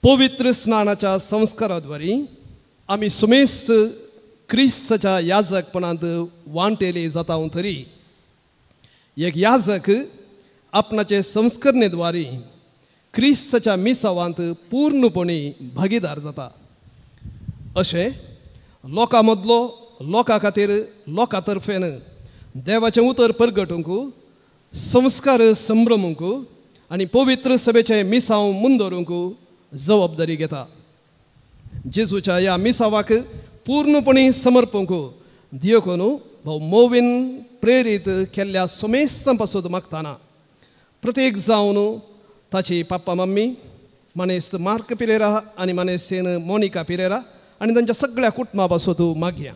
पवित्र स्नानाच्या संस्काराद्वारे आमी सुमेस्त क्रिस्ताच्या याजकपणांत वांटेले जाता तरी एक याजक आपणाचे संस्करणेद्वारे क्रिस्ताच्या मिसावांत पूर्णपणे भागीदार जाता। अशें लोकां मदलो लोकां खातीर लोकां तर्फेन देवाचें उतर परगटूंक, संस्कार संभ्रमूंक आनी पवित्र सभेचें मिसांव मुंदोरूंक जबाबदारी घेता। जेजूच्या ह्या मिसावाक पूर्णपणे समर्पूंक दियोकोनू भाव मोवीन प्रेरीत केल्ल्या सोमेस्तां पासून मागतना प्रत्येक जावन ताची पाप्पा मम्मी मानेस्त मार्क पिरेरा आनी मानेस्तेन मोनिका पिरेरा आनी तांच्या सगळ्या कुटुंबा पासून मागया।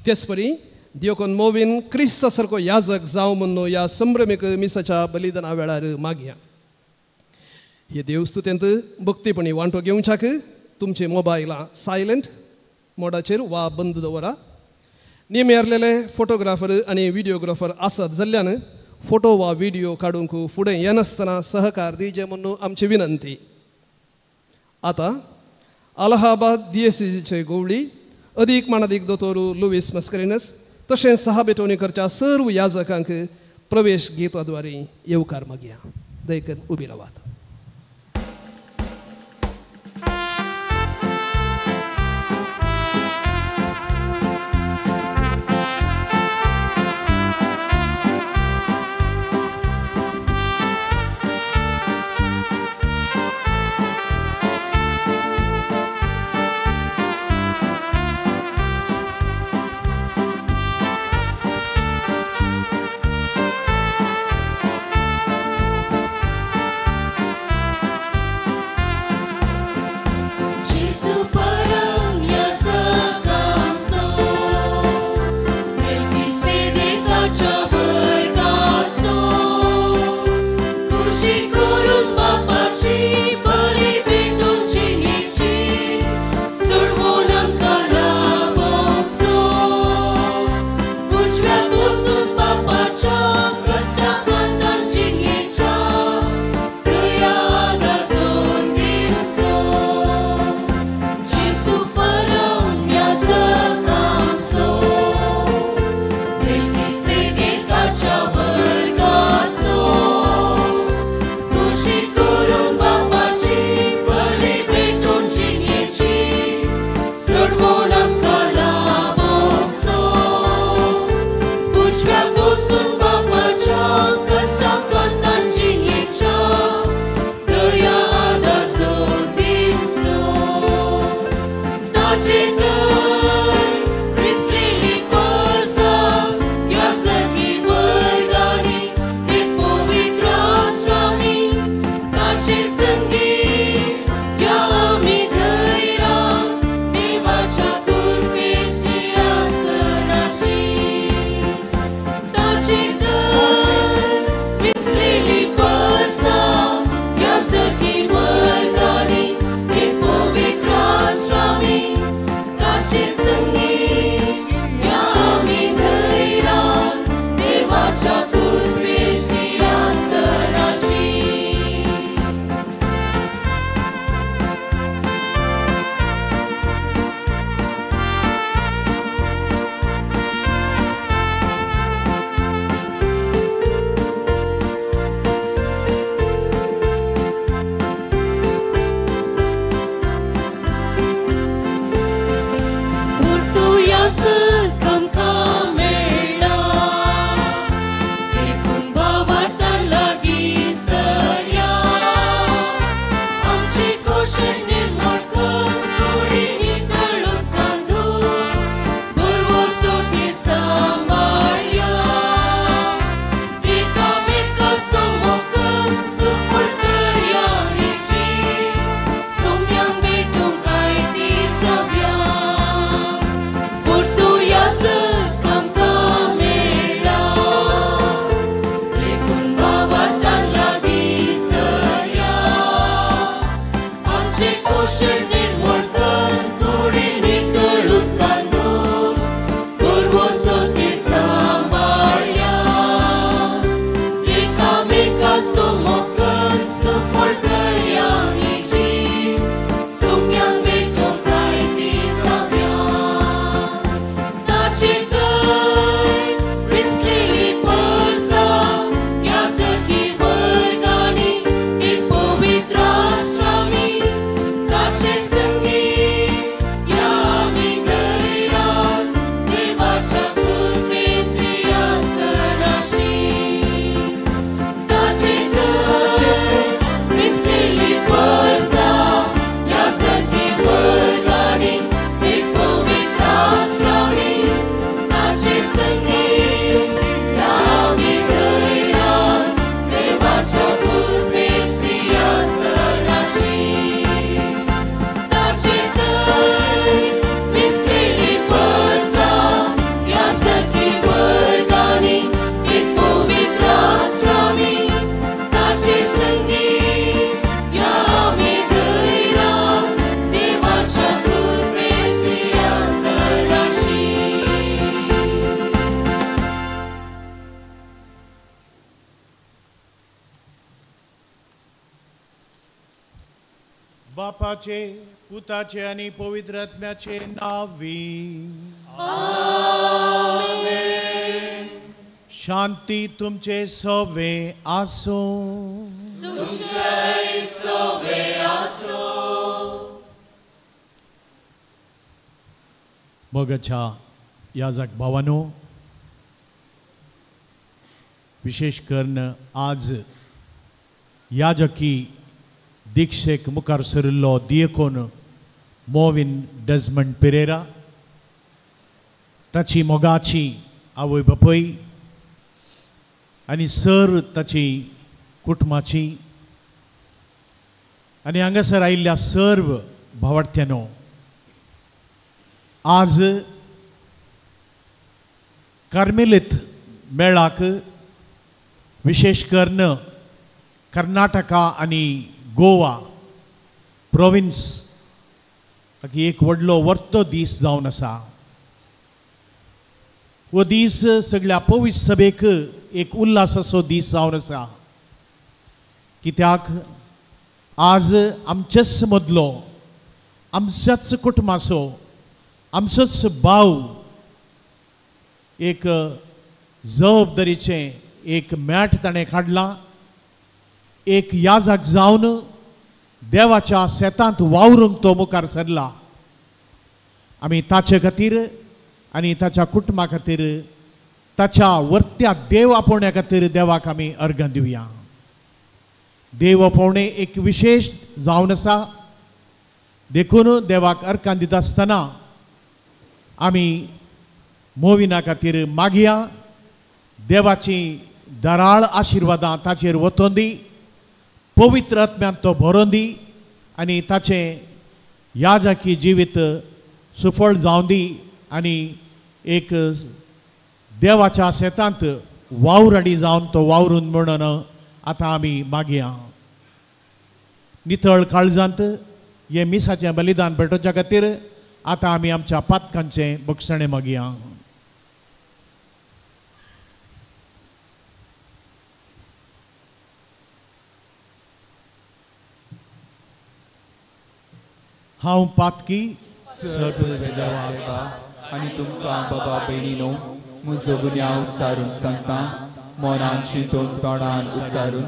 तेचपरी दियोकोन मोवीन क्रिस्ता सारको याजक जावं म्हूण ह्या संभ्रमीक मिसाच्या बलिदाना वेळार मागया। हे देवस्तुतेंत भक्तीपणी वांटो घेवच्याक तुमचे मोबायलां सायलंट मोडाचेर वा बंद दवरा। नेम फोटोग्राफर आनी व्हिडियोग्राफर आसत जाल्ल्यान फोटो वा व्हिडियो काडूंक फुडें येनासतना सहकार दिवचे म्हणून आमची विनंती। आतां अलाहाबाद डीएससीचे गोवळी अदीक मानादीक दोतोर लुईस मस्करिनस तशेंच सहाबेटोनीकरच्या सर्व याजकांक प्रवेश गीताद्वारे येवकार मागया। दयकन उबी रावात। Yes. बापाचे पुताचे आनी पवित्र आत्म्याचे नांवी आमेन. शांती तुमचे सवे आसूं. तुमचे सवे आसूं. मोगाच्या याजक भावानो, विशेष करून आज याजकी दीक्षेक मुखार सरिल्लो दियकोन मोविन डेजमंड पिरेरा, ताची मोगाची आवय बापूय आनी सर ताची कुटुंबाची आनी हांगासर आयिल्ल्या सर्व भावार्थ्यांनो, आज कार्मेलीत मेळाक विशेष करून कर्नाटका आनी गोवा प्रोविन्स एक व्हडलो वर्तो दीस जावन आसा. हो दीस सगळ्या पवित्र सभेक एक उल्हासाचो दीस जावन आसा. कित्याक आज आमचेच मदलो, आमच्याच कुटुंबाचो, आमचोच भाव एक जबाबदारीचें एक मॅट ताणें काडलां. एक याजक जावन देवाच्या शेतांत वावरूंक तो मुखार सरला. आमी ताचे खातीर आनी ताच्या कुटुंबा खातीर, ताच्या वर्त्या देव आपोवण्या खातीर देवाक आमी अर्घां दिवया. देव आपोवणें एक विशेश जावन आसा, देखून देवाक अर्घां दिता आसतना आमी मोविना खातीर मागया. देवाची दराळ आशिर्वादां ताचेर वतोन दी, पवित्र आत्म्यान तो भरोन दी आनी ताचें याजकी जिवीत सुफळ जावन दी आनी एक देवाच्या शेतांत वावराडी जावन तो वावरून म्हणून आतां आमी मागया. नितळ काळजांत हें मिसाचें बलिदान भेटोवच्या खातीर आतां आमी आमच्या पातकांचें बक्षणें मागया. हांव पातकी देवा आनी तुमकां बाबा भयणीनो म्हजो गुन्यांव सारून सांगता, मनान चिंतून तोंडान उसारून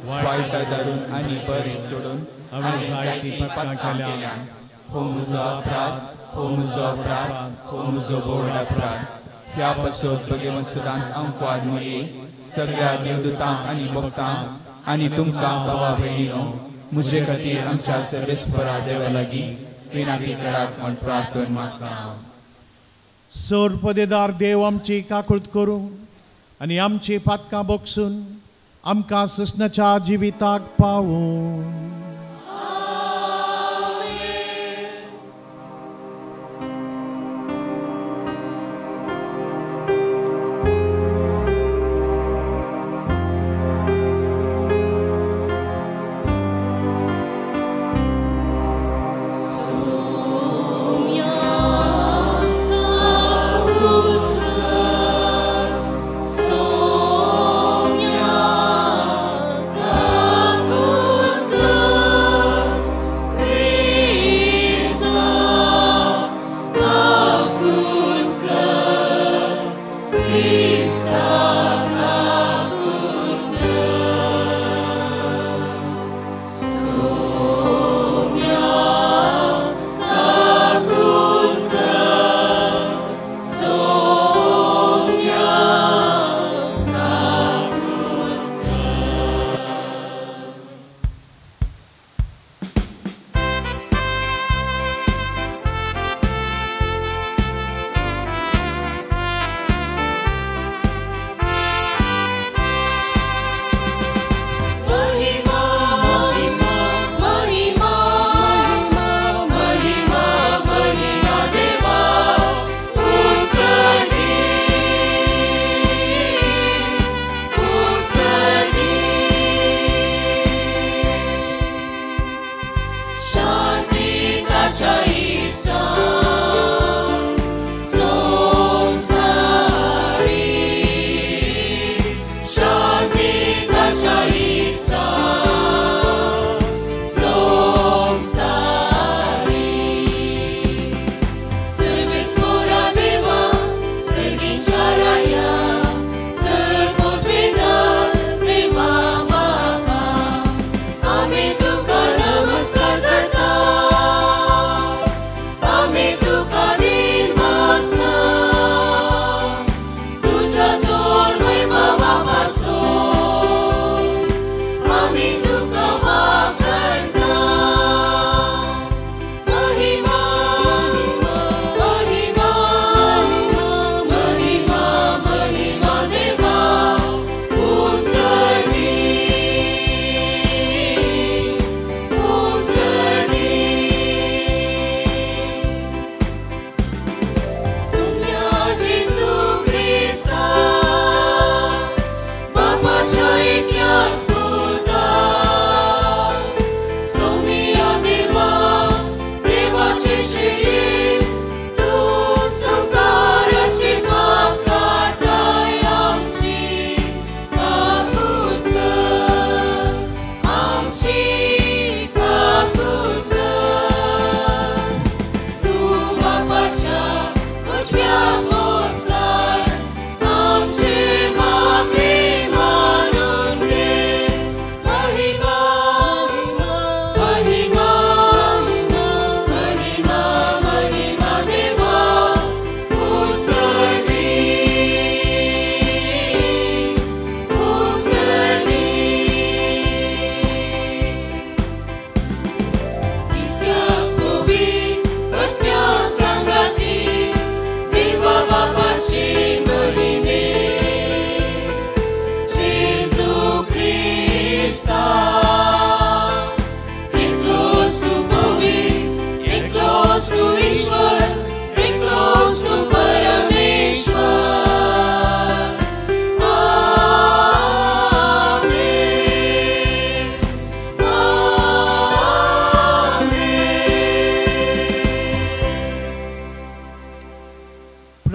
वायटां धरून आनी बरें सोडून हांवें जायतीं पातकां केल्यां. हो म्हजो अपराध, हो म्हजो अपराध, हो म्हजो व्हड अपराध. ह्या पासत भगवंत सदांच आमकां मरये सगळ्या देवदूतांक आनी भक्तांक आनी तुमकां बाबा भयणीनो म्हजे खातीर आमच्या सर्वेस्परा देवा लागीं विनंती करात म्हूण प्रार्थना मागता. सर पदेदार देव आमची काकूळत करूं आनी आमची पातकां बक्षून आमकां ससनाच्या जिविताक पावूं. Sonia,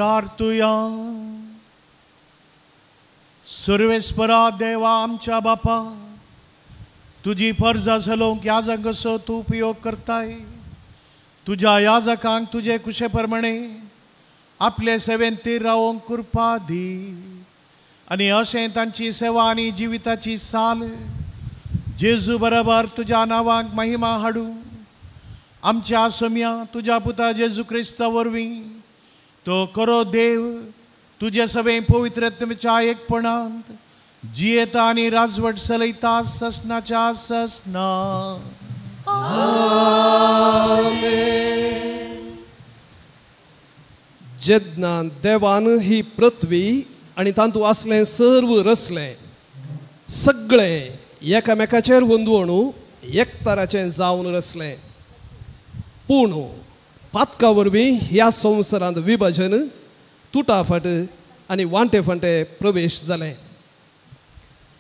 प्रार्थुया. सर्वेस्परा देवा आमच्या बापा, तुजी परजा चलोवंक याजक कसो तूं उपयोग करताय. तुज्या याजकांक तुजे कुशे प्रमाणे आपले सेवेन तीर रावोंक कृपा दी आनी अशें तांची सेवा आनी जिविताची साल जेजू बरोबर तुज्या नांवाक महिमा हाडूं. आमच्या सोम्या तुज्या पुता जेजू क्रिस्ता वरवीं तो करो देव तुजे सगळे पवित्रत्मेच्या एकपणांत जियेता आनी राजवट चलयता ससनाच्या ससना. जेन्ना देवान ही पृथ्वी आनी तातूंत आसलें सर्व रचलें, सगळें एकामेकाचेर वंदवण एकताराचें जावन रचलें. पूण पातका वरवीं ह्या संवसारांत विभाजन, तुटाफाट आनी वांटे फांटे प्रवेश जालें.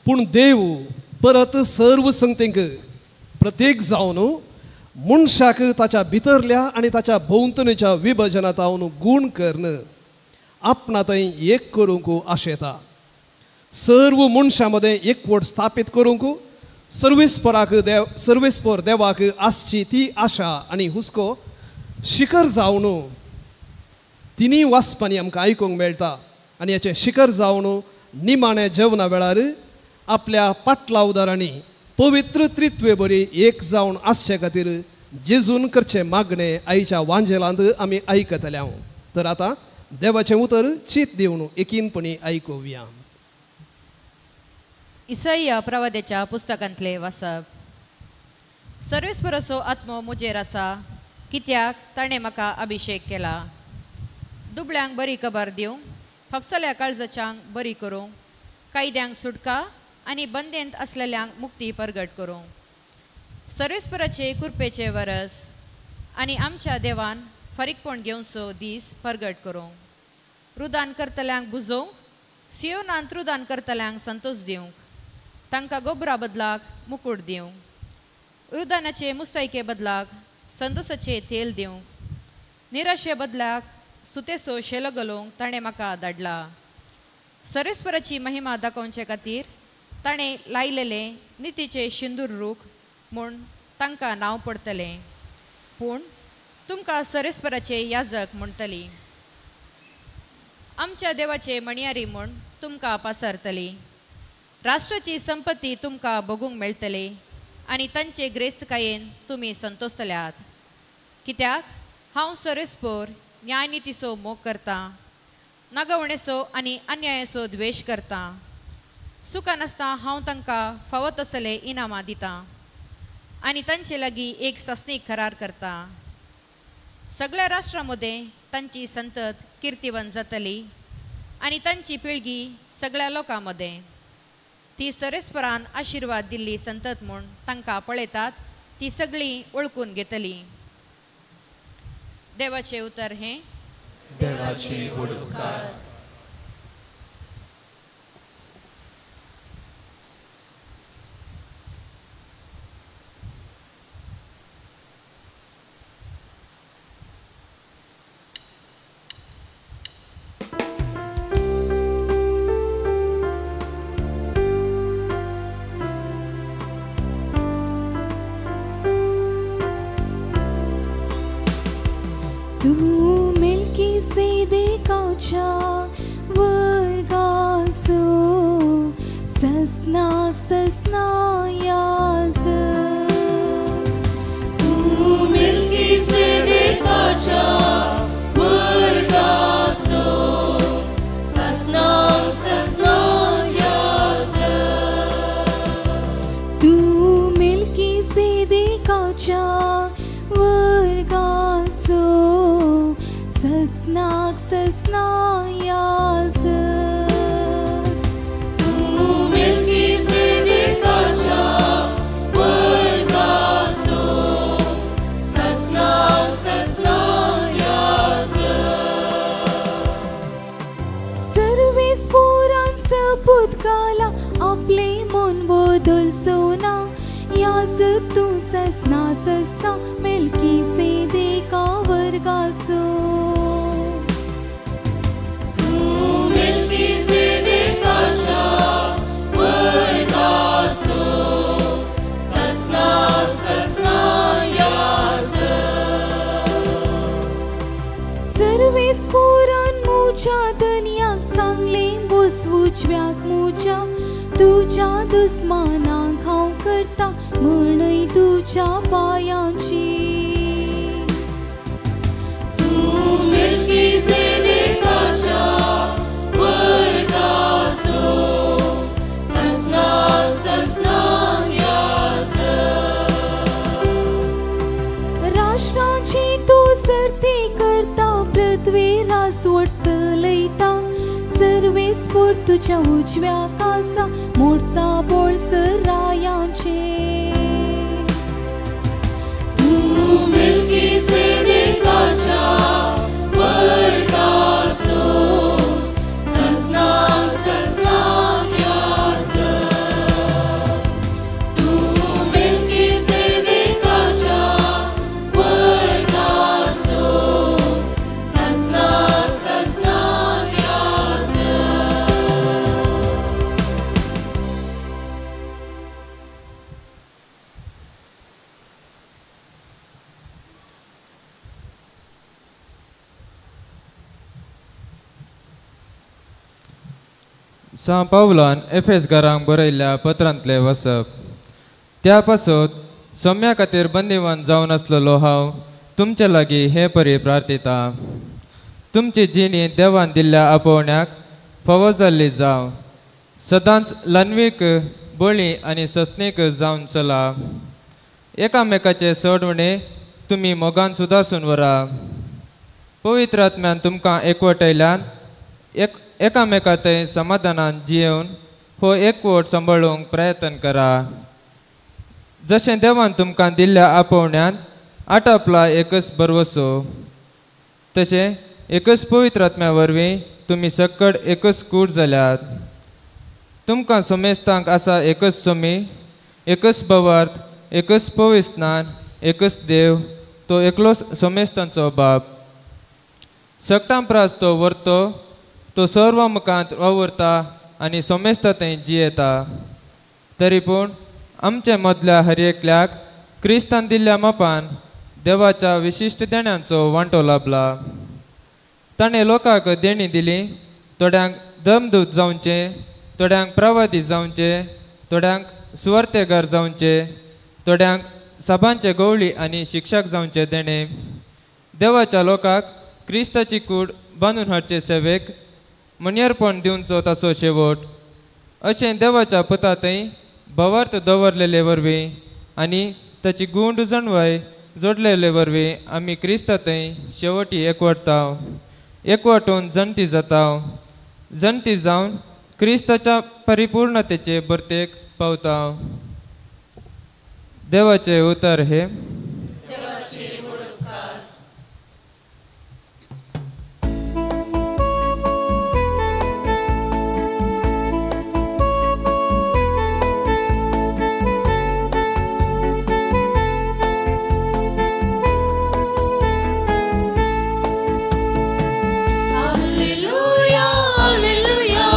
पूण देव परत सर्व संगतींक प्रत्येक जावन मनशाक ताच्या भितरल्या आनी ताच्या भोंवतणीच्या विभाजनांत हांव गूण करून आपणा थंय एक करूंक आशेता. सर्व मनशां मदें एकवट स्थापीत करूंक सर्वेस्पराक देव सर्वेस्पर देवाक आसची ती आशा आनी हुस्को शिखर जावन तिनूय वाचपांनी आमकां आयकूंक मेळटा. आनी हाचें शिखर जावन निमाण्या जेवणा वेळार आपल्या पाटलावदारांनी पवित्र त्रित्वे बरी एक जावन आसचे खातीर जेजून करचें मागणें आईच्या वांजेलांत आमी आयकतले. तर आतां देवाचें उतर चीत दिवन एकीनपणी आयकुया. इसैया प्रवाद्याच्या पुस्तकांतले वाचप. सर्वेस्पराचो आत्मो म्हजेर आसा, कित्याक ताणें म्हाका अभिशेक केला दुबळ्यांक बरी खबर दिवंक, फापसल्या काळजाच्यांक बरी करूंक, कायद्यांक सुटका आनी बंदेंत आसलेल्यांक मुक्ती परगट करूंक. सर्वेस्पराचे कृपेचे वरस आनी आमच्या देवान फारीकपण घेवचो दीस परगट करूंक, रुदान करतल्यांक बुजोवंक, सियोनांत रुदान करतल्यांक संतोष दिवंक, तांकां गोबरा बदलाक मुकूट दिवंक, रुदानाचे मुस्तायके बदलाक संतोषाचे तेल दिवंक, निराशे बदलाक सुतेचो शेलो घालूंक ताणें म्हाका धाडला. सर्वेस्पराची महिमा दाखोवचे खातीर ताणें लायलेले नितीचे शिंदूर रूख म्हूण तांकां नांव पडटलें, पूण तुमकां सर्वेस्पराचे याजक म्हणटली, आमच्या देवाचे मणयारी म्हूण तुमकां पासारतली. राष्ट्राची संपत्ती तुमकां भोगूंक मेळटली आनी तांचे ग्रेस्तकायेन तुमी संतोषतल्यात. कित्याक हांव सर्वेस्पर न्यायनितीचो मोग करतां, नागवणेचो आनी अन्यायाचो द्वेश करतां. सुखान आसतना हांव तांकां फावो तसले इनामां दितां आनी तांचे लागीं एक सासणीक करार करतां. सगळ्या राष्ट्रां मदें तांची संतत किर्तिवंत जातली आनी तांची पिळगी सगळ्या लोकां मदें. ती सर्वेस्परान आशिर्वाद दिल्ली संतत म्हूण तांकां पळयतात, ती सगळीं वळखून घेतली. देवाचें उतर हें देवाची व्हड उपकार. वर्गासो ससनाक ससनायास तू मिलकी से देखाच्या वर्गासो ससनाक ससनायास तू मिलकी से देखाच्या वर्गासो ससनाक ससनायास तू मिलकी से देखाच्या वर्गासो ससनाक ससनायास सर्वेस्पोरान सपूत घाला आपले मन बदल सोना यास तू ससना ससना मिलकी से देखा वर्गासो। तुज्या धनयाक सांगलें बस उजव्याक मुज्या तुज्या दुस्मानाक हांव करता म्हणय तुज्या पांयांची. तूं मेल्कीसेदेकाच्या वर्गाचो सजनाक सजनाक याजक. राष्ट्रांची तूं सर्ती करता पृथ्वी रासवट चलयता सर्वेस्पोर तुज्या उजव्या कासा मोडता बोळसरायांचे. तूं मेल्कीसेदेकाच्या वर्गाचो सजनाक सजनाक याजक. तूं मेल्कीसेदेकाच्या वर्गाचो सजनाक सजनाक याजक. सां पावलान एफेस घरांक बरयल्ल्या पत्रांतलें वसप. त्या पासत सोम्या खातीर बंदिवान जावन आसलेलो हांव तुमचे लागीं हे परी प्रार्थिता. तुमची जिणी देवान दिल्ल्या आपोवण्याक फावो जाल्ली जावं. सदांच ल्हानवीक बळी आनी सस्नीक जावन चला. एकामेकाचे सोडवणे तुमी मोगान सुदारसून व्हरा. पवित्र आत्म्यान तुमकां एकवटयल्यान एकामेका थंय समाधानान जियेवन हो एकवट सांबाळूंक प्रयत्न करा. जशें देवान तुमकां दिल्ल्या आपोवण्यान आटापला एकच भरवसो तशें एकच पवित्र आत्म्या वरवीं तुमी सक्कड एकच कूड जाल्यात. तुमकां समेस्तांक आसा एकच सोमी, एकच भावार्थ, एकच पवित्र स्नान, एकच देव, तो एकलोच समेस्तांचो बाप. सगटां प्रास तो व्हरतो, तो सर्व मुखांत वावुरता आनी समेस्ता थंय जियेता. तरी पूण आमचे मदल्या हर एकल्याक क्रिस्तान दिल्ल्या मापान देवाच्या विशिश्ट देण्यांचो वांटो लाबला. ताणें लोकांक देणी दिली, थोड्यांक धर्मदूत जावचें, थोड्यांक प्रवादी जावचें, थोड्यांक सुवार्तेगार जावचें, थोड्यांक सभांचे गवळी आनी शिक्षक जावचें देणें. देवाच्या लोकांक क्रिस्ताची कूड बांदून हाडचे सेवेक मन्यर्पण दिवचो ताचो शेवट. अशें देवाच्या पुता थंय भावार्थ दवरलेले वरवीं आनी ताची गुंड जाणवाय जोडलेले वरवीं आमी क्रिस्ता थंय शेवटी एकवटता, एकवटून जनती जाता, जनती जावन क्रिस्ताच्या परिपूर्णतेचे भरतेक पावता. देवाचे उतर हे. Alleluia, alleluia,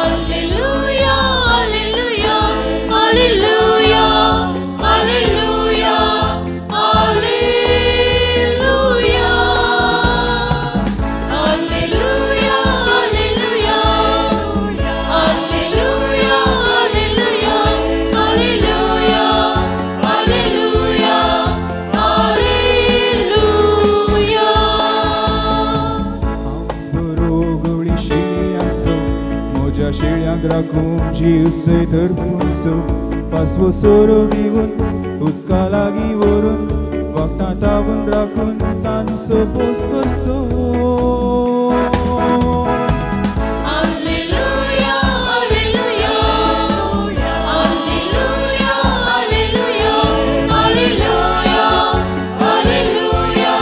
alleluia, alleluia, alleluia, alleluia, alleluia. Alleluia, alleluia, alleluia, alleluia, alleluia, alleluia, alleluia. बरो गवळी शेळयांचो म्हज्या शेळयांक राखूंक जीव सयत अर्पुसो पासवो सोरो दिवन उदका लागीं व्हरून वखदां तावून राखून तांचो पोस करचो. Alleluia, alleluia, alleluia, alleluia, alleluia, alleluia,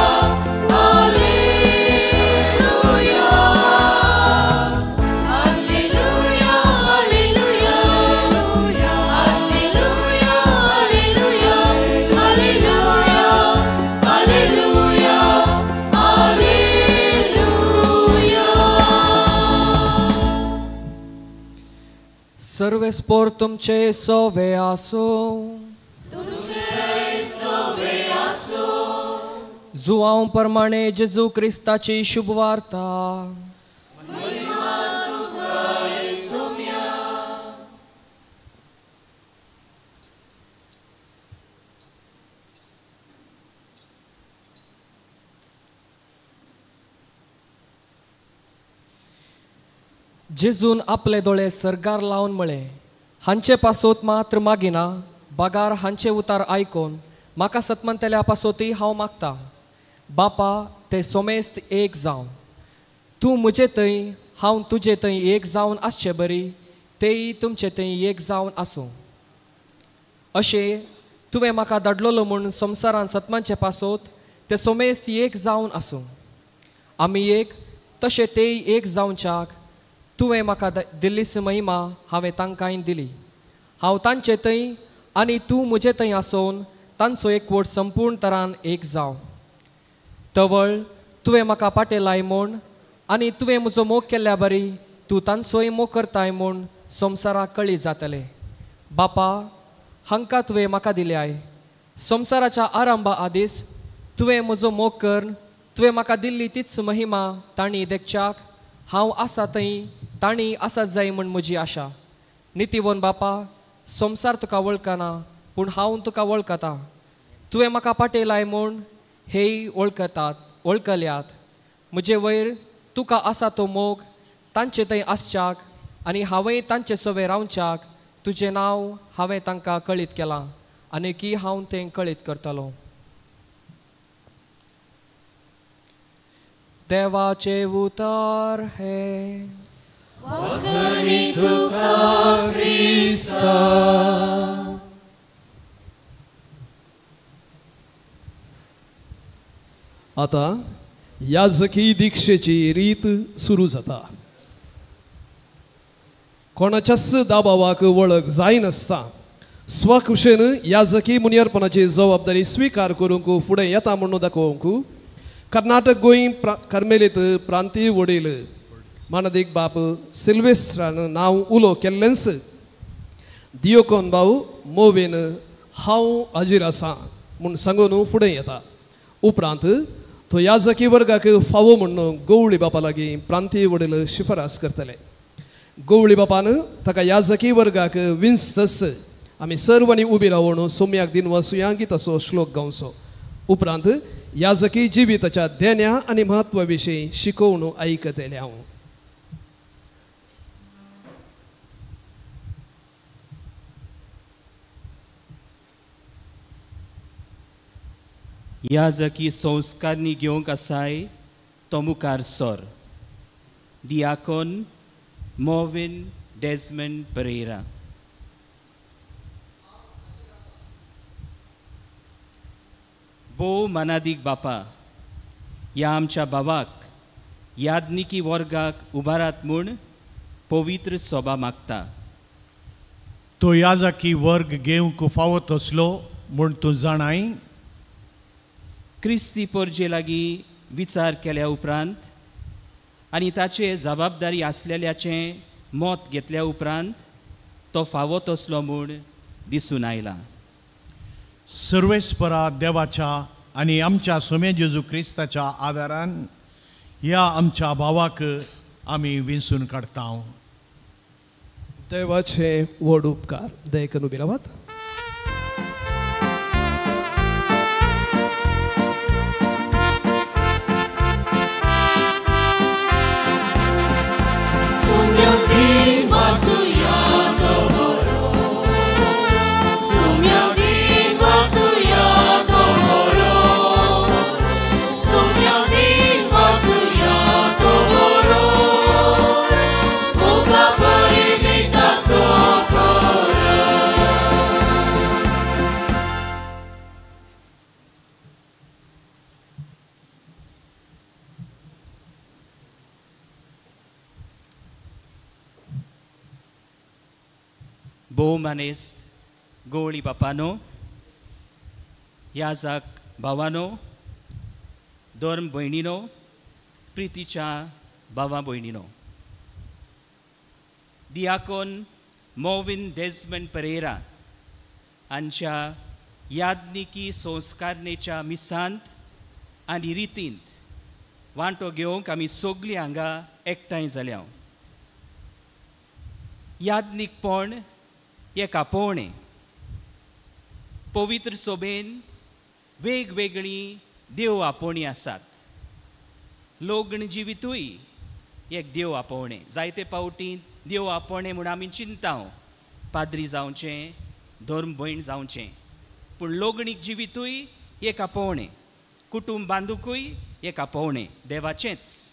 alleluia. Alleluia, alleluia, alleluia, alleluia, alleluia, alleluia, alleluia. सर्वेस्पोर तुमचे सोवे आसो. जुवांव प्रमाणे जेजू क्रिस्ताची शुभवार्ता. जेजून आपले दोळे सर्गार लावन म्हळें, हांचे पासोत मात्र मागिना, बागार हांचे उतार आयकोन म्हाका सतमंतल्या पासोतूय हांव मागता. बापा, ते सोमेस्त एक जावं, तूं म्हजे थंय हांव तुजे थंय एक जावन आसचे बरी तेय तुमचे थंय एक जावन आसूं. अशें तुवें म्हाका धाडलेलो म्हूण संवसारान सतमानचे पासोत ते सोमेस्त एक जावन आसूं. आमी एक तशें तेय एक जावच्याक तुवें म्हाका दिल्लीस महिमा हांवें तांकांय दिली. हांव तांचे थंय आनी तूं म्हजे थंय आसून तांचो एकवट संपूर्ण तरान एक जावं. तवळ तुवें म्हाका पाटेलाय म्हूण आनी तुवें म्हजो मोग केल्ल्या बरी तूं तांचोय मोग करताय म्हूण संवसाराक कळी जातलें. बापा, हांकां तुवें म्हाका दिल्याय. संवसाराच्या आरंभा आदींच तुवें म्हजो मोग कर तुवें म्हाका दिल्ली तीच महिमा तांणी देखच्याक हांव आसा थंय तांणी आसा जाय म्हूण म्हजी आशा. नितीवन बापा, संवसार तुका वळखना पूण हांव तुका वळखता. तुवें म्हाका पाटेलाय म्हूण हेय वळखतात वळखल्यात. म्हजे वयर तुका आसा तो मोग तांचे थंय आसच्याक आनी हांवें तांचे सवे रावच्याक तुजें नांव हांवें तांकां कळीत केलां आनी की हांव तें कळीत करतलो. देवाचे उतार हे. आतां याजकी दीक्षेची रीत सुरू जाता. कोणाच्याच दाबावाक वळख जायनासता स्वखुशेन याजकी मुनियरपणाची जबाबदारी स्विकार करूंक फुडें येता म्हणून दाखोवंक कर्नाटक गोंय कार्मेलीत प्रांतीय वडील मानादीक बाप सिल्वेस्ट्रान नांव उलो केल्लेंच दियोकोन भाऊ मोवीन हांव हाजीर आसा म्हूण सांगून फुडें येता. उपरांत तो याजकी वर्गाक फावो म्हूण गवळी बापा लागीं प्रांतीय वडील शिफारस करतले. गवळी बापान ताका याजकी वर्गाक विंचतच आमी सर्वांनी उबी रावन सोम्याक दिन वसुया गीताचो श्लोक गावचो. उपरांत याजकी जिविताच्या देण्या आनी म्हत्वा विशीं शिकोवन आयकतले हांव. याजकी संस्कारणी घेवंक आसाय तो मुखार सर. दियाकोन मोविन डेजमंड परेरा. भोव मानादीक बापा, ह्या आमच्या भावाक याज्ञिकी वर्गाक उबारात म्हूण पवित्र सोबा मागता. तो याजकी वर्ग घेवंक फावो तसलो म्हूण तूं जाणाय. क्रिस्ती परजे लागीं विचार केल्या उपरांत आनी ताचे जबाबदारी आसलेल्याचें मत घेतल्या उपरांत तो फावो तसलो म्हूण दिसून आयला. सर्वेस्परा देवाच्या आनी आमच्या सोम्या जेजू क्रिस्ताच्या आदारान ह्या आमच्या भावाक आमी विंचून काडटा. देवाचे व्हड उपकार. दयेकन उबी रावात. भोव मानेस्त गवळी बापानो, याजक भावानो, धर्म भयणीनो, प्रितीच्या भावा भयणीनो, दियाकोन मोविन डेजमंड परेरा हांच्या याज्ञिकी संस्कारणेच्या मिसांत आनी रितींत वांटो घेवंक आमी सगळीं हांगा एकठांय जाल्या. याज्ञिकपण एक आपोवणें. पवित्र सोबेन वेगवेगळीं देव आपोवणीं आसात. लग्न जिवितूय एक देव आपोवणें. जायते फावटी देव आपोवणें म्हूण आमी चिंता, पाद्री जावचें, धर्म भयण जावचें, पूण लग्नीक जिवितूय एक आपोवणें, कुटुंब बांदुकूय एक आपोवणें देवाचेंच.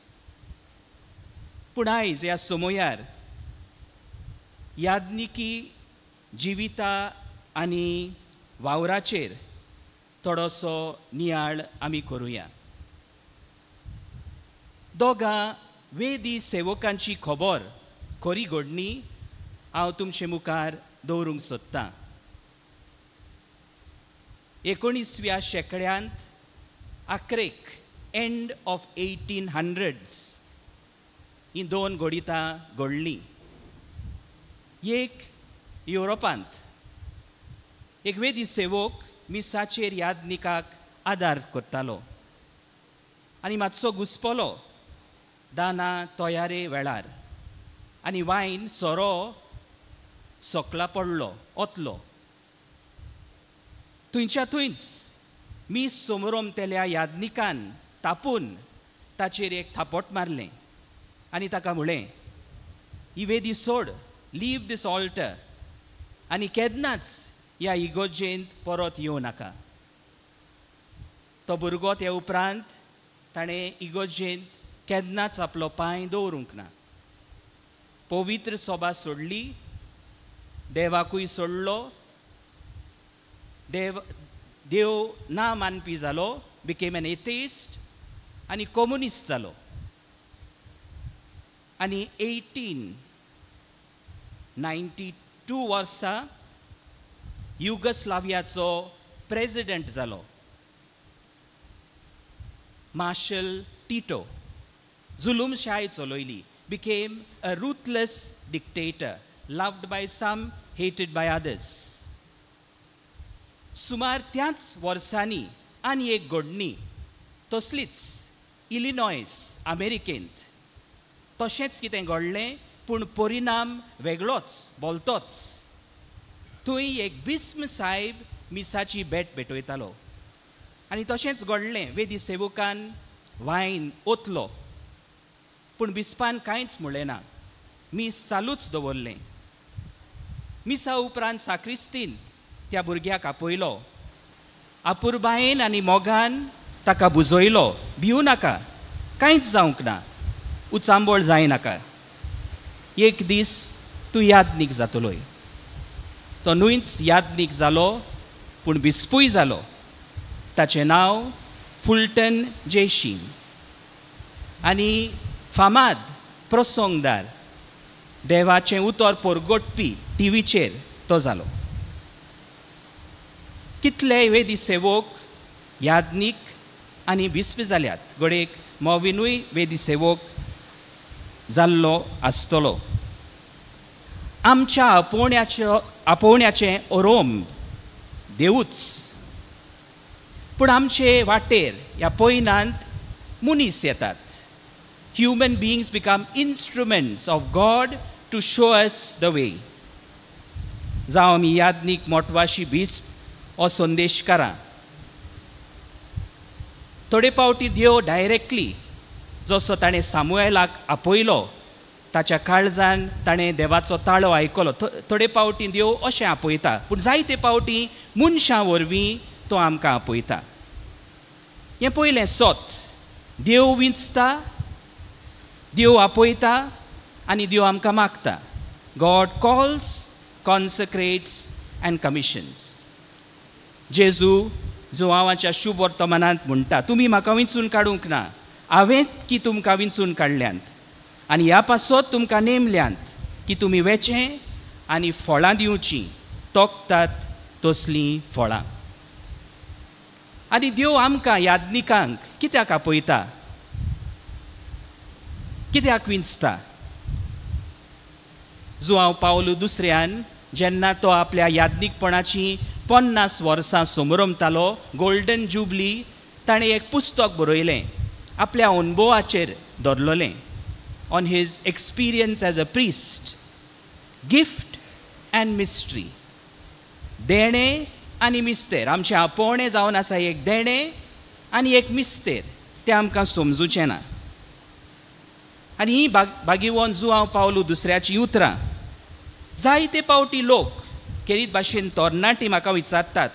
पूण आयज ह्या समयार याज्ञिकी जिविता आनी वावराचेर थोडोसो नियाळ आमी करुया. दोगां वेदी सेवकांची खबर खरी घडणी हांव तुमचे मुखार दवरूंक सोदतां. 19व्या शेंकड्यांत आखरेक एंड ऑफ 1800s हीं दोन घडितां घडलीं. एक युरोपांत एक वेदी सेवक मिसाचेर याज्ञिकाक आदार करतालो आनी मातसो घुसपलो दाना तयारे वेळार आनी वायन सोरो सकला पडलो, ओतलो. थंयच्या थंयच मीस सोमरोमतेल्या याज्ञिकान तापून ताचेर एक थापोट मारलें आनी ताका म्हणलें, ही वेदी सोड, लीव दीस ऑल्टर, आनी केन्नाच ह्या इगोजेंत परत येवं नाका. तो भुरगो त्या उपरांत ताणें इगोजेंत केन्नाच आपलो पांय दवरूंक ना. पवित्र सोबा सोडली, देवाकूय सोडलो, देव देव ना मानपी जालो, बिकेम एन एथेइस्ट आनी कम्युनिस्ट जालो. आनी 1892 वर्सा युगोस्लावियाचो प्रेजिडेंट जालो मार्शल टिटो. जुलूमशाय चलयली, became a ruthless dictator, loved by some, hated by others. सुमार त्याच वर्सांनी आनी एक घडणी तसलीच इलिनॉयस अमेरिकेंत तशेंच कितें घडलें, पूण परिणाम वेगळोच बोलतोच. थंय एक बिस्म साहेब मिसाची भेट भेटयतालो आनी तशेंच घडलें. वेदी सेवकान वायन ओतलो, पूण बिस्पान कांयच म्हणलें ना, मीस चालूच दवरलें. मिसा उपरांत साक्रिस्तीन त्या भुरग्याक आपयलो, आपुरबायेन आनी मोगान ताका बुजयलो, भिवू नाका, कांयच जावंक ना, उचांबळ जायनाका, एक दीस तूं याज्ञीक जातलोय. तो न्हूच याज्ञीक जालो, पूण बिस्पूय जालो. ताचें नांव फुलटन जेशीन आनी फामाद प्रसंगदार, देवाचें उतर परगटपी टिवीचेर तो जालो. कितले वेदी सेवक याज्ञीक आनी बिस्प जाल्यात, घडयेक मोविनूय वेदी सेवक जाल्लो आसतलो. आमच्या आपोवण्याचें ओरोम देवूच, पूण आमचे वाटेर ह्या पयनांत मनीस येतात. Human beings become instruments of God to show us the way. जावं आमी याज्ञीक मोटवाशी बिस्प हो संदेशकारां, थोडे फावटी देव डायरेक्टली, जसो ताणें सामुएलाक आपयलो, ताच्या काळजान ताणें देवाचो ताळो आयकलो. थोडे फावटी देव अशें आपयता, पूण जायते फावटी मनशां वरवीं तो आमकां आपयता. हें पयलें सत, देव विंचता, देव आपयता आनी देव आमकां मागता. God calls, consecrates and commissions. जेजू जुवांवाच्या शुभ वर्तमानांत म्हणटा, तुमी म्हाका विंचून काडूंक ना, हांवें की तुमकां विंचून काडल्यांत आनी ह्या पासत तुमकां नेमल्यांत की तुमी वेचें आनी फळां दिवचीं, तोखतात तसलीं फळां. आनी देव आमकां याज्ञिकांक कित्याक आपयता, कित्याक विंचता? जुवांव पावलू दुसऱ्यान जेन्ना तो आपल्या याज्ञिकपणाची 50 वर्सां समरमतालो, गोल्डन जुबली ताणें एक पुस्तक बरयलें आपल्या अनुभवाचेर दवरलें, on his experience as a priest, gift and mystery. देणें आनी मिस्तेर, आमचें आपोवणें जावन आसा एक देणें आनी एक मिस्तेर, तें आमकां समजुचें ना. आनी ही भागीवन जुआंव पावलू दुसऱ्याचीं उतरां जायते पावटी लोक खेरीत भाशेन तरणाटी म्हाका विचारतात,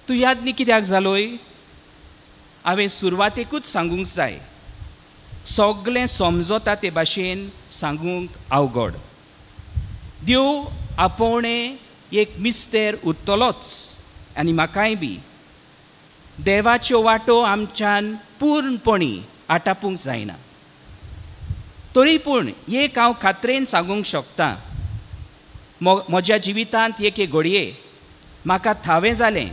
तूं यादनी कित्याक जालोय? हांवें सुरवातेकूच सांगूंक जाय, सगळें समजता ते भाशेन सांगूंक अवघड. देव आपोवणें एक मिस्तेर उरतलोच आनी म्हाकाय बी देवाच्यो वाटो आमच्यान पूर्णपणी आटापूंक जायना. तरी पूण एक हांव खात्रेन सांगूंक शकता, म्हज्या जिवितांत एक घडये म्हाका थावें जालें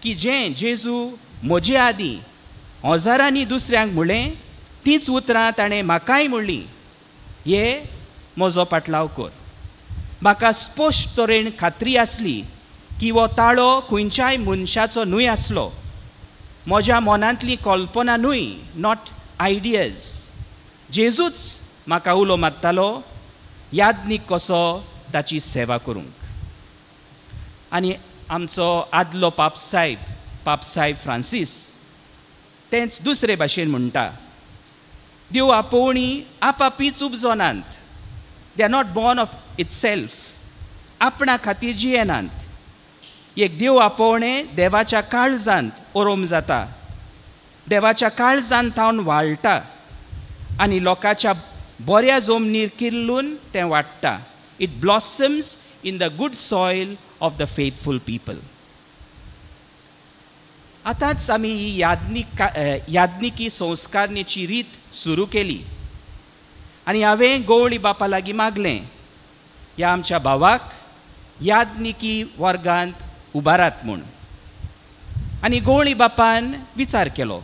की जें जेजू म्हजे आदीं हजारांनी दुसऱ्यांक म्हणलें तींच उतरां ताणें म्हाकाय म्हणलीं, हे म्हजो पाटलाव कर. म्हाका स्पश्ट तरेन खात्री आसली की हो ताळो खंयच्याय मनशाचो न्हय आसलो, म्हज्या मनांतली कल्पना न्हय, not ideas. जेजूच म्हाका उलो मारतालो यादनीक कसो ताची सेवा करूंक. आनी आमचो आदलो पापसायब, पापसायब फ्रांसीस, तेंच दुसरे भाशेन म्हणटा, देव आपोवणी आपापीच उपजनात, they are not born of itself, आपणा खातीर जियेनात. एक देव आपोवणें देवाच्या काळजांत ओरोम जाता, देवाच्या काळजांत थावन वाळटा आनी लोकांच्या बऱ्या जमनीर किल्लून तें वाडटा. It blossoms in the good soil of the faithful people. आतांच आमी ही यादनिकी संस्कारणेची रीत सुरू केली आनी हांवें गवळी बापा लागीं मागलें, ह्या आमच्या भावाक यादनिकी वर्गांत उबारात म्हूण. आनी गवळी बापान विचार केलो,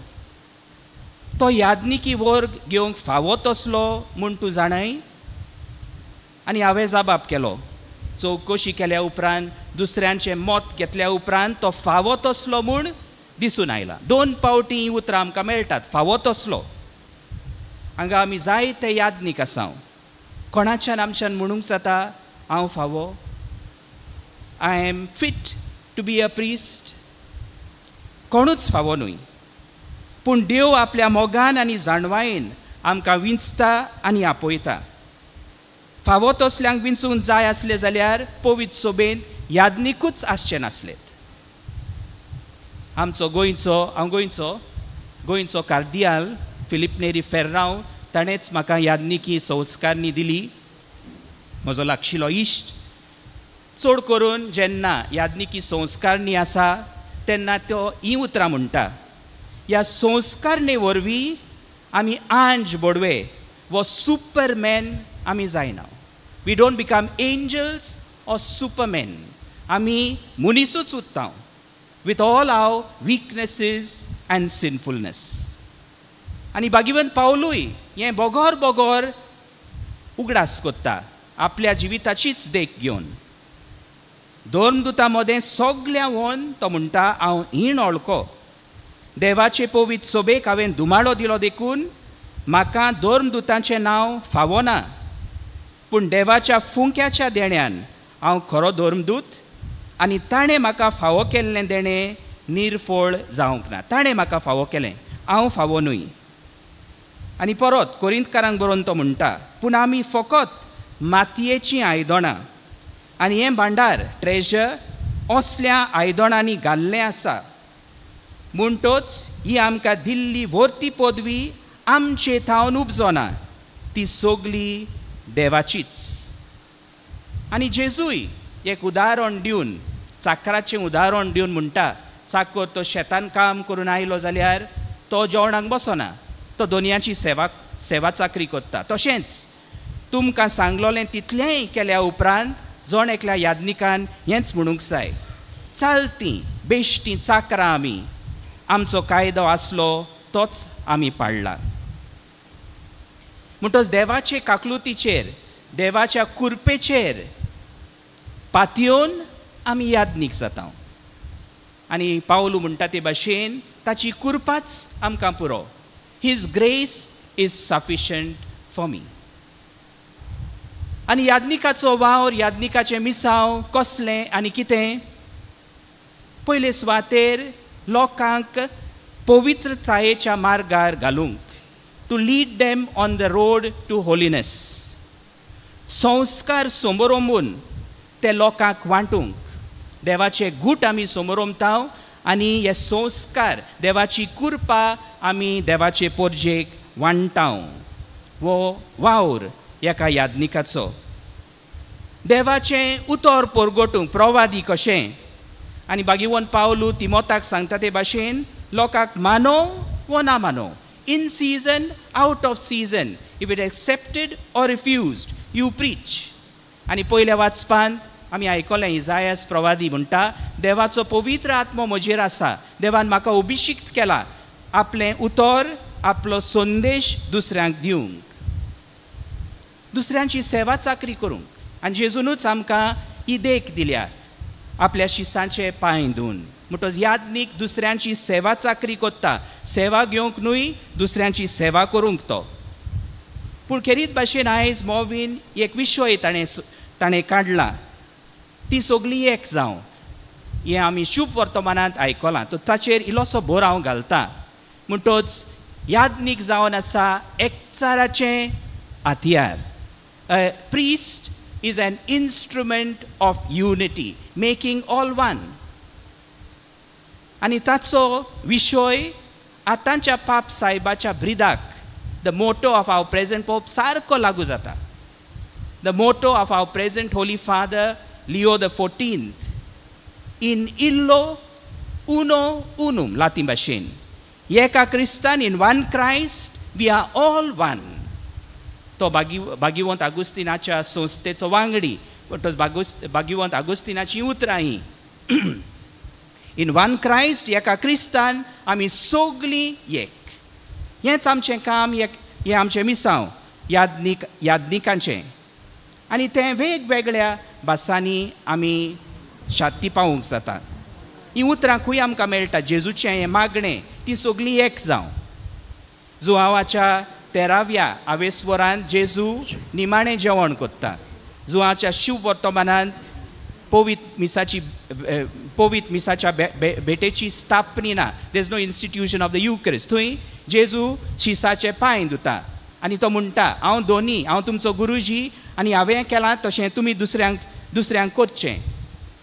तो यादनिकी वर्ग घेवंक फावो तसलो म्हूण तूं जाणाय? आनी हांवें जबाब केलो, चवकशी केल्या उपरांत दुसऱ्यांचें मत घेतल्या उपरांत तो फावो तसलो म्हूण दिसून आयला. दोन पावटी हीं उतरां आमकां मेळटात, फावो तसलो. हांगा आमी जायते यादनीक आसा, कोणाच्यान आमच्यान म्हणूंक जाता हांव फावो, I am fit to be a priest? कोणूच फावो न्हय. पूण देव आपल्या मोगान आनी जाणवायेन आमकां विंचता आनी आपयता. फावो तसल्यांक विंचूंक जाय आसलें जाल्यार पवित्र सोबेंत यादनिकूच आसचे नासलेत. आमचो गोंयचो, हांव गोंयचो, गोंयचो कार्दियाल फिलीप नेरी फेर्रांव, ताणेंच म्हाका यादनिकी संस्कारणी दिली. म्हजो लागशिलो इश्ट. चड करून जेन्ना यादनिकी संस्कारणी आसा तेन्ना त्यो हीं उतरां म्हणटा, ह्या संस्कारणे वरवीं आमी आंज बोडवे वो सुपरमॅन आमी जायना. We don't become angels or supermen. आमी मनीसूच उरता with all our weaknesses and sinfulness. आनी भागीवंत पावलूय हें बोगोर बोगोर उगडास कोत्ता आपल्या जिविताचीच देख घेवन. धर्मदुता मदें सगळ्या वोन तो म्हणटा, हांव हीण ओळखो, देवाचे पवित्र सोबेक हांवें धुमाळो दिलो देखून म्हाका धर्मदुतांचें नांव फावो ना, पूण देवाच्या फुंक्याच्या देण्यान हांव खरो धर्मदूत आनी ताणें म्हाका फावो केल्लें देणें निर्फळ जावंक ना. ताणें म्हाका फावो केलें, हांव फावो न्हय. आनी परत कोरिंतकारांक बरोवन तो म्हणटा, पूण आमी फकत मातयेचीं आयदनां आनी हें भांडार ट्रेजर असल्या आयदनांनी घाल्लें आसा, म्हणटोच ही आमकां दिल्ली वर्ती पदवी आमचे थावन उपजना, ती सगली देवाचीच. आनी जेजूय एक उदाहरण दिवन, चाकराचें उदाहरण दिवन म्हणटा, चाकर तो शेतान काम करून आयलो जाल्यार तो जेवणाक बसना, तो दोनयांची सेवा सेवा चाकरी करता. तशेंच तुमकां सांगलोलें तितलेंय केल्या उपरांत जण एकल्या यादनिकान हेंच म्हणूंक जाय, चलतीं बेश्टीं चाकरां आमी, आमचो कायदो आसलो तोच आमी पाळ्ळा. म्हणटच देवाचे काकलुतीचेर, देवाच्या कुरपेचेर पातयेवन आमी यादनीक जाता. आनी पावलू म्हणटा ते भाशेन ताची कृपाच आमकां पुरो. His grace is sufficient for me. आनी याज्ञिकाचो वावर, याज्ञिकाचें मिसांव कसलें आनी कितें? पयले सुवातेर लोकांक पवित्रतायेच्या मार्गार घालूंक, to lead them on the road to holiness. संस्कार समोरोंबून ते लोकांक वांटूंक. देवाचे गूट आमी समोरोंबता आनी हे संस्कार, देवाची कृपा आमी देवाचे पोरजेक वांटाव. वो वावर एका याज्ञिकाचो. देवाचें उतर परगटूंक प्रवादी कशें. आनी बागीवन पावलू तिमोताक सांगता ते भाशेन लोकांक मानो वो ना मानो, in season out of season, if it accepted or refused, you preach. आनी पयल्या वाचपांत आमी आयकलें इजायास प्रवादी म्हणटा, देवाचो पवित्र आत्मो म्हजेर आसा, देवान म्हाका अभिशिक्त केला आपलें उतर, आपलो संदेश दुसऱ्यांक दिवंक, दुसऱ्यांची सेवा चाकरी करूंक. आनी जेजूनूच आमकां ही देख दिल्या आपल्या शिसांचे पांय धुवन. म्हणटच याज्ञीक दुसऱ्यांची सेवा चाकरी करता, सेवा घेवंक न्हय, दुसऱ्यांची सेवा करूंक तो. पूण खेरीत भाशेन आयज मोवीन एक विशय ताणें काडला, ती सगळी एक जावं, हें आमी शुभ वर्तमानांत आयकलां. तो ताचेर इल्लोसो भर हांव घालता. म्हणटच याज्ञीक जावन आसा एकचाराचें हत्यार. Priest is an instrument of unity, making all one. आनी ताचो विशय आतांच्या पाप सायबाच्या ब्रिदाक, the motto of our present pope, सारको लागू जाता. The motto of our present holy father Leo the 14th, in illo uno unum, Latin भाशेन, एका क्रिस्तान, in one Christ we are all one. तो भाग्यवंत आगुस्तिनाच्या संस्थेचो वांगडी, म्हणटच भाग्यवंत आगुस्तिनाची उतरां ही. इन वन क्रायस्ट, एका क्रिस्तान आमी सगळीं एक. हेंच आमचें काम, हें आमचें मिसांव याज्ञिकांचें. आनी तें वेगवेगळ्या भासांनी आमी शाती पावूंक जाता. हीं उतरां खंय आमकां मेळटा? जेजूचें हें मागणें, तीं सगळीं एक जावं. जुआवाच्या 13व्या आवेस्वरान जेजू निमाणें जेवण करता. जुआच्या शिव वर्तमानांत पवित मिसाच्या भेटेची स्थापनी ना, there is no institution of the Eucharist. थंय जेजू शिसाचे पांय धुता आनी तो म्हणटा, हांव दोनी, हांव तुमचो गुरुजी आनी हांवें केलां तशें तुमी दुसऱ्यांक करचें.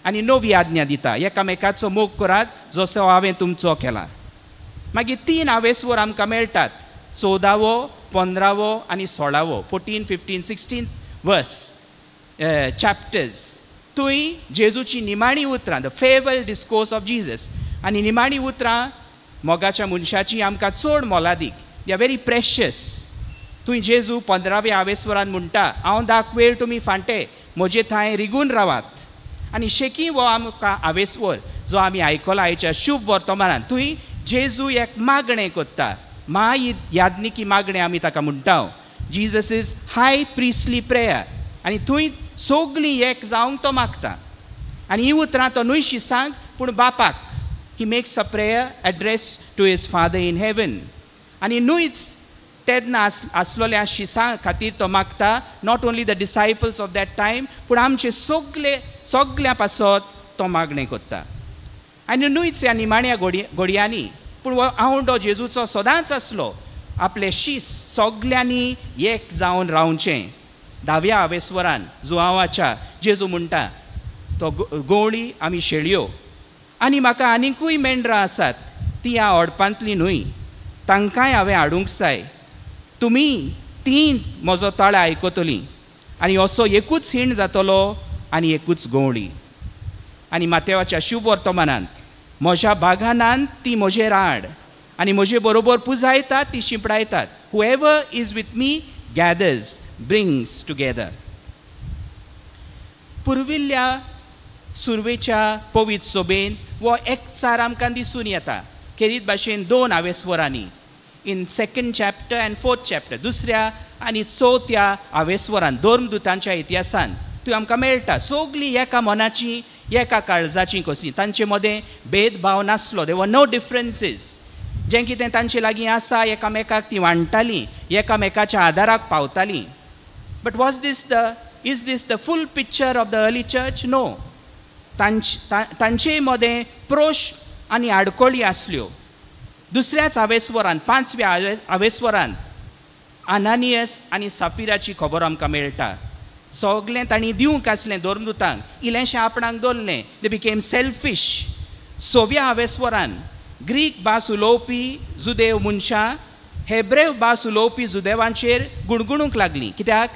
आनी नवी आज्ञा दिता, एकामेकाचो मोग करात जसो हांवें तुमचो केला. मागीर 3 आवेस्वर आमकां मेळटात, 14वो, 15वो आनी 16वो, 14, 15, 16 वर्स चॅप्टर्स. थंय जेजूची निमाणी उतरां, the farewell discourse of Jesus. आनी निमाणी उतरां मोगाच्या मनशाची आमकां चड मोलादीक, they are very precious. थंय जेजू 15व्या आवेस्वरान म्हणटा, हांव दाक वेळ तुमी फांटे म्हजे थंय रिगून रावात. आनी शेकी हो आमकां आवेस्वर जो आमी आयकला आयच्या शुभ वर्तमानान, थंय जेजू एक मागणें करता, मा याज्ञिकी मागणें आमी ताका म्हणटा, Jesus is high priestly prayer. आनी थंय सगळीं एक जावंक तो मागता. आनी ही उतरां तो न्हय शिसांक पूण बापाक, he makes a prayer address to his father in heaven. आनी न्हयच तेन्ना आसलेल्या शिसां खातीर तो मागता, not only the disciples of that time, पूण आमचे सगळ्या पासत तो मागणें करता. आनी न्हयच ह्या निमाण्या घोडयांनी, पूण हो आवंडो जेजूचो सदांच आसलो, आपले शीस सगल्यांनी एक जावन रावचें. 10व्या आवेस्वरान जुआवाच्या जेजू म्हणटा, तो गवळी आमी शेळयो आनी म्हाका आनिकूय मेंढरां आसात, ती ह्या ओडपांतली न्हय, तांकांय हांवें हाडूंक जाय, तुमी तीं म्हजो ताळो आयकतलीं आनी असो एकूच हीण जातलो आनी एकूच गवळी. आनी मातेवाच्या शुभ वर्तमानांत, म्हज्या बागानांत ती म्हजेर राड आनी म्हजे बरोबर पुजायतात, ती शिंपडायतात. Whoever is with me gathers, brings together. पुर्विल्ल्या सुरवेच्या पवित्र सोबेन हो एकचार आमकां दिसून येता. खेरीत भाशेन 2 आवेस्वरांनी, in 2nd chapter and 4th chapter, दुसऱ्या आनी 4थ्या आवेस्वरान धर्मदुतांच्या इतिहासान थंय आमकां मेळटा, सगळीं एका मनाची एका काळजाची कसली, तांचे मदें भेदभाव नासलो, there were no differences. जें कितें तांचे लागीं आसा एकामेकाक ती वांट्टालीं, एकामेकाच्या आदाराक पावतालीं. But was this the is this the full picture of the early church? No. तांचे मदें प्रोश आनी आडखळी आसल्यो. दुसऱ्याच आवेस्वरांत, पांचव्या आवेस्वरांत आनानियस आनी साफिराची खबर आमकां मेळटा. सगळें तांणी दिवंक आसलें धर्मदुतांक, इल्लेंशें आपणाक दवरलें. They became selfish. सव्या आवेस्वरान ग्रीक भास उलोवपी जुदेव मनशां हेब्रेव भास उलोवपी जुदेवांचेर गुणगुणूंक लागलीं, कित्याक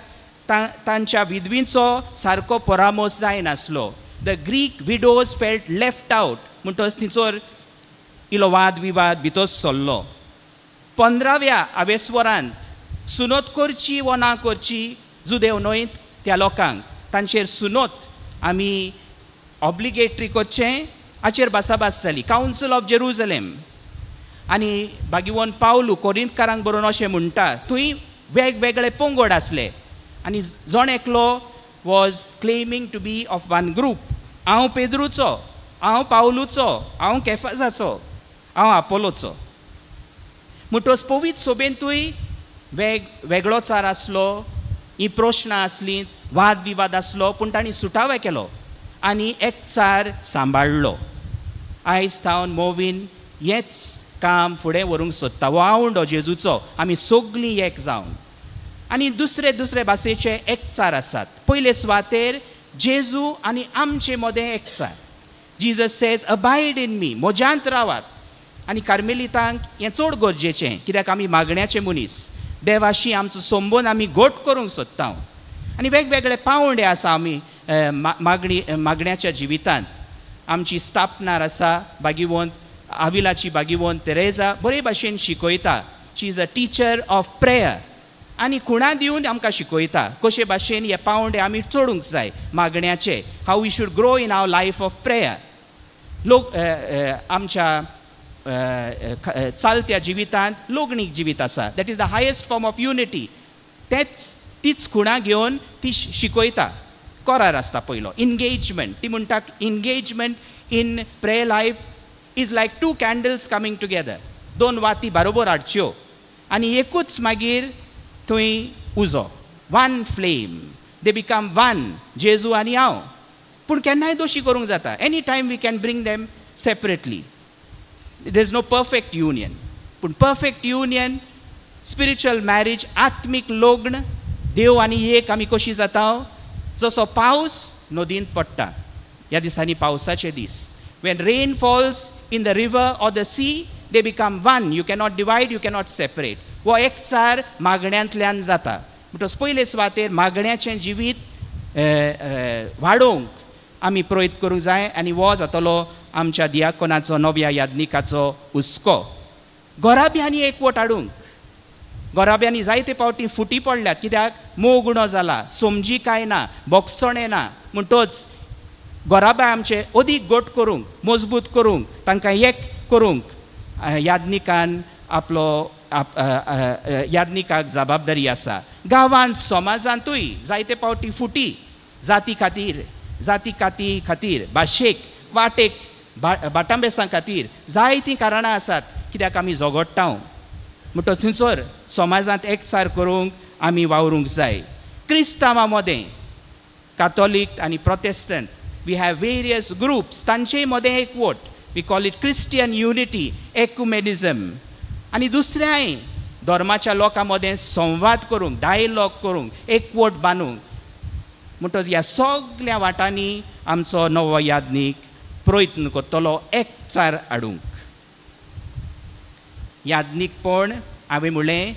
तांच्या विधवींचो सारको परामोस जायनासलो. The Greek widows felt left out. म्हणटच थंयसर इलो वाद विवाद भितर सरलो. 15व्या आवेस्वरांत सुनोत करची वो ना करची जुदेव न्हय त्या लोकांक, तांचेर सुनोत आमी ऑब्लिगेटरी करचें हाचेर भासाभास जाली. Council of Jerusalem. आनी बागीवन पावलू कोरिंतकारांक बरोवन अशें म्हणटा, थंय वेगवेगळे पंगड आसले आनी जण एकलो was claiming to be of one group. हांव पेद्रूचो, हांव पावलूचो, हांव केफाजाचो, हांव आपोलोचो. म्हणटच पवित्र सोबेंतूय वेगळोचार आसलो, ही प्रश्नां आसलीं, वाद विवाद आसलो, पूण तांणी सुटावे केलो आनी एकचार सांबाळ्ळो. आयज थावन मोवीन हेंच काम फुडें व्हरूंक सोदता. हो आवंडो जेजूचो, आमी सगळीं एक जावन. आनी दुसरे दुसरे भाशेचे एकचार आसात. पयले सुवातेर जेजू आनी आमचे मदें एकचार. Jesus says abide in me, म्हज्यांत रावात. आनी कार्मेलितांक हें चड गरजेचें, कित्याक आमी मागण्याचे मनीस, देवाशी आमचो संबंद आमी घट करूंक सोदता. आनी वेगवेगळे पावंडे आसा आमी मागणी मागण्याच्या जिवितांत. आमची स्थापनार आसा बागीवंत आविलाची बागीवंत तेरेजा बरे भाशेन शिकयता. She is a teacher of prayer. आनी खुणां दिवन आमकां शिकयता कशे भाशेन हे पावंडे आमी चडूंक जाय मागण्याचे. How we should grow in our life of prayer. लोक आमच्या चालत्या जिवितांत लोगणीक जिवीत आसा, that is the highest form of unity. तेच तीच खुणां घेवन ती शिकयता. करार आसता पयलो एंगेजमेंट. ती म्हणटा engagement in prayer life is like two candles coming together. दोन वाती बरोबर हाडच्यो आनी एकूच मागीर थंय उजो, one flame, they become one. जेजू आनी हांव. पूण केन्नाय दोशी करूंक जाता. Any time we can bring them separately. There is no perfect union. पूण परफेक्ट युनियन, स्पिरिच्युअल मॅरेज, आत्मीक लग्न, देव आनी एक आमी कशी जाता, जसो पावस नदींत पडटा. ह्या दिसांनी पावसाचे दीस, when rain falls in the river or the sea, they become one. You cannot divide, you cannot separate. हो एकचार मागण्यांतल्यान जाता. म्हणटच पयले सुवातेर मागण्याचें जिवीत वाडोवंक आमी प्रयत्न करूंक जाय. आनी हो जातलो आमच्या दियाकोनाचो नव्या याज्ञिकाचो हुस्को. घराब्यांनी एकवट हाडूंक. घराब्यांनी जायते फावटी फुटी पडल्यात, कित्याक मोग उणो जाला, समजी काय ना, बोगसणें ना. म्हणटच घराब्या आमचे अदीक घट करूंक, मजबूत करूंक, तांकां एक करूंक याज्ञिकान आपलो याज्ञिकाक जबाबदारी आसा. गांवांत समाजांतूय जायते फावटी फुटी जाती खातीर, जाती काती खातीर, भाशेक, वाटेक, बाटांबेसां खातीर जायतीं कारणां आसात कित्याक आमी झगडटा. म्हणटच थंयसर समाजांत एकचार करूंक आमी वावरूंक जाय. क्रिस्तांवां मदें कातोलीक आनी Protestant, we have various groups, तांचे मदें एकवट. We call it Christian unity, ecumenism. आनी दुसऱ्याय धर्माच्या लोकां मदें संवाद करूंक, डायलॉग करूंक, एकवट बांदूंक. म्हणटच ह्या सगल्या वाटांनी आमचो नवो याज्ञीक प्रयत्न करतलो एकचार हाडूंक. याज्ञीकपण हांवें म्हणलें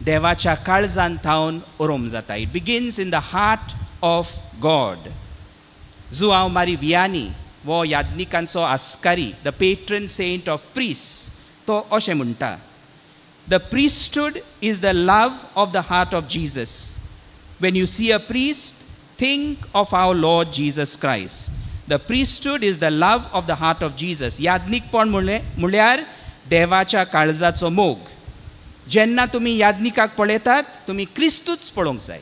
देवाच्या काळजान थावन ओरोम जाता. It begins in the heart of God. Joao Mario Vianney वो याज्ञिकांचो आस्कारी, the patron saint of priest, तो अशें म्हणटा, the priesthood is the love of the heart of Jesus. When you see a priest, think of our Lord Jesus Christ. The priesthood is the love of the heart of Jesus. याज्ञिकपण म्हणल्यार देवाच्या काळजाचो मोग. जेन्ना तुमी याज्ञिकाक पळयतात तुमी क्रिस्तूच पळोवंक जाय.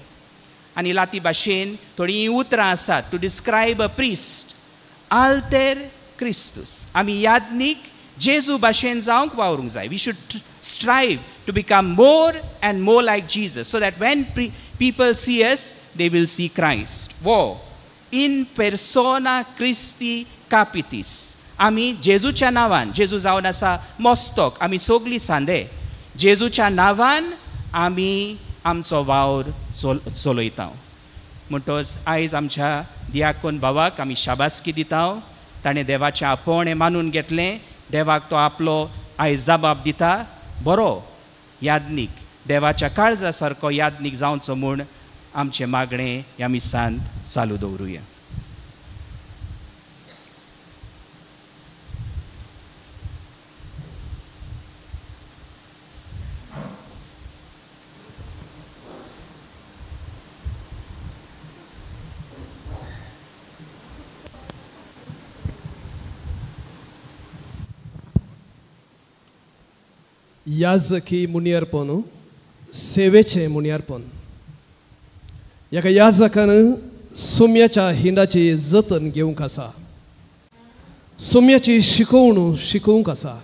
आनी लाती भाशेन थोडीं उतरां आसात to describe a priest. Alter Christus. आमी याज्ञीक जेजू भाशेन जावंक वावरूंक जाय. We should strive to become more and more like Jesus so that when people see us they will see Christ. वो इन persona Christi capitis. आमी जेजूच्या नांवान, जेजू जावन आसा मस्तक, आमी सगळीं सांदे, जेजूच्या नांवान आमी आमचो वावर चलयता. म्हणटच आयज आमच्या दियाकोन भावाक आमी शाबासकी दिता. ताणें देवाचें आपोवणें मानून घेतलें, देवाक तो आपलो आयज जबाब दिता. बरो याज्ञीक, देवाच्या काळजा सारको याज्ञीक जावचो म्हूण आमचें मागणें ह्या मिसांत चालू दवरुया. याजकी मुनियर्पण सेवेचें मुनियर्पण. एका याजकान सोम्याच्या हिंडाची जतन घेवंक आसा, सोम्याची शिकोवणू शिकोवंक आसा,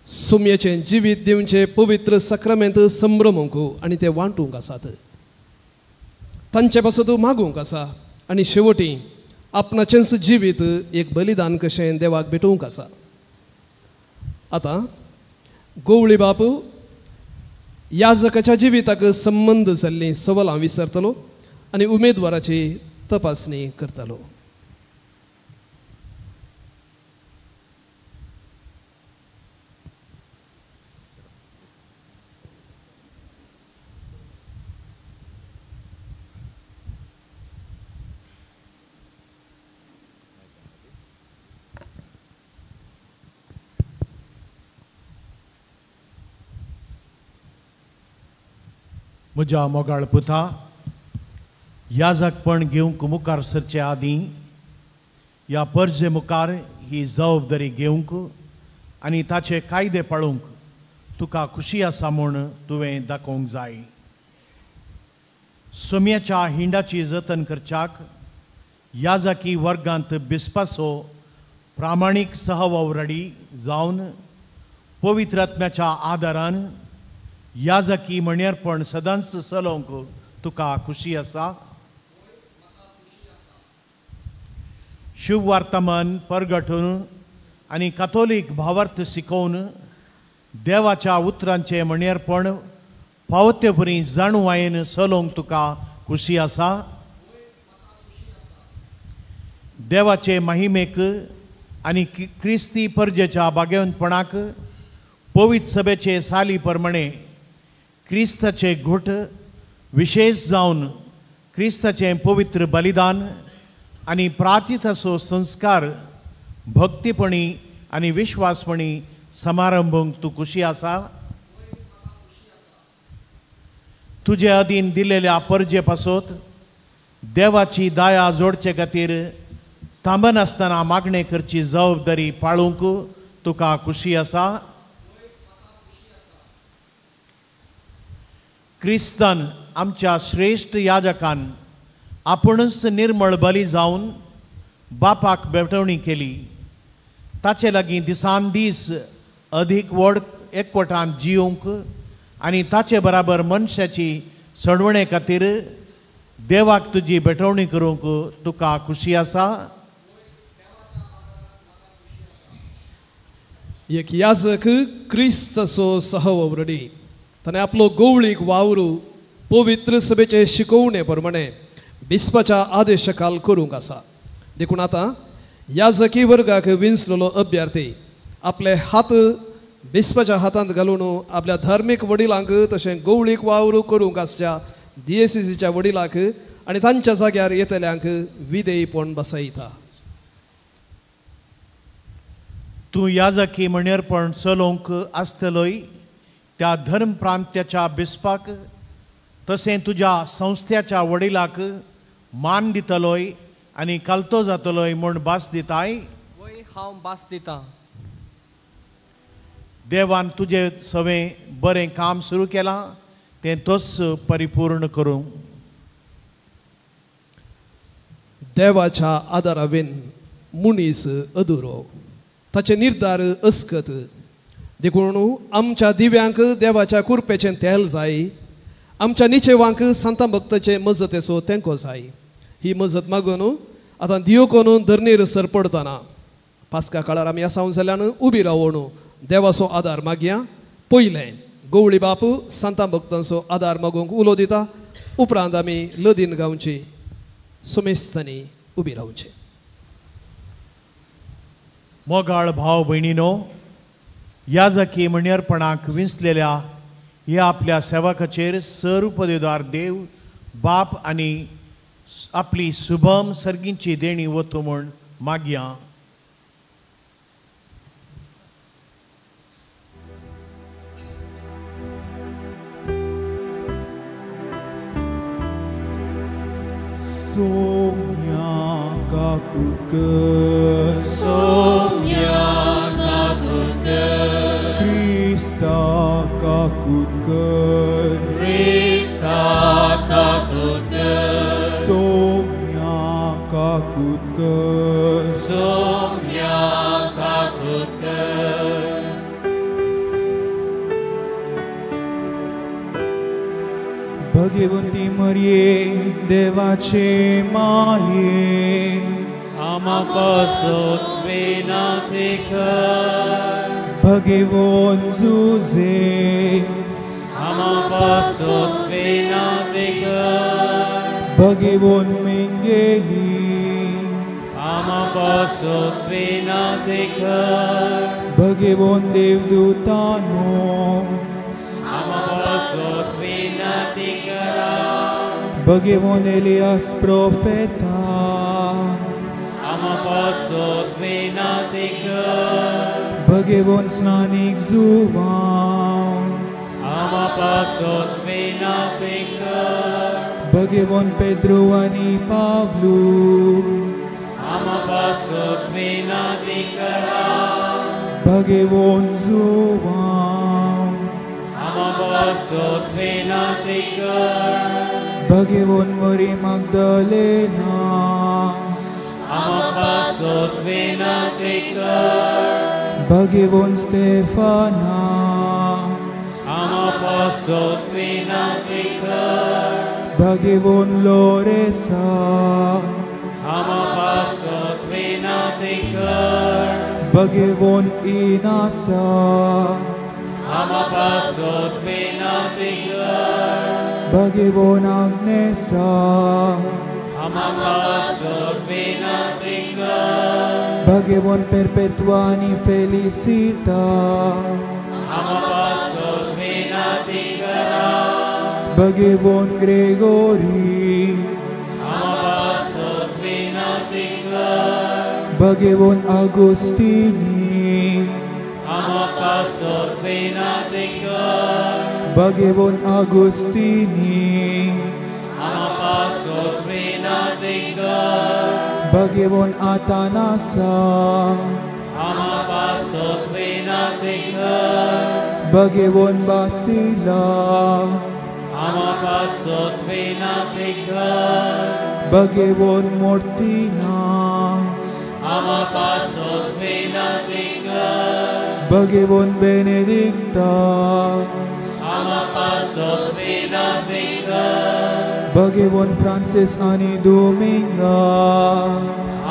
सोम्याचें जिवीत दिवचें पवित्र साक्रामेंत संभ्रमूंक आनी ते वांटूंक आसात, तांचे पासत मागूंक आसा आनी शेवटी आपणाचेंच जिवीत एक बलिदान कशें देवाक भेटोवंक आसा. आतां गोवळी बापू याजकाच्या जिविताक संबंद जाल्लीं सवालां विसरतलो आनी उमेदवाराची तपासणी करतलो. म्हज्या मोगाळ पुता, याजकपण घेवंक मुखार सरचे आदीं ह्या परजे मुखार ही जबाबदारी घेवंक आनी ताचे कायदे पाळूंक तुका खुशी आसा म्हूण तुवें दाखोवंक जाय. सोम्याच्या हिंडाची जतन करच्याक याजकी वर्गांत बिस्पाचो प्रामाणीक सहवावराडी जावन पवित्र आत्म्याच्या आदारान याजकी म्हणयारपण सदांच चलोवंक तुका खुशी आसा. शुभवार्तमान परगटून आनी कातोलीक भावार्थ शिकोवन देवाच्या उतरांचें म्हणयारपण पावतेपरी जाणवायेन चलोवंक तुका खुशी आसा. देवाचे महिमेक आनी क्रिस्ती परजेच्या भाग्यवंतपणाक पवित्र सभेचे साली प्रमाणे क्रिस्ताचे घोट विशेष जावन क्रिस्ताचें पवित्र बलिदान आनी प्रातिथाचो संस्कार भक्तीपणी आनी विश्वासपणी समारंभूंक तूं खुशी आसा. तुजे अधीन दिलेल्या परजे पासत देवाची दया जोडचे खातीर थांबनासतना मागणें करची जबाबदारी पाळूंक तुका खुशी आसा. क्रिस्तान आमच्या श्रेश्ठ याजकान आपुणूच निर्मळ बली जावन बापाक भेटवणी केली. ताचे लागीं दिसान दीस अधीक व्हड एकवटान जियोंक आनी ताचे बराबर मनशाची सडवणे खातीर देवाक तुजी भेटवणी करूंक तुका खुशी आसा. एक याजक क्रिस्ताचो सहवावरडी ताणें आपलो गोवळीक वावरू पवित्र सभेचे शिकोवणे प्रमाणे बिस्पाच्या आदेशकाल करूंक आसा. देखून आतां याजकी वर्गाक विंचलेलो अभ्यार्थी आपले हात बिस्पाच्या हातांत घालून आपल्या धार्मीक वडिलांक तशें गोवळीक वावरू करूंक आसच्या डीएसीसीच्या वडिलांक आनी तांच्या जाग्यार येतल्यांक विधेयपण बसयता. तूं याजकी म्हणयारपण चलोवंक आसतलोय त्या धर्म प्रांत्याच्या बिस्पाक तशें तुज्या संस्थ्याच्या वडिलाक मान दितलोय आनी कालतो जातलोय म्हूण भास दिताय. वय, हांव भास दितां. देवान तुजें सवें बरें काम सुरू केलां तें तोच परिपूर्ण करूं. देवाच्या आदारावीन मनीस अधुरो. ताचे निर्धार अस्कत. देखून आमच्या दिव्यांक देवाच्या कुरपेचें तेल जाय, आमच्या निचेवांक सांता भक्ताचे मजतेचो तेंको जाय. ही मजत मागून आतां दियो कोनून धरणीर सरपडतना पास्का काळार आमी आसावन जाल्यान उबी रावून देवाचो आदार मागया. पयलें गवळी बापू सांता भक्तांचो आदार मागूंक उलो दिता, उपरांत आमी लदीन गांवची सुमेस्तांनी उबी रावचें. मोगाळ भाव भयणीनो, याजकी म्हणयरपणाक विंचलेल्या ह्या आपल्या सेवकाचेर सरुपदेदार देव बाप आनी आपली शुभम सर्गींची देणी वतू म्हूण मागया. सोम्या काकुतकर, सोम्या काकुतकर, क्रिस्ता काकुतकर, क्रिस्ता काकुतकर, सोम्या काकुतकर, सोम्या काकुतकर. भगवंती मरिये देवाचे माये, आमा पासत विनंती कर. भगवंत जुझे, आमा पासत विनंती कर. भगवंत मिंगेली, आमा पासत विनंती कर. भगवंत देवदूतानो, आमा पासत विनंती करा. भगवंत एलियास प्रोफेता, आमा पासत विनंती कर. भगवंत स्नानीक जुवांव, आमा पासत विनंती कर. भगवंत पेद्रू आनी पावलू, आमा पासत विनंती करा. भगवंत जुवांव, आमा पासत विनंती कर. भगवंत मरी माग्दलेना, आमा पासत विनंती कर. भगवंत स्तेफाना, आमा पासत विनंती कर. भगवंत लोरेसा, आमा पासत विनंती कर. भगवंत इनासा, आमा पासत विनंती कर. भगवंत आग्नेसा, आमा पासत विनंती कर. भगवंत परपेतुआ आनी फेलिसिता, आमा पासत विनंती करा. भगवंत ग्रेगोरी, आमा पासत विनंती कर. भगवंत आगुस्तिनी, आमा पासत विनंती कर. भगवंत आगुस्तिनी, आमा पासत विनंती कर. भगवंत आतानासा, आमा पासत विनंती कर. भगवंत बासिला, आमा पासत विनंती कर. भगवंत मोर्तिना, आमा पासत विनंती कर. भगवंत बेनेदिक्ता, आमा पासत विनंती कर. भगवंत फ्रांसिस आनी दोमिंगा,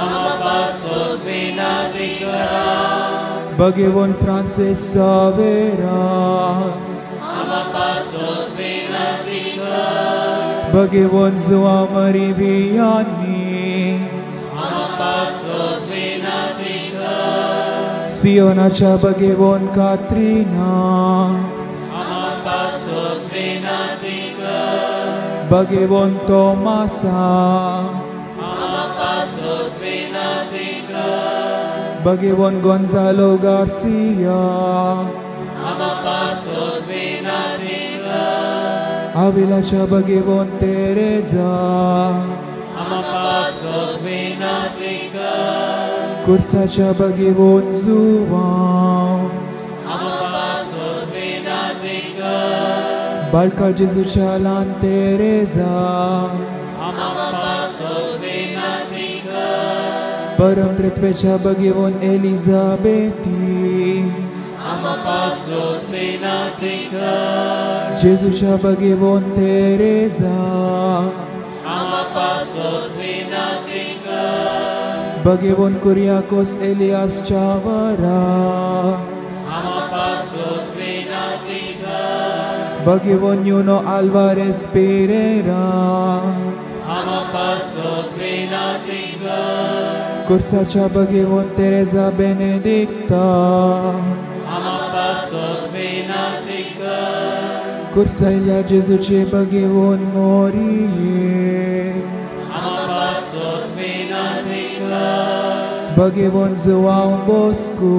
आमा पासत विनंती करा. भगवंत फ्रांसिस सावेरा, आमा पासत विनंती कर. भगवंत जुआ मरी वियानी, आमा पासत विनंती कर. सियोनाच्या भगवंत कात्रिना, आमा पासत विनंती कर. भगवंत तोमासा, आमा पासत विनंती कर. भगवंत गोंजालो गार्सिया, आमा पासत विनंती कर. आविलाच्या भगवंत तेरेजा, आमा पासत विनंती कर. कुर्साच्या भगवंत जुवांव, आमा पासत विनंती कर. बाळका जेजूच्या ल्हान तेरेजा, आमा पासत विनंती कर. परम त्रित्वेच्या भगेवन एलिझाबेती, आमा पासत विनंती कर. जेजूच्या भगेवन तेरेजा, आमा पासत विनंती कर. भगेवन कुरियाकोस एलियास चावरा, आमा पासत विनंती कर. भगेवन युनो आल्वारेस पेरेरा, आमा पासत विनंती कर. कुर्साच्या भगेवन तेरेजा बेनेदिक्ता, आमा पासत विनंती कर. कुर्सायल्या जेजूचे भगेवन मोरिये, आमा पासत विनंती कर. भगेवन जुआंव बोस्को,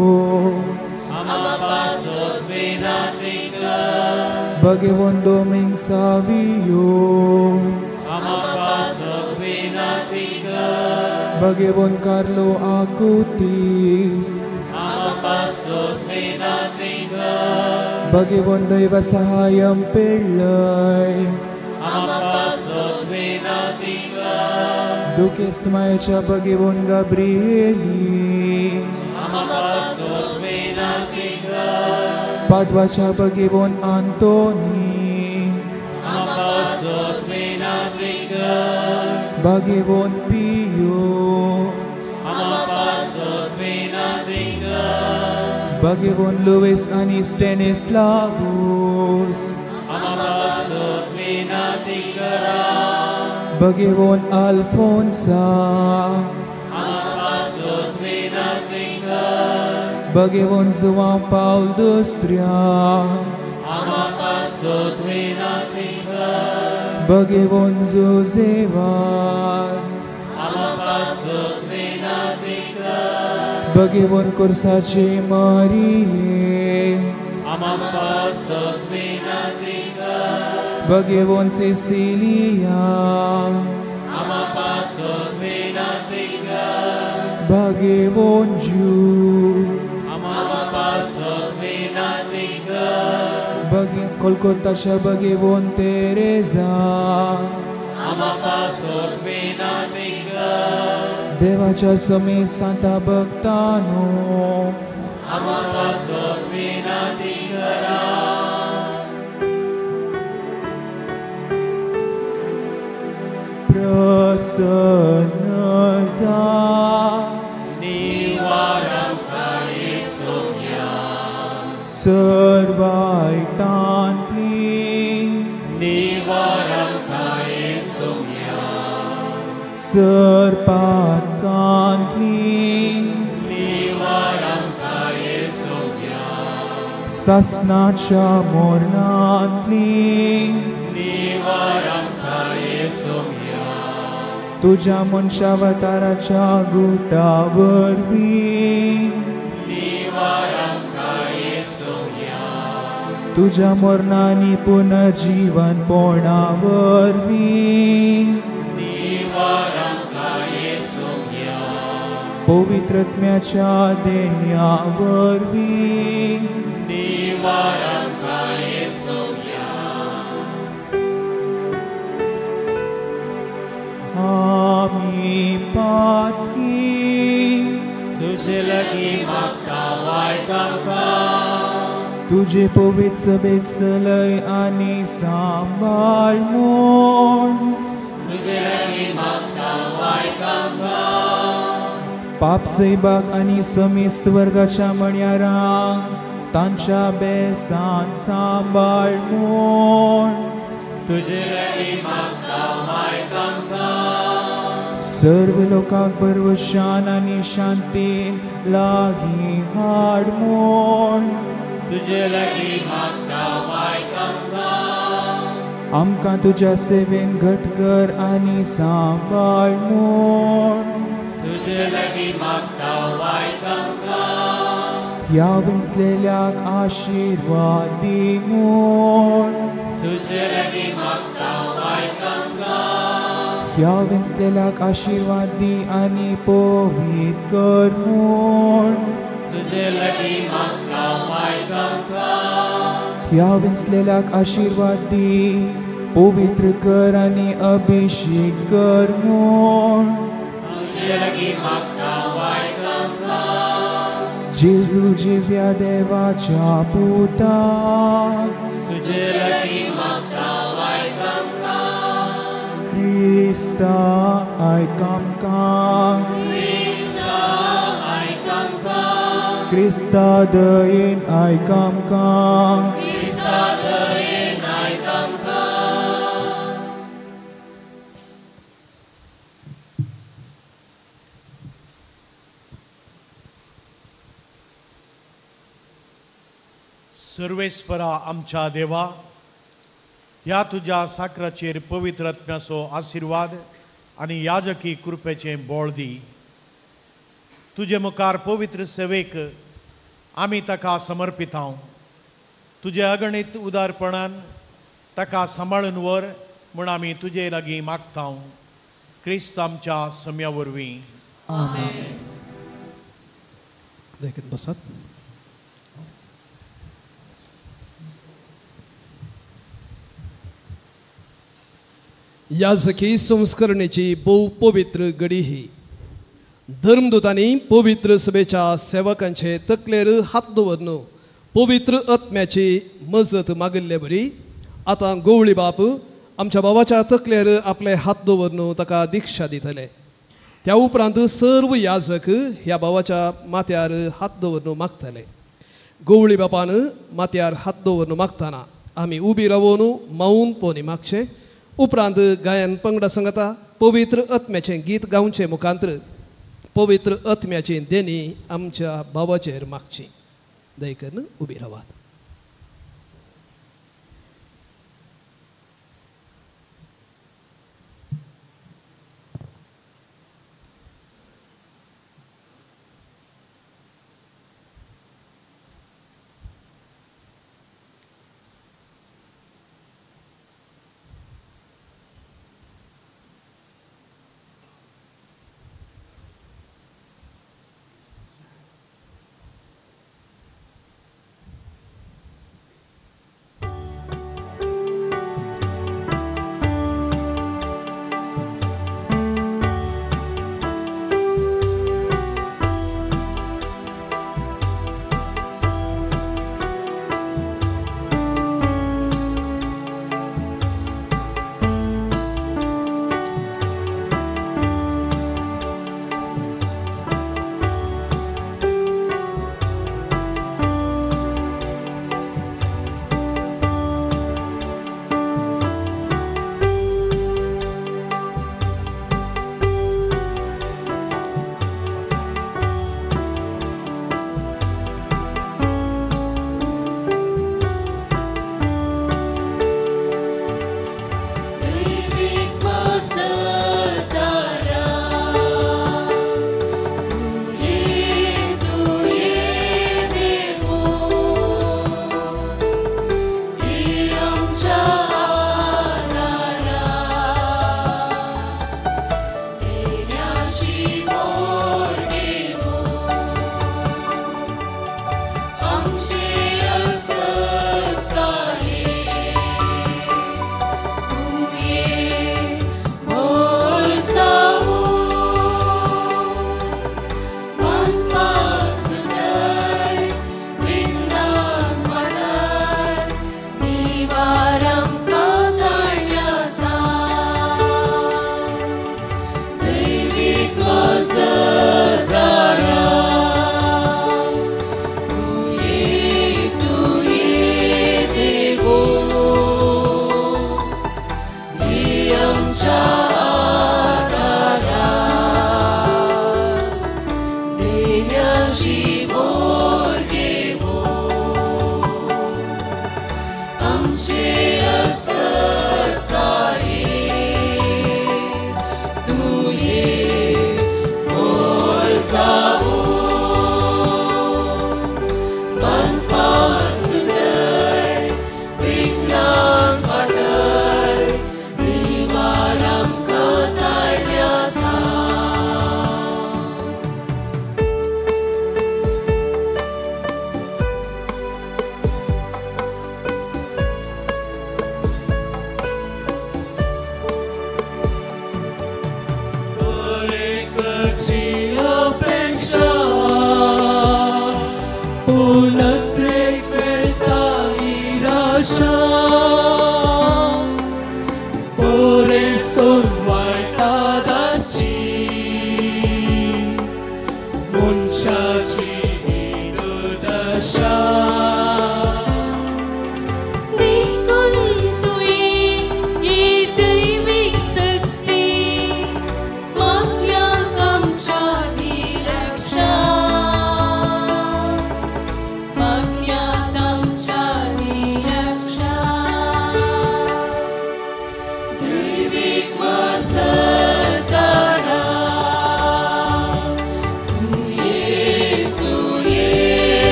आमा पासत विनंती कर. भगेवन दोमिंग सावियो, आमा पासत विनंती कर. भगेवन कार्लो आकुतीस, आमा पासत विनंती कर. भगेवन दैव सहायम पिळ्ळय, आमा पासत विनंती कर. दुखेस्त मायेच्या भगेवन गाब्रिएली, आमा पासत विनंती कर. पादवाच्या भगेवन आंतोनी, आमा पासत विनंती कर. भगेवन पियो, आमा पासत विनंती कर. भगेवन लुईस आनी स्टॅनिस्लावूस, आमा पासत विनंती करा. भगेवन आल्फोन्सा, आमा पासत विनंती कर. भगेवन जुआंव पावल दुसऱ्या, आमा पासत विनंती कर. भगेवन जुझेवाज, आमा पासत विनंती कर. भगेवन कुर्साचे मारिये, आमा पासत विनंती कर. भगेवन सिसिलिया, आमा पासत विनंती कर. भगेवन जू, आमा पासत विनंती कर. भगे कोलकोताच्या भगेवन तेरेजा, आमा पासत विनंती कर. देवाच्या समे सांता भक्तानो, आमा पासत विनंती करा. प्रसन्न जा, निवार आमकां येसुम्या, सर्वायतांतली, निवार आमकां येसुम्या, सरपातकांतली, निवार आमकां येसुम्या, सासनाच्या मोरणांतली, निवार आमकां येसुम्या, तुज्या मनशावताराच्या गुटा वरवीं, निवार आमकां येसुम्या, तुज्या मरणांनी पुनर्जीवनपणा वरवीं, निवार आमकां येसुम्या, पवित्रत्म्याच्या देण्या वरवीं, निवार आमकां येसुम्या. आमी पातकी, तुजे लागीं मागता वायट आमकां, तुजे पवित्र सभेक सलय आनी सांबाळ म्हूण, तुजे लागीं मागता वायट आमकां, पाप सैबाक आनी समेस्त वर्गाच्या मण्यारांक तांच्या बेसान सांबाळ म्हूण, तुजे लागीं मागता वायट आमकां, सर्व लोकांक बरवशान आनी शांतीन लागीं हाड म्हूण, तुजे लागीं मागता वायट आमकां, आमकां तुज्या सेवेन घट कर आनी सांबाळ म्हूण, तुजे लागीं मागता वायट आमकां, ह्या विंचलेल्याक आशिर्वाद दी म्हूण, तुजे लागीं मागता वायट आमकां, ह्या विंचलेल्याक आशिर्वाद दी आनी पवित्र कर म्हूण, तुजे लागीं मागता वायट आमकां, ह्या विंचलेल्याक आशिर्वाद दी, पवित्र कर आनी अभिषेक कर म्हूण, तुजे तुजे लागीं मागता आयक आमकां. जेजू जिव्या देवाच्या पुता, तुजे लागीं मागता आयक आमकां. क्रिस्ता आयक आमकां. क्रिस्ता आयक आमकां. क्रिस्ता दयेन आयक आमकां. क्रिस्ता दयेन आयक आमकां. सर्वेस्परा आमच्या देवा, ह्या तुज्या साकराचेर पवित्र आत्म्याचो आशिर्वाद आनी याजकी कृपेचें बळ दी. तुजे मुखार पवित्र सेवेक आमी ताका समर्पितांव. तुजे अगणीत उदारपणान ताका सांबाळून व्हर म्हूण आमी तुजे लागीं मागतांव. क्रिस्त आमच्या सम्या वरवीं. आमेन. देखीन बसात. याजकी संस्करणेची भोव पवित्र घडी ही. धर्मदूतांनी पवित्र सभेच्या सेवकांचे तकलेर हात दवरन पवित्र आत्म्याची मजत मागिल्ले बरी आतां गोवळी बाप आमच्या बाबाच्या तकलेर आपले हात दवरन ताका दीक्षा दितले. त्या उपरांत सर्व याजक ह्या बाबाच्या माथ्यार हात दवरन मागतले. गोवळी बापान माथ्यार हात दवरन मागतना आमी उबी रावन मावन पोनी मागचें. उपरांत गायन पंगडा संगता पवित्र आत्म्याचें गीत गावचें मुखांत्र पवित्र आत्म्याची देणी आमच्या बाबाचेर मागची. दयकरून उबी रावात.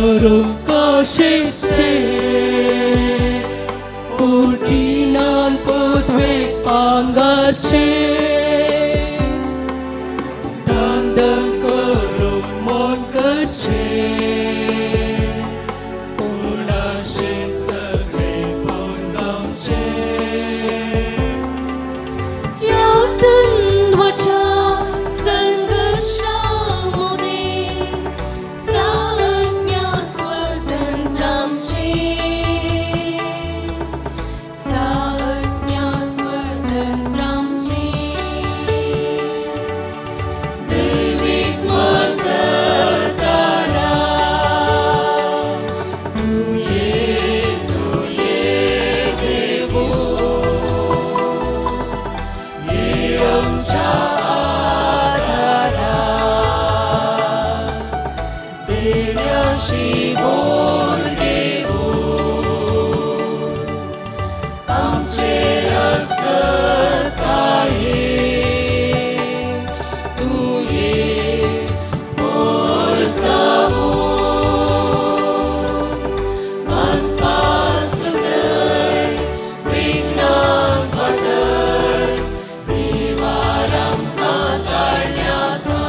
करूंक शिकचें पूण खिणान पृथ्वेक पांगारचें धंग करूंक मन करचें पूण आशेन सगळें पूर्ण जावचें. ह्या द्वंद्वाच्या संघर्शामदें साज्ञा स्वतंत्र आमचें, साज्ञा स्वतंत्र आमचें. दैवीक मजतकारा तूं ये देवो, ये आमच्या आधारा, देण्याशी बोल देवो, आमचे अस्कताये तूं ये बोल जावो, मनपास सुटय विघ्नाक वाटय देवार आमकां ताळ्याता.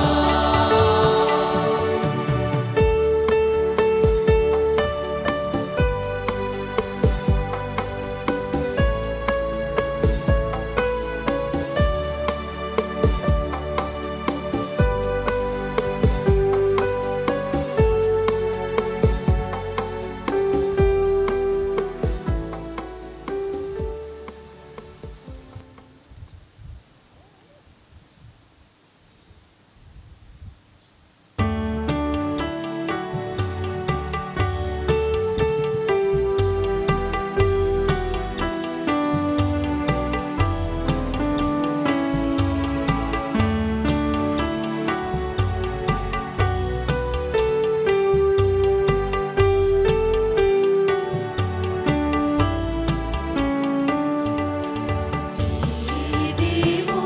देवो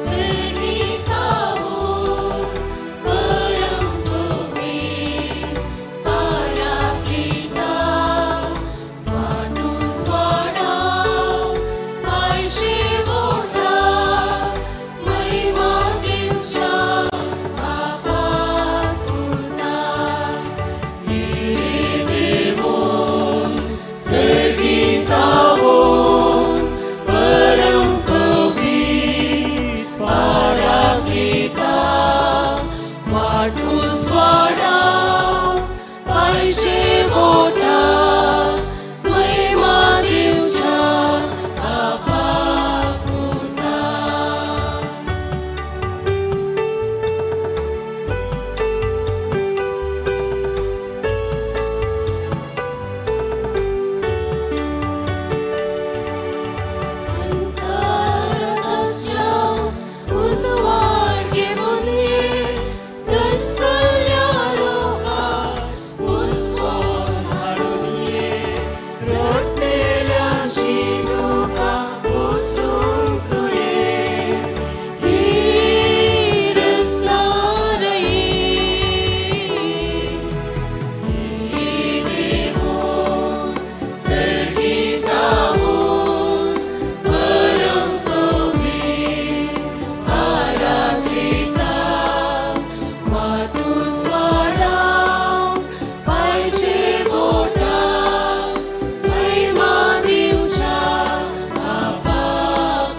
सगीतावो परम पवित्र पराक्लिता, वाटू स्वाडा पायशे वोटा, महिमा दिवच्या बापा पुता. देवो सगीतावो परम पवित्र पराक्लिता, वाटू स्वाडा पायशे वोटा, महिमा दिवच्या बापा पुता. अंतरतस्या उजवाड घेवन ये, दर्सल्या लोकांक उजवाड हाडून ये, रडटेल्यांची दुकां पुसूंक ये, ये रसनार ये. देवो सर्गीतावो परम पवित्र पराक्लिता, वाटू स्वाडा पायशे वोटा, महिमा दिवच्या बापा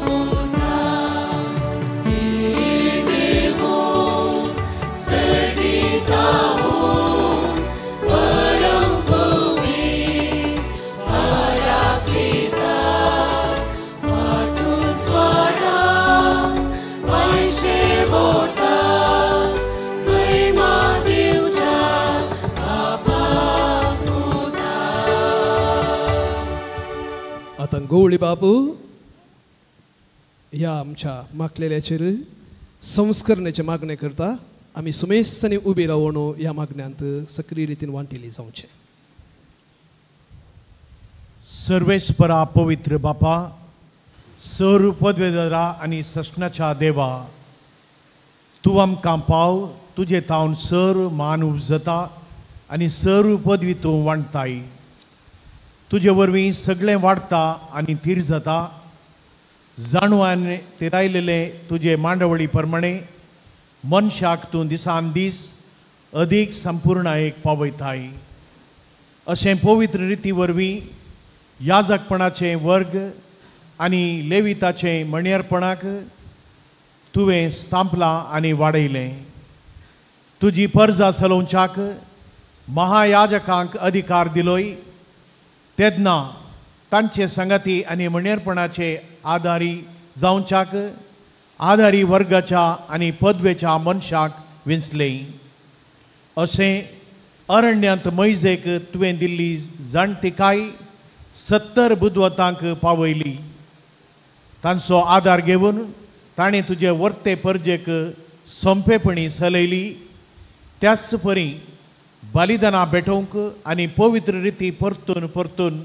पुता. देवो सर्गीतावो परम पवित्र पराक्लिता, वाटू स्वाडा पायशे वोटा, महिमा दिवच्या बापा पुता. आतां गवळी बाबू ह्या आमच्या मागलेल्याचेर संस्करणेचे मागणें करता. आमी सुमेस्तांनी उबी रावन ह्या मागण्यांत सक्रीय रितीन वांटिली जावचें. सर्वेस्परा पवित्र बापा, सर पदवेदरा आनी सस्नाच्या देवा, तूं आमकां पाव, तुजे तावन सर मान उपजता आनी सर्व पदवी तूं वांटताय. तुजे वरवीं सगळें वाडटा आनी थीर जाता. जाणवान तिरायलेले तुजे मांडवळी प्रमाणे मनशाक तूं दिसान दीस अदीक संपूर्णायेक पावयताय. अशें पवित्र रिती वरवीं याजकपणाचे वर्ग आनी लेविताचें मणयरपणाक तुवें स्थापलां आनी वाडयलें. तुजी परजा चलोवच्याक महायाजकांक अधिकार दिलोय. तेन्ना तांचे संगती आनी मणयरपणाचे आदारी जावच्याक आदारी वर्गाच्या आनी पदवेच्या मनशाक विंचलें. अशें अरण्यांत मैजेक तुवें दिल्ली जाणतिकाय 70 बुदवंतांक पावयली. तांचो आदार घेवन ताणें तुजे वर्ते परजेक सोंपेपणी चलयली. त्याच परी बलिदानां भेटोवंक आनी पवित्र रिती परतून परतून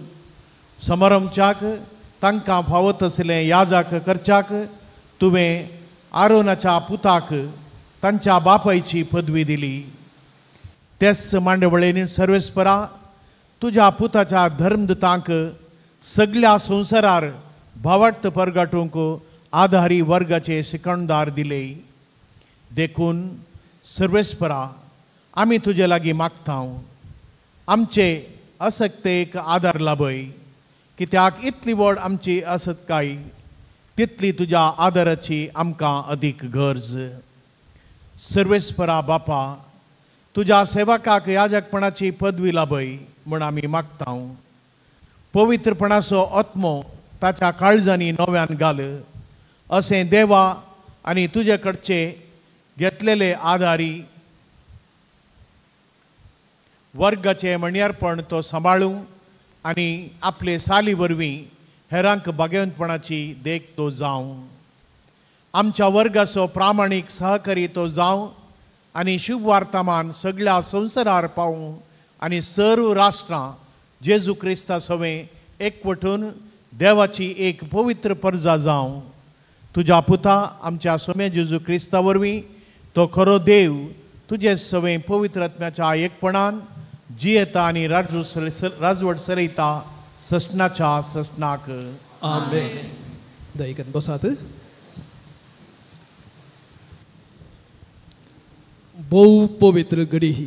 समारंभच्याक तांकां फावत आशिल्लें याजक करच्याक तुवें आरोनाच्या पुताक तांच्या बापायची पदवी दिली. तेच मांडवळेन सर्वेस्परा तुज्या पुताच्या धर्मदूतांक सगल्या संवसारार भावार्थ परगाटूंक आधारी वर्गाचे शिकणदार दिले. देखून सर्वेस्परा आमी तुजे लागीं मागता, आमचे असक्तेक आदार लाभय, कित्याक इतली व्हड आमची असक्ताय तितली तुज्या आदाराची आमकां अदीक गरज. सर्वेस्परा बापा, तुज्या सेवकाक याजकपणाची पदवी लाभय म्हूण आमी मागता. पवित्रपणाचो आत्मो ताच्या काळजांनी नव्यान घाल. अशें देवा आनी तुजे कडचे घेतलेले आदारी वर्गाचें म्हणयारपण तो सांबाळूं आनी आपले साली वरवीं हेरांक भाग्यवंतपणाची देख तो जावं. आमच्या वर्गाचो प्रामाणीक सहकारी तो जावं आनी शुभ वार्तामान सगळ्या संवसारार पावूं आनी सर्व राष्ट्रां जेजू क्रिस्ता सवें एकवटून देवाची एक पवित्र परजा जावं. तुज्या पुता आमच्या सोम्या जेजू क्रिस्ता वरवीं तो खरो देव तुजे सवें पवित्र आत्म्याच्या एकपणान जियेता आनी राजवट चलयता ससनाच्या ससनाक. आमेन. दयेन बसात. भोव पवित्र घडी ही.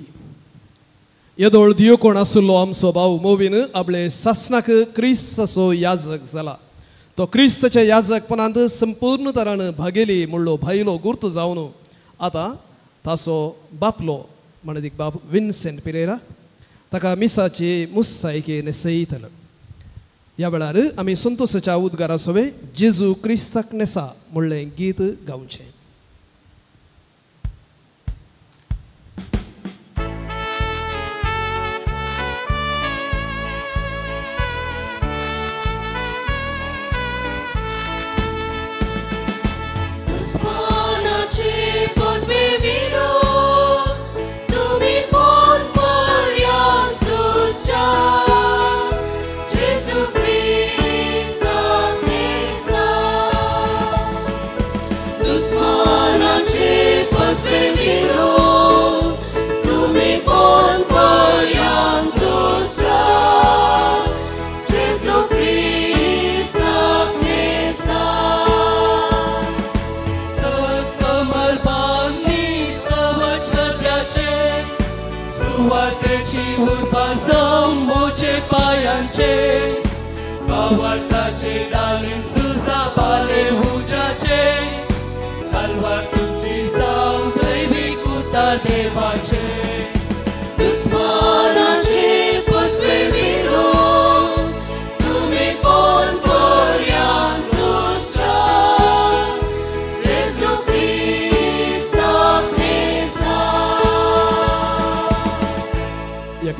येदोळ दियो कोण आसलो आमचो भाव मोवीन आपले सासनाक क्रिस्ताचो याजक जाला. तो क्रिस्ताच्या याजकपणांत संपूर्ण तरान भागेली म्हणलो भायलो गुर्त जावन आतां ताचो बापलो म्हणीक बाब विन्सेंट पिरेरा ताका मिसाची मुसायकी न्हेसयतलो. ह्या वेळार आमी संतोसाच्या उद्गारा सवे जेजू क्रिस्ताक न्हेसा म्हणलें गीत गावचें.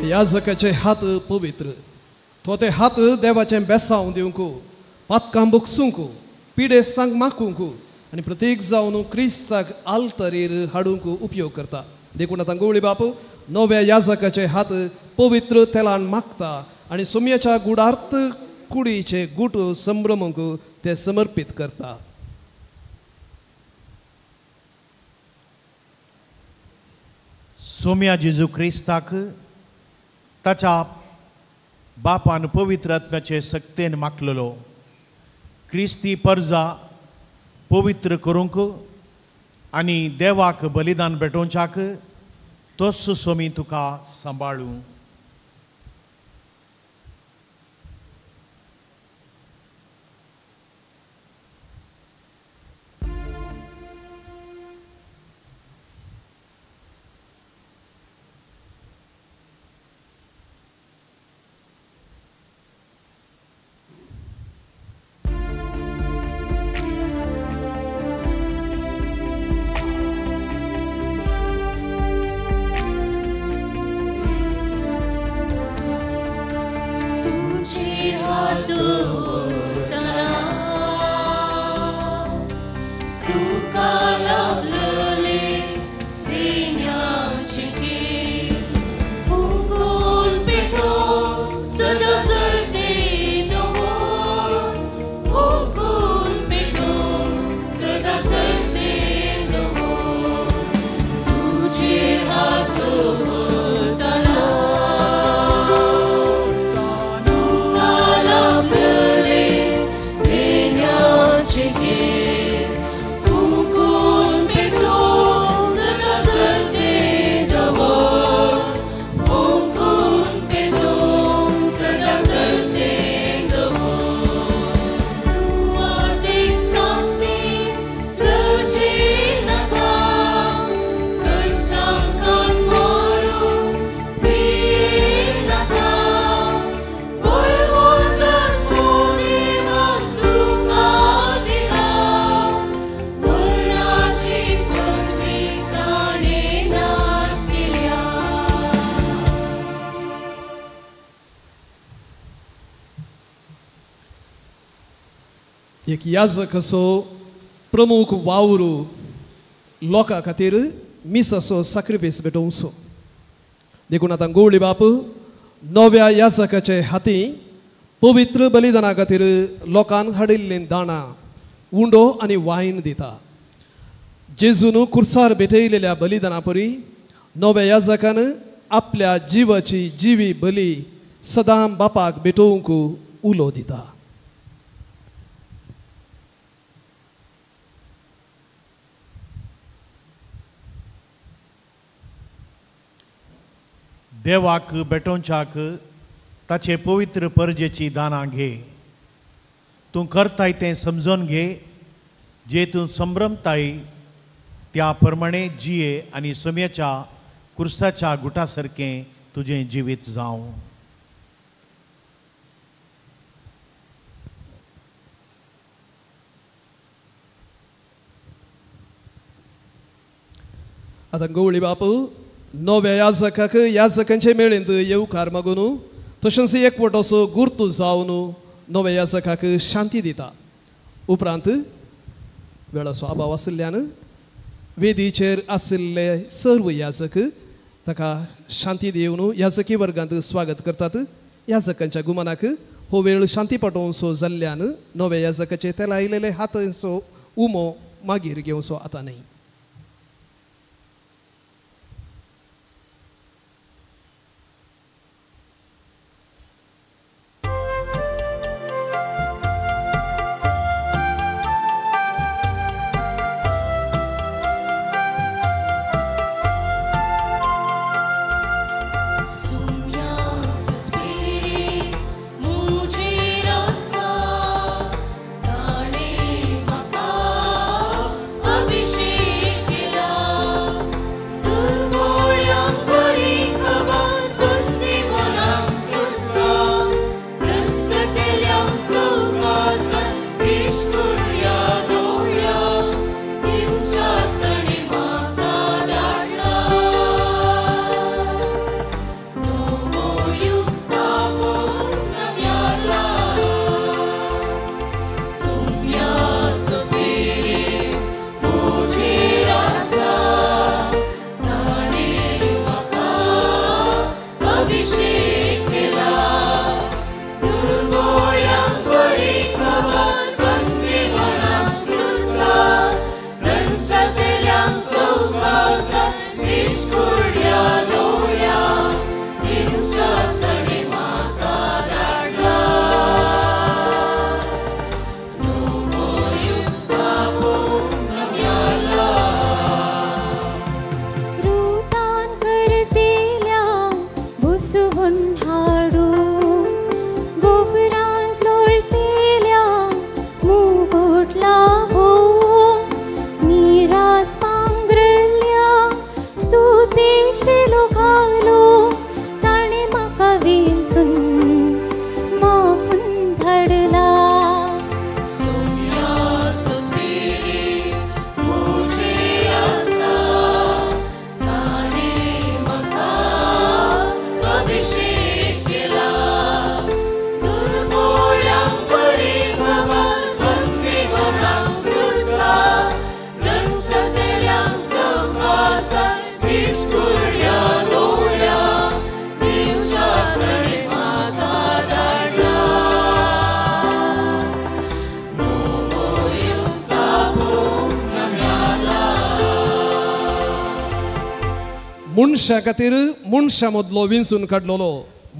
याजकाचे हात पवित्र, तो ते हात देवाचें बेसांव दिवंक, पातकां बगसूंक, पिडेस्तांक माकूंक आनी प्रत्येक जावन क्रिस्ताक आल्तरीर हाडूंक उपयोग करता. देखून आतां गवळी बापू नव्या याजकाचे हात पवित्र तेलान मागता आनी सोम्याच्या गुडार्थ कुडीचे गुट संभ्रमूंक ते समर्पीत करता. सोम्या जेजू क्रिस्ताक ताच्या बापान पवित्र आत्म्याचे सक्तेन मागलेलो क्रिस्ती परजा पवित्र करूंक आनी देवाक बलिदान भेटोवच्याक तोच सोमी तुका सांबाळूं. एक याजक असो प्रमुख वावरू लोकां खातीर मिसाचो साक्रिफीस भेटोवचो. देखून आतां गवळी बाप नव्या याजकाचे हाती पवित्र बलिदाना खातीर लोकांक हाडिल्लीं दाणां उंडो आनी वायन दिता. जेजून कुर्सार भेटयलेल्या बलिदाना परी नव्या याजकान आपल्या जिवाची जिवी बली सदां बापाक भेटोवंक उलो दिता. देवाक भेटोवच्याक ताचे पवित्र परजेची दानां घे. तूं करताय तें समजून घे, जे तूं संभ्रमताय त्या प्रमाणे जिये आनी सोम्याच्या कुर्साच्या गुटा सारकें तुजें जिवीत जावं. आतां गवळी बापू नव्या याजकाक याजकांचे मेळींत येवकार मागून तशेंच एकवट असो गुर्तू जावन नव्या याजकाक शांती दिता. उपरांत वेळाचो अभाव आशिल्ल्यान वेदीचेर आशिल्ले सर्व याजक ताका शांती दिवन याजकी वर्गांत स्वागत करतात. याजकांच्या गुमानाक हो वेळ शांती पाठोवचो जाल्ल्यान नव्या याजकाचे तेला आयिल्ले हातांचो उमो मागीर घेवचो आतां न्हय. Ishkurya doya, Dincha. हाडू गोबरांत लोळतेल्या मुगोट लावो निरास पांगरल्या स्तुतीशिलो घालो ताणें म्हाका विंचून मापून धाडला. मनशा खातीर मनशा मदलो विंचून काडलेलो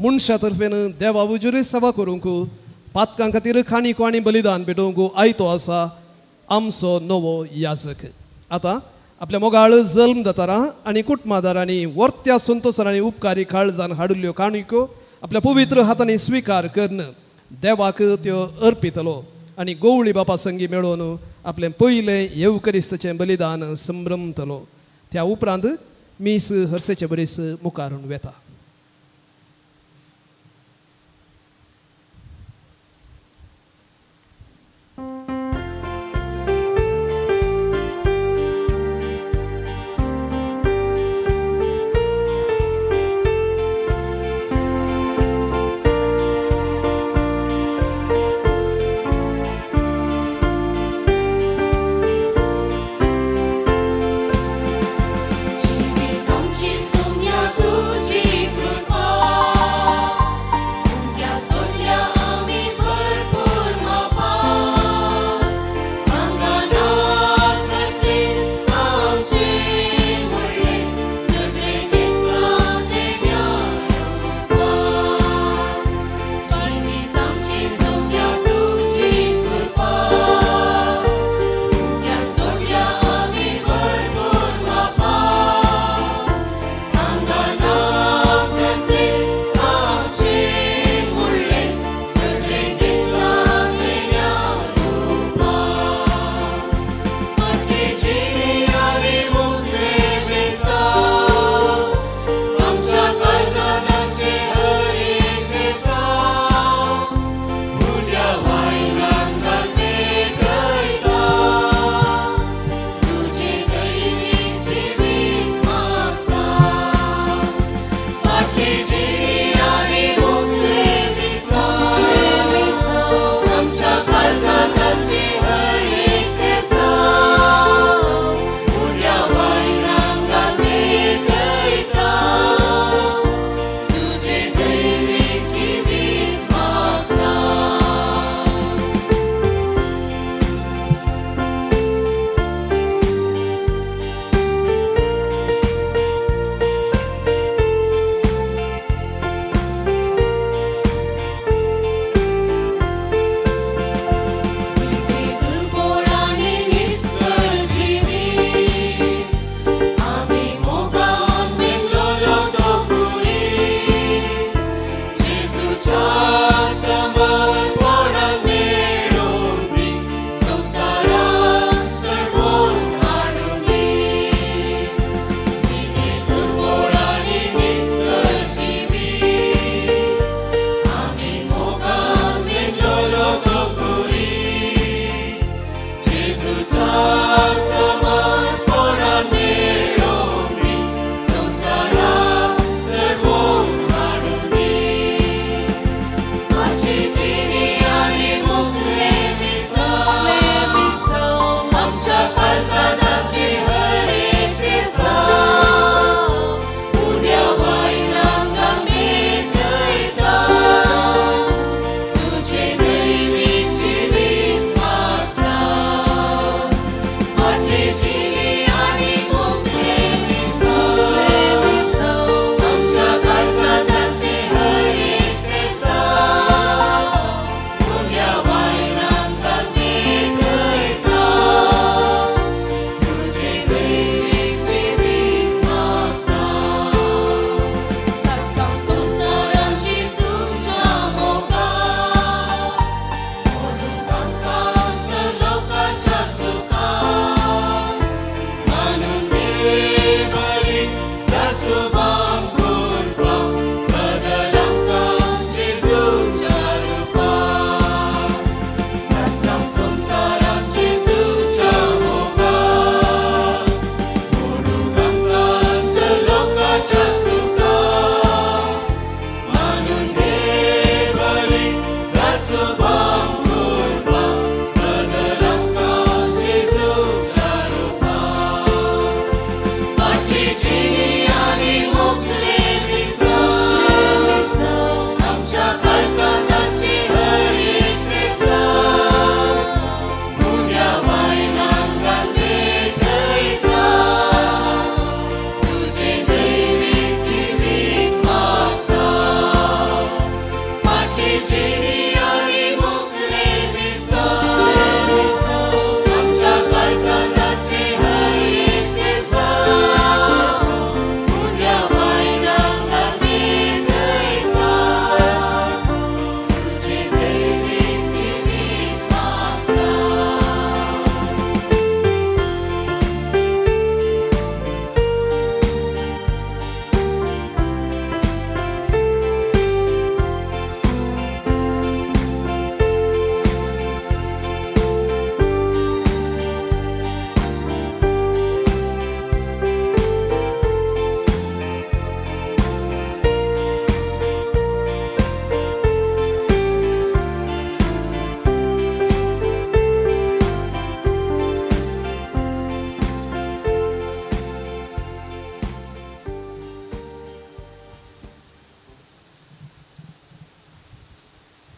मनशा तर्फेन देवा उजुरी सेवा करूंक पातकां खातीर खाणीको आनी बलिदान भेटोवंक आयतो आसा आमचो नवो याजक. आतां आपल्या मोगाळ जल्म दातारां आनी कुटुंबादारांनी वर्त्या संतोसांनी उपकारी काळजान हाडिल्ल्यो काणयो आपल्या पवित्र हातांनी स्विकार करून देवाक त्यो अर्पितलो आनी गोवळी बापा संगी मेळोवन आपलें पयलें येवकरिस्ताचें बलिदान संभ्रमतलो. त्या उपरांत मीस हर्सेचे बरीस मुखारून वेता. जिवितांची सोम्या तुजी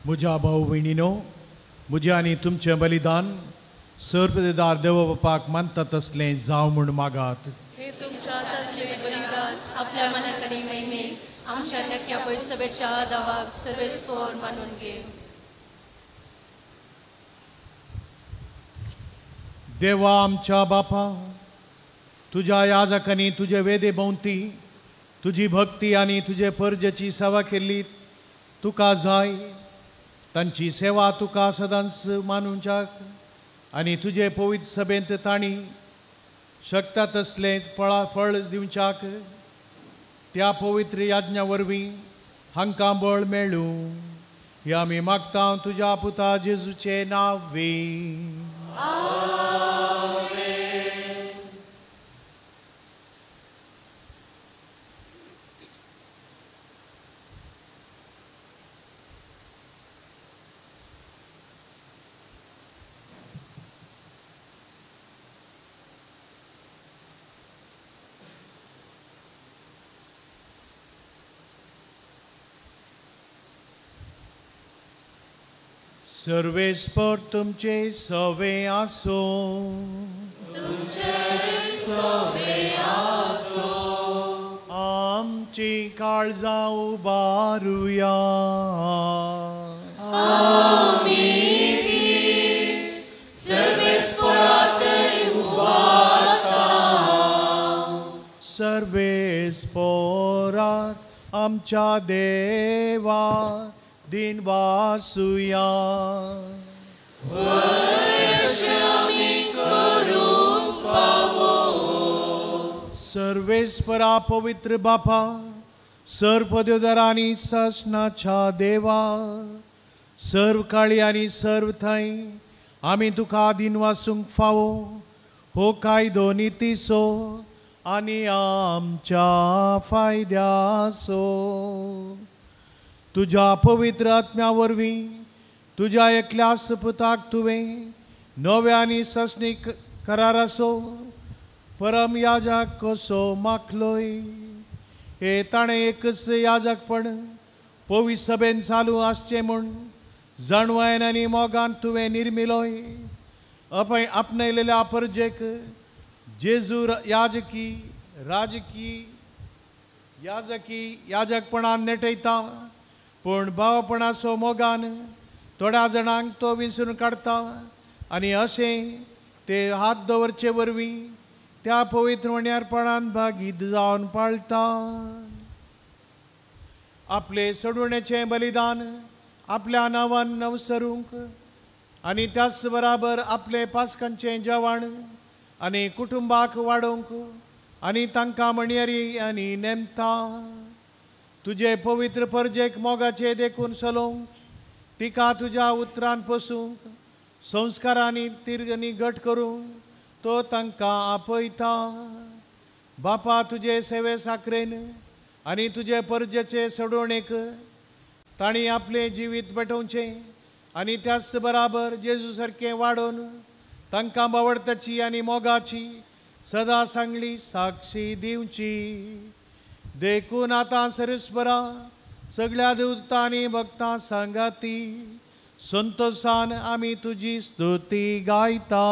म्हज्या भाव भयणीनो, म्हजें आनी तुमचें बलिदान सर्पदेदार देव बापाक मानता तसलें जावं म्हूण मागात. हे तुमच्या हातांतले बलिदान आपल्या मनाक आनी महिमेक आमच्या नक्या पयसभेच्या दावाक सर्वेस्पोर मानून घे. देवा आमच्या बापा, तुज्या याजकांनी तुजे वेदे भोंवती तुजी भक्ती आनी तुजे परजेची सेवा केल्ली तुका जाय. तांची सेवा तुका सदांच मानूंक आनी तुजे पवित्र सभेंत तांणी शकता तसलें फळ दिवच्याक त्या पवित्र याज्ञा वरवीं हांकां बळ मेळूं. हे आमी मागता तुज्या पुता जेजूचे नांवे. सर्वेस्पर तुमचे सवे आसो. आमची काळजां उबारुया. सर्वेस्पराक आमच्या देवा दिन वासुया. सर्वेस्परा पवित्र बापा, सर्व देवदारांनी सासणाच्या देवा, सर्व काळी आनी सर्व थंय आमी तुका दिन वासूंक फावो हो कायदो नितीचो आनी आमच्या फायद्याचो. तुज्या पवित्र आत्म्या वरवीं तुज्या एकल्याच पुताक तुवें नव्या आनी सासणीक कराराचो परम याजक कसो माखलोय. हे ताणें एकच याजकपण पवित्र सभेन चालू आसचें म्हूण जाणवायन आनी मोगान तुवें निर्मिलोय. आपणायलेल्या परजेक जेजू याजकी राजकी याजकी याजकपणान नेटयता, पूण भावपणाचो मोगान थोड्या जाणांक तो विसरून काडटा आनी अशें ते हात दवरचे वरवीं त्या पवित्र वण्यारपणान भागीत जावन पाळटा. आपले सोडवण्याचें बलिदान आपल्या नांवान नवसरूंक आनी त्याच बराबर आपले पास्कांचें जेवण आनी कुटुंबाक वाडोवंक आनी तांकां म्हणयारी आनी नेमता. तुजे पवित्र परजेक मोगाचे देखून चलोवंक, तिका तुज्या उतरान पोसूंक, संस्कारांनी तिर्गनी घट करूंक तो तांकां आपयता. बापा तुजे सेवे साकरेन आनी तुजे परजेचे सोडवणेक तांणी आपलें जिवीत पेटोवचें आनी त्याच बराबर जेजू सारकें वाडोवन तांकां बावडताची आनी मोगाची सदां सांगली साक्षी दिवची. देखून आतां सर्वेस्परा सगळ्या देवता आनी भक्तां सांगाती संतोषान आमी तुजी स्तुती गायता.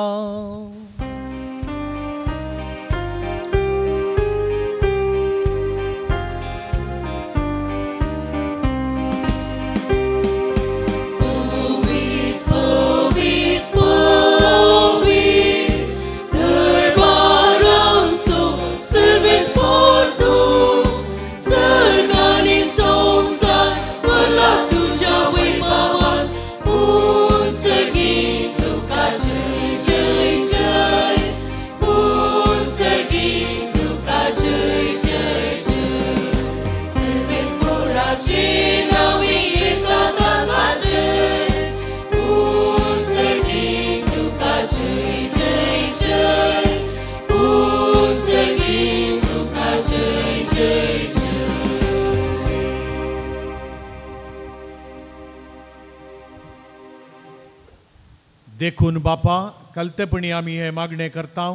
देखून बापा कलतेपणी आमी हे मागणें करता,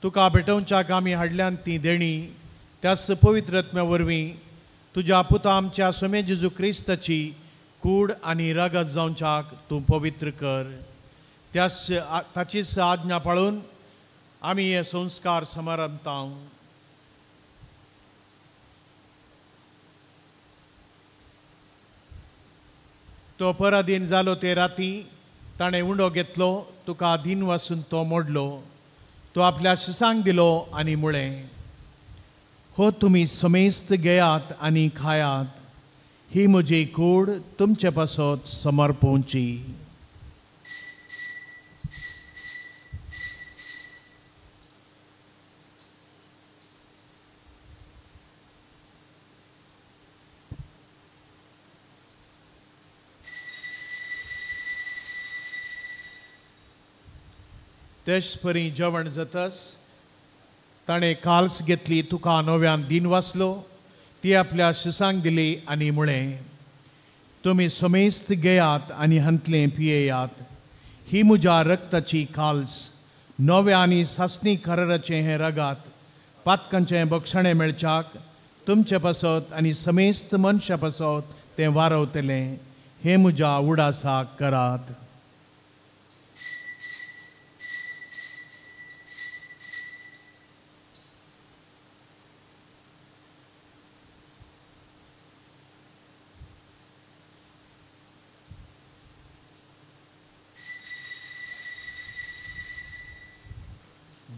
तुका भेटोवच्याक आमी हाडल्यान ती देणी त्याच पवित्र आत्म्या वरवीं तुज्या पुता आमच्या स्वामी जेजू क्रिस्ताची कूड आनी रगत जावच्याक तूं पवित्र कर. त्याच ताचीच आज्ञा पाळून आमी हे संस्कार समारंभता. तो पराधीन जालो ते राती ताणें उंडो घेतलो, तुका अधीन वासून तो मोडलो, तो आपल्या शिसांक दिलो आनी म्हळें, हो तुमी समेस्त घेयात आनी खायात, ही म्हजी कूड तुमचे पासत समर्पोवची. तेच परी जेवण जातच ताणें काल्स घेतली, तुका नव्यान दिन वाचलो, ती आपल्या शिसांक दिली आनी म्हळें, तुमी समेस्त घेयात आनी हांतलें पियेयात, ही म्हज्या रक्ताची काल्स, नव्या आनी सासणी कराराचें हें रगात, पातकांचें बक्षणें मेळच्याक तुमचे पासत आनी समेस्त मनशा पासत तें वारवतलें, हें म्हज्या उडासाक करात.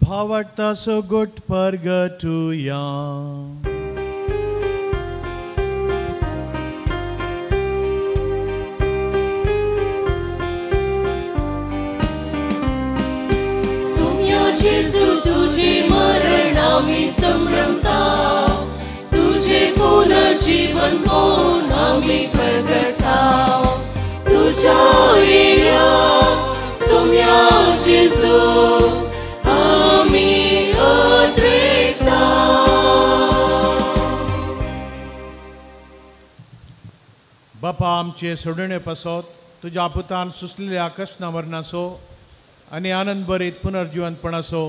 भावार्थाचो गोट परगटुया. सुम्या जेजू तुझे मरण आमी संभ्रमता, तुझे पुनर्जीवन कोण आमी प्रगटता, तुझ्या येण्या सुम्या जेजू आमी अद्रिता. बापा आमचे सोडणे पासत तुज्या पुतान सुसलेल्या कष्णा मरणाचो आनी आनंद भरीत पुनर्जिवंतपणाचो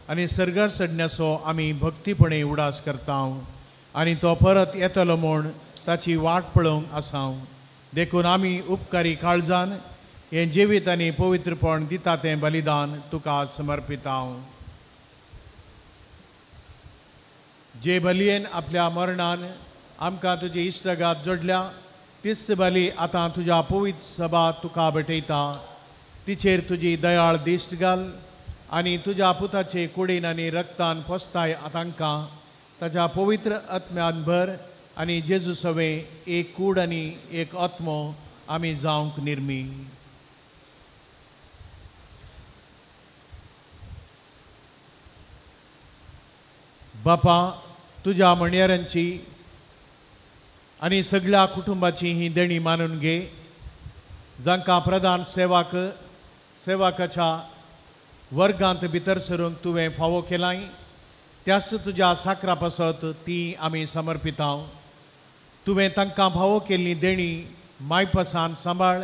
आनी सर्गार चडण्याचो आमी भक्तीपणे उडास करता आनी तो परत येतलो म्हूण ताची वाट पळोवंक आसा. देखून आमी उपकारी काळजान हें जिवीत आनी पवित्रपण दिता तें बलिदान तुका समर्पिता. जे बलयेन आपल्या मरणान आमकां तुजी इश्टगात जोडल्या तीच बली आतां तुज्या पवित्र सभा तुका भेटयता. तिचेर तुजी दयाळ दिश्ट घाल आनी तुज्या पुताचे कुडीन आनी रक्तान पोसताय तांकां ताच्या पवित्र आत्म्यान भर आनी जेजू सवें एक कूड आनी एक आत्मो आमी जावंक निर्मी. बापा तुज्या म्हणयाऱ्यांची आनी सगळ्या कुटुंबाची ही देणी मानून घे, जांकां प्रधान सेवकाच्या वर्गांत भितर सरूंक तुवें फावो केलाय, त्याच तुज्या साकरा पासत ती आमी समर्पिता. तुवें तांकां फावो केल्ली देणी मायपासान सांबाळ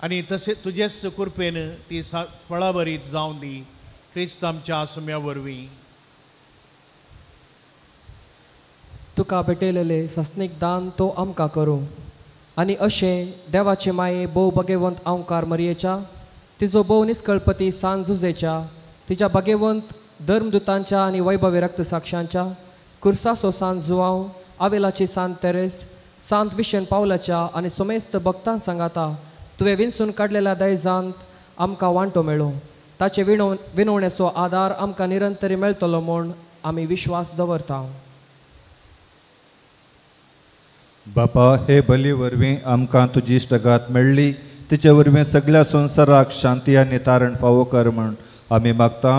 आनी तशें तुजेच कृपेन ती फळाभरीत जावं दी, क्रिस्त आमच्या सुम्या वरवीं. तुका भेटयलेले सस्नीक दान तो आमकां करूं आनी अशें देवाचे माये भोव भगेवंत आंवकार मरयेच्या, तिजो भोव निस्कळपती सान जुजेच्या, तिच्या भगेवंत धर्मदुतांच्या आनी वैभवी रक्तसाक्षांच्या, कुर्सासो सान जुवांव, आवेलाची सान तेरेस, सांत विशन पावलाच्या आनी सोमेस्त भक्तां सांगाता तुवें विंचून काडलेल्या दायजांत आमकां वांटो मेळो. ताचे विनवणेचो आदार आमकां निरंतरी मेळटलो म्हूण आमी विश्वास दवरता. बापा हे बली वरवीं आमकां तुजी इश्टगात मेळ्ळी, तिचे वरवीं सगळ्या संवसाराक शांती आनी तारण फावो कर म्हूण आमी मागता.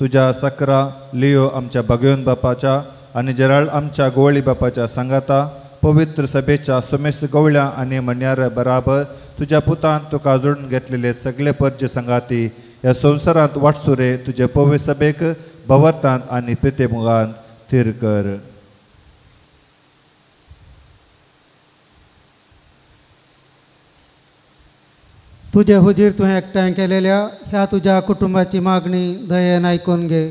तुज्या सकरा लियो आमच्या भगवंत बापाच्या आनी जेराल्ड आमच्या गोवळी बापाच्या सांगाता पवित्र सभेच्या समेस्त गवळ्या आनी म्हणयार बराबर तुज्या पुतान तुका जोडून घेतलेले सगळे परजे सांगाती ह्या संवसारांत वाटसुरे तुजे पवित्र सभेक भवतांत आनी प्रितेमुगान थीर कर. तुजे हुजीर तुवें एकठांय केलेल्या ह्या तुज्या कुटुंबाची मागणी दयेन आयकून घे.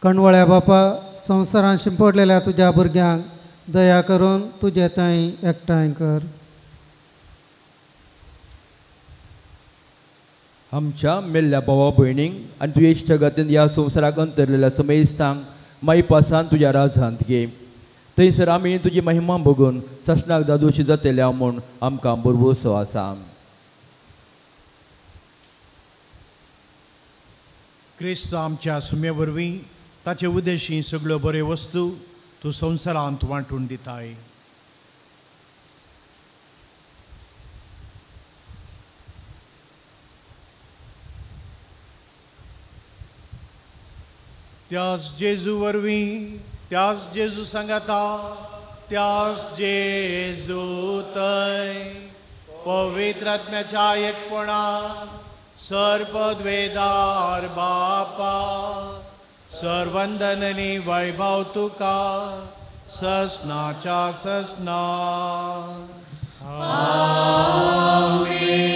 कणवळ्या बापा संवसारान शिंपडलेल्या तुज्या भुरग्यांक दया करून तुजे थंय एकठांय कर. आमच्या मेल्ल्या भावा भयणींक आनी तुज्या इश्टगतीन ह्या संवसाराक अंतरलेल्या समेस्तांक माईपासान तुज्या राजांत घे. थंयसर आमी तुजी महिमा बघून ससनाक दादोशी जातल्या म्हूण आमकां भरवंसो आसा. क्रिस्त आमच्या सुम्या वरवीं ताचे उद्देशी सगळ्यो बऱ्यो वस्तू तूं संवसारांत वांटून दिताय. त्याच जेजू वरवीं, त्याच जेजू सांगाता, त्याच जेजू तय पवित्र आत्म्याच्या एकपणा सर्पद्वेदार बापा सर्वंदननी वैभव तुका ससनाच्या ससना. आमेन.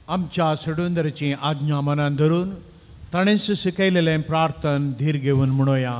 आमच्या सडुंदराची आज्ञा मनान धरून ताणेंच शिकयलेलें प्रार्थन धीर घेवन म्हणोया.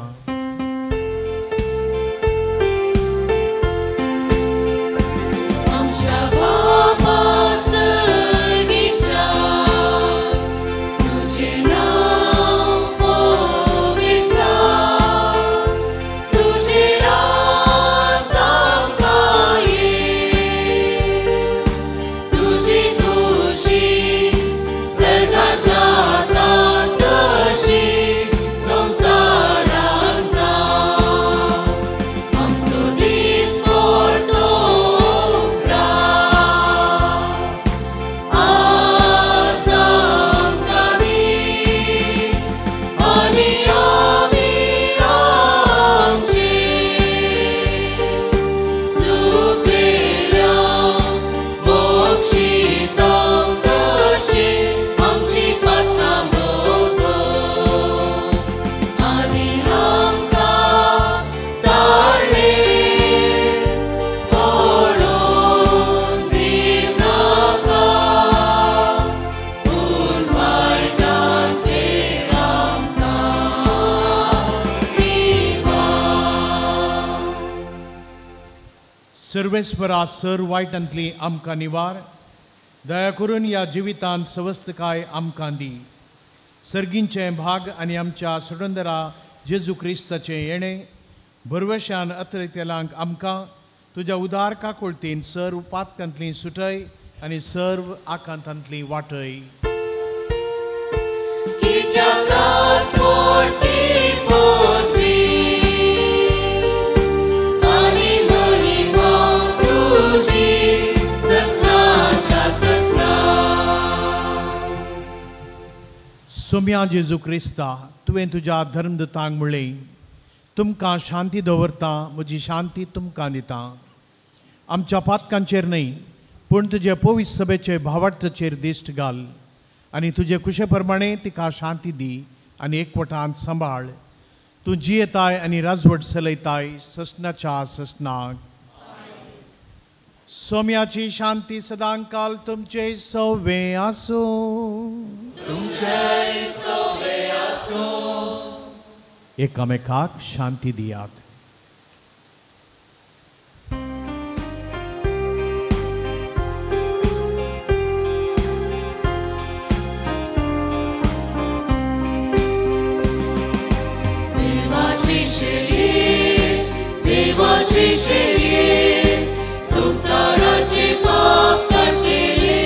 सर्वेस्परा सर वायटांतली आमकां निवार, दया करून ह्या जिवितांत सवस्तकाय आमकां दी. सर्गींचें भाग आनी आमच्या सडंदरा जेजू क्रिस्ताचें येणें भरवशान अत्रतेलांक आमकां तुज्या उदार काकुळतीन सर्व पात्यांतली सुटय आनी सर्व आकांतांतली वाटय. सोम्या जेजू क्रिस्ता, तुवें तुज्या धर्मदूतांक म्हणलें, तुमकां शांती दवरता, म्हजी शांती तुमकां दिता. आमच्या पातकांचेर न्हय पूण तुजे पवित्र सभेचे भावार्थाचेर दिश्ट घाल आनी तुजे कुशे प्रमाणे तिका शांती दी आनी एकवटान सांबाळ. तूं जियेताय आनी राजवट चलयताय ससनाच्या ससनाक. सोम्याची शांती सदांकाल तुमचे सवे आसूं. तुमचे सवे आसूं. एकामेकाक शांती दियात. देवाची शेळी, देवाची शेळी, संसाराचे पाप काडटले,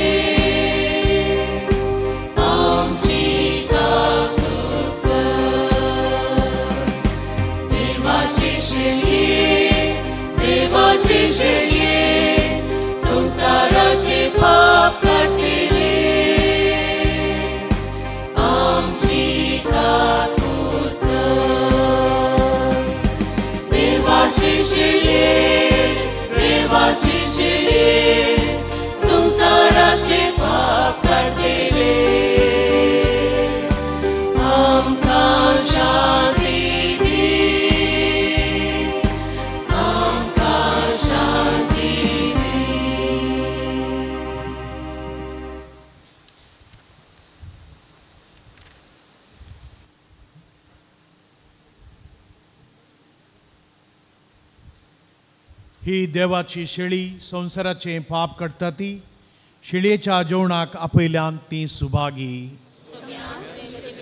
आमची काकूत कर. देवाची शेळी, देवाची शेळी, संसाराचे पाप काडटले, आमची काकूत कर. देवाची शेळी, ही देवाची शेळी संवसाराचें पाप काडटा ती शेळयेच्या जेवणाक आपयल्यान ती सुभागी.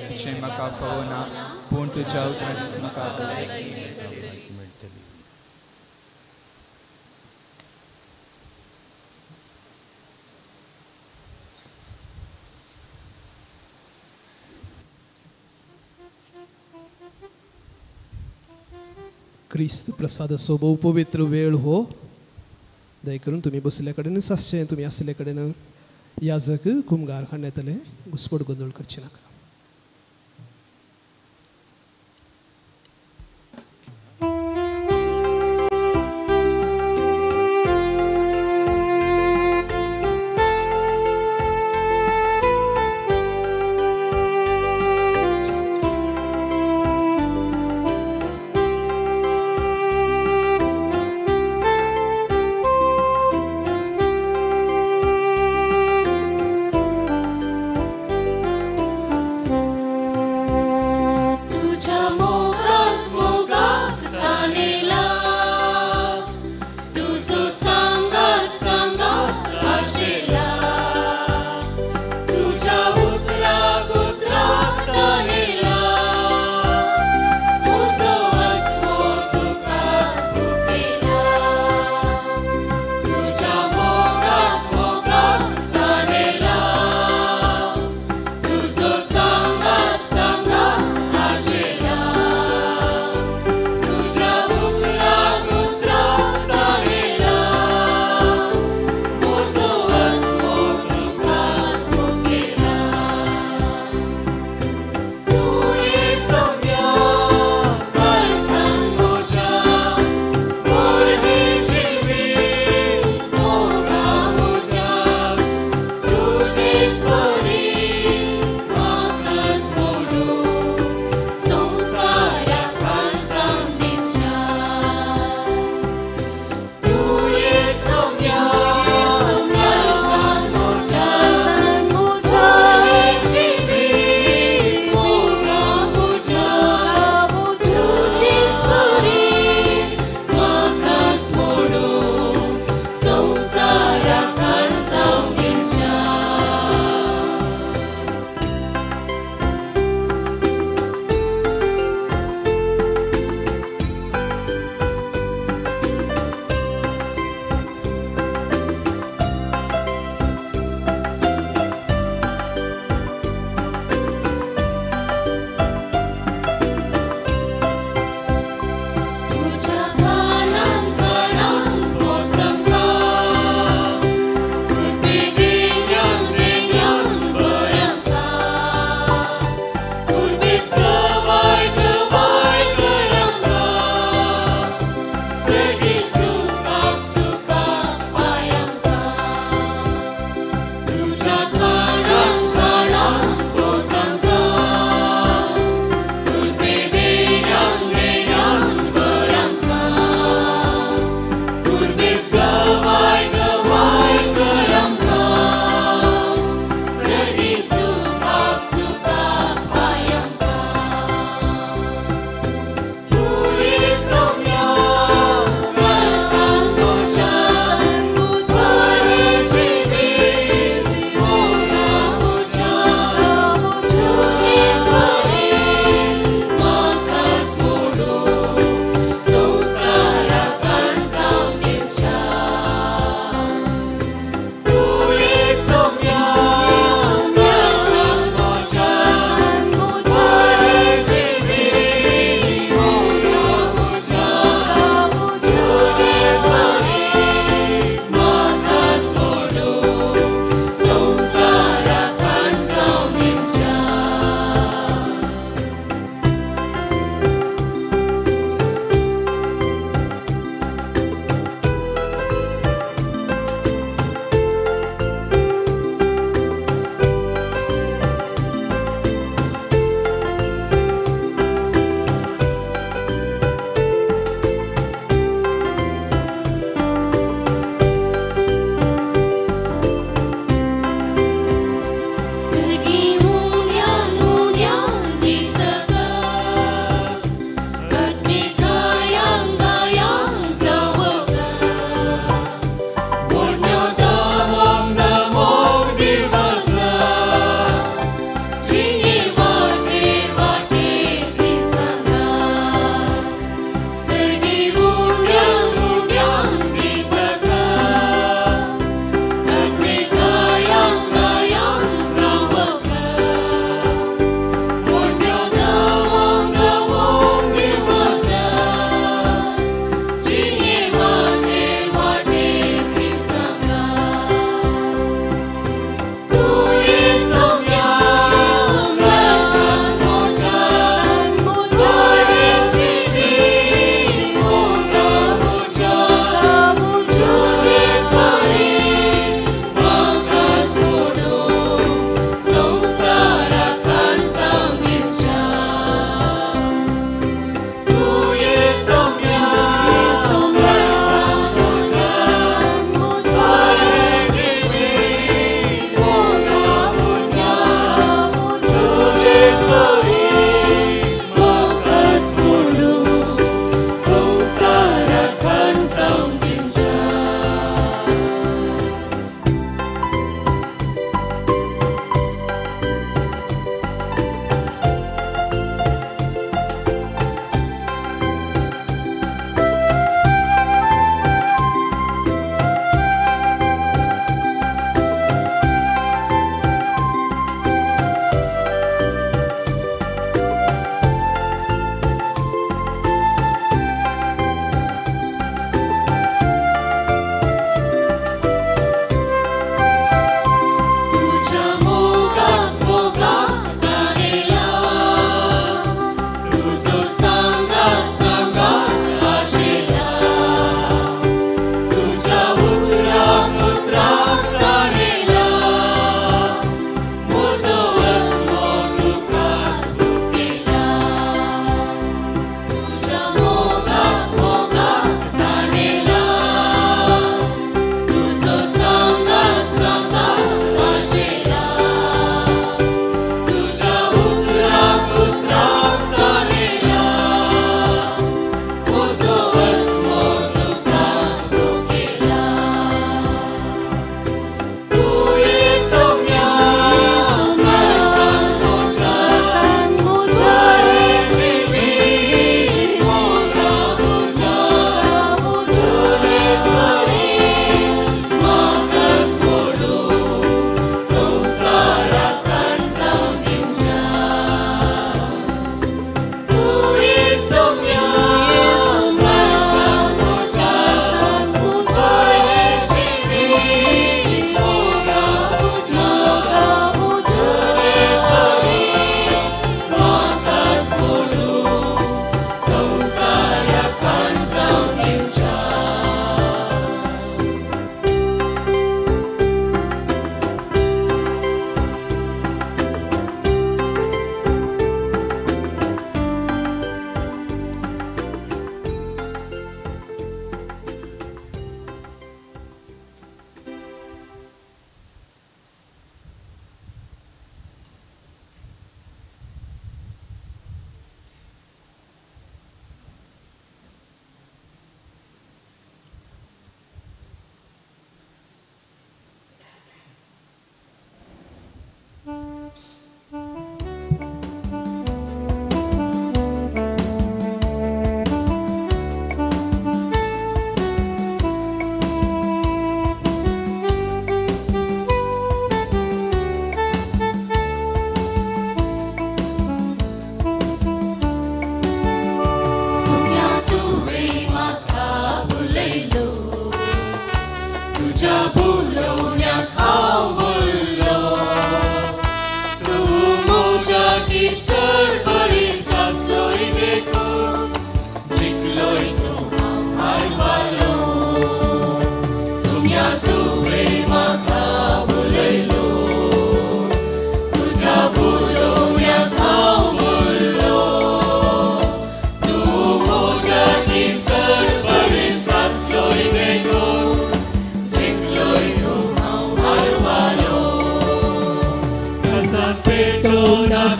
तुजें म्हाका फावना पूण तुज्या उतरांनीच म्हाका भलायकी मेळटली. क्रिस्त प्रसादाचो भोव पवित्र वेळ हो. दया करून तुमी बशिल्ल्या कडेनच आसचें, तुमी आशिल्ले कडेन याजक कुमगार हाडून येतले, घुसपट गोंदळ करचे नाका.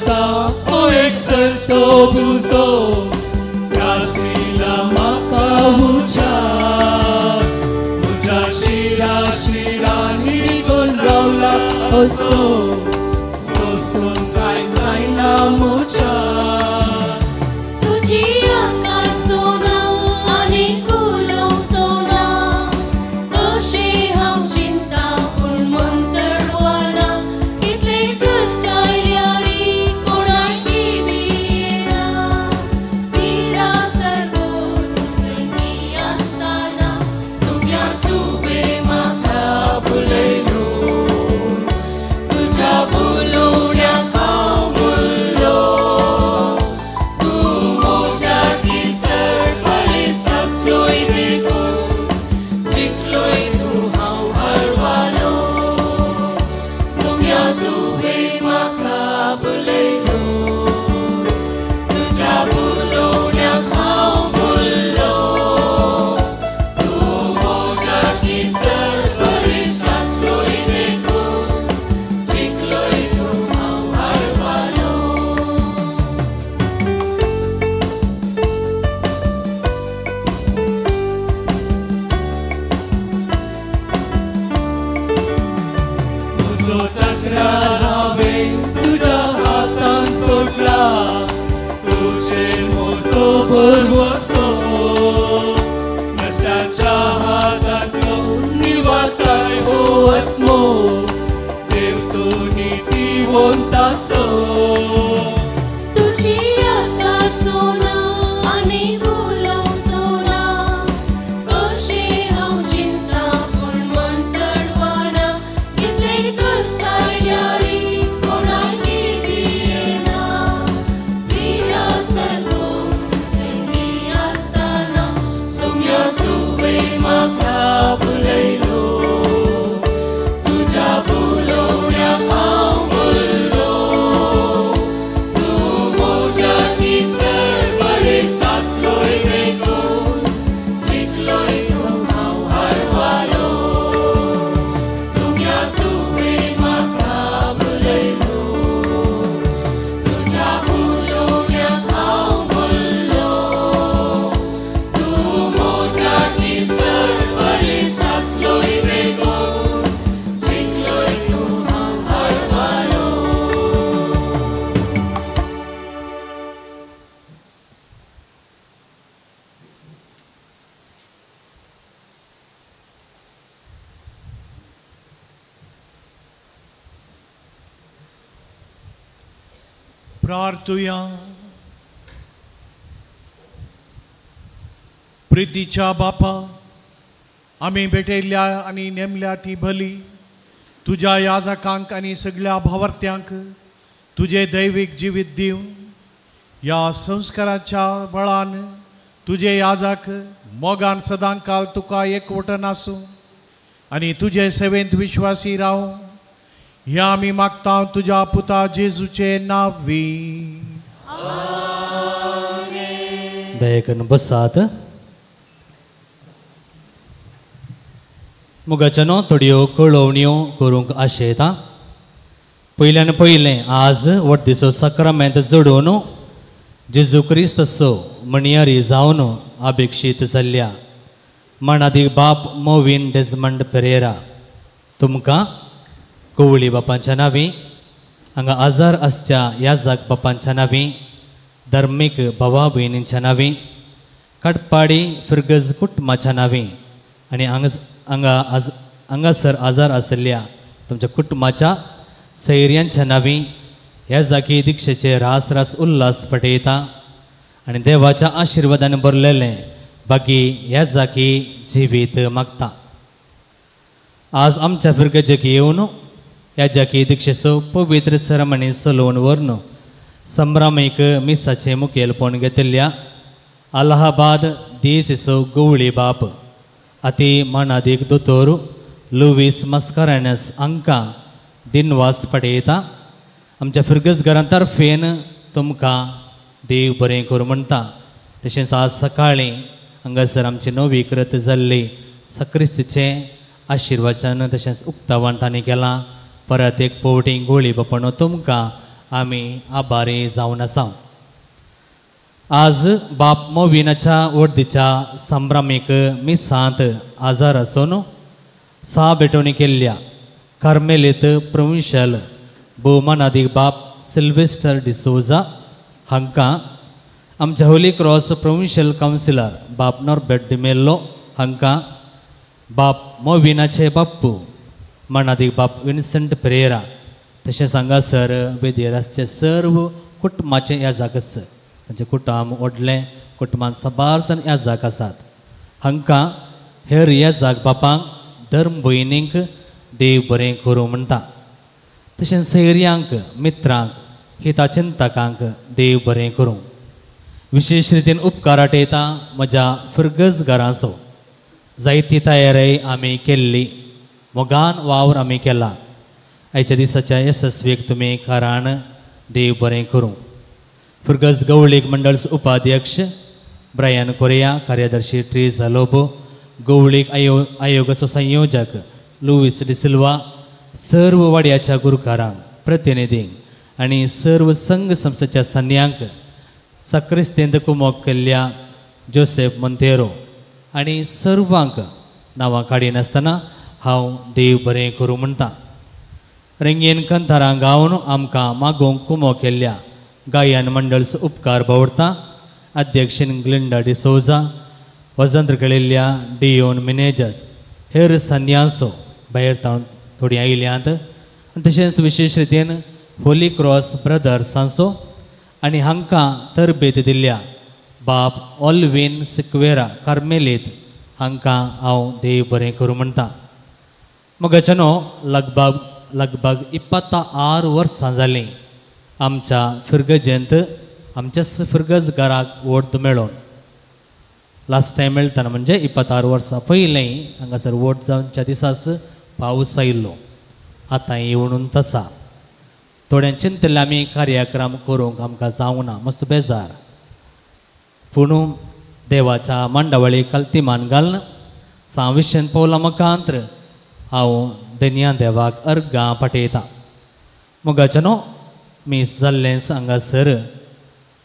आसा हो एक सरतो बुजो राशिला म्हाका उचार म्हज्या शिरा शिरांनी रिगून रावला असो सोसून कांय जायना म्हज्या. तुजी आकार सोना आनी उलोवंक सोना अशें हांव चिंता पूण मन तडवना कितले कश्ट आयल्यारी कोणाकी भियेना भिरा सारको तूं संगी आसतना सोम्या तुवें म्हाका भुलयलो तुज्या उलोवण्याक हांव भुल्लो तूं म्हज्या चड बळिश्ट आसलोय देखून जिखलोय तूं हांव हरवालो सोम्या तुवें म्हाका भुलयलो तुज्या उलोवण्याक हांव भुल्लो तूं म्हज्या चड बळिश्ट आसलोय देखून जिखलोय तूं हांव हरवालो. म्हजो तक्रार हांवें तुज्या हातान सोडला तुजेर म्हजो भरवसो नश्टाच्या हातांतलो निवाताय हो आत्मो देव तूं नितीवंत आसो. तुजी आकार सोना आनी उलोवंक सोना अशें हांव चिंता पूण मन तडवना कितले कश्ट आयल्यारी कोणाकी भियेना भिरा सारको तूं संगी आसतना सोम्या तुवें म्हाका भुलयलो तुज्या उलोवण्याक हांव भुल्लो तूं म्हज्या चड बळिश्ट आसलोय देखून जिखलोय तूं हांव हरवालो सोम्या तुवें म्हाका भुलयलो तुज्या उलोवण्याक हांव भुल्लो तूं म्हज्या चड बळिश्ट आसलोय देखून जिखलोय तूं हांव हरवालो. प्रार्थुया. प्रितीच्या बापा, आमी भेटयल्ल्या आनी नेमल्या ती बली तुज्या याजकांक आनी सगळ्या भावार्थ्यांक तुजें दैवीक जिवीत दिवन ह्या संस्काराच्या बळान तुजे याजक मोगान सदांकाल तुका एकवटन आसूं आनी तुजे सेवेंत विश्वासी रावूं ह्या आमी मागता तुज्या पुता जेजूचे नांवी. दया करून बसात. मुगाच्यानो थोड्यो कळोवण्यो करूंक आशेता. पयल्यान पयलें आज वडदिसो साक्रामेंत जोडून जेजू क्रिस्तसो म्हणयारी जावन अपेक्षीत जाल्ल्या मानादीक बाप मोविन डेजमंड पेरेरा तुमकां कोवळी बापांच्या नांवी, हांगा आजार आसच्या याजक बापांच्या नांवी, धर्मीक भावा भयणींच्या नांवी, काटपाडी फिरगज कुटुंबाच्या नांवी आनी हांगा हांगासर आजार आशिल्ल्या तुमच्या कुटुंबाच्या सैर्यांच्या नांवी ह्या जागी दिक्षेचे रास रास उल्हास पटयता आनी देवाच्या आशिर्वादान भरलेलें बाकी ह्या जागी जिवीत मागता. आज आमच्या फिरगजेक येवन ह्या जागी दिक्षेचो पवित्र सेरेमनी चलोवन व्हरून संभ्रामीक मिसाचें मुखेलपण घेतिल्ल्या अलाहाबाद देसीचो गवळी बाप अती मानादीक दोतोर लुवीस मस्कारेनस हांकां दिनवास पटयता. आमच्या फिरगज घरां तर्फेन तुमकां देव बरें करूं म्हणटा. तशेंच आज सकाळीं हांगासर आमची नवी कृत जाल्ली सक्रिस्तीचें आशिर्वाचन तशेंच उक्तावण तांणी केलां. परत एक पवटी गोळी बापानो तुमकां आमी आभारी जावन आसा. आज बाप मोविनाच्या वडदीच्या संभ्रमीक मिसांत आजार आसून सा भेटवणी केल्ल्या कार्मेलीत प्रोविन्शियल भोवमानादीक बाप सिल्वेस्टर डिसोजा हांकां आमच्या होली क्रॉस प्रोविन्शियल कावन्सिलर बाप नॉर्बेट डिमेल्लो हांकां बाप मोविनाचे बाप्पू मानादीक बाप विन्संट परेरा तशेंच हांगासर वेदीर आसचे सर्व कुटुंबाचें याजाक आसा. तांचें कुटुंब व्हडलें कुटुंबान साबार जाण याजाक आसात. हांकां हेर याजाक बापांक धर्म भयणींक देव बरें करूं म्हणटा. तशेंच सैर्यांक मित्रांक हिताचिंतकांक देव बरें करूं. विशेश रितीन उपकार आटयता म्हज्या फिरगज घरांचो. जायती तयारी आमी केल्ली, मोगान वावर आमी केला. आयच्या दिसाच्या येसस्वीक तुमी कारण देव बरें करूं. फिरगज गवळीक मंडळ उपाध्यक्ष ब्रायन कोरिया, कार्यदर्शी ट्रीज लोबो, गवळीक आयोगाचो संयोजक लुईस डिसिल्वा, सर्व वाड्याच्या गुरुकारांक प्रतिनिधींक आनी सर्व संघ संस्थेच्या सन्यांक सक्रिस्तेंत कुमोक केल्ल्या जोसेफ मोंतेरो आनी सर्वांक नांवां काडिनासतना हांव देव बरें करूं म्हणटा. रंगीन कंतारां गावन आमकां मागोवंक कुमो केल्ल्या गायन मंडळ उपकार बावडता. अध्यक्षन ग्लिंडा डिसोजा, वजंत्र केळिल्ल्या डियोन मिनेजस, हेर सन्यासो भायर तावन थोडीं आयल्यांत आनी तशेंच विशेश रितीन होली क्रॉस ब्रदर्सांचो आनी हांकां तरबेत दिल्ल्या बाप ऑलवीन सिक्वेरा कार्मेलीत हांकां हांव देव बरें करूं म्हणटा. मगाच्यानो लगभग लगभग 26 वर्सां जालीं आमच्या फिरगजेंत आमच्याच फिरगज घराक वोट मेळोन. लास्ट टायम मेळटना म्हणजे 26 वर्सां पयलीं हांगासर वोट जावच्या दिसाच पावस आयिल्लो. आतां येवन तसा थोड्यां चिंतले आमी कार्यक्रम करूंक आमकां जावंक ना, मस्त बेजार. पूण देवाच्या मांडावळी कल्तिमान घालून सांविशेन पावला मुखांत्र हांव दनया देवाक अर्गां पाठयता. मोगाच्या न्हू मीस जाल्लेंच हांगासर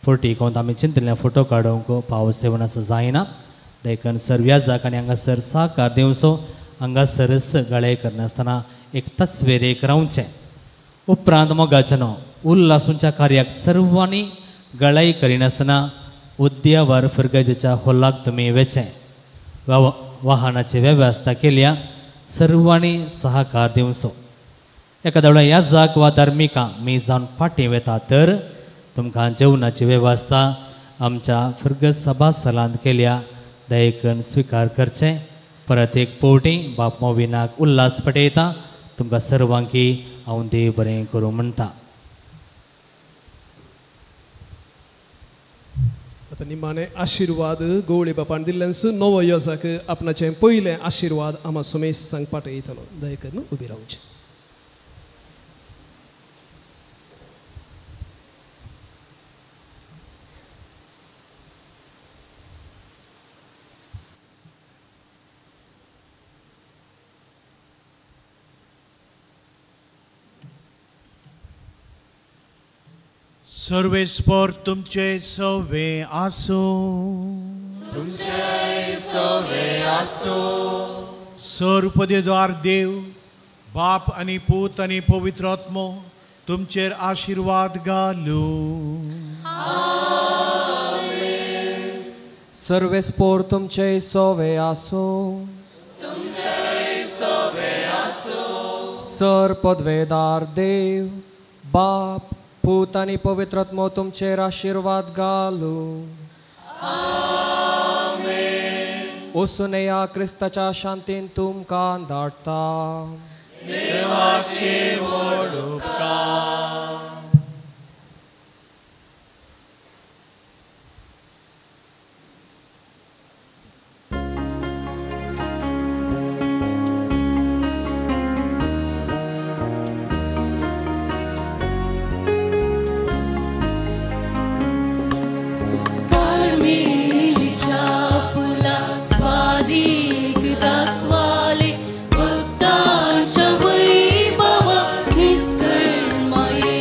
फोटी कोंत आमी चिंतलें फोटो काडूंक पावस येवन आसा जायना देखून सर व्याजाक आनी हांगासर साकार दिवचो हांगासरच गळे करनासतना एक तस्वीर एक रावचें. उपरांत मोगाच्या न्हू उल्हासूंच्या कार्याक सर्वांनी गळाई करिनासतना उद्यावर फिरगजेच्या हॉलाक तुमी वेचें. वाहनाची वेवस्था केल्या सर्वांनी सहकार दिवचो. एखाद्या वेळार याजाक वा धार्मिकां मी जावन फाटीं वेता तर तुमकां जेवणाची वेवस्था आमच्या फिरगज सभा स्थलांत केल्या दयेकन स्विकार करचें. परत एक पवटी बाप मोविनाक उल्हास पटयता. तुमकां सर्वांकी हांव देव बरें करूं म्हणटा. आतां निमाणे आशिर्वाद गवळी बापान दिल्ल्यान नवो योजाक आपणाचें पयलें आशिर्वाद आमा समेस्तांक पाठयतलो. दया करून उबी रावचें. सर्वेस्पर तुमचे सवे आसो, तुमचे सवे आसो. सर्वपदेदार देव बाप आनी पूत आनी पवित्र आत्मो तुमचेर आशिर्वाद घालू. आमेन. सर्वेस्पर तुमचे सवे आसो, तुमचे सवे आसो. सर पदवेदार देव बाप पूत आनी पवित्र आत्मो तुमचेर आशिर्वाद घालू. आमेन. वचून या क्रिस्ताच्या शांतीन तुमकां धाडटा. देवाचे व्हड उपकार. कार्मेलीच्या फुला स्वादीक दाखवाले भक्तांच्या वैभवा निस्कर्माये.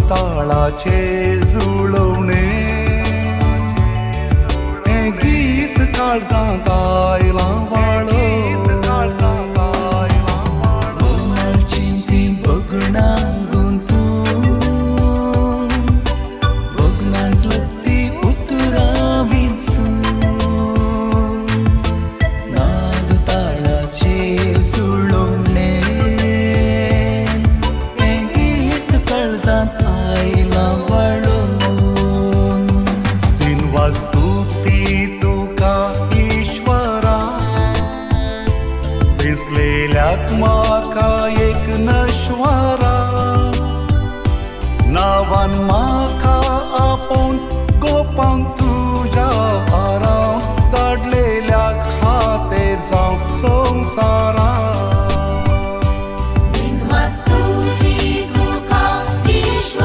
ताळाचे जुळवणे हें गीत काळजांत आयलां वाळो ती भगणां गुंतून भगणांतली ती उतरां विंचून नाद ताळाचे जुळवणे हें गीत काळजांत आयलां वाळोवन. तीन वास्तुती तुका ईश्वरा दिसलेल्याक म्हाका एक नश्वरा नावान म्हाका आपोवन गोपान तुज्या आराम धाडलेल्या खातीर जावं संवसारा. स्तुती तुका ईश्वरा.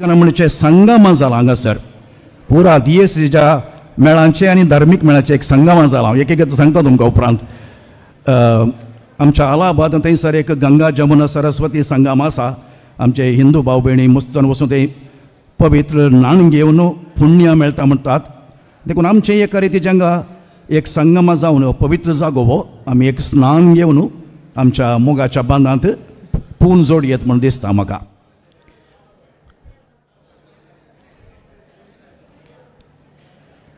म्हणजे संगम जाला हांगासर पुरा दियेसीच्या मेळांचे आनी धार्मीक मेळांचे एक संगम जाला. एक एक सांगता तुमकां उपरांत. आमच्या अलाहाबाद थंयसर एक गंगा जमुना सरस्वती संगम आसा. आमचे हिंदू भाव भयणी मुस्तन वचून थंय पवित्र न्हाण घेवन पुण्य मेळटा म्हणटात. देखून आमचें एक रितीचें हांगा एक संगम जावन पवित्र जागो हो आमी एक स्नान घेवन आमच्या मोगाच्या बांदांत पूर्ण जोड येत म्हूण दिसता म्हाका.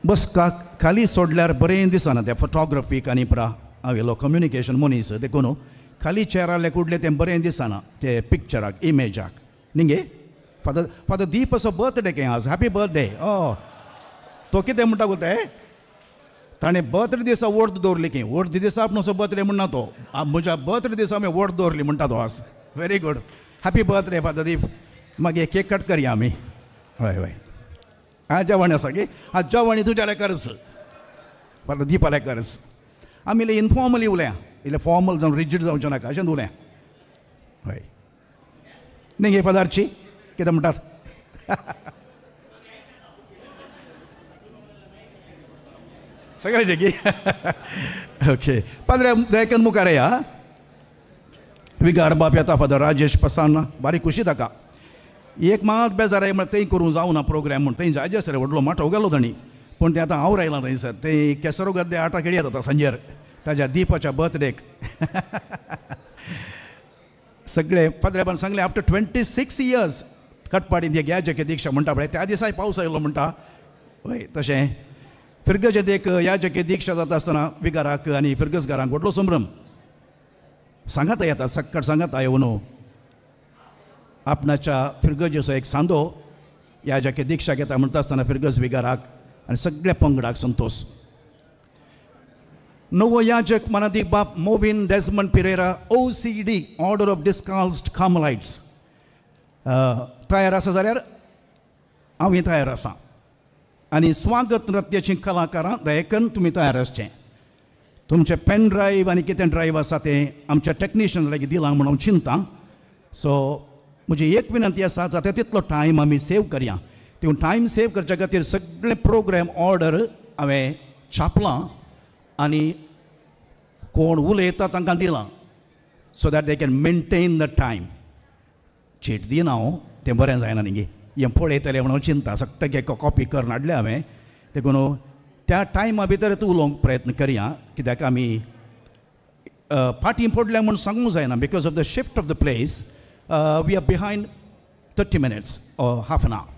बस का खाली सोडल्यार बरें दिसना तें फोटोग्राफीक आनी परा हांव येयलो कम्युनिकेशन मनीस देखून खाली चेरार कुडले तें बरें दिसना ते पिक्चराक इमेजाक न्ही गे. फादर फादर दीप असो बर्थडे के आज हॅपी बर्थडे. तो कितें म्हणटा गो तें ताणें बर्थडे दिसा वोट दवरली की वोट दिसा आपूण असो बर्थडे म्हणना तो म्हज्या बर्थडे दिसा आमी वोट दवरली म्हणटा तो आज. Very good, happy birthday father Deep. मागीर केक कट करया आमी. हय हय आं जेवण आसा की आं जेवण तुज्या लेकरच फादर दीपा लेकरच. आमी इल्लें इनफॉर्मली उलया, इल्लें फॉर्मल जावन रिजीड जावचें नाका अशें उलया. हय न्ही गे फादरची कितें म्हणटात? सगळ्याचे की ओके. पाद्रे दयाकन मुखार या विगार बाप येता फादर राजेश पसाना. बारीक खुशी ताका. एक मात बेजार म्हळ्यार थंय करूं जावना प्रोग्राम म्हूण थंय जायजे सर व्हडलो माटो गेलो तांणी पूण तें आतां हांव रायलां थंयसर थंय केसरो गद्दे आटा खेळी येता सांजेर ताज्या दीपाच्या बर्थडेक. सगळे पाद्रेबान सांगलें आफ्टर 26 इयर्स कटपाडीन ते याजकी दीक्षा म्हणटा पळय त्या दिसाय पावस आयलो म्हणटा. हय तशें फिरगजेंत एक याजकी दीक्षा जाता आसतना विगाराक आनी फिरगजगारांक व्हडलो संभ्रम सांगाता येता सक्कट सांगाता येवन आपणाच्या फिरगजेचो एक सांदो याजकी दीक्षा घेता म्हणटा आसतना फिरगज विगाराक आनी सगळ्या पंगडाक संतोश. नवो याजक मनादीक बाप Movin Desmond Pereira OCD order of Discalced Carmelites तयार आसा जाल्यार हांव तयार आसा. आनी स्वागत नृत्याची कलाकारां दयेकन तुमी तयार आसचें. तुमचें पेन ड्रायव्ह आनी कितें ड्रायव्ह आसा तें आमच्या टॅक्निशियन लागीं दिलां म्हणून हांव चिंता. सो म्हजी एक विनंती आसा जाता तितलो टायम आमी सेव करया. तितून टायम सेव करच्या खातीर सगळे प्रोग्राम ऑर्डर हांवें छापलां आनी कोण उलयता तांकां दिलां so that they can maintain the time. चीट दिना हांव तें बरें जायना न्ही गे हें पळयतलें म्हणून चिंता सगळें कॉपी करून हाडलें हांवें. देखून त्या टायमा भितर तूं उलोवंक प्रयत्न करया कित्याक आमी फाटीं पडल्या म्हूण सांगूंक जायना because of the shift of the place we are behind 30 minutes or half an hour.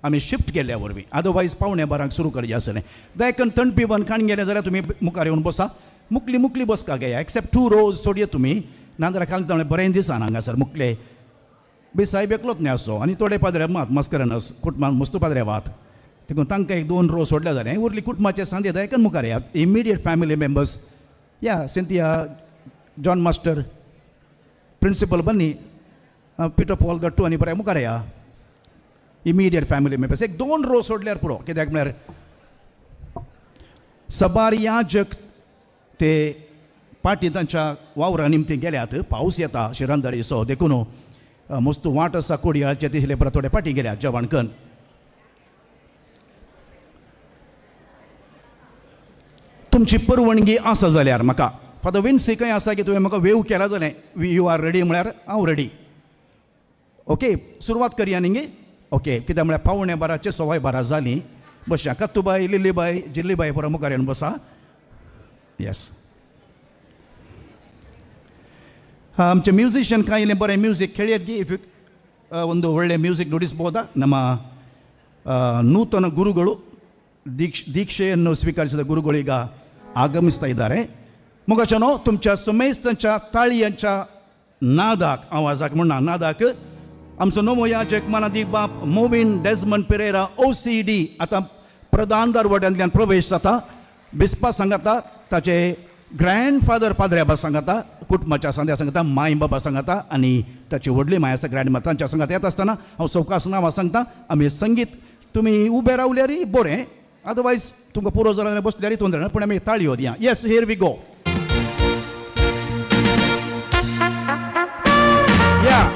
आमी शिफ्ट केल्ल्या वरवीं अदरवायज 11:45 सुरू करचें आसलें. दयाकन थंड पिवन खाण गेलें जाल्यार तुमी मुखार येवन बसा. मुकली मुकली बसका घेया एक्सेप्ट 2 रोज सोडये तुमी नाजाल्यार खाली जावं बरें दिसना हांगासर मुकले बी साहेब एकलोच न्ही आसचो आनी थोडे पाद्रे मात मस्करनस कुटुंबान मस्तू पाद्रे वात देखून तांकां एक 2 रोज सोडल्या जालें उरली कुटुंबाचे सांदे दयाकन मुखार येयात. इमिडिएट फॅमिली मेंबर्स या Cynthia John master principal Bunny Peter Paul Gattu आनी बरें मुखार या इमिडिएट फॅमिली मेंबर्स एक 2 रोज सोडल्यार पुरो. कित्याक म्हळ्यार सबार याजक ते पाटी तांच्या वावरा निमती गेल्यात. पावस येता शिरंदरीचो देखून मस्त वाट आसा कोडयाळचे तिसले परत थोडे पाटी गेल्यात जेवण कन. तुमची परवणगी आसा जाल्यार म्हाका फादर विन्सी खंय आसा की तुवें म्हाका वेव केला जालें you are ready म्हळ्यार हांव रेडी. ओके सुरवात करया न्ही गे. ओके कित्याक म्हळ्यार 11:45 11:15 जालीं. बसया कत्तूबाय लिल्लीबाय जिल्लीबाय परत मुखार येवन बसा. येस आमचे म्युझिशियन कांय इल्लें बरें म्युजीक खेळयत गी if ಒಂದು ಒಳ್ಳೆ ಮ್ಯೂಸಿಕ್ ನುಡಿಸ್ಬೋದಾ? ನಮ್ಮ ನೂತನ ಗುರುಗಳು ದೀಕ್ಷೆಯನ್ನು ಸ್ವೀಕರಿಸಿದ ಗುರುಗಳು ಈಗ ಆಗಮಿಸ್ತಾ ಇದ್ದಾರೆ. मुगाच्यानो तुमच्या समेस्तांच्या ताळयांच्या नादाक आवाजाक म्हणना नादाक आमचो नवो याजक मानादीक बाप मोविन डेजमंड पिरेरा OCD आतां प्रधान दरवट्यांतल्यान प्रवेश जाता. बिस्पा सांगाता ताचे ग्रँडफादर पाद्र्याबा सांगाता कुटुंबाच्या सांद्या सांगता माय बाबा सांगाता आनी ताची व्हडली माय आसा ग्रँड मा तांच्या सांगाता येता आसतना हांव सवकास नांवां सांगता. आमी संगीत तुमी उबे रावल्यार बरें अदरवायज तुमकां पुरो जाल्यार बसल्यार तोंदरे ना पूण आमी ताळयो दिया. Yes here we go. Yeah.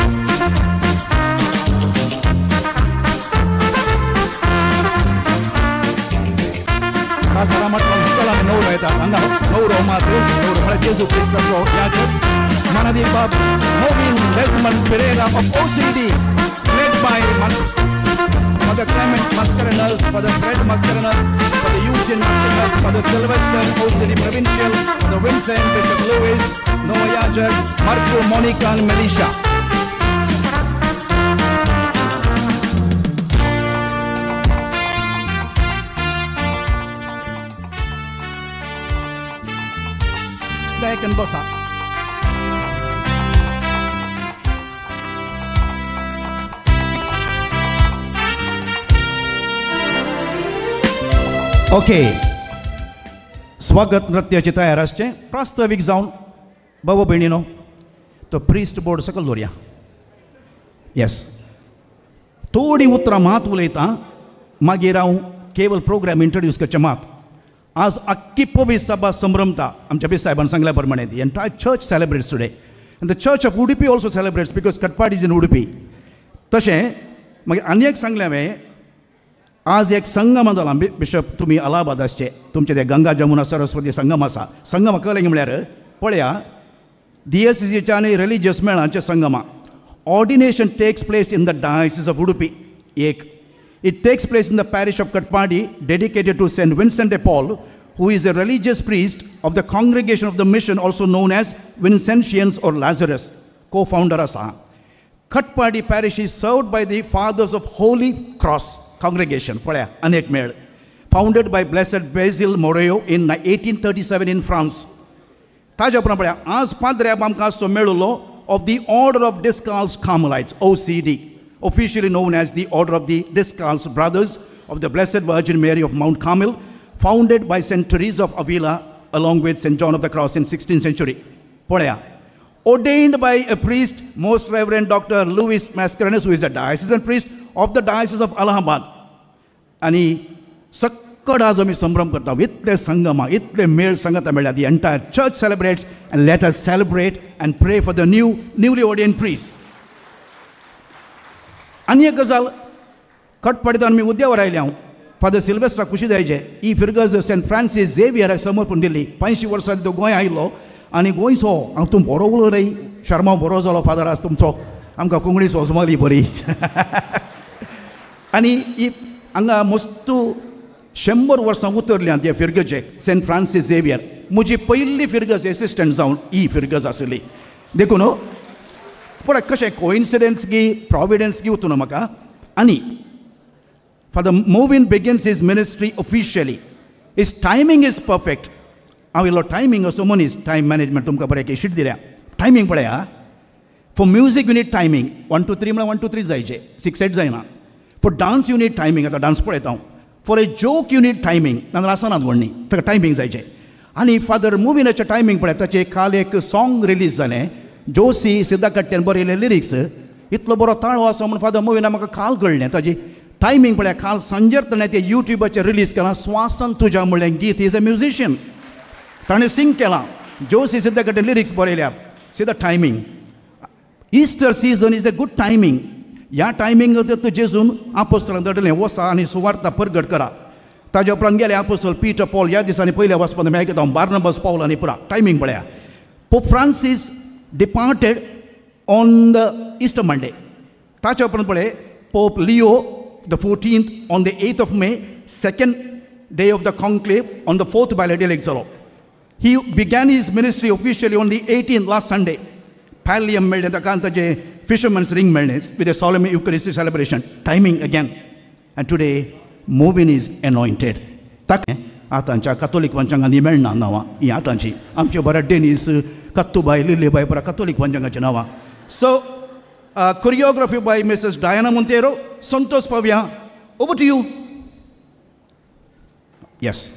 जेजू क्रिस्ताचो याजक मानादीक बाब Movin Desmond Pereira of OCD, led by Father Clement Mascarenhas, Father Fred Mascarenhas, Father Eugene Mascarenhas, Father Sylvester, OCD Provincial, Father Vincent, Bishop Louis, Noah Yajak, Marco, Monica and Melisha. Dayakan Bosa. Okay, स्वागत नृत्याची तयार आसचें प्रास्तावीक जावन बाबा भयणीनो तो priest board सकयल दवरया. येस, थोडीं उतरां मात उलयतां, मागीर हांव केवल प्रोग्राम इंट्रोड्यूस करचें मात. आज आख्खी पवी सभा संभ्रमता आमच्या बी साहेबान सांगल्या प्रमाणे the entire church celebrates today and the church of Udupi also celebrates because Katpadi is in Udupi. तशें मागीर आनी एक सांगलें हांवें, आज एक संगम जाला. बिशप तुमी अलाहाबाद आसचे, तुमचे ते गंगा जमुना सरस्वती संगम आसा. संगम कळ्ळें म्हळ्यार पळया डिएससीच्या आनी religious मेळांचे Sangma. Ordination takes place in the diocese of Udupi. एक, it takes place in the parish of Katpadi dedicated to Saint Vincent de Paul, who is a religious priest of the Congregation of the Mission, also known as Vincentians or Lazarus, co-founder asa. Katpadi parish is served by the Fathers of Holy Cross Congregation, palaya anek mel, founded by Blessed Basil Moreau in 1837 in France. Taja upran palaya aaj padre आमकां असो मेळलो of the Order of Discalced Carmelites, OCD, officially known as the Order of the Discalced Brothers of the Blessed Virgin Mary of Mount Carmel, founded by Saint Teresa of Avila along with Saint John of the Cross in 16th century. Polaya, ordained by a priest, Most Reverend Dr. Louis Mascarenhas, who is a diocesan priest of the Diocese of Allahabad. Ani सक्कड आज आमी संभ्रम करता, इतले संगमा, इतले मेळ संगता मेळ्ळ्या. The entire church celebrates and let us celebrate and pray for the newly ordained priests. आनी एक गजाल कटपाडींत आमी उद्यावर आयले हांव फादर सिल्वेस्ट्रा खुशी जायचे ही फिरगज सेंट फ्रांसीस झेवियराक समर्पण दिल्ली. 85 वर्सां तो गोंय आयलो आनी गोंयचो हांव तूं बरो उलो रे शर्मा बरो जालो फादर आज तुमचो आमकां कोंकणी सोजमाली बरी. आनी ही हांगा मस्तू 100 वर्सां उतरल्यां त्या फिरगजेक सेंट फ्रांसीस झेवियर. म्हजी पयली फिरगज एसिस्टंट जावन ही फिरगज आसली. देखून पूण कशें कोइन्सिडन्स की प्रोविडन्स की वचून म्हाका. आनी Father Movin begins his ministry officially. His timing is perfect. हांव इल्लो टायमींग असो मनीस, टायम मॅनेजमेंट तुमकां बरें एक शीट दिल्या. टायमींग पळया. For music you need timing, 1 2 3 म्हळ्यार 1 2 3 जायचे, 6 8 जायना. For dance you need timing, आतां डान्स पळयता हांव. For a joke you need timing, नाजाल्यार आसनात व्हडली, ताका टायमींग जायचें. आनी फादर मुविनाचें टायमींग पळय, ताचें काल एक सॉंग रिलीज जालें, जोसी सिद्धाकट्ट्यान बरयले लिरिक्स, इतलो बरो ताळो आसा म्हूण फादर मुविना म्हाका काल कळ्ळें. ताजी टायमींग पळय, काल सांजेर ताणें तें युट्यूबाचेर रिलीज केलां, स्वासन तुज्या म्हणलें गीत. Is a musician, ताणें सिंग केलां, जोसी सिद्धाकट्ट्यान लिरिक्स बरयल्या. See the timing. Easter season is a good timing. ह्या टायमींग तूं जेजून आपोस्तलांक धाडलें, वसा आनी सुवार्ता परगट करा. ताज्या उपरांत गेले आपोस्तल पीटर पॉल ह्या दिसांनी पयल्या वचपाक आमी आयकता बार्नबस पावल आनी पुरा टायमींग पळया. Pope Francis departed on the Easter Monday. ताच्या उपरांत पळय Pope Leo the 14th on the 8th of May, second day of the conclave, on the 4th ballot elect जालो. He began his ministry officially on the 18th last Sunday. Pallium मेळ्ळें ताका आनी ताजें fisherman's ring मेळ्ळें with a solemn Eucharistic celebration. Timing again. And today Movin is anointed. ताका आतांच्या कातोलीक पंचांगांनी मेळना नांवां हीं आतांची. आमचे बरे डेनीस कत्तूबाय लिलीबाय बऱ्या कातोलीक पंचांगाचीं नांवां. So choreography by Mrs Diana Monteiro. Santosh Pavya, over to you. Yes.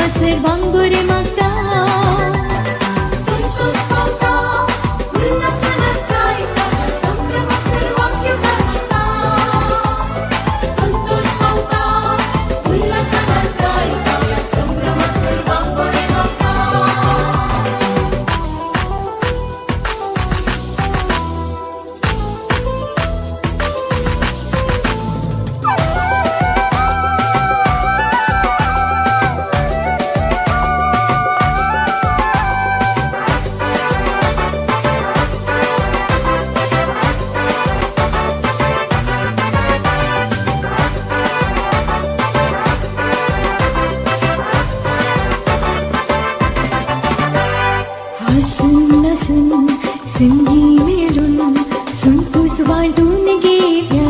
देवा सर्वांक बरें मागता. संगी मेळून संतोष वांटून घेव्या,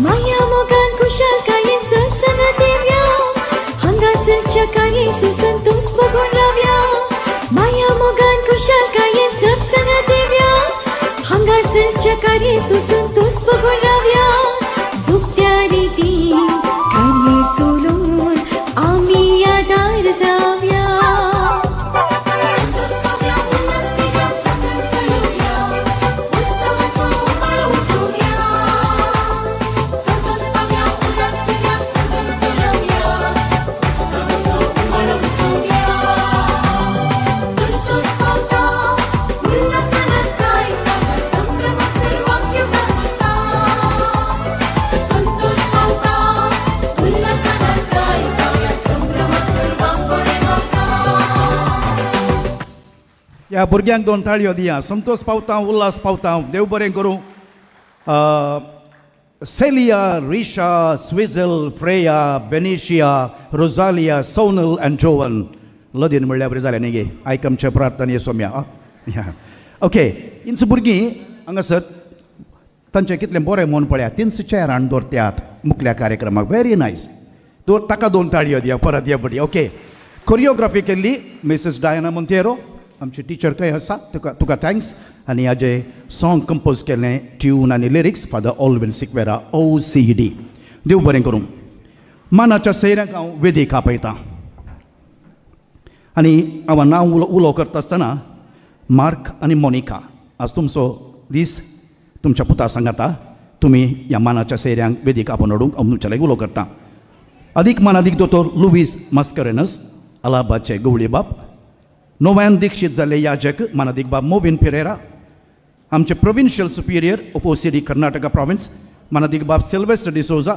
माया मोगान खुशालकायेन सरसना देव्या, हांगासरच्या कार्याचो संतोष बघून राव्या, माया मोगान खुशालकायेन सरसना देव्या, हांगासरच्या कार्याचो संतोष बघून राव्या. सोंप्या रितीन कार्य सोडून आमी आदार जाव्या. ह्या भुरग्यांक दोन ताळयो दिया. संतोष पावता, उल्हास पावता, देव बरें करूं. Celia, Risha, Swizel, Freya, Benicia, Rosalia, Sonal and Jovan. लदीन म्हणल्यार बरें जालें न्ही गे. आयक आमच्या प्रार्थना सोम्या. ओके, इंच भुरगीं हांगासर तांचें कितलें बरें मन पळया, तीनच चेर हाडून दवरतात मुखल्या कार्यक्रमाक. Very nice. ताका दोन ताळयो दिया परत या बडी. ओके, कोरियोग्राफी केल्ली मिसेस डायना मोंतेरो, आमची टिचर खंय आसा, तुका thanks. आनी हाजे सॉंग कंपोज केलें, ट्यून आनी lyrics father Alvin Sequeira OCD. देव बरें करूं. मानाच्या सैऱ्यांक हांव वेदीक आपयतां आनी हांव नांव उलो करता आसतना मार्क आनी मोनिका, आज तुमचो दीस तुमच्या पुता सांगाता, तुमी ह्या मानाच्या सैऱ्यांक वेदीक आपोवन हाडूंक हांव तुमच्या लागीं उलो करतां. अदीक मानादीक दोतोर लुवीस मास्करेनस, अलाहाबादचे गवळी बाप, नव्यान दीक्षित जाल्ले याजक मानादीक बाब मोविन पेरेरा, आमचे provincial superior of OCD Karnataka province मानादीक बाब सिल्वेस्टर डिसोजा.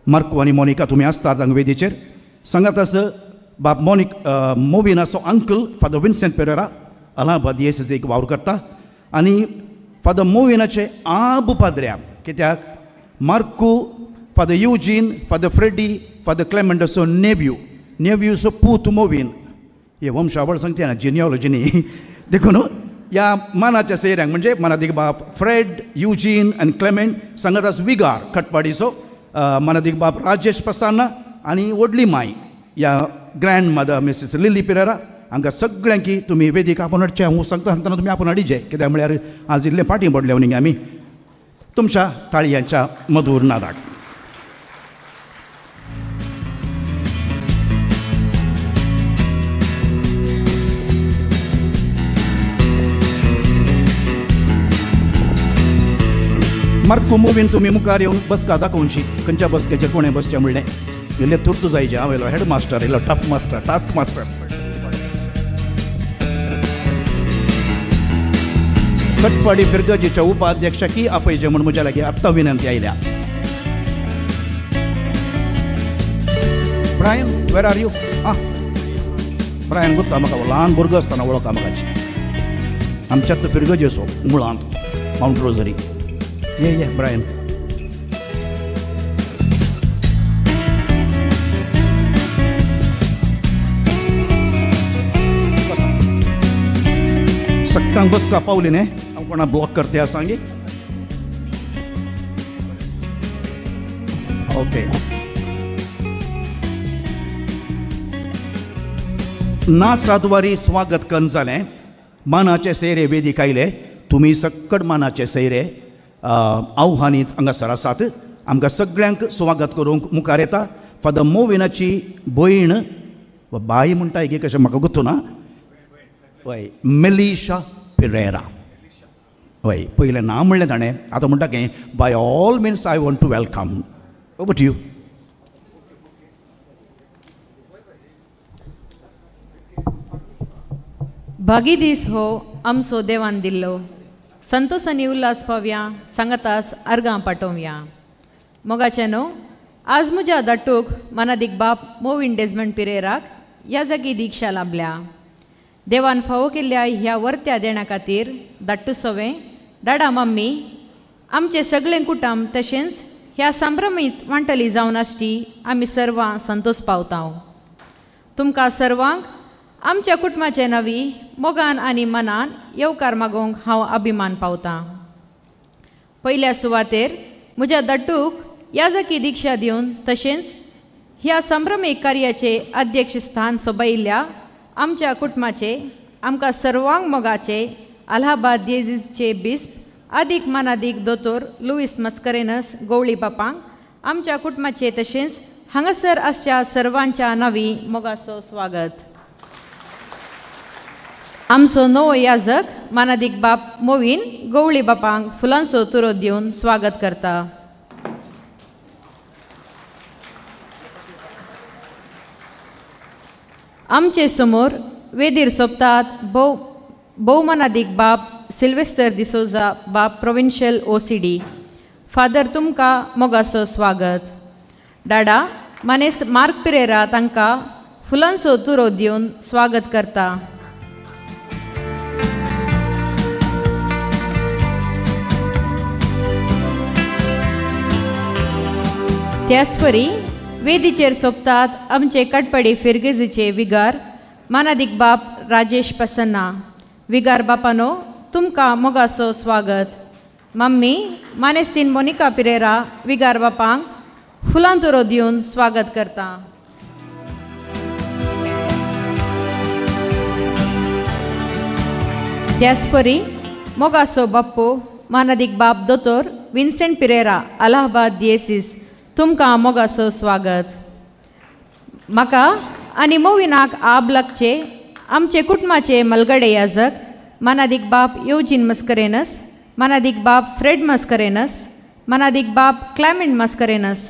मार्को आनी मोनिका तुमी आसतात हांगा वेदीचेर. सांगात आस बाब मोविनाचो uncle father Vincent Pereira, Allahabad एक वावर करता, आनी फादर मोविनाचे आब पाद्र्या, कित्याक Marco, father Eugene, father Freddy, father क्लेमेंटाचो नेव्यू, नेव्यूचो पूत मोविन. हे वंशावळ सांगते ना, जिनियोलॉजी न्ही. देखून ह्या मानाच्या सैऱ्यांक म्हणजे मानादीक बाब फ्रेड, युजीन आनी क्लेमेंट, सांगात आस विगार खटपाडीचो मानादीक बाब राजेश प्रसन्ना आनी व्हडली माय ह्या grand mother Mrs Lily Pereira. हांकां सगळ्यांकी तुमी वेदीक आपोवन हाडचें. हांव सांगता सांगतना तुमी आपोवन हाडिचे, कित्याक म्हळ्यार आज इल्लें फाटीं पडलें न्ही आमी तुमच्या ताळयांच्या मधूर नादाक. मार्को मोवीन तुमी मुखार येवन बसका दाखोवची, खंयच्या बसकेचेर कोणें बसचें म्हणलें. इल्लें तुर्त जायचें. हांव येयलो हेड मास्टर, इल्लो tough master, task master. Katpadi फिरगजीच्या उपाध्यक्षाकी आपयचें म्हूण म्हज्या लागीं आत्तां विनंती आयल्या. Brian, where are you? Ah, Brian Gutta म्हाका ल्हान भुरगो आसतना वळखा म्हाकाची. आमच्यात फिरगजेचो मुळांत मावंट रोजरी. ये ये ब्रायन. सक्कांक बसका पावली न्ही, हांव कोणा ब्लॉक करते आसा गे. ओके, नाचाद्वारी स्वागत कन्न जालें. मानाचे सैरे वेदीक आयले. तुमी सक्कड मानाचे सैरे आव्हानीत हांगासर आसात. आमकां सगळ्यांक स्वागत करूंक मुखार येता फादर मोविनाची भयण वा बाई म्हणटा की कशें म्हाका गुत्तू ना, हय, मेलिशा पिरेरा. हय, पयलें ना म्हणलें ताणें, आतां म्हणटा की by all means I want to welcome. Over to you. भागी दीस हो आमचो देवान दिल्लो, संतोष आनी उल्हास पावया, सांगातास अर्गां पाटोवया. मोगाचें न्हू, आज म्हज्या दाटूक मानादीक बाप मोविन डेजमंड पिरेराक ह्या जागी दीक्षा लाभल्या. देवान फावो केल्ल्या ह्या वर्त्या देण्या खातीर दाट्टू सवें डाडा मम्मी आमचें सगळें कुटुंब तशेंच ह्या संभ्रमीत वांटली जावन आसची आमी सर्वां संतोष पावता. तुमकां सर्वांक आमच्या कुटुंबाचे नवी मोगान आनी मनान येवकार मागोवंक हांव अभिमान पावतां. पयल्या सुवातेर म्हज्या दाटूक याजकी दीक्षा दिवन तशेंच ह्या संभ्रमीक कार्याचे अध्यक्ष स्थान सोबयिल्ल्या आमच्या कुटुंबाचे आमकां सर्वांक मोगाचे अलाहाबाद दियेजीचे बिस्प आदीक मानादीक दोतोर लुईस मस्करेनस गवळी बापांक आमच्या कुटुंबाचे तशेंच हांगासर आसच्या सर्वांच्या नांवी मोगाचो स्वागत. आमचो नवो याजक मानादीक बाप मोविन गवळी बापांक फुलांचो तुरो दिवन स्वागत करता. आमचे समोर वेदीर सोबतात भोवमानादीक बाप सिल्वेस्टर डिसोजा बाप प्रोविन्शियल OCD. Father तुमकां मोगाचो स्वागत. डाडा मानेस्त मार्क पिरेरा तांकां फुलांचो तुरो दिवन स्वागत करता. त्याचपरी वेदीचेर सोबतात आमचे काटपाडी फिरगेजीचे विगार मानादीक बाप राजेश पसन्ना. विगार बापानो तुमकां मोगाचो स्वागत. मम्मी मानेस्तीन मोनिका पिरेरा विगार बापांक फुलां तुरो दिवन स्वागत करता. त्याचपरी मोगाचो बाप्पू मानादीक बाप दोतोर विन्सेंट पिरेरा अलाहाबाद दियेसीस तुमकां मोगाचो स्वागत. म्हाका आनी मोविनाक आब लागचे आमचे कुटुंबाचे मलगडे याजक मानादीक बाप येवजीन मस्करेनस, मानादीक बाप फ्रेड मस्करेनस, मानादीक बाप क्लॅमेंट मस्करेनस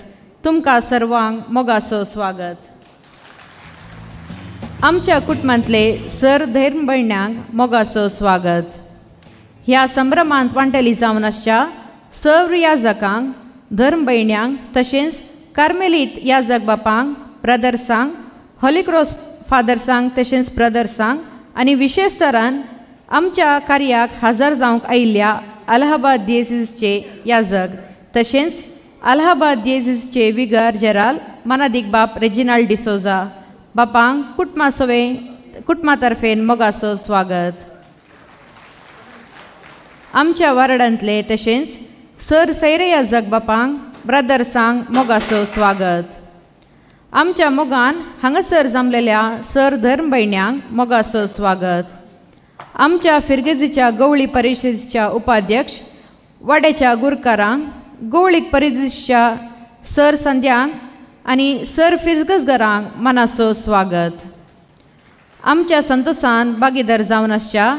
तुमकां सर्वांक मोगाचो स्वागत. आमच्या कुटुंबांतले सर धर्म भयण्यांक मोगाचो स्वागत. ह्या संभ्रमांत वांटली जावन आसच्या सर्व याजकांक धर्म भयण्यांक तशेंच कार्मेलीत याजक बापांक ब्रदर्सांक हॉलीक्रॉस फादर्सांक तशेंच ब्रदर्सांक आनी विशेश तरान आमच्या कार्याक हजर जावंक आयिल्ल्या अलाहाबाद दियेसीसचे याजक तशेंच अलाहाबाद दियेसीसचे विगर जेराल मानादीक बाप रेजिनाल्ड डिसोजा बापांक कुटुंबा सवें कुटुंबा तर्फेन मोगाचो स्वागत. आमच्या वार्डांतले तशेंच सर सैरे याजक बापांक ब्रदर्सांक मोगाचो स्वागत. आमच्या मोगान हांगासर जमलेल्या सर धर्म भयण्यांक मोगाचो स्वागत. आमच्या फिरगेजीच्या गवळी परिशदेच्या उपाध्यक्ष वाड्याच्या गुरकारांक गवळीक परिशदेच्या सर संध्यांक आनी सर फिरगजगरांक मनाचो स्वागत. आमच्या संतोषान भागीदार जावन आसच्या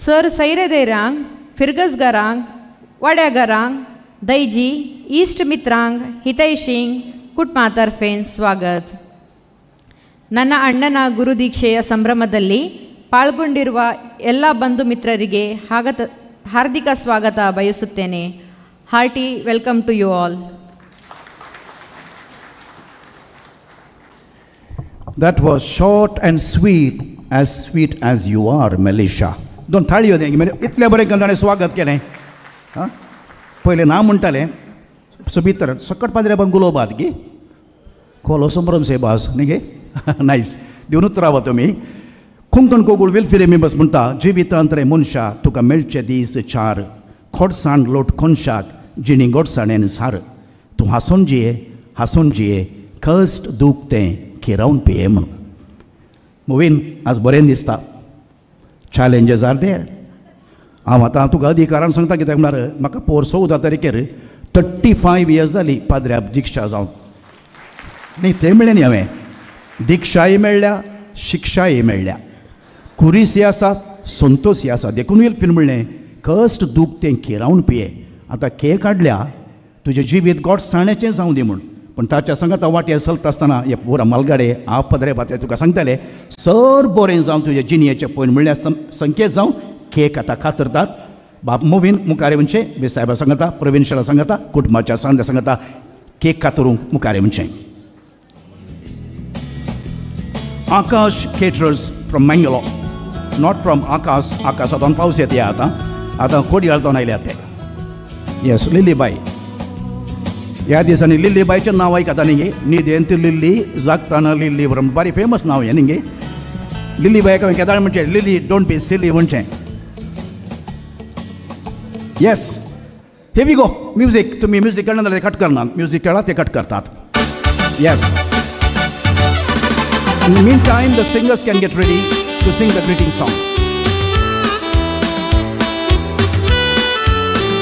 सर सैरेदेरांक फिरगजगरांक वाड्याघरांक दैजी इश्ट मित्रांक हितैशींक ಕುಟುಂಬ ತರ್ಫೇನ್ ಸ್ವಾಗತ. ನನ್ನ ಅಣ್ಣನ ಗುರುದೀಕ್ಷೆಯ ಸಂಭ್ರಮದಲ್ಲಿ ಪಾಲ್ಗೊಂಡಿರುವ ಎಲ್ಲ ಬಂಧು ಮಿತ್ರರಿಗೆ ಹಾರ್ದಿಕ ಸ್ವಾಗತ ಬಯಸುತ್ತೇನೆ. Hearty welcome to you all. That was short and sweet, as sweet as you are, Melisha. दोन थाळयो दी इतले बरें ताणें स्वागत केलें. आं, पयलें ना म्हणटालें सोबीत तर सकट पाद्रे बंगुलोबाद गी खोलो संभ्रम से बास न्ही गे नायस दिवनूच रावा तुमी. कोंकण कोगूळ वेलफेर मेंबर्स म्हणटा जिवितांत रे मनशा तुका मेळचे दीस चार, खोडसाण लोट कोनशाक जिणी गोडसाणेन सार, तूं हांसून जिये हांसून जिये कश्ट दूख तें खिरावन पिये म्हणून. मोवीन आज बरें दिसता. Challenges are there. हांव आतां तुका अधिकारान सांगता कित्याक म्हळ्यार म्हाका पोर 14 तारखेर 35 इयर्स जाली पाद्र्या दीक्षा जावन. न्ही तें म्हणलें न्ही हांवें, दिक्षाय मेळ्ळ्या, शिक्षाय मेळ्ळ्या, कुरीसी आसा, संतोषी आसा. देखून विल्फीन म्हणलें कश्ट दूख तें किरावन पिये. आतां केक हाडल्या तुजें जिवीत गोडसाणेचें जावं दी म्हूण, पूण ताच्या सांगात वाटेर चलता आसतना हे पुरा मालगाडे आपदरे बाते तुका सांगताले सर बरें जावं तुजे जिणयेचें पयन म्हणल्यार संकेत जावं केक आतां कातरतात. बाप मोवीन मुखार म्हणचें, बी सायबा सांगता, प्रवीण शाळा सांगता, कुटुंबाच्या सांगता सांगता केक कातरूंक मुखार म्हणचें. Akash caterers from Mangalore, not from Akash, आकाशांतून पावस येता आतां, आतां कोडयाळतून आयल्या ते. येस लिलीबाय, ह्या दिसांनी लिल्लीबायचें नांव आयकता न्ही, निदेंत लिल्ली जागताना लिल्ली बरोबर बारी फेमस नांव हें न्ही. लिल्लीबायक हांवें केदाळ म्हणचें लिली don't be silly म्हणचें. Yes here we go music. तुमी म्युजीक कळना जाल्यार कट करना, म्युजीक कळा ते कट करतात. Yes in the mean time the singers can get ready to sing the greeting song.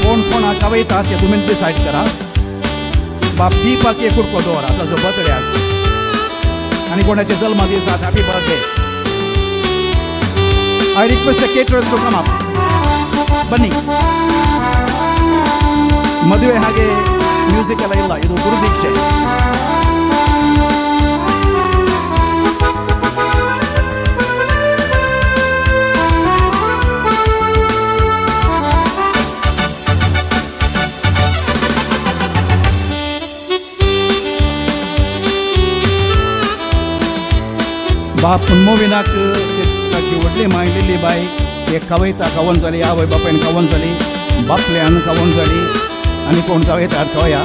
कोण कोणाक वयता ते तुमी डिसायड करा. बाप दीपाक एक कुडको दवरा, ताजो बर्थडे आसा आनी कोणाचे जल्मदीस आसा, happy birthday. I request the caterers to come up. ಬನ್ನಿ, ಮದುವೆ ಹಾಗೆ ಮ್ಯೂಸಿಕ್ ಎಲ್ಲ ಇಲ್ಲ, ಇದು ಗುರುದೀಕ್ಷೆ. बाप मोविनाक ताची व्हडली माय लिली बाय एक कवयता खावन जाली, आवय बापायन खावन जाली, बापल्यान खावन जाली, आनी कोण कवयतात खवया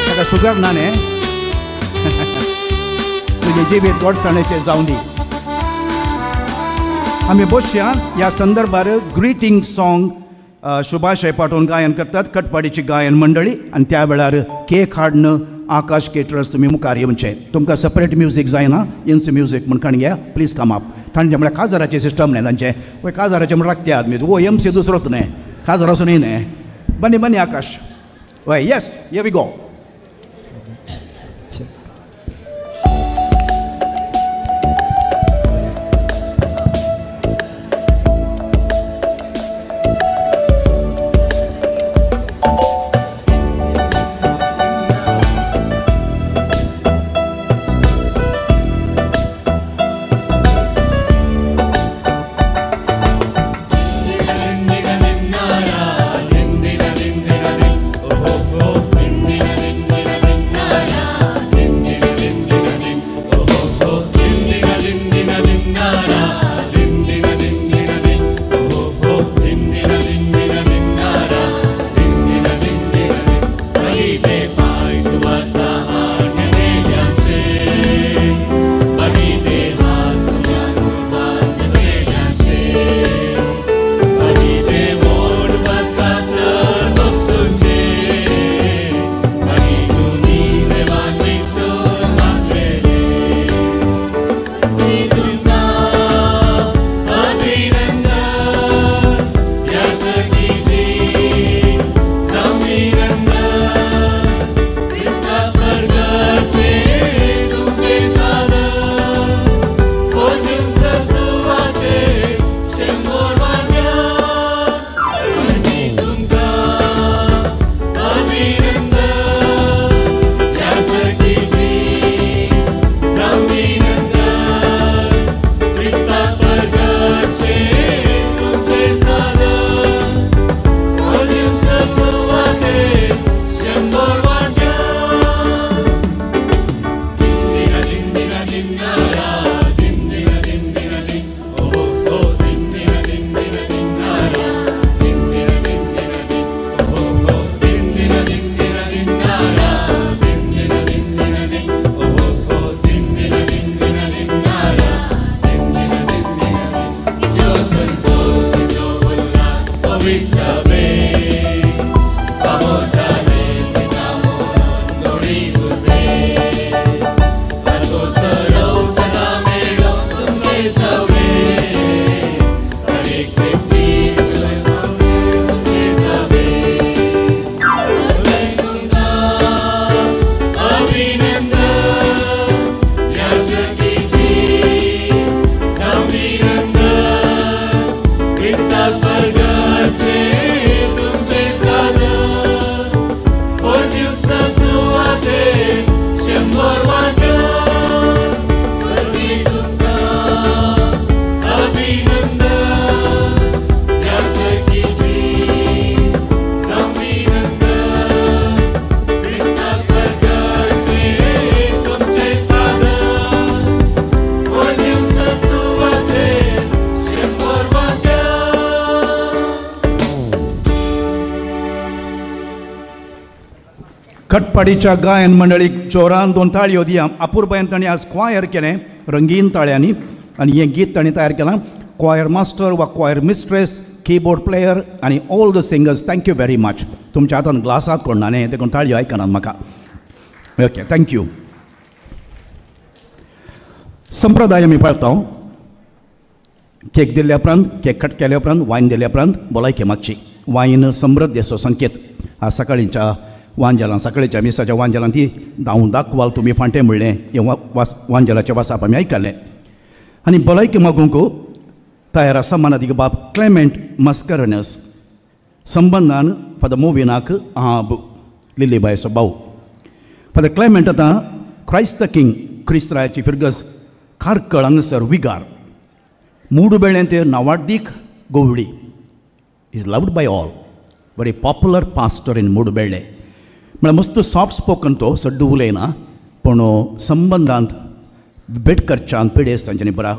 ताका शुगर ना न्ही. तुजें जिवीत गोडसाणेचें जावं दी. आमी बसया ह्या संदर्भार ग्रिटींग सॉंग शुभाशय पाठोवन गायन करतात कटपाडीची गायन मंडळी, आनी त्या वेळार केक हाडून आकाश केटरर्स तुमी मुखार येवचें. तुमकां सेपरेट म्युजीक जायना, इंच म्युजीक म्हूण काण घ्या, प्लीज कम अप. तांचे म्हळ्यार काजाराचें सिस्टम न्ही तांचें, वय काजाराचें म्हण राखते आदमी वो एम सी दुसरोच न्ही, काजार आसूनय न्ही. बनी बनी आकाश वय. Yes here we go. Thank you. कटपाडीच्या गायन मंडळीक जोरान दोन ताळयो दिया. अपुरबायन तांणी आज क्वायर केलें रंगीन ताळ्यांनी आनी हें गीत तांणी तयार केलां. क्वायर मास्टर वा क्वायर मिस्ट्रेस, कीबोर्ड प्लेयर आनी all the singers, thank you very much. तुमच्या हातान ग्लासात कोण ना न्ही, देखून ताळयो आयकनात म्हाका. Okay, thank you. संप्रदाय आमी पाळता. केक दिल्ल्या उपरांत, केक कट केल्या उपरांत, वायन दिल्या उपरांत भलायकी मागची. वायन समृद्धेचो संकेत. आज सकाळींच्या वांजेलान, सकाळीच्या मिसाच्या वांजेलान ती धांव दाखवाल तुमी फांटे म्हणलें हें वांजेलाचें वासाप आमी आयकलें. आनी भलायकी मागूंक तयार आसा मनादीक बाब क्लेमेंट मस्करनस, संबंदान फादर मोविनाक आब लिलीबायचो भाव. फादर क्लेमेंट आतां क्रायस्त किंग क्रिस्तरायाची फिरगज कार्कळ हांगासर विगार मूडबेळें ते नावाडदीक गोवळी, is loved by all, very popular pastor in Mudbelle. म्हळ्यार मस्त सॉफ्ट स्पोकन तो, सड्डू उलयना, पूण संबंदांत बेटकरच्यान पिडेस्त तांच्यांनी बरा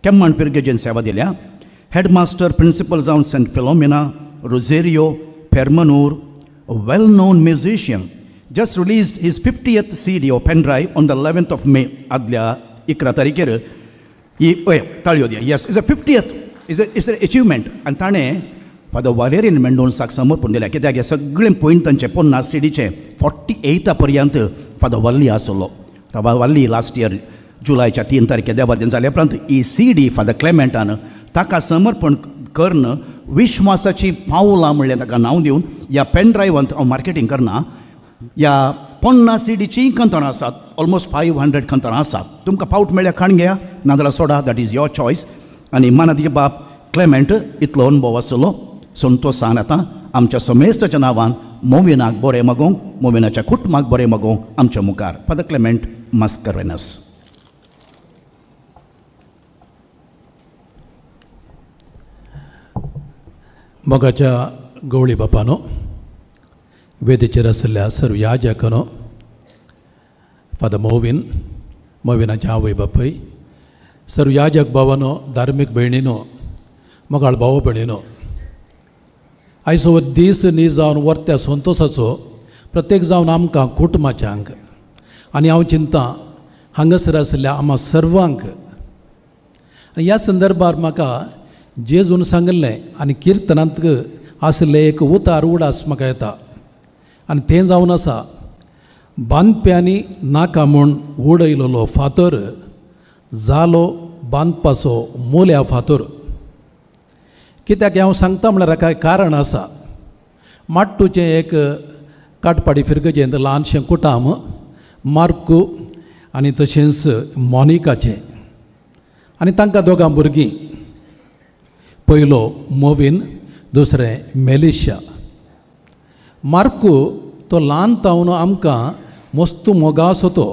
केम्माण फिरगेजेन सेवा दिल्या. हेडमास्टर प्रिंसिपल जावन Saint Philomena Rosario Permanur, well known musician, just released his 50th CD or pen drive on the 11th of May, आदल्या 11 तारखेर. ही ताळयो दिया. Yes, is a 50th is a achievement. आनी ताणें फादर वालेरियन मेंडोन्साक समर्पण दिल्या, कित्याक हे सगळें पॉयंट तांचे 50 सीडीचे 48 पर्यंत फादर वल्ली आसलो. फादर वल्ली लास्ट इयर जुलायच्या 3 तारखे देवादीन जाल्या उपरांत ही सीडी फादर क्लेमेंटान ताका समर्पण करून विश्वासाची पावलां म्हणलें ताका नांव दिवन ह्या पेन ड्रायव्हांत हांव मार्केटींग करना. ह्या 50 सीडीचीं कंतरां आसात, ऑलमोस्ट 500 कंतरां आसात. तुमकां पावट मेळ्ळ्या खाण घेया, नाजाल्यार सोडा, that is your choice. आनी मानादीक बाब क्लेमेंट इतलो अनुभव आसलो संतोसान आतां आमच्या समेस्ताच्या नांवान मोविनाक बरें मागोवंक, मोविनाच्या कुटुंबाक बरें मागोवंक आमच्या मुखार फादर क्लेमेंट मास्करेनस. मोगाच्या गवळी बापानो, वेदीचेर आशिल्ल्या सर्व याजकानो, फादर मोविन, मोविनाच्या आवय बापूय, सर्व याजक भावानो, धार्मीक भयणीनो, मोगाळ भाव भयणीनो, आयज हो दीस न्ही जावन वर्त्या संतोसाचो प्रत्येक जावन आमकां कुटुंबाच्यांक, आनी हांव चिंता हांगासर आशिल्ल्या आमा सर्वांक. आनी ह्या संदर्भार म्हाका जेजून सांगिल्लें आनी किर्तनांत आशिल्लें एक उतार उडास म्हाका येता, आनी तें जावन आसा, बांदप्यांनी नाका म्हूण उडयलेलो फातर जालो बांदपाचो मोल्या फातर. कित्याक हांव सांगता म्हळ्यार कांय कारण आसा. माट्टूचें एक काटपाडी फिरगजेंत ल्हानशें कुटाम, मार्कू आनी तशेंच मोनिकाचें, आनी तांकां दोगां भुरगीं, पयलो मोविन, दुसरें मेलिशा. मार्कू तो ल्हान तावन आमकां मस्त मोगासो तो,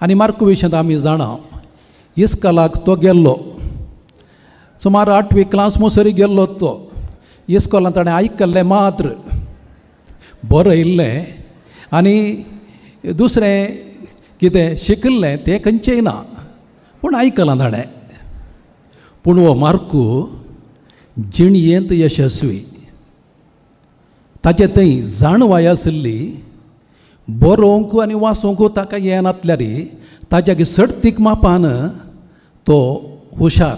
आनी मार्कू विशयांत आमी जाणा इस्कॉलाक तो गेल्लो, सुमार 8वी क्लास मोसरी गेल्लो तो. इस्कॉलान ताणें आयकल्लें मात्र, बरयल्लें आनी दुसरें कितें शिकिल्लें तें खंयचेंय ना, पूण आयकलां ताणें. पूण हो मार्कू जिणयेंत यशस्वी, ताचे थंय जाणवाय आशिल्ली, बरोवंक आनी वाचूंक ताका येनातल्यार ताच्या सडतीक मापान तो हुशार,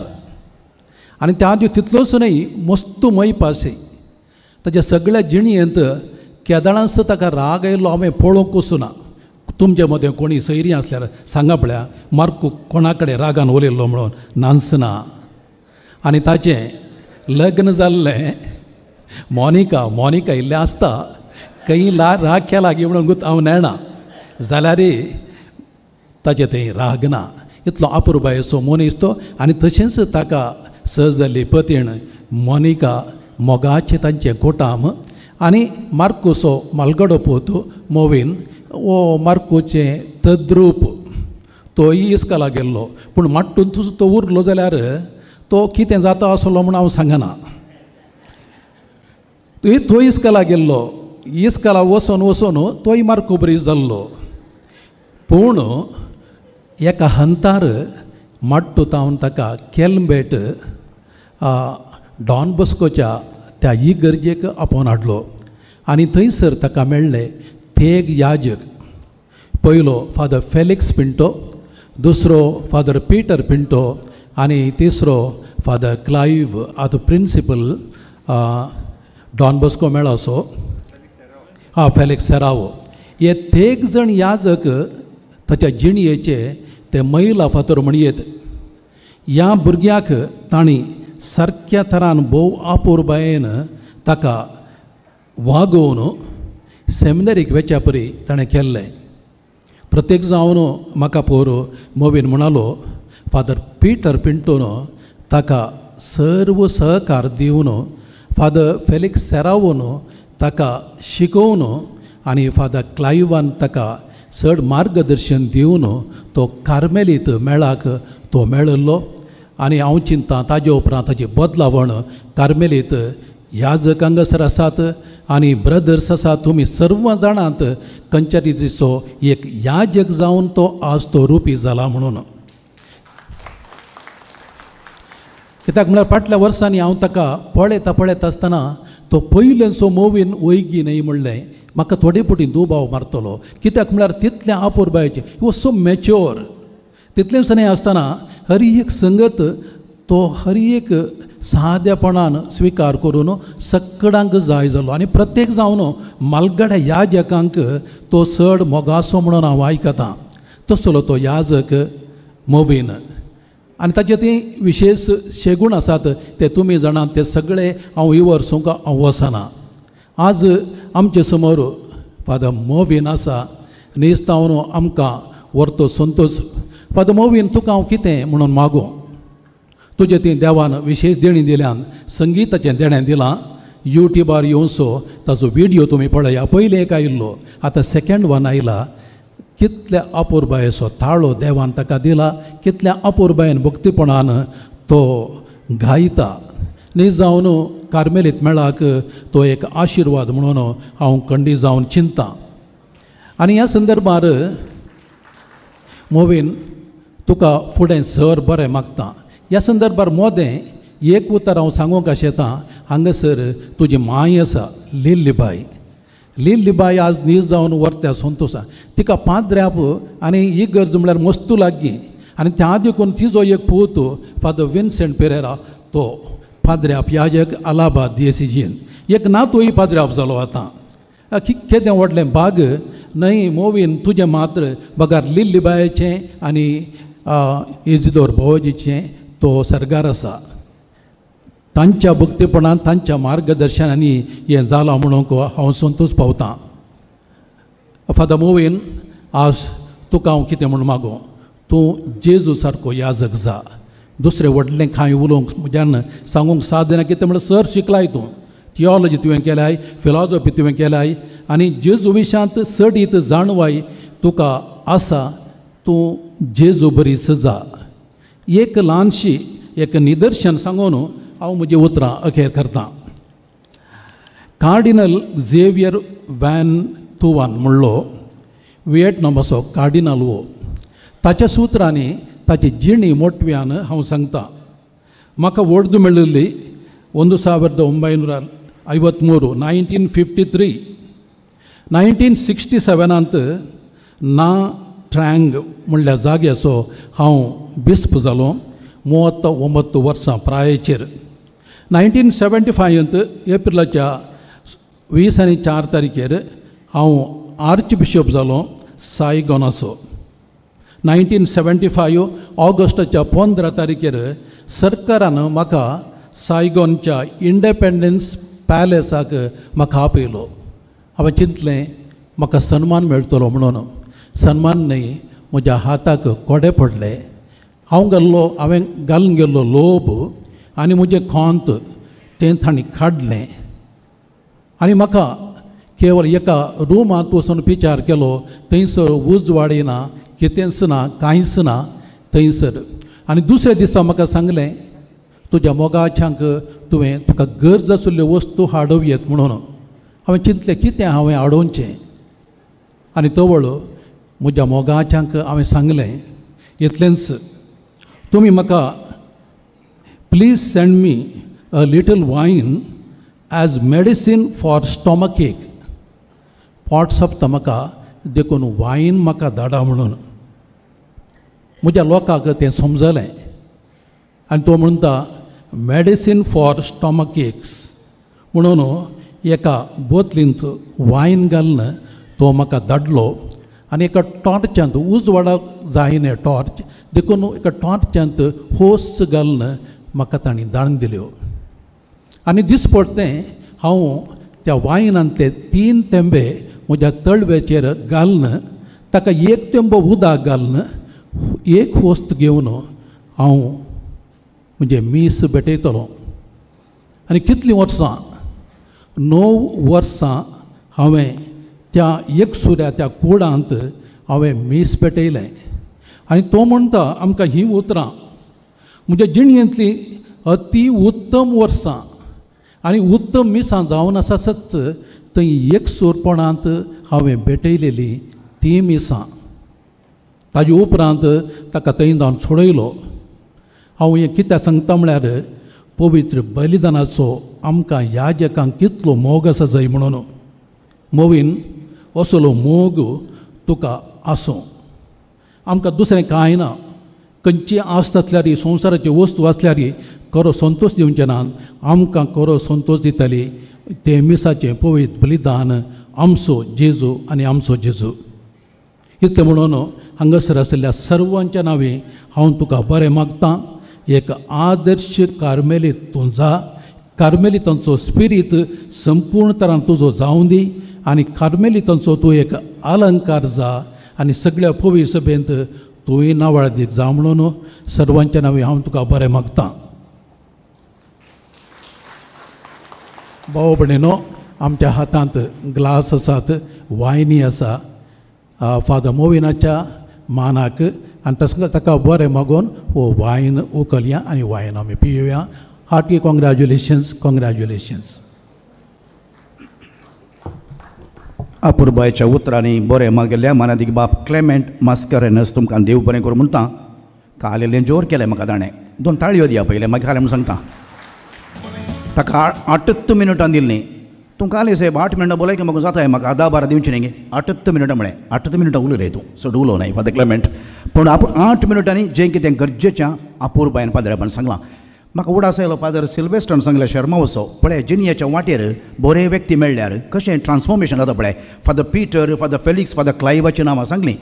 आनी त्या आदी तितलोच न्हय मस्त मैपासी. ताच्या सगळ्या जिणयेंत केदळांच ताका राग आयलो हांवें पळोवंक वचूना. तुमचे मदें कोणी सैरी आसल्यार सांगा पळया मार्कू कोणा कडेन रागान उलयल्लो म्हणून नाचना. आनी ताचें लग्न जाल्लें मोनिका, मोनिका इल्लें आसता खंय राग केला की म्हणून हांव नेणा, जाल्यार ताचें थंय राग ना, इतलो अपुरबायेचो मनीस तो. आनी तशेंच ताका सहज जाल्ली पतीण मोनिका, मोगाचें तांचें गोटाम. आनी मार्कुसो मालगडो पूत मोविन, वो मार्कूचें तद्रूप, तोय इस्कॉलाक गेल्लो, पूण माट्टून तो उरलो जाल्यार तो कितें जाता आसलो म्हूण हांव सांगना. तोय इस्कॉलाक गेल्लो, इस्कॉलाक वचोन वचोन तोय मार्कू ब्रिज जाल्लो. पूण एका हंतार माट्टू तावन ताका केलमेट डॉन बॉस्कोच्या त्या इगर्जेक आपोवन हाडलो, आनी थंयसर ताका मेळ्ळें तेग याजक, पयलो फादर फेलिक्स पिंटो, दुसरो फादर पीटर पिंटो आनी तिसरो फादर क्लायव्ह, आतां प्रिंसिपल डॉन बॉस्को मेळासो, हा फेलिक्स सेरावो. हे तेग जण याजक ताच्या जिणयेचे ते महिला फातर म्हणयेत. ह्या भुरग्याक तांणी सारक्या थरान भोव आपुरबायेन ताका वागोवन सेमिनरीक वेच्या परी ताणें केल्लें. प्रत्येक जावन म्हाका पोर मोवीन म्हणालो फादर पीटर पिंटोन ताका सर्व सहकार दिवन, फादर फेलिक्स सेरावोन ताका शिकोवन आनी फादर क्लायवान ताका चड मार्गदर्शन दिवन तो कार्मेलीत मेळाक तो मेळिल्लो. आनी हांव चिंता ताजे उपरांत ताची बदलावण कार्मेलीत याजक हांगासर आसात आनी ब्रदर्स आसात, तुमी सर्व जाणांत खंयच्या रितीचो एक याजक जावन तो आज तो रुपी जाला म्हणून. कित्याक म्हळ्यार फाटल्या वर्सांनी हांव ताका पळयता पळयता आसतना तो पयलेंचो मोवीन वैगी न्हय म्हणलें म्हाका थोडे फावटी दुबाव मारतलो. कित्याक म्हळ्यार तितलें आपुरबायेचें, he was so mature. तितलेंच न्हय आसतना हर एक संगत तो हर एक सादेपणान स्विकार करून सकडांक जाय जालो आनी प्रत्येक जावन मालगड्या याजकांक तो चड मोगासो म्हणून हांव आयकतां. तसलो तो याजक मोवीन आनी ताचे ती विशेश शेगूण आसात ते तुमी जाणात, ते सगळे हांव विवरसूंक हांव वचना. आज आमचे समोर फादर मोवीन आसा, निस्तावन आमकां व्हरतो संतोष. फादर मोवीन तुका हांव कितें म्हणून मागूं, तुजें ती देवान विशेश देणी दिल्यान संगीताचें देणें दिलां. युट्यूबार येवसो ताचो विडियो तुमी पळया, पयलें एक आयिल्लो, आतां सेकेंड वन आयला. कितल्या अपुरबायेचो ताळो देवान ताका दिला, कितल्या अपुरबायेन भक्तीपणान तो गायता. न्ही जावन कार्मेलीत मेळाक तो एक आशिर्वाद म्हणून हांव खंडी जावन चिंता. आनी ह्या संदर्भार मोवीन तुका फुडें सर बरें मागता. ह्या संदर्भार मोदें एक उतर हांव सांगूंक आशेतां, हांगासर तुजी मांय आसा लिल्लीबाय. लिल्लीबाय आज नीज जावन व्हरत्या संतोषा, तिका पाद्र्याप आनी ही गरज म्हळ्यार मस्तू लागीं आनी त्या देखून तिजो एक पूत फादर विन्सेंट पेरेरा तो पाद्र्याप याजक अलाहाबाद दियेसीजीन, एक नातूय पाद्र्याप जालो. आतां केदें व्हडलें बाग न्हय मोवीन तुजें मात्र बगार लिल्लीबायेचें आनी इजिदोर भोवजीचें तो सरगार आसा. तांच्या भक्तीपणान तांच्या मार्गदर्शनांनी हें जालां म्हणूंक हांव संतोष पावतां. फादर मोवीन आज तुका हांव कितें म्हूण मागूं, तूं जेजू सारको याजक जा. दुसरें व्हडलें कांय उलोवंक म्हज्यान सांगूंक साध्य ना, कितें म्हळ्यार सर शिकलाय तूं, थियोलॉजी तुवें केल्याय, फिलॉजॉफी तुवें केल्याय आनी जेजू विशांत चडीत जाणवाय तुका आसा, तूं जेजू बरी सजा. एक ल्हानशी एक निदर्शन सांगून हांव म्हजी उतरां अखेर करतां. कार्डिनल झेवियर वॅन तुवान म्हणलो विएटनामाचो कार्डिनल हो, ताच्या सुत्रांनी ताची जिणी मोटव्यान हांव सांगता. म्हाका वोर्द मेळिल्ली 1953 1953 1967 ना ट्रँग म्हणल्या जाग्याचो हांव बिस्प जालो 39 वर्सां प्रायेचेर. 1975 एप्रिलाच्या 24 तारखेर हांव आर्च बिशप जालो सायगोनाचो. 1975 ऑगस्टाच्या 15 तारखेर सरकारान म्हाका सायगोनच्या इंडिपेंडन्स पॅलेसाक म्हाका आपयलो. हांवें चिंतलें म्हाका सन्मान मेळटलो म्हणून, सन्मान न्हय म्हज्या हाताक कोडे पडले. हांव गेल्लो, हांवें घालून गेल्लो लोब आनी म्हजें खोंत तें तांणी काडलें आनी म्हाका केवळ एका रुमांत वचून विचार केलो. थंयसर उजवाड ना, कितेंच ना, कांयच ना थंयसर. आनी दुसऱ्या दिसा म्हाका सांगलें तुज्या मोगाच्यांक तुवें तुका गरज आशिल्ल्यो वस्तू हाडोवयेत म्हणून. हांवें चिंतलें कितें हांवें हाडोवचें आनी तवळ म्हज्या मोगाच्यांक हांवें सांगलें इतलेंच, तुमी म्हाका please send me a little wine as medicine for stomach ache. पोट सोंपता म्हाका देखून वायन म्हाका धाडा म्हणून. म्हज्या लोकांक तें समजलें आनी तो म्हणटा मेडिसीन फॉर स्टॉमक एक्स म्हणून एका बोतलींत वायन घालून तो म्हाका धाडलो आनी एका टॉर्चांत उजवाडाक जायना टॉर्च देखून एका टॉर्चांत होस घालून म्हाका तांणी धाडून दिल्यो. आनी दिसपडटें हांव त्या वायनांतले 3 थेंबे म्हज्या तळव्याचेर घालून ताका 1 थेंबो उदक घालून 1 होस्त घेवन हांव म्हणजे मीस भेटयतलो. आनी कितलीं वर्सां 9 वर्सां हांवें त्या एकसुऱ्या त्या कुडांत हांवें मीस पेटयलें. आनी तो म्हणटा आमकां हीं उतरां म्हज्या जिणेंतलीं अती उत्तम वर्सां आनी उत्तम मिसां जावन आसाच थंय एकसूरपणांत हांवें भेटयलेलीं तीं मिसां. ताजे उपरांत ताका थंय जावन सोडयलो. हांव हें कित्याक सांगता म्हळ्यार पवित्र बलिदानाचो आमकां याजकांक कितलो मोग आसा जाय म्हणून. मोवीन असलो मोग तुका आसूं. आमकां दुसरें कांय ना, खंयची आस्त आसल्यार संवसाराची वस्तू आसल्यार खरो संतोश दिवचे ना, आमकां खरो संतोश दितली तें मिसाचें पवित्र बलिदान आमचो जेजू आनी आमचो जेजू. इतलें म्हणून हांगासर आशिल्ल्या सर्वांच्या नांवे हांव तुका बरें मागतां. एक आदर्श कार्मेलीत तूं जा, कार्मेलितांचो स्पिरीत संपूर्ण तरान तुजो जावं दी आनी कार्मेलितांचो तूं एक अलंकार जा आनी सगळ्या पवित्र सभेंत तुवें नावाळदीक जा म्हणून सर्वांच्या नांवे हांव तुका बरें मागतां. भाव भयणीनो, आमच्या हातांत ग्लास आसात, वायनी आसा. फादर मोविनाच्या मानाक आनी तसो ताका बरें मागून हो वायन उखलया आनी वायन आमी पियोया. Hearty congratulations, congratulations. अपुरबायच्या उतरांनी बरें मागिल्ल्या मानादीक बाप क्लेमेंट मास्करेनस तुमकां देव बरें करूं म्हणटा. काल इल्लें जोर केलें म्हाका ताणें, 2 ताळयो दिया पयलें, मागीर खालें म्हूण सांगता. ताका 8 मिनटां दिल्लीं. तूं काल साहेब 8 मिनटां बोलाय की म्हाका जाताय, म्हाका 10 12 दिवचें न्ही. 8 मिनटां म्हळें, 8 मिनटां उलयलें तूं, चड उलोवं नाय फादर क्लेमेंट. पूण आपूण 8 मिनटांनी जें कितें गरजेचें अपुरबायन पाद्र्याबान सांगलां. म्हाका उडास आयलो फादर सिल्वेस्टरान सांगलें शर्मा वचो पळय जिनियाच्या वाटेर बरे व्यक्ती मेळ्ळ्यार कशें ट्रान्सफॉर्मेशन जाता पळय. Father Peter, father Felix, father क्लायवाची नांवां सांगलीं.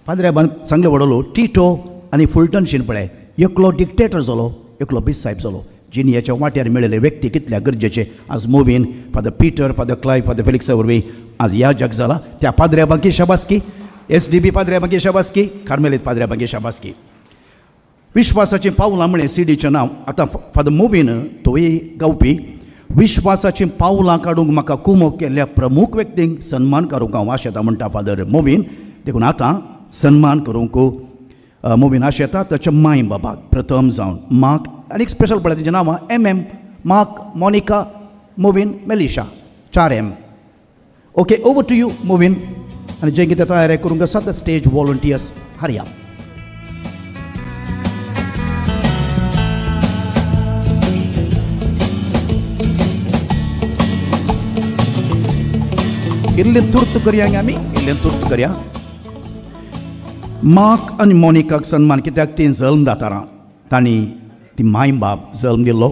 पाद्र्याबान सांगलें वडलो टिटो आनी फुलटनशीन पळय एकलो डिक्टेटर जालो, एकलो बिसायब जालो. जिनियाच्या वाट्यार मेळिल्ले व्यक्ती कितल्या गरजेचे. आज Movin father Peter, father Clive, father फेलिक्सा वरवीं आज ह्या जग जाला. त्या पाद्र्याबांकी शाबासकी, SDB पाद्र्याबांकी शाबासकी, कार्मेलीत पाद्र्याबांकी शाबासकी. विश्वासाचीं पावलां म्हळें सिडीचें नांव. आतां फादर मोवीन तोय गावपी. विश्वासाचीं पावलां काडूंक म्हाका कुमोक केल्ल्या प्रमुख व्यक्तींक सन्मान करूंक हांव आशेता म्हणटा फादर मोवीन. देखून आतां सन्मान करूंक मोवीन आशेता ताच्या माय बाबाक प्रथम जावन मार्क आनी एक स्पेशल पळय तेजें नांव MM, Mark, Monica, Movin, Melisha, 4 M. Okay, over to you Movin. आनी जें कितें तयारी करूंक आसा ते स्टेज वॉलंटियर्स हरया. इल्लें तुर्त करया आमी, इल्लें तुर्त करया. मार्क आनी मोनिकाक सन्मान कित्याक तीं जल्म दातारां, तांणी ती माय बाप जल्म दिल्लो.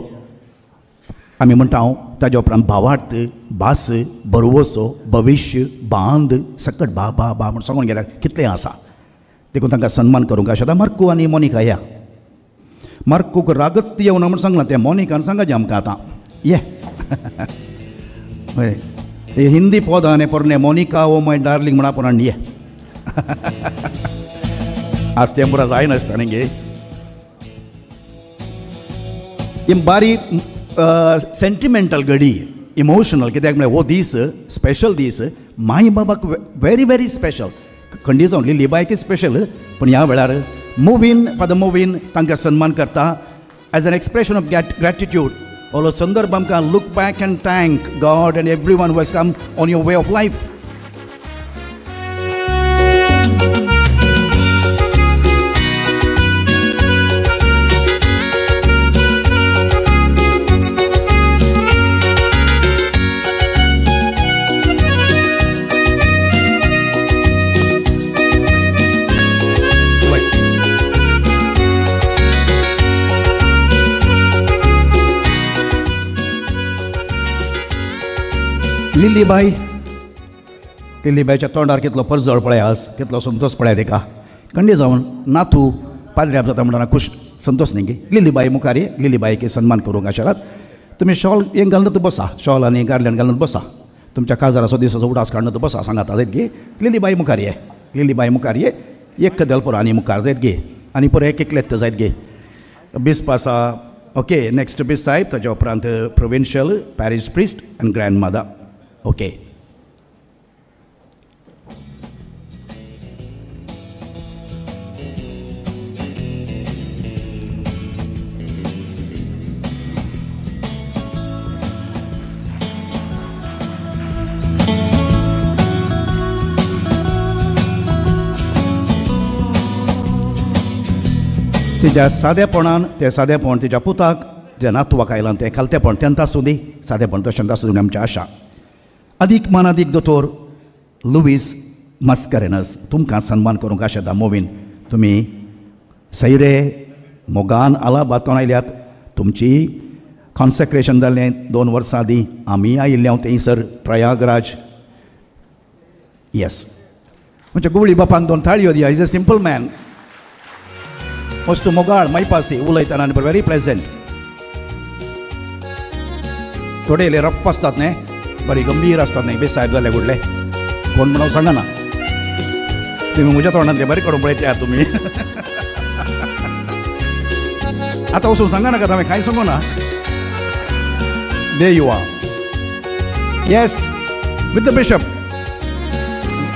आमी म्हणटा हांव ताज्या उपरांत भावार्थ, भास, बरवसो, भविश्य, बांद, सकट बा बा बा म्हूण सांगून गेल्यार कितलें आसा. देखून तांकां सन्मान करूंक आशेता. मार्कू आनी मोनिका या. मार्कूक रागत येवना म्हूण सांगलां तें मोनिकान सांगाचें आमकां आतां ये. हय, ते हिंदी पद आनी पोरणे मोनिका ओ my darling म्हण आपूण ये. आज तें पुरा जायनासता न्ही गे. ही बारी सेंटिमेंटल घडी, इमोशनल. कित्याक म्हळ्यार हो दीस स्पेशल दीस माय बाबाक व्हेरी व्हेरी स्पेशल. खंडीत जावन लिलीबायकय स्पेशल, पूण ह्या वेळार मोवीन, फादर मोवीन तांकां सन्मान करता as an expression of gratitude. ओलो संदर्भ आमकां look back and thank God and everyone who has come on your way of life. लिलीबाई, लिलीबायच्या तोंडार कितलो परजळ पळय आज, कितलो संतोष पळय तिका. कंडी जावन नातू पाद्र्याब जाता म्हणटना खुश संतोष न्ही गे. लिलीबाई मुखार ये, लिलीबाईक सन्मान करूंक आशेलात. तुमी शॉल हें घालून बसा, शॉल आनी गार्लँड घालून बसा, तुमच्या काजाराचो दिसाचो उडास काडून बसा, सांगाता जायत गे. लिलीबाई मुखार ये, लिलीबाई मुखार ये, एक कदेल पुरो आनी मुखार जायत गे, आनी पुरो एक एकलेत जायत गे. बिस्प आसा, ओके, नेक्स्ट बिस साहेब, ताज्या उपरांत provincial, parish priest आनी ग्रँड मदर. ओके, तिच्या सादेपणान, तें सादेपण तिच्या पुताक, जे नातवाक आयलां तें खालतेपण तेंत आसूं दी, सादेपण तशेंच आसूं दी आमची आशा. अदीक मानादीक दोतोर लुवीस मास्करेनस, तुमकां सन्मान करूंक आशेता मोवीन. तुमी सैरे मोगान आलाबातोन आयल्यात. तुमची कॉन्सेक्रेशन जाल्लें 2 वर्सां आदीं, आमी आयिल्ले हांव थंयसर प्रयागराज. येस, म्हणजे गुवळी बापान 2 थाळयो दिया. Is a simple man, मस्त मोगाळ, मायपासी उलयतना आनी व्हेरी प्लेजंट. थोडे इल्ले रफ आसतात न्ही, बरी गंभीर आसतात न्ही, बेसायब जाले घुडले कोण म्हणून सांगना. तुमी म्हज्या तोंडांतले बरें करून पळयता तुमी. आतां वचून सांगा नाका, हांवें कांय सांगू ना. There you are. Yes, with the bishop.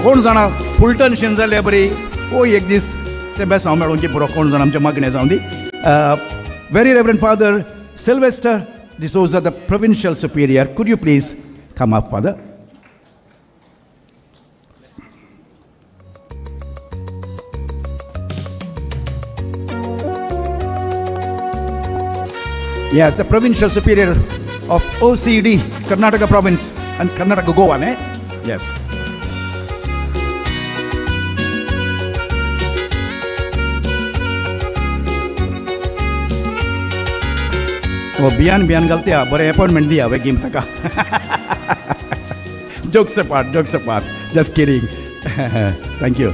कोण जाणा फुलटन शेन जाल्या बरी ओ एक दीस तें बेसांव मेळोवन की पुरो, कोण जाणा आमचें मागणें जावं दी. Very reverend father Sylvester D'Souza, the provincial superior, could you please come up, father? Yes, the provincial superior of OCD, Karnataka province and Karnataka Goa, eh? Yes. Oh, बियान बियान घालते बरें अपॉइंटमेंट दिया वेगीन ताका. Jokes apart, jokes apart, just kidding. Thank you.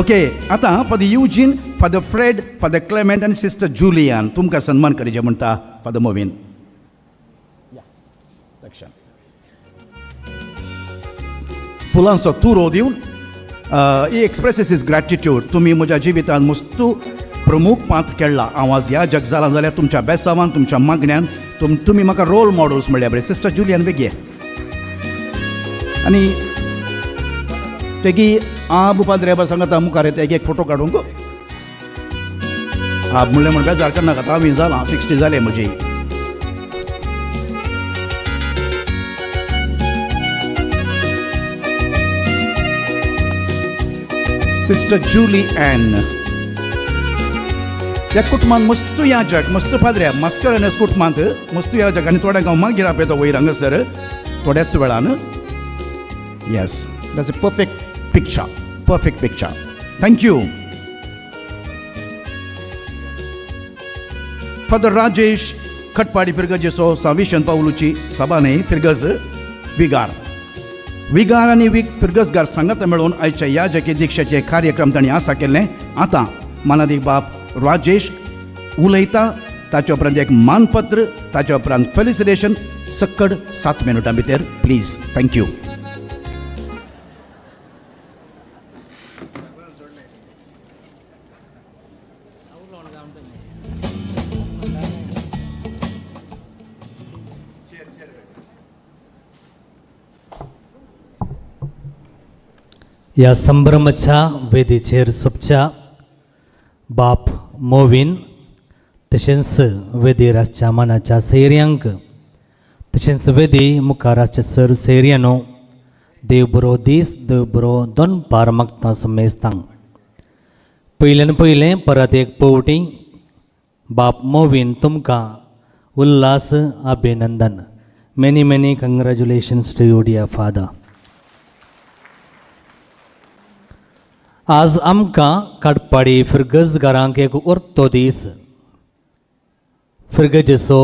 Okay, आतां Father Eugene, Father Fred, Father Clement आनी sister Julian तुमकां सन्मान करीजे म्हणटा फादर मोवीन. फुलांचो तुरो दिवन ही एक्सप्रेसीस his gratitude. तुमी म्हज्या जिवितांत मस्तू प्रमुख पात्र खेळ्ळा. हांव आज ह्या जग जालां जाल्यार तुमच्या बेसावान, तुमच्या मागण्यान तुमी म्हाका रोल मॉडल्स म्हणल्यार बरें. सिस्टर जुलियान बेगी आनी तेगी आब पाद्रेबा सांगता मुखार येता एक फोटो काडूंक. आब म्हणलें म्हण बेजार करनाका, हांव जालां 60 जालें म्हजी. सिस्टर जुली एन ह्या कुटुंबांत मस्तू याजक, मस्तू पाद्रे, मास्करेनस कुटुंबांत मस्तू याजक आनी थोड्यांक हांव मागीर आपयता वयर हांगासर थोड्याच वेळान. Yes, that's a perfect picture, perfect picture. Thank you. Father Rajesh Katpadi फिरगजेचो साविशन पावलूची सभा न्ही फिरगज विगार, विगार आनी फिरगजगार सांगात मेळून आयच्या याजकी दीक्षेचे कार्यक्रम तांणी आसा केल्ले. आतां मानादीक बाप राजेश उलयता, ताच्या उपरांत एक मानपत्र, ताच्या उपरांत फेलिसिटेशन, सक्कड 7 मिनटां भितर प्लीज. Thank you. ह्या संभ्रमाच्या वेदीचेर सोबच्या बाप मोवीन तशेंच वेदीर आसच्या मानाच्या सैर्यांक तशेंच वेदी मुखार आसच्या सर सैर्यानो देव बरो दीस, देव बरो दनपार मागता समेस्तांक. पयल्यान पयलें परत एक पवटी बाप मोवीन तुमकां उल्हास अभिनंदन. Many many congratulations to you dear father. आज आमकां काटपाडी फिरगजगारांक एक उरतो दीस, फिरगजेचो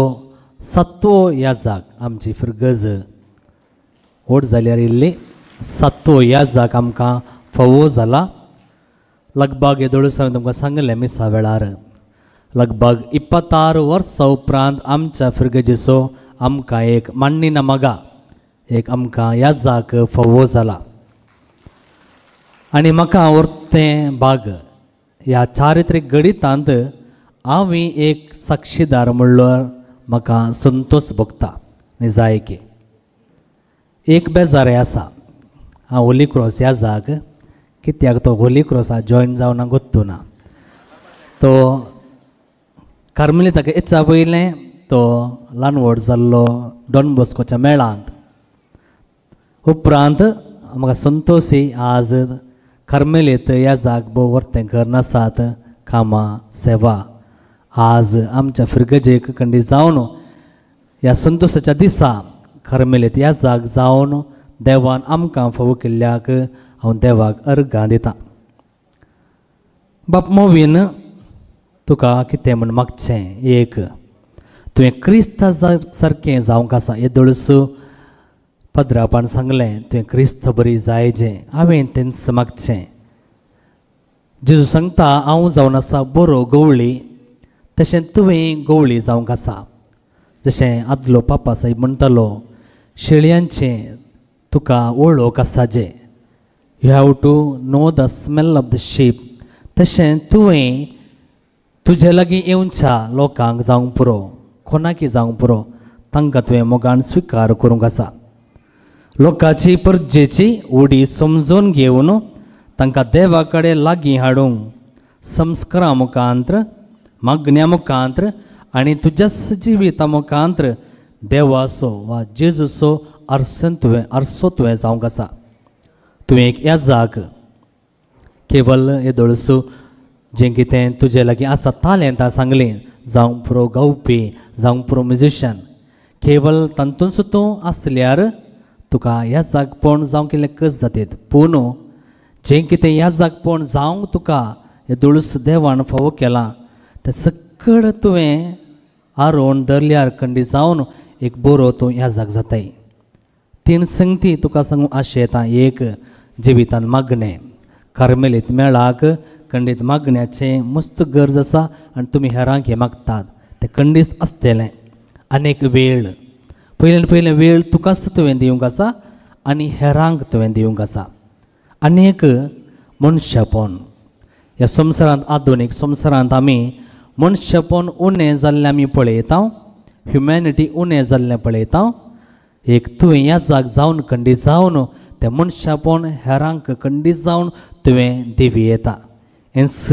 7वो याजाक आमची फिरगज व्हड जाल्यार इल्ली सातवो याजाक आमकां फावो जाला. लगभग येदोळूच हांवें तुमकां सांगिल्लें मिसा वेळार लगभग 26 वर्सां उपरांत आमच्या फिरगजेचो आमकां एक माण्णीना मगा एक आमकां याजाक फावो जाला. आनी म्हाका उरतें भाग ह्या चारित्रीक गणितांत हांव एक साक्षीदार म्हणल्यार म्हाका संतोष भोगता. निजायकी एक बेजारे आसा, हांव होली क्रॉस याजाक कित्याक तो होली क्रॉसा जॉयन जावना गोत्तू ना, तो कार्मेलीताक येच्या पयलें तो ल्हान व्हड जाल्लो डॉन बॉस्कोच्या मेळांत. उपरांत म्हाका संतोषी आज कार्मेलीत याजाक भोव वर्तें घर नासात कामां सेवा आज आमच्या फिरगजेक कंडी जावन ह्या संतोषाच्या दिसा कार्मेलीत याजाक जावन देवान आमकां फावो केल्ल्याक हांव देवाक अर्गां दिता. बाप मोवीन तुका कितें म्हूण मागचें, एक तुवें क्रिस्ता सारकें जावंक आसा. येदोळूच पद्रापान सांगलें तुवें क्रिस्त बरी जायजें, हांवें तेंच मागचें. जेजू सांगता हांव जावन आसा बरो गवळी, तशें तुवें गवळी जावंक आसा. जशें आदलो पापा साहेब म्हणटालो शेळयांचें तुका वळख आसा जें, you have to know the smell of the sheep. तशें तुवें तुजे लागीं येवच्या लोकांक जावंक पुरो, कोणाकी जावंक पुरो, तांकां तुवें मोगान स्विकार करूंक आसा. लोकांची परजेची उडी समजून घेवन तांकां देवा कडेन लागीं हाडूंक संस्कारा मुखांत्र, मागण्या मुखांत्र आनी तुज्याच जिविता मुखांत्र देवाचो वा जेजूचो आरसन तुवें आरसो तुवें जावंक आसा. तुवें एक याजाक केवल येदोळसो जें कितें तुजे लागीं आसा तालेंतां सांगलीं, जावंक पुरो गावपी, जावंक पुरो म्युजिशियन, केवल तातूंत तूं आसल्यार तुका याजाकपण जावंक इल्लें कस जातीत. पूण जें कितें याजाकपण जावंक तुका येदोळूस देवान फावो केलां तें सकळ तुवें आरोवन धरल्यार कंडी जावन एक बरो तूं याजाक जाताय. तीन संगती तुका सांगूंक आशें येता. एक, जिवितान मागणें, कार्मेलीत मेळाक खंडीत मागण्याचें मस्त गरज आसा आनी तुमी हेरांक हें मागतात तें खंडीत आसतलें. आनी एक वेळ, पयल्यान पयलें वेळ तुकाच तुवें दिवंक आसा आनी हेरांक तुवें दिवंक आसा. आनी एक मनशापण, ह्या संवसारांत आधुनीक संवसारांत आमी मनशापण उणें जाल्लें आमी पळयता, ह्युमॅनिटी उणें जाल्लें पळयता. एक तुवें याजाक जावन खंडीत जावन तें मनशापण हेरांक खंडीत जावन तुवें दिवी येता. हेंच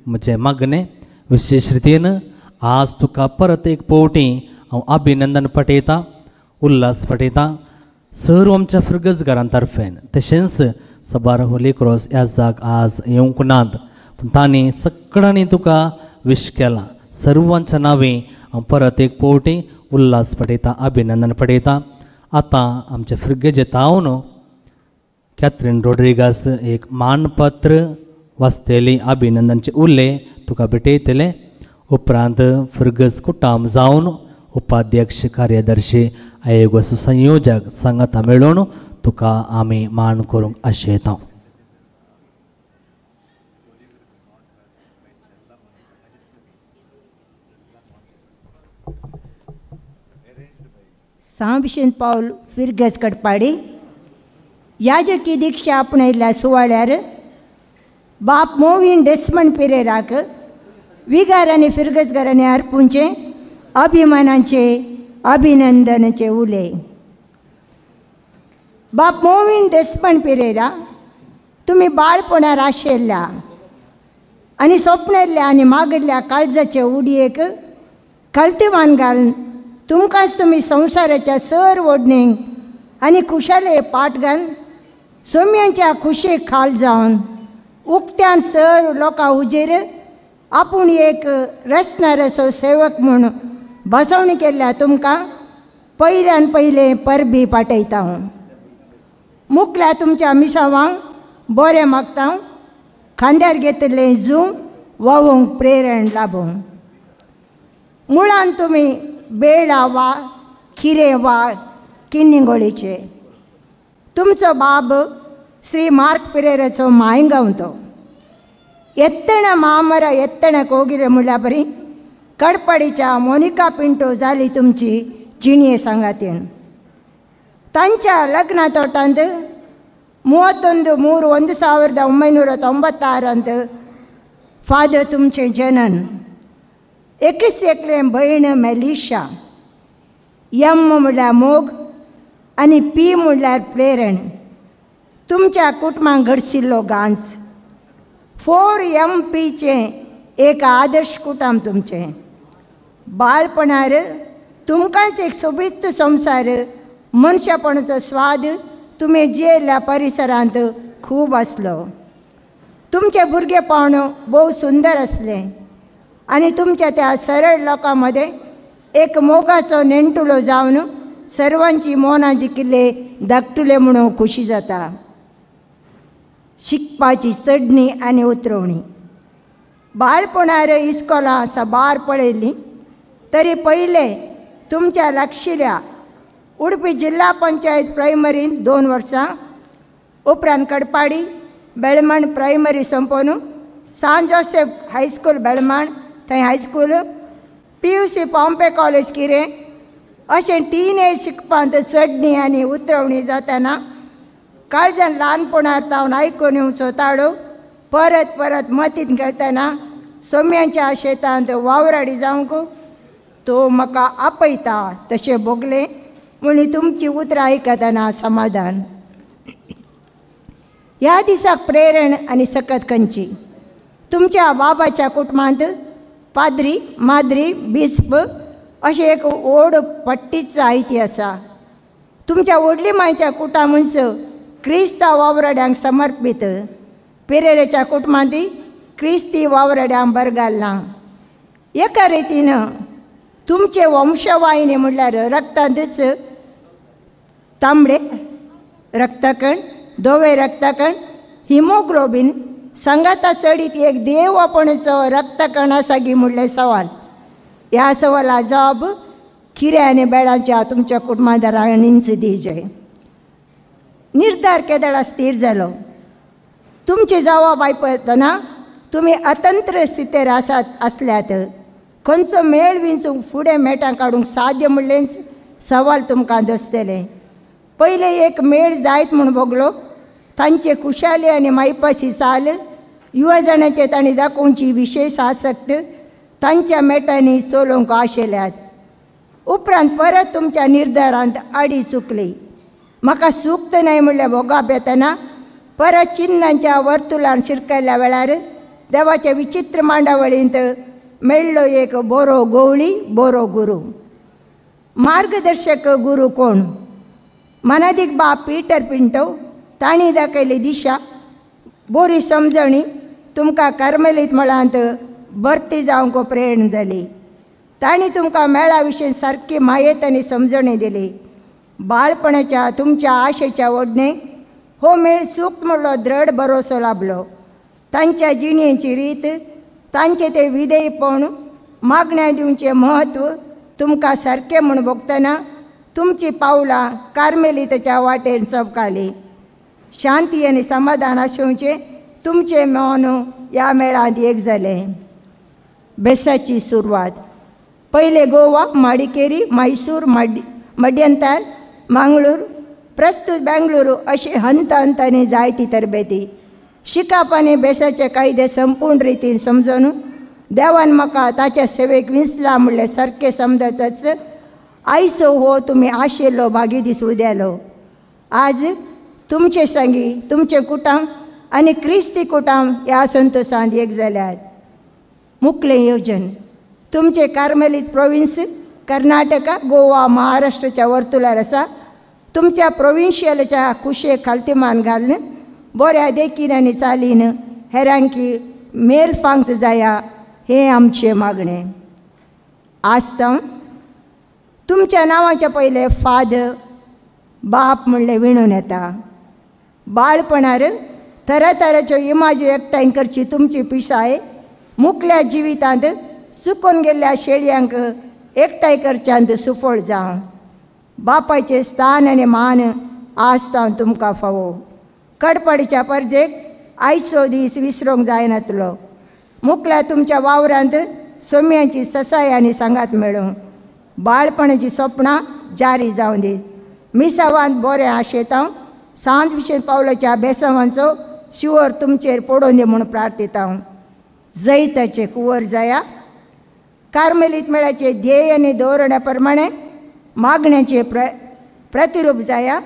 म्हजें मागणें. विशेश रितीन आज तुका परत एक पवटी हांव अभिनंदन पठयतां, उल्हास पठयतां सर्व आमच्या फिरगजगारां तर्फेन. तशेंच सबार होली क्रॉस याजाक आज येवंक नात पूण तांणी सगळ्यांनी तुका विश केलां. सर्वांच्या नांवे हांव परत एक पवटी उल्हास पठयतां, अभिनंदन पठयतां. आतां आमच्या फिरगजे तावन कॅथरीन रोड्रिगास एक मानपत्र वाचतली, अभिनंदनचे उल्ले तुका भेटयतले. उपरांत फिरगज कुटाम जावन उपाध्यक्ष कार्यदर्शी आयोगाचो संयोजक सांगाता मेळोवन तुका आमी मान करूंक आशेता. सांव विशेंत पावल फिरगज कडपाडी याजकी दीक्षा आपणायल्ल्या सुवाळ्यार बाप मोवीन डेस्मंड पिरेराक विगार आनी फिरगजगारांनी अर्पूंचे अभिमानाचे अभिनंदनाचे उले. बाप मोवीन डेस्मंड पिरेरा, तुमी बाळपणार आशिल्ल्या आनी सोपणेल्ल्या आनी मागिल्ल्या काळजाचे उडयेक कल्तिमान घालून तुमकांच तुमी संवसाराच्या सर ओडणीक आनी खुशाले पाट घालून सोम्यांच्या खुशेक खाल जावन उक्त्यान सर लोकां हुजेर आपूण एक रचणाराचो सेवक म्हूण बसवणी केल्ल्या तुमकां पयल्यान पयलें परबी पाठयता. हांव मुकल्या तुमच्या मिसावांक बरें मागता, खांद्यार घेतिल्लें जूं व्हांवूंक प्रेरण लाबूं. मुळान तुमी बेळा वा खिरें वा किन्निंगोळीचे तुमचो बाब श्री मार्क पिरेराचो मायंगांव तो एत्तण मामर एत्तण कोगिले म्हणल्यार बरी कडपडीच्या मोनिका पिंटो जाली तुमची जिणये सांगातीण. तांच्या लग्ना तोटांत 31-3-1996 फादर तुमचें जनन. एकच एकलें भयण मेलिशा. एम म्हणल्यार मोग आनी पी म्हणल्यार प्रेरण. तुमच्या कुटुंबाक घडशिल्लो गांज. 4 MPचें एक आदर्श कुटुंब तुमचें. बाळपणार तुमकांच एक सोबीत संवसार मनशापणाचो स्वाद तुमी जियेल्ल्या परिसरांत खूब आसलो. तुमचें भुरगेपण भोव सुंदर आसलें आनी तुमच्या त्या सरळ लोकां मदें एक मोगाचो नेणटुलो जावन सर्वांची मनां जिखिल्ले धाकटुले म्हणून खुशी जाता. शिकपाची चडणी आनी उतरवणी. बाळपणार इस्कोलां साबार पळयल्लीं तरी पयलें तुमच्या लागशिल्ल्या उडपी जिल्हा पंचायत प्रायमरीन 2 वर्सां, उपरांत कडपाडी बेळमण प्रायमरी सोंपोवन सान जोसेफ हायस्कूल बेळमण थंय high school, PUC Pompey college किरें अशें टीन एज शिकपांत चडणी आनी उतरवणी जातना काळजान ल्हानपणार तावन आयकून येवचो ताळो परत परत मतींत खेळटना सोम्यांच्या शेतांत वावराडी जावंक तो म्हाका आपयता तशें भोगलें म्हणून तुमची उतरां आयकतना समाधान. ह्या दिसाक प्रेरण आनी सकत खंयची. तुमच्या बाबाच्या कुटुंबांत पाद्री माद्री बिस्प अशें एक ओड पट्टीच आयती आसा. तुमच्या व्हडली मायच्या कुटामुंच क्रिस्तांव वावराड्यांक समर्पीत पिरेरेच्या कुटुंबांत क्रिस्ती वावराड्यांक बरगाल्लां. एका रितीन तुमचे वंशवाहिनी म्हणल्यार रक्तांतच तांबडे रक्तकण, धवे रक्तकण, हिमोग्लोबीन सांगाता चडीत एक देवपणचो रक्तकण आसा गी म्हणलें सवाल. ह्या सवाला जवाब खिऱ्या आनी बेळांच्या तुमच्या कुटुंबादारांनीच दिजय. निर्धार केदळा स्थीर जालो. तुमची जवाब आयकतना तुमी अतंत्र स्थितीर आसात आसल्यात खंयचो मेळ विंचूंक फुडें मेटां काडूंक साध्य म्हणलेंच सवाल तुमकां दसतलें. पयलें एक मेळ जायत म्हूण भोगलो. तांचे खुशाली आनी मायपाशी चाल युवजणाचे तांणी दाखोवची विशेश आसक्त तांच्या मेटांनी चलोवंक आशिल्ल्यात. उपरांत परत तुमच्या निर्धारांत आडी चुकली. म्हाका सूक्त न्हय म्हणल्यार भोगाप येतना परत चिन्नांच्या वर्तुलान शिरकल्ल्या वेळार देवाच्या विचित्र मांडावळींत मेळ्ळो एक बरो गोवळी, बरो गुरू. मार्गदर्शक गुरू कोण? मनादीक बाप पीटर पिंटो. तांणी दाखयली दिशा, बरी समजणी तुमकां कार्मेलीत मळांत भरती जावंक प्रेरणा जाली. तांणी तुमकां मेळा विशीं सारकी म्हायत आनी समजणी दिली. बाळपणाच्या तुमच्या आशेच्या ओडणे हो मेळ सूख म्हणलो दृढ भरोसो लाभलो. तांच्या जिणेची रीत, तांचें तें विधेयपण, मागण्या दिवचें म्हत्व तुमकां सारकें म्हूण भोगतना तुमचीं पावलां कार्मेलीताच्या वाटेन चमकाली. शांती आनी समाधान आसोवचें तुमचें मन ह्या मेळांत एक जालें. बेसाची सुरवात. पयलें गोवा, माडिकेरी, मैसूर, मड्यंतार, मांगळूर, प्रस्तूत बेंगळुरू अशें हंत हंतांनी जायती तरबेती शिकाप आनी बेसाचे कायदे संपूर्ण रितीन समजून देवान म्हाका ताच्या सेवेक विंचला म्हणलें सारकें समजतच आयचो हो तुमी आशिल्लो भागी दीस उदेलो. आज तुमचे संगी तुमचें कुटुंब आनी क्रिस्ती कुटुंब ह्या संतोशांत एक जाल्यात. मुखलें येवजण. तुमचें कार्मेलीत प्रोविन्स कर्नाटका, गोवा, महाराष्ट्राच्या वर्तुलार आसा. तुमच्या प्रोविन्शियलाच्या कुशेक खालतीमान घालून बऱ्या देखीन आनी चालीन हेरांकी मेल फांक जाया हें आमचें मागणें. आसता तुमच्या नांवाच्या पयलें फादर बाप म्हणलें विणून येता. बाळपणार तरातराच्यो इमाजी एकठांय करची तुमची पिसाय मुकल्या जिवितांत चुकून गेल्ल्या शेळयांक एकठांय करच्यांत सुफळ जावं. बापायचें स्थान आनी मान आस्तांव तुमकां फावो. कडपडीच्या परजेक आयचो दीस विसरूंक जायनातलो. मुकल्या तुमच्या वावरांत सोम्यांची ससाय आनी सांगात मेळूं. बाळपणाची सपनां जारी जावं दी. मिसावांत बरें आशेतांव सांत विशेन पावलाच्या बेसावांचो शिवर तुमचेर पडोवन दी म्हूण प्रार्थितांव. जैताचे कुंवर जाया. कार्मेलीत मेळाचे ध्येय आनी धोरणा प्रमाणे मागण्याचे प्रतिरूप जाया.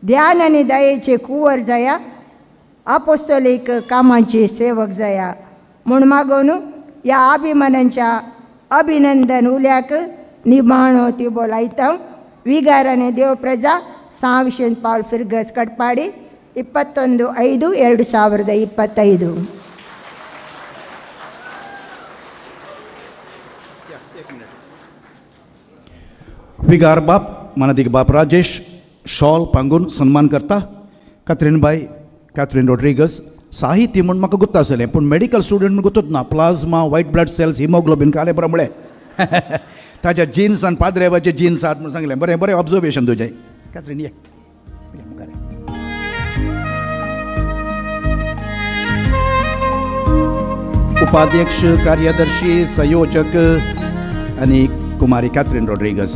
ध्यान आनी दयेचे कुंवर जाया. आपोस्तोलीक कामाचे सेवक जाया म्हूण मागोवन ह्या अभिमानांच्या अभिनंदन उल्याक निमाणो तिबो लायता. विगार आनी देव प्रजा सां विशेन पावल फिर्गज कटपाडी 21/5/2025. विगार बाप मानादीक बाप राजेश शॉल पांगून सन्मान करता. कात्रीन बाय कॅथरीन रोड्रिगस साहित्य म्हूण म्हाका गुत्त आसलें पूण मेडिकल स्टुडंट म्हूण गुत्तूच ना. Plasma, white blood cells, haemoglobin कालें बरें म्हळें. ताच्या जिन्सान पाद्रेवाचे जिन्स आहात म्हूण सांगलें. बरें बरें ऑब्जर्वेशन तुजें. कॅथरीन ये मुखार. उपाध्यक्ष, कार्यदर्शी, संयोजक आनी कुमारी कॅथरीन रोड्रिगस.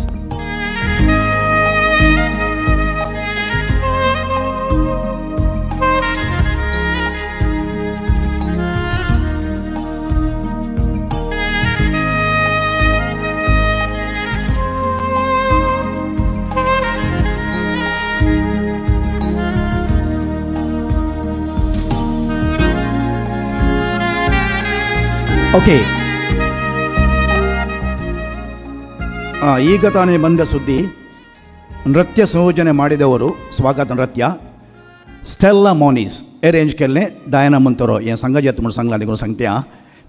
ओके, ಈಗ ತಾನೇ ಬಂದ ಸುದ್ದಿ, ನೃತ್ಯ ಸಂಯೋಜನೆ ಮಾಡಿದವರು ಸ್ವಾಗತ ನೃತ್ಯ ಸ್ಟೆಲ್ಲಾ ಮೋನೀಸ್ ಅರೇಂಜ್ केल्लें डायना मंतरो हें सांगाचें म्हूण सांगलां देखून सांगता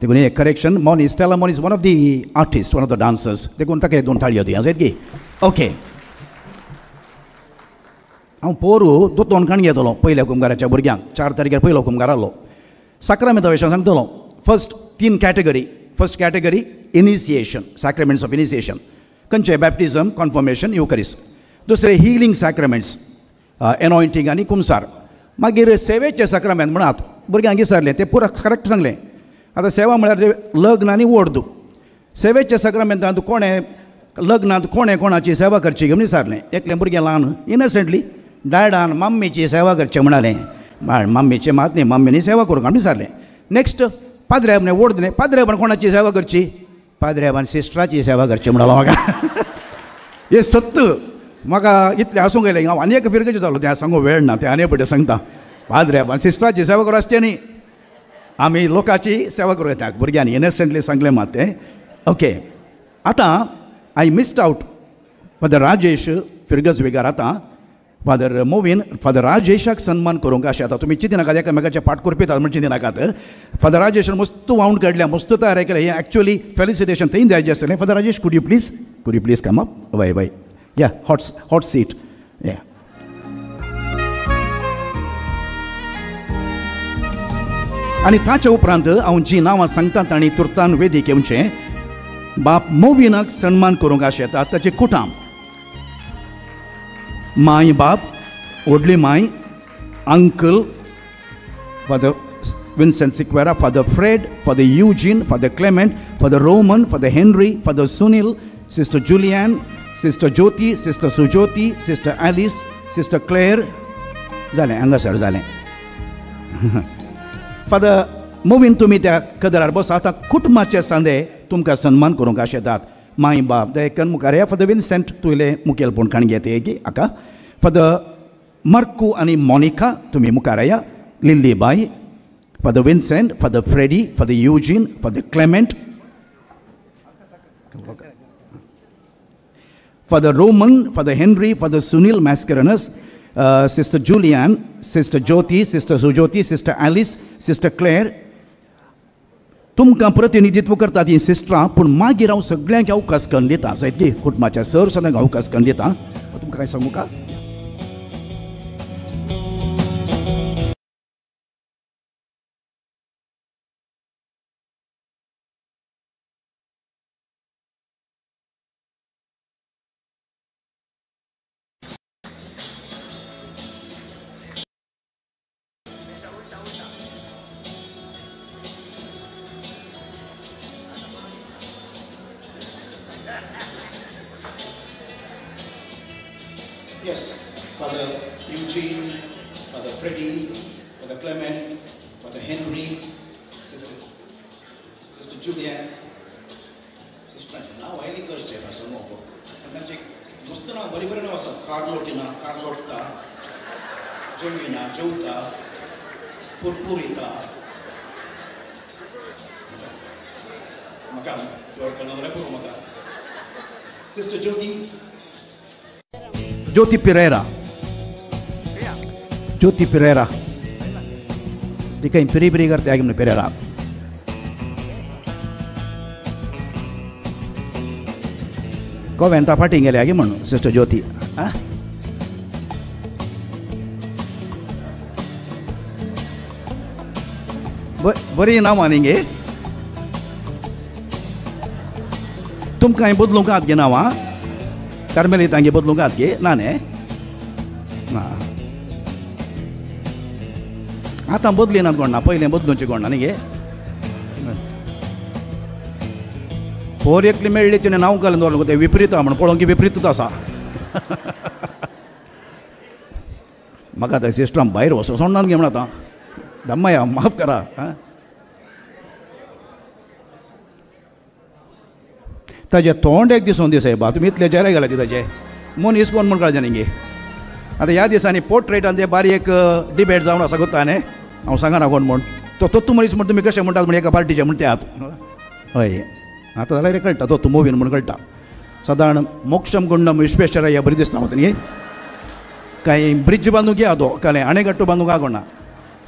देखून एक correction. Moniz, Stella Moniz one of the artist, one of the dancers, देखून ताका दोन ताळयो दी आसा की. ओके, हांव पोरू दोतोन काण घेतलो पयल्या कुमगाराच्या भुरग्यांक. 4 तारखेर पयलो कुमगार आसलो. साक्रामेंता विशयान सांगतलो. First 3 category. First category initiation, sacraments of initiation, खंयचे बॅप्टिझम, कॉन्फर्मेशन, युकरिस्ट. दुसरे हिलींग सॅक्रामेंट्स, एनॉयंटींग आनी कुमसार. मागीर सेवेचे सॅक्रामेंट म्हणात भुरग्यांक विचारलें तें पुरा करेक्ट सांगलें. आतां सेवा म्हळ्यार लग्न आनी वोर्द. सेवेचे सॅक्रामेंटांत कोणें लग्नांत कोणें कोणाची सेवा करची म्हूण विचारलें. एकलें भुरगें ल्हान इनोसंटली डॅडान मम्मीची सेवा करचें म्हणालें. मम्मीचें मात न्ही, मम्मीनी सेवा करूंक आमी विचारलें. नेक्स्ट पाद्रेबान वोर्द न्ही, पाद्रेबान कोणाची सेवा करची? पाद्रेबान सिस्टराची सेवा करची म्हणलो म्हाका. हें सत्त म्हाका इतलें आसूंक येयलें. हांव आनी एक फिरगेचो जालो, तें सांगूंक वेळ ना, तें आनी पडटे सांगता. पाद्रेबान सिस्टराची सेवा करूं आसचें न्ही, आमी लोकांची सेवा करूं येता. भुरग्यांनी इनोसंटली सांगलें मात तें. ओके, आतां I missed out father Rajesh Firgaz विगार. आतां फादर मोविन फादर राजेशाक सन्मान करूंक अशें आतां तुमी चिंती नाकात, एकामेकाचे पाट करपितात म्हूण चिंती नाकात. फादर राजेशान मस्त वावंड काडल्या, मस्त तयार केलें. हें एक्चुअली फेलिसिटेशन थंय जायचें आसलें. Father Rajesh, could you please come up? Why why yeah hot seat yeah. आनी ताच्या उपरांत हांव जीं नांवां सांगता तांणी तुर्तान वेदीक येवचें. बाप मोविनाक सन्मान करूंक अशें येता ताचें कुटाम, माय बाप, व्हडली माय, uncle father Vincent Sequeira, father Fred, father Eugene, father Clement, father Roman, father Henry, father Sunil, sister Julian, sister Jyoti, sister Sujyoti, sister Alice, sister Claire. जालें हांगासर जालें. फादर मोविन तुमी त्या कदरार बस. आतां कुटुंबाचे सांदे तुमकां सन्मान करूंक आशेतात. माय बाप दयकन मुखार या. फादर विन्सेंट तुयले मुखेलपण काण घेत की आका. फादर मार्कू आनी मोनिका तुमी मुखार या. Lily bye, father Vincent, father Freddy, father Eugene, father Clement, father Roman, father Henry, father Sunil Mascarenhas, sister Julian, sister Jyoti, sister Sujyoti, sister Alice, sister Claire. तुमकां प्रतिनिधित्व करतात हीं सिस्टरां, पूण मागीर हांव सगळ्यांक अवकाश करून दिता. जायत कुटुंबाच्या सर सगळ्यांक अवकाश करून दिता. तुमकां कांय सांगू का? Yes, Father Eugene, Father Freddy, Father Clement, Father Henry, Sister Julia, सिस्टरांचें नांव आयलें करचें आसा मोग तांचे मस्त नांव बरीं बरीं नांव आसा. कार्लोटिना, कार्लोटा, जेविना, जेवता, पुरपुरिता. म्हाका वळखना जाल्यार पुरो म्हाका. सिस्टर ज्योती, ज्योती पिरेरा, ज्योती पिरेरा, तिका पिरी पिरी करते आगे पिरेरा. गोव्यांत फाटीं गेले आगे म्हणून सिस्टर ज्योती. आं, बरीं नांवां न्ही गे. तुमकां हांवें बदलूंक आत गे नांवां, कार्मेलितांगे बदलूंक आत गे ना न्ही. ना आतां बदली नात कोण ना, पयलें बदलुचें कोण ना न्ही गे. पोर एकली मेळ्ळी तिणें नांव घालून दवरलें तें विपरीत म्हण पळोवंक विपरीतूच आसा. म्हाका आतां सिस्टरां भायर वचो सोडनात गे म्हण आतां दम्मया माफ करा. ताजें तोंड एक दिसून दी सायबा, तुमी इतले जेरे घाला ताजें मनीस कोण म्हण कळचें न्ही गे. आतां ह्या दिसांनी पोर्ट्रेटान ते बारीक एक डिबेट जावन आसा कोत्ता न्ही, हांव सांगना कोण म्हूण तो तत्तू मनीस म्हण तुमी कशें म्हणटात म्हण एका पार्टीचे म्हण ते आत. हय, आतां जाल्यार कळटा तो तूं मोवीन म्हूण कळटा. सादारण मोक्षम गुंडम विश्वेश्वरय्या बरी दिसता म्हाका न्ही. कांय ब्रिज बांदूंक या तो कांय अणेगट्टू बांदूंक आगोना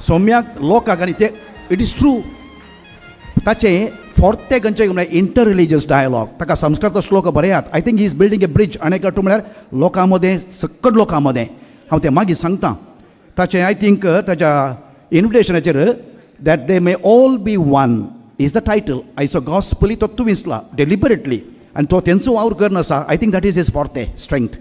सौम्याक लोकांक आनी ते it is true. ताचें फोर्ते खंयचें म्हळ्यार इंटर रिलीजियस डायलॉग, ताका संस्कृत श्लोक बरयात. I think he is building a bridge. अणेगट्टू म्हळ्यार लोकां मदें, सक्कड लोकां मदें. हांव तें मागीर सांगता. ताचें I think ताच्या इन्विटेशनाचेर that they may all be one is the title. आयचो गॉस्पली तो तूं विसला डेलिबरेटली आनी तो तेंचो वावर करन आसा. I think that is his forte strength.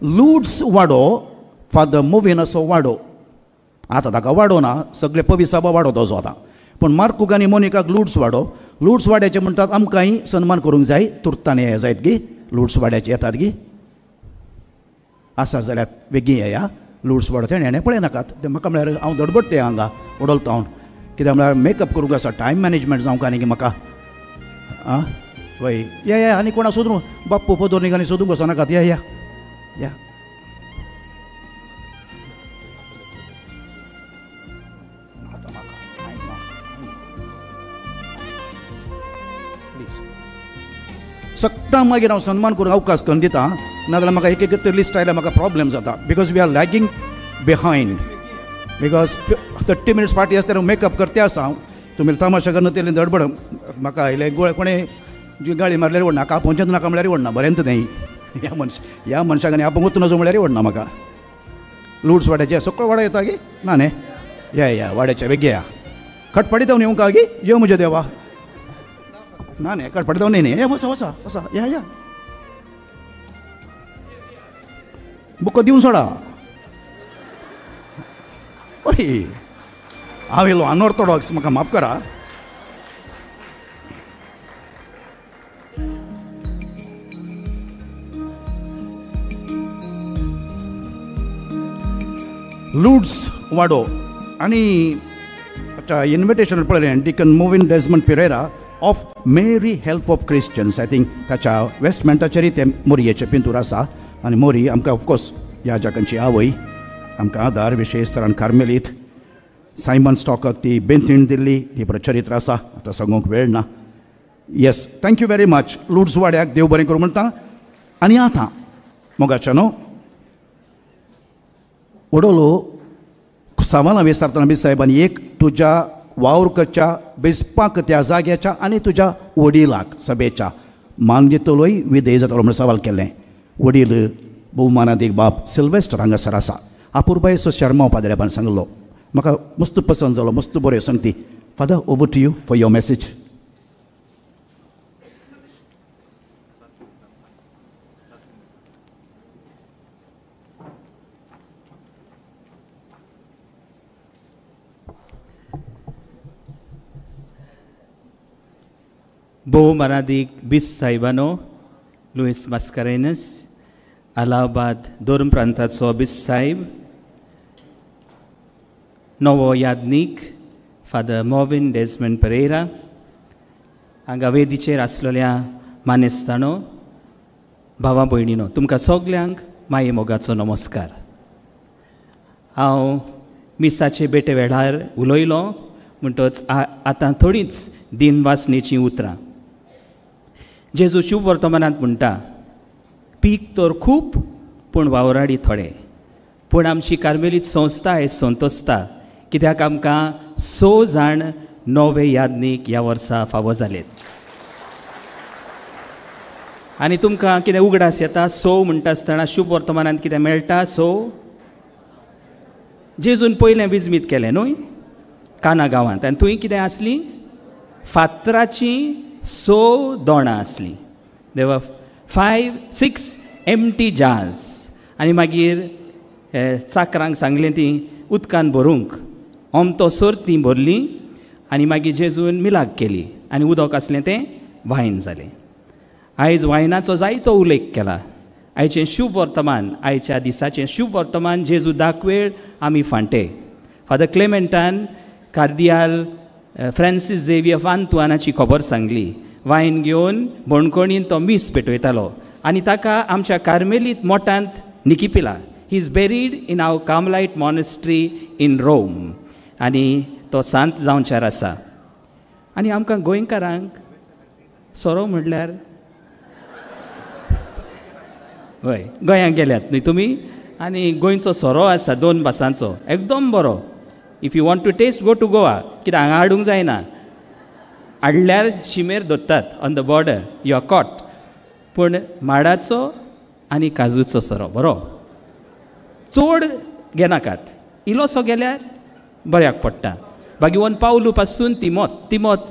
Lourdes वाडो, फादर मोविनाचो वाडो. आतां ताका वाडो ना, सगळे पविसाबा वाडो तसो आतां. पूण मार्कूक आनी मोनिकाक लुड्स वाडो. लुड्स वाड्याचे म्हणटात आमकांय सन्मान करूंक जाय. तुर्तान हे जायत गी लुड्स वाड्याचे येतात गी आसा जाल्यार बेगीन येया. लुड्स वाडो तेणें हेणें पळयनाकात तें म्हाका म्हळ्यार हांव दडबडटे हांगा उडलता हांव कित्याक म्हळ्यार मेकअप करूंक आसा, टायम मॅनेजमेंट जावंक आनी म्हाका. आं वय या या आनी कोणा सोदूं बाप्पू पोदोरनीक आनी सोदूंक वचनाकात. या या या सगळ्यां मागीर हांव सन्मान करूंक अवकाश करून दिता, नाजाल्यार म्हाका एक एक लिस्ट आयल्यार म्हाका प्रॉब्लेम जाता. Because we are lagging behind. Because 30 minutes फाटीं आसतना मेकअप करते आसा हांव. तुमी तमाशा करून तेली दडबड म्हाका आयले गोळे कोणें गाळी मारल्यार व्हडना, आपोवचेंच नाका म्हळ्यार व्हडना. बरेंच न्ही ह्या मनश ह्या मनशाक आनी आपोवंक वचूं नजो म्हळ्यार व्हडना म्हाका. लुड्स वाड्याचे सगळो वाडो येता गी ना न्ही. या या वाड्याचे बेगीन या. खटपटी जावन येवंक गी यो म्हज्या देवा ना न्ही खटपटी जावन न्ही. हे वसा वसा वसा या या बुको दिवन सोडा. हय हांव येयलो अनऑर्थोडॉक्स, म्हाका माफ करा. लुड्स वाडो आनी इन्विटेशन पळयलें Deacon Movin Desmond Pereira of Mary Help of Christians. I think ताच्या वेस्टमेंटाचेरय ते मोरयेचें पिंतूर आसा. आनी मोरी आमकां ऑफकोर्स ह्या जाकांची आवय आमकां आदार विशेश तरान कार्मेलीत सायमन स्टॉकाक ती बेंतीण दिल्ली ती प्रचरित्र आसा. आतां सांगूंक वेळ ना. Yes, thank you very much. Lourdes वाड्याक देव बरें करूं म्हणटा. आनी आतां मोगाच्या न्हू वडोलो सवालां विचारतना बी साहेबांनी एक तुज्या वावर करच्या बेसपाक त्या जाग्याच्या आनी तुज्या वडिलाक सभेच्या मान दितलोय विधेय जातलो म्हण सवाल केल्लें. वडील भोवमानादीक बाप सिल्वेस्टर हांगासर आसा. अपुरबायेचो शर्मा पाद्र्याबान सांगलो म्हाका मस्त पसंत जालो, मस्त बऱ्यो संगती. Father, over to you for your message. भोव मानादीक बिस साहेबानो लुईस मास्कारेनस, अलाहाबाद धर्म प्रांताचो बिस साहेब, नवो याज्ञीक फादर मोविन डेजमंड परेरा, हांगा वेदीचेर आसलेल्या मानेस्तानो, भावा भयणीनो, तुमकां सगल्यांक माये मोगाचो नमस्कार. हांव मिसाचे बेटे वेळार उलयलो म्हणटच आतां थोडींच दिनवासनेचीं उतरां. जेजू शुभ वर्तमानांत म्हणटा, पीक तर खूब पूण वावराडी थोडे. पूण आमची कार्मेलीत संस्था हे संतोसता कित्याक आमकां 6 जाण नवे याज्ञीक ह्या वर्सा फावो जालेत. आनी तुमकां कितें उगडास येता 6 म्हणटा आसतना शुभ वर्तमानांत कितें मेळटा? 6 जेजून पयलें विजमीत केलें न्हय काना गांवांत, आनी थंय कितें आसली? फातराचीं 6 दोणां आसलीं. देवा 5 6 एम्प्टी जार्स. आनी मागीर चाकरांक सांगलें तीं उदकान भरूंक, ओमतो सोर तीं भरलीं आनी मागीर जेजून मिलाग केली आनी उदक आसलें तें वायन जालें. आयज वायनाचो जायतो उल्लेख केला. आयचें शुभ वर्तमान, आयच्या दिसाचें शुभ वर्तमान जेजू दाखवेळ आमी फांटे. फादर क्लेमेंटान कार्दियाल फ्रांसीस झेवियर फांतुआनाची खबर सांगली. वायन घेवन बणकोणीन तो मीस पेटयतालो आनी ताका आमच्या कार्मेलीत मोटांत निकिपिला. He is buried in our Carmelite monastery in Rome. आनी तो सांत जावच्यार आसा. आनी आमकां गोंयकारांक सोरो म्हणल्यार हय, गोंयांत गेल्यात न्हय तुमी, आनी गोंयचो सोरो आसा 2 भासांचो एकदम बरो. If you want to taste go to Goa. कित्याक हांगा हाडूंक जायना, हाडल्यार शिमेर धरतात, on the border you are caught. पूण माडाचो आनी काजूचो सोरो बरो, चड घेनाकात, इल्लोसो गेल्यार बऱ्याक पडटा. बागीवन पावलू पासून तिमोत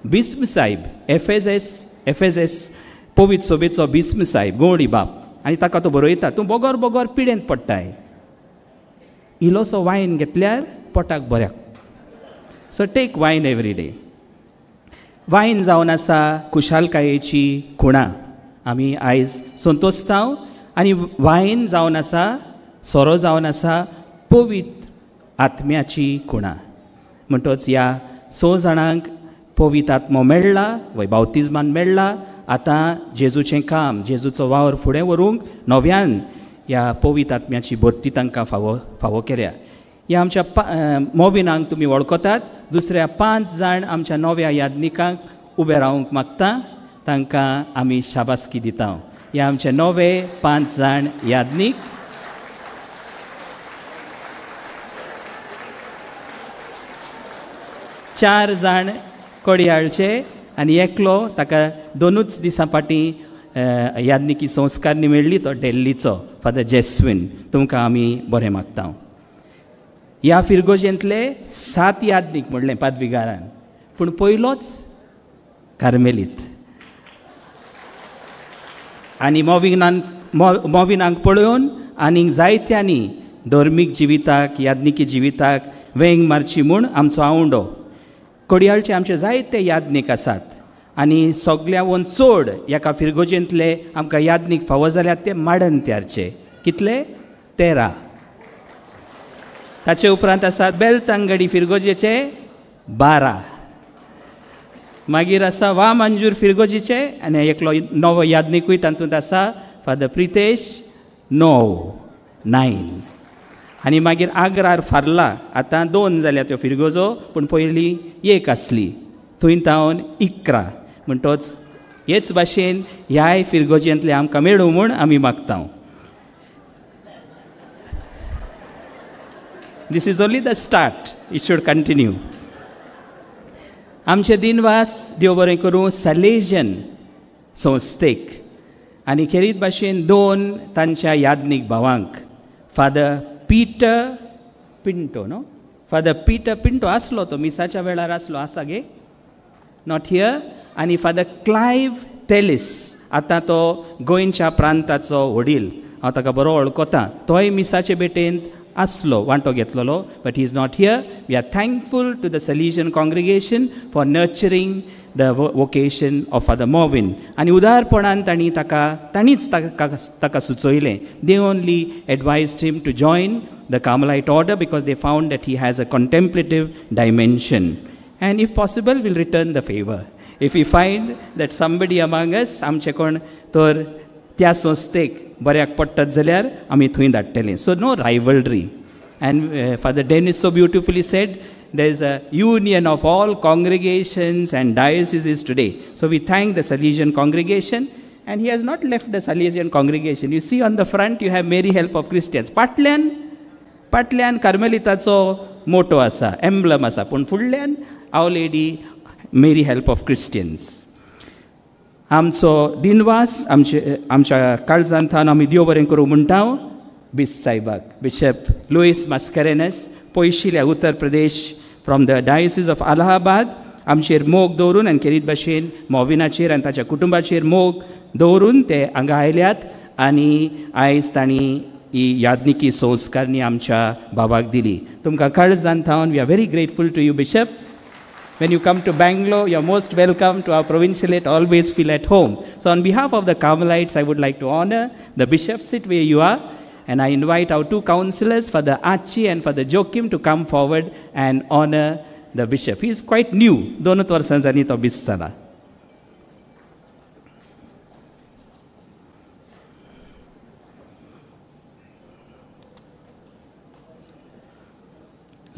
बिस्म साहेब, एफएसएस पवित्र सोबेचो बिस्म साहेब, गोवडी बाप, आनी ताका तो बरयता, तूं बोगोर बोगोर पिडेंत पडटाय, इल्लोसो वायन घेतल्यार पोटाक बऱ्याक. So take wine every day. Wine जावन आसा खुशालकायेची खुणा. आमी आयज संतोसतांव. आनी वायन जावन आसा, सोरो जावन आसा पवित्र आत्म्याची खुणा. म्हणटच ह्या 6 जाणांक पवित्र आत्मो मेळ्ळा, वय बावतिज्मान मेळ्ळा. आतां जेजूचें काम, जेजूचो वावर फुडें व्हरूंक नव्यान ह्या पवित्र आत्म्याची भरती तांकां फावो केल्या. ह्या आमच्या मोविनांक तुमी वळखतात. दुसऱ्या 5 जाण आमच्या नव्या याज्ञिकांक उबे रावंक मागता, तांकां आमी शाबासकी दिता. ह्या आमचे नवे 5 जाण याज्ञीक. चार जाण कोडयाळचे आनी एकलो ताका 2 दिसां फाटीं याज्ञिकी संस्कारणी मेळ्ळी, तो डेल्लीचो फादर जेस्विन. तुमकां आमी बरें मागता. ह्या फिरगोजेंतले 7 याज्ञीक म्हणलें पादविगारान, पूण पयलोच कार्मेलीत. आनी मोविनांक पळोवन आनीक जायत्यांनी धर्मीक जिविताक, याज्ञिकी जिविताक वेंग मारची म्हूण आमचो आवंडो. कोडयाळचे आमचे जायते याज्ञीक आसात आनी सगळ्यावन चड एका फिरगोजेंतले आमकां याज्ञीक फावो जाल्यार ते माडनत्यारचे. कितले? 13. ताचे उपरांत आसा बेलतांगडी फिरगोजेचे 12. मागीर आसा वा मंजूर फिरगोजीचे आनी एकलो नवो याज्ञिकूय तातूंत आसा, फादर प्रितेश 9. आनी मागीर आग्रार फारला, आतां 2 जाल्या त्यो फिरगोजो, पूण पयलीं 1 आसली, थंय तावन 11. म्हणटच हेच भाशेन ह्याय फिरगोजेंतले आमकां मेळूं म्हूण आमी मागता. This is only the start, it should continue. आमचे दिनवास देव बरें करूं सलेजन संस्थेक आनी खेरीत भाशेन 2 तांच्या याज्ञीक भावांक, फादर पीटर पिंटो, न्हू फादर पीटर पिंटो आसलो तो मिसाच्या वेळार आसलो, आसा गे, not here. आनी फादर क्लायव तेलिस, आतां तो गोंयच्या प्रांताचो वडील, हांव ताका बरो वळखता, तोय मिसाचे भेटेंत आसलो वांटो घेतलेलो, but he is not here. We are thankful to the Salesian congregation for nurturing the vocation of Father Movin. आनी उदारपणान तांणी ताका तांणीच ताका सुचयलें. They only advised him to join the Carmelite order because they found that he has a contemplative dimension. And if possible, we'll return the favor. If we find that somebody among us, आमचे कोण तर त्या संस्थेक बऱ्याक पडटात जाल्यार आमी थंय धाडटले. So no rivalry. And Father Dennis so beautifully said, there is a union of all congregations and dioceses today. So we thank the Salesian congregation, and he has not left the Salesian congregation. You see on the front you have Mary Help of Christians. पाटल्यान पाटल्यान कार्मेलिताचो मोटो आसा, emblem आसा, पूण फुडल्यान Our Lady Mary Help of Christians. आमचो दिनवास आमचे आमच्या काळजांत थावन आमी देव बरें करूं म्हणटा बिस साहेबाक, बिशप लुईस मास्करेनस, पयशिल्या Uttar Pradesh from the diocese of Allahabad, आमचेर मोग दवरून आनी खेरीत भाशेन मोविनाचेर आनी ताच्या कुटुंबाचेर मोग दवरून ते हांगा आयल्यात आनी आयज तांणी ही यादनिकी संस्कारणी आमच्या बाबाक दिली. तुमकां काळजांत थावन we are very grateful to you bishop. When you come to Bangalore, you are most welcome to our provincialate. Always feel at home. So on behalf of the Carmelites, I would like to honor the bishop. Sit where you are. And I invite our two counselors, Father Archie and Father Joachim, to come forward and honor the bishop. He is quite new. 2 वर्सां जालीं तो बीस जाला.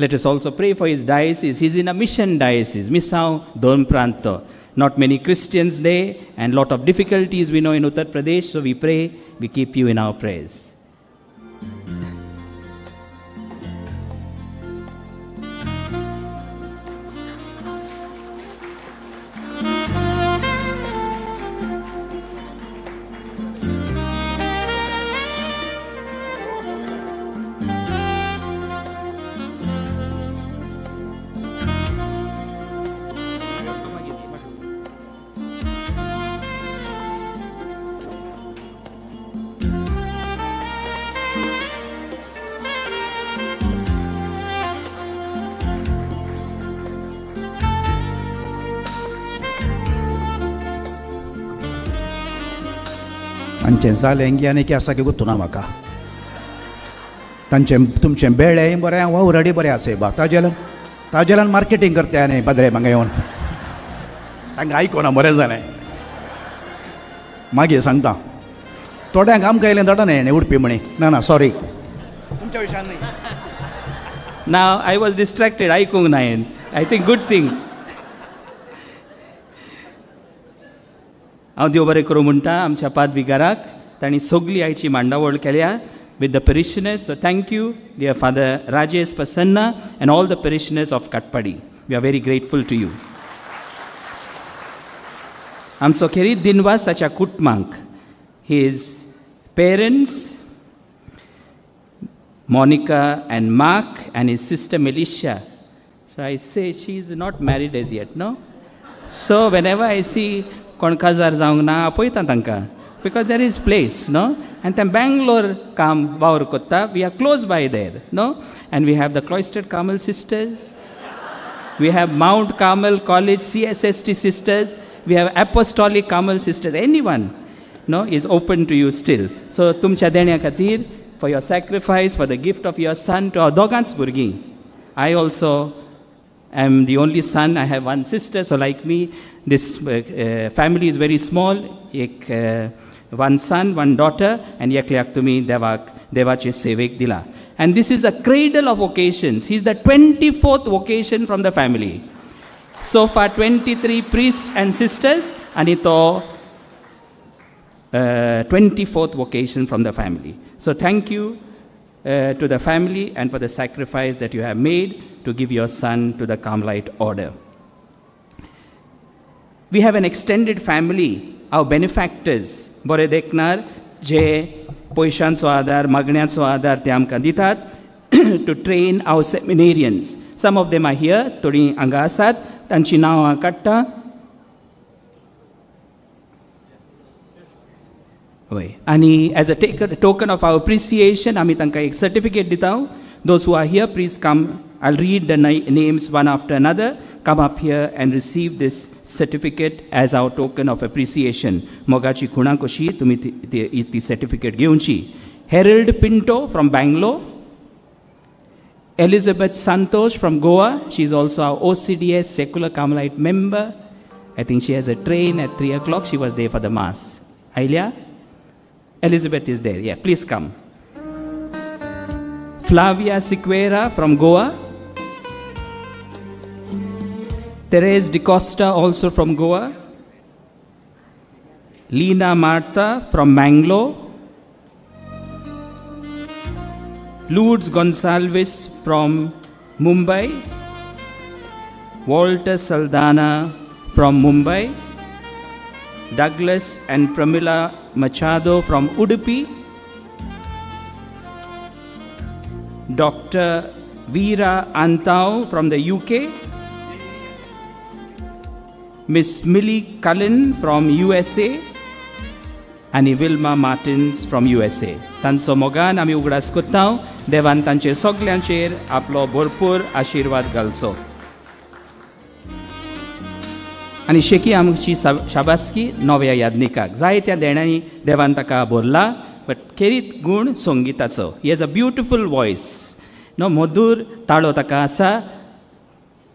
Let us also pray for his diocese. He's in a mission diocese, Misao Don Pranto. Not many Christians there and lot of difficulties we know in Uttar Pradesh. So we pray, we keep you in our prayers. तांचें जालें की आनी की आसा की गुत्तू ना म्हाका. तांचें तुमचें बेळेंय बरें वावराडी बरें आसा बा. ताजेल्यान ताजेल्यान मार्केटींग करता आनी पाद्रे हांगा येवन तांकां आयकोना बरें जालें. मागीर सांगता थोड्यांक आमकां येयलें धाडना हेणें उडपी म्हणी. ना ना सॉरी तुमच्या विशयान न्ही. Now I was distracted, आयकूंक ना हांवें. I think good thing. हांव देव बरें करूं म्हणटा आमच्या पादविगाराक, तांणी सगली आयची मांडावळ केल्या with the parishioners. So thank you dear Father Rajesh Prasanna and all the parishioners of Katpadi. We are very grateful to you. आमचो खेरीत दिनवास ताच्या कुटुंबांक, his parents Monica and Mark and his sister Melisha. So I say she is not married as yet, no? So whenever I see कोण काजार जावंक ना आपयता तांकां, because there is place, no? आनी ते बेंगलोर काम वावर कोत्ता. We are close by there, no? And we have the cloistered Carmel sisters, we have Mount Carmel College CSST sisters, we have Apostolic Carmel sisters. Any one, no, is open to you still. So तुमच्या देण्या खातीर, for your sacrifice, for the gift of your son to our दोगांच भुरगीं. I also am the only son. I have one sister, so like me, this family is very small. एक one son, one daughter, and एकल्याक तुमी देवाक देवाचे सेवेक दिला. And this is a cradle of vocations. He is the 24th vocation from the family. So far 23 priests and sisters, आनी तो 24th vocation from the family. So thank you to the family and for the sacrifice that you have made to give your son to the Carmelite order. We have an extended family, our benefactors, बरे देखणार जे पयशांचो आदार, मागण्याचो आदार ते आमकां दितात to train our seminarians. Some of them are here, थोडीं हांगा आसात, तांचीं नांवां काडटा. हय, आनी as a token of our appreciation आमी तांकां एक सर्टिफिकेट दिता. Those who are here, please come. I'll read the names one after another. Come up here and receive this certificate as our token of appreciation. मोगाची खुणा कशी तुमी ती certificate घेवची. Harold Pinto from Bangalore, Elizabeth Santosh from Goa. She is also our OCDS Secular Carmelite member. I think she has a train at 3 o'clock. She was there for the mass. Ailia? Elizabeth is there. Yeah, please come. Flavia Siqueira from Goa. Therese DeCosta also from Goa. Lina Martha from Mangalore. Lourdes Gonsalves from Mumbai. Walter Saldana from Mumbai. Douglas and Pramila Machado from Udupi. Dr. Veera Antao from the UK. Miss Millie Cullen from USA. आनी Wilma Martins from USA. तांचो मोगान आमी उगडास कोत्ता. देवान तांचेर सगल्यांचेर आपलो भरपूर आशिर्वाद घालचो. आनी शेकी आमची शाबासकी नव्या यादनिकाक. जायत्या देण्यांनी देवान ताका भरला, बट खेरीत गूण संगिताचो. He has a beautiful voice. No मधूर ताळो ताका आसा,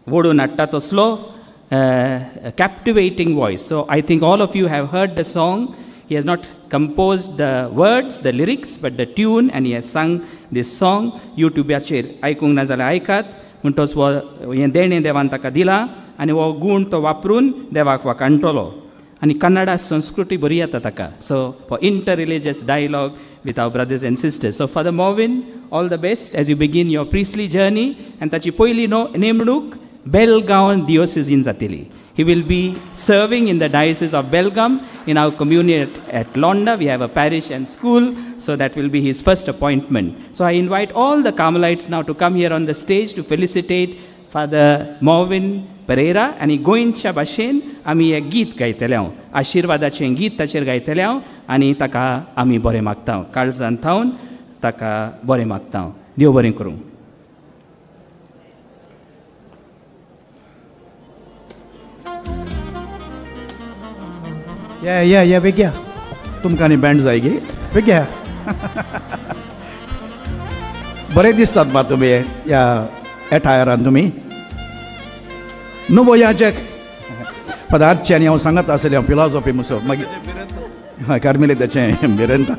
वोडून हाडटा तसलो captivating voice. So I think all of you have heard the song. He has not composed the words, the lyrics, but the tune, and he has sung this song. YouTubeचेर आयकूंक ना जाल्यार आयकात. म्हणटोच हो हें देणें देवान ताका दिलां आनी हो गूण तो वापरून देवाक वाखाणटलो. आनी कन्नडा संस्कृती बरी येता ताका. So for inter religious dialogue with our brothers and sisters. So Father Movin, all the best as you begin your priestly journey. आनी ताची पयली नेमणूक बेलगांव दियोसिजीन जातली. He will be serving in the Diocese of Belgaum in our community at Londa. We have a parish and school, so that will be his first appointment. So I invite all the Carmelites now to come here on the stage to felicitate Father Movin Pereira. आनी गोंयच्या भाशेन आमी एक गीत गायतले हांव, आशिर्वादाचें गीत ताचेर गायतले हांव आनी ताका आमी बरें मागता, काळजान थावन ताका बरें मागता. देव बरें करूं. या या या बेग्या तुमकां आनी बँड जाय गे बेग्या. बरें दिसतात बा तुमी ह्या एटायरान. तुमी न्हू याजक पदार्थचे आनी हांव सांगत आसलें हांव फिलॉसॉफी मुसो मागीर हय कार्मेलिताचें भिरेंत.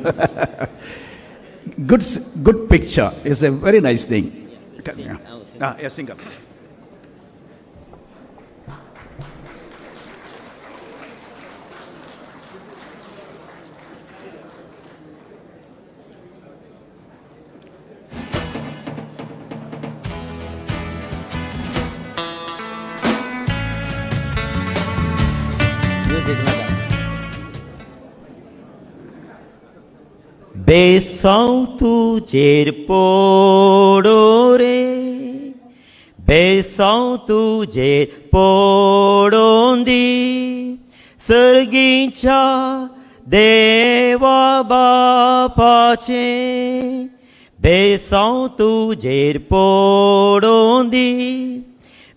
Good good picture, it's a very nice thing. Singer. बेसांव तुजेर पोडो रे, बेसांव तुजेर पोडोन दी, सर्गीच्या देवा बापाचें. बेसांव तुजेर पोडोन दी,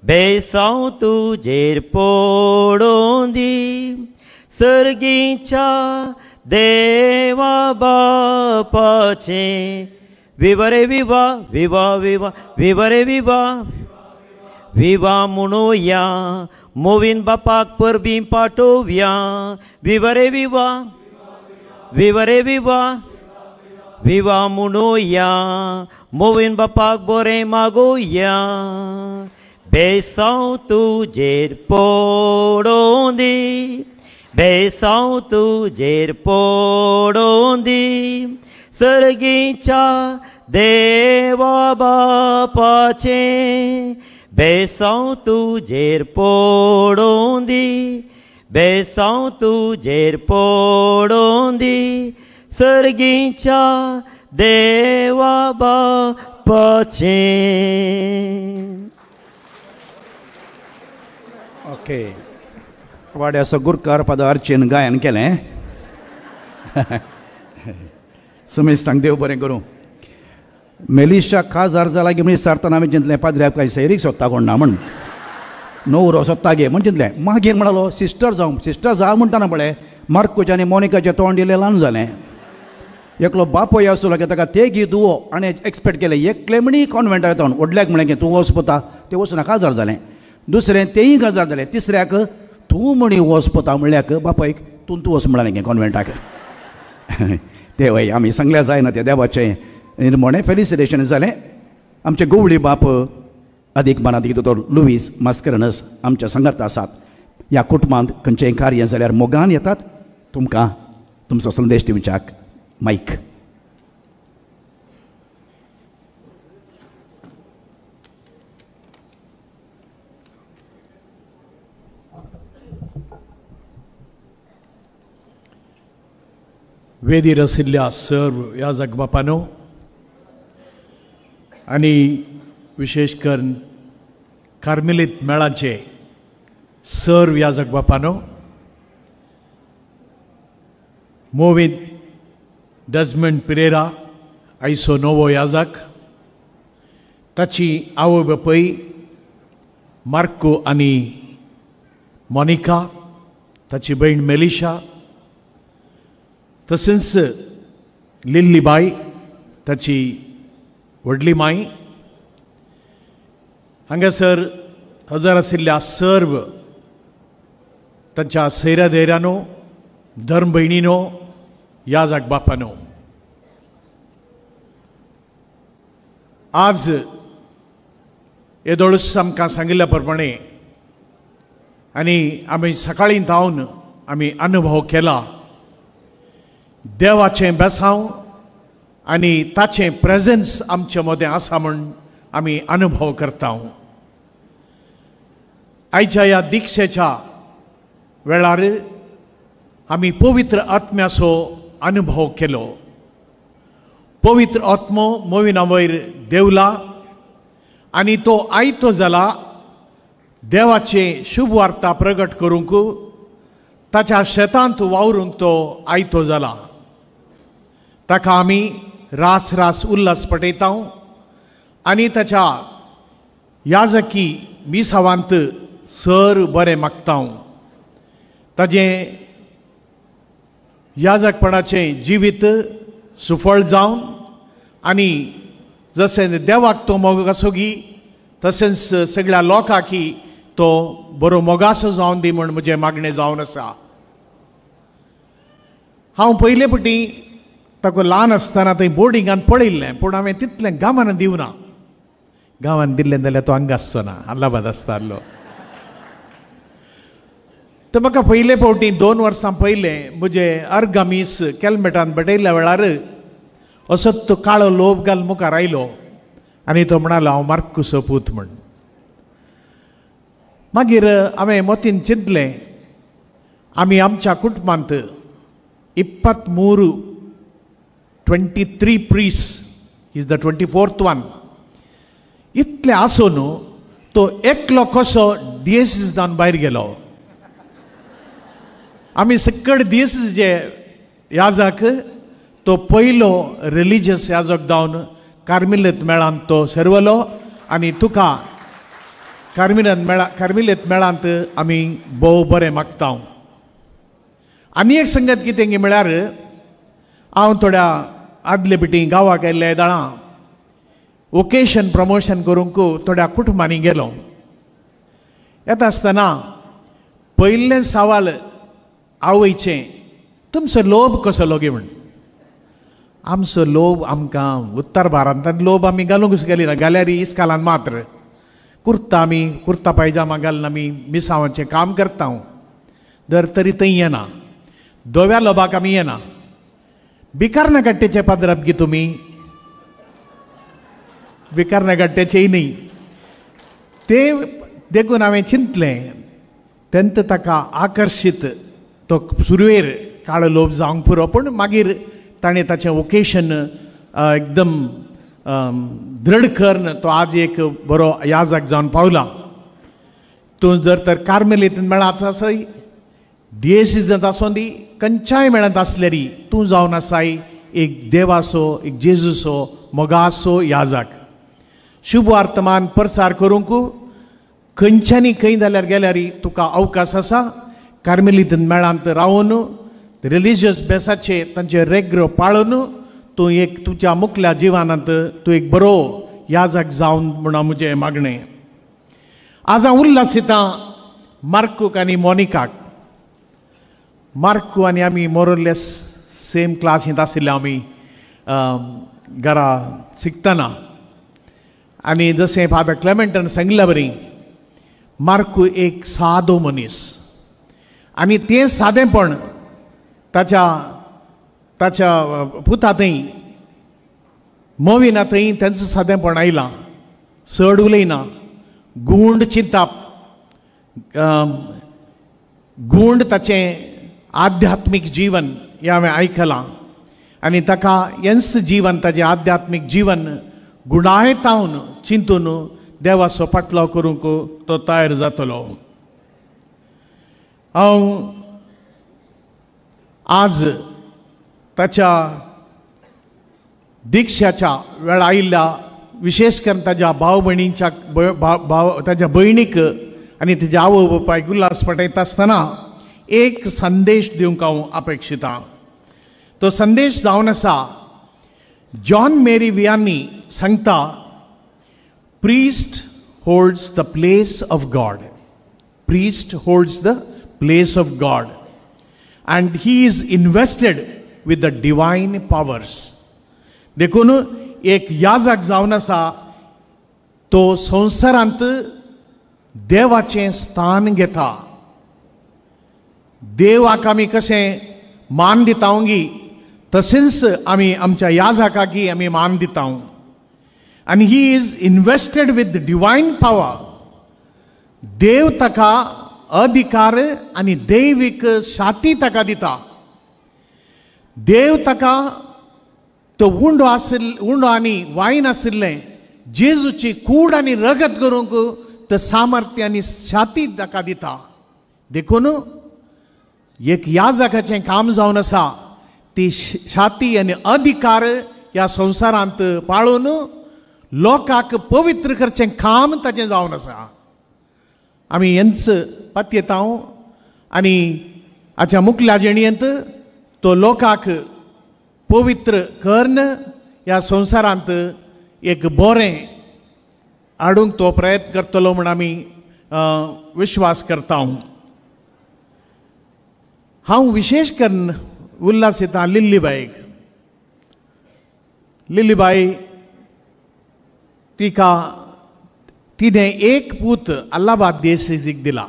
बेसांव तुजेर पोडोन दी, सर्गीच्या देवा बापाचें. विवरे विवा विवा विवा विवरे विवा विवा म्हणोया, मोवीन बापाक परबीं पाठोवया. विवरे विवा विवरे विवा विवा म्हणोया, मोवीन बापाक बरें मागोया. बेसांव तुजेर पोडोन दी, बेसांव तुजेर पोडोन दी, सर्गीच्या देवा बापाचें. बेसांव तुजेर पोडोन दी, बेसांव तुजेर पोडोन दी, सर्गीच्या देवा बापाचें. ओके, वाड्याचो गुरकार पदार्चेन गायन केलें. समेस्तांक देव बरें करूं. मेलिशा काजार जाला गे म्हण विचारतना हांवें चिंतलें पाद्र्याक कांय सैरीक सोदता कोण ना म्हण, नवरो सोदता गे म्हण चिंतलें. मागीर म्हणालो सिस्टर जावं, सिस्टर जावं म्हणटाना पळय मार्कोचें आनी मोनिकाचें तोंड इल्लें ल्हान जालें. एकलो बापूय आसलो की ताका तेगी दुवो आनी एक्सपेक्ट केलें एकलें म्हणी कॉन्वेंटाक येता म्हण. व्हडल्याक म्हणलें की तूं वच पोता, तें वचना काजार जालें. दुसरें तेंय काजार जालें. तिसऱ्याक तूं म्हणी वच पोता म्हणल्याक बापायक तूं तूं वच म्हणलें गे कॉन्वेंटाक. ते वय आमी सांगल्यार जायना तें देवाचें निर्मणें. फेलिसिटेशन जालें. आमचे गवळी बाप अदीक मनादीक दोतोर लुवीस मास्करनस आमच्या सांगात आसात. ह्या कुटुंबांत खंयचेंय कार्य जाल्यार मोगान येतात. तुमकां तुमचो संदेश दिवच्याक मायक. वेदीर आशिल्ल्या सर्व याजक बापानो आनी विशेश करून कार्मेलीत मेळाचे सर्व याजक बापानो, मोवीत डेजमंड पिरेरा आयचो नवो याजक, ताची आवय बापूय मार्को आनी मोनिका, ताची भयण मेलिशा, तशेंच लिल्ली बाय ताची व्हडली माय, हांगासर हजर आशिल्ल्या सर्व तांच्या सैऱ्या धैर्यानो, धर्म भयणीनो, याजक बापानो, आज येदोळूच आमकां सांगिल्ल्या प्रमाणे आनी आमी सकाळीं धांवन आमी अनुभव केला देवाचें बेसांव आनी ताचें प्रेजन्स आमचे मदें आसा म्हूण आमी अनुभव करता. आयच्या ह्या दिक्षेच्या वेळार आमी पवित्र आत्म्याचो अनुभव केलो. पवित्र आत्मो मोविना वयर देवला आनी तो आयतो जाला देवाचे शुभ वार्ता प्रगट करूंक, ताच्या शेतांत वावरूंक तो आयतो जाला. ताका आमी रास रास उल्हास पटयता आनी ताच्या याजकी मिसावांत सर बरें मागता. ताजें याजकपणाचें जिवीत सुफळ जावन आनी जशें देवाक तो मोग आसोगी तशेंच सगळ्या लोकांकी तो बरो मोगासो जावन दी म्हूण म्हजें मागणें जावन आसा. हांव पयले पटी ताका ल्हान आसतना थंय बोर्डिंगान पळयल्लें, पूण हांवें तितलें गांवान दिवना. गांवान दिल्लें जाल्यार तो हांगा आसचो ना, अल्लाबाद आसतालो. तर म्हाका पयले फावटी 2 वर्सां पयलें म्हजे अर्गामीस केलमेटान बटयल्ल्या वेळार असोच तो काळो लोब घाल मुखार आयलो आनी तो म्हणालो हांव मार्कुसो पूत म्हण. मागीर हांवें मोतीन चिंतलें आमी आमच्या कुटुंबांत 23 23 priests is the 24th one इतलें आसून तो एकलो कसो डिएसीसान भायर गेलो. आमी सकड डिएसीचे याजक तो पयलो रिलिजियस याजक जावन कार्मिलेत मेळांत तो सर्वलो आनी तुका कार्मिलेत मेळांत आमी भोव बरें मागता. आनी एक संगत कितें म्हळ्यार हांव थोड्या आदले पिटी गांवाक आयिल्ले दाळां वोकेशन प्रमोशन करूंक थोड्या कुटुंबांनी गेलो. येता आसतना पयलें सवाल आवयचें, तुमचो लोभ कसो लोगी म्हण. आमचो लोभ आमकां उत्तर भारतांत लोभ आमी घालूंक गेली ना, घाल्यार इस्कालान मात्र कुर्ता आमी कुर्ता पायजामा घालून आमी मिसावांचें काम करता दर तरी थंय येना. धव्या लोबाक आमी येना. बिकारना गट्टेचे पाद्राप गी तुमी बिकारना गट्ट्याचेय न्ही ते देखून हांवें चिंतलें तेन्ना ताका आकर्शीत तो सुरवेर काळो लोभ जावंक पुरो, पूण मागीर ताणें ताचें वोकेशन एकदम दृढ करून तो आज एक बरो याजक जावन पावला. तूं जर तर कार्मेलीत मेळत आसय, डिएसीजांत आसूं दी, खंयच्याय मेळत आसल्यारी तूं जावन आसाय एक देवाचो, एक जेजूचो मोगासो याजक. शुभ वर्तमान प्रसार करूंक खंयच्यानी खंय जाल्यार गेल्यार तुका अवकाश आसा. कार्मेलीत मेळांत रावून रिलिजियस बेसाचे तांचे रेग्रो पाळून तूं एक तुज्या मुखल्या जिवनांत तूं एक बरो याजक जावन म्हूण म्हजें मागणें. आज हांव उल्हासितां मार्कूक आनी मोनिकाक. मार्कू आनी आमी मोरलेस सेम क्लासींत आशिल्ले आमी घरा शिकतना. आनी जशें फादर क्लेमेंटन सांगिल्ल्या बरी मार्कू एक सादो मनीस आनी तें सादेंपण ताच्या ताच्या पुता थंय मोविना थंय तेंचो सादेंपण आयलां. चड उलयना, गूंड चिंताप, गूंड ताचें आध्यात्मीक जीवन हें हांवें आयकलां आनी ताका हेंच जीवन ताचें आध्यात्मीक जीवन गुणायतावन चिंतून देवाचो पाटलाव करूंक तो तयार जातलो. हांव आज ताच्या दीक्षाच्या वेळा आयिल्ल्या विशेश करून ताज्या भाव भयणींच्या भाव ताज्या भयणीक आनी ताज्या आवय बापायक उल्हास पटयता आसतना एक संदेश दिवंक हांव अपेक्षितां. तो संदेश जावन आसा जॉन मेरी वियांनी सांगता, priest holds the place of God. Priest holds the place of God and he is invested with the divine powers. देखून एक याजक जावन आसा तो संवसारांत देवाचें स्थान घेता. देवाक आमी कशें मान दिता गी तशेंच आमी आमच्या याजकाकी आमी मान दिता. आनी he is invested with divine power. देव ताका अधिकार आनी दैवीक शाती ताका दिता. देव ताका तो उंडो आशिल्लो उंडो आनी वायन आशिल्लें जेजूची कूड आनी रगत करूंक तो सामर्थ्य आनी शाती ताका दिता. देखून एक याजकाचें काम जावन आसा ती शाती आनी अधिकार ह्या संवसारांत पाळून लोकांक पवित्र करचें काम ताचें जावन आसा. आमी हेंच पातयेता आनी हाच्या मुखल्या जिणेंत तो लोकांक पवित्र करून ह्या संवसारांत एक बरें हाडूंक तो प्रयत्न करतलो म्हूण आमी विश्वास करता. हांव विशेश करून उल्हास येता लिल्लीबायक. लिल्लीबाई तिका तिणें एक पूत अल्लाबाद देसीक दिला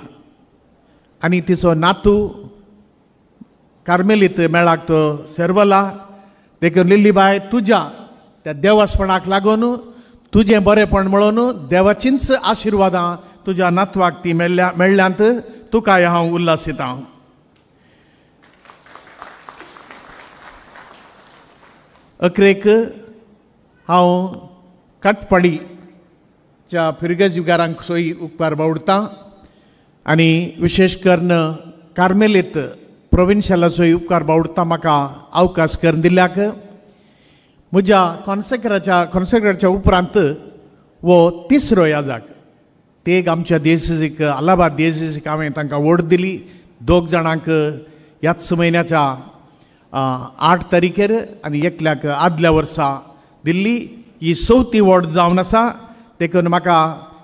आनी तिचो नातू कार्मेलीत मेळाक तो सेर्वला. देखून लिल्लीबाय तुज्या त्या देवासपणाक लागून तुजें बरेंपण म्हणून देवाचींच आशिर्वादां तुज्या नातवाक ती मेळ्ळ्यांत तुकाय हांव उल्हासितां. अकरेक हांव काटपाडीच्या फिरगजिगारांक सोयी उपकार बावडटा आनी विशेश करून कार्मेलीत प्रोविन्शियलाचोय उपकार बावडटा म्हाका अवकाश करून दिल्ल्याक. म्हज्या कॉन्सेक्राच्या उपरांत वो तिसरो याजक ते आमच्या देसीक अलाहाबाद देसीक हांवें तांकां वोट दिली. दोग जाणांक ह्याच म्हयन्याच्या 8 तारखेर आनी एकल्याक आदल्या वर्सा दिल्ली. ही चवथी वोट जावन आसा. देखून म्हाका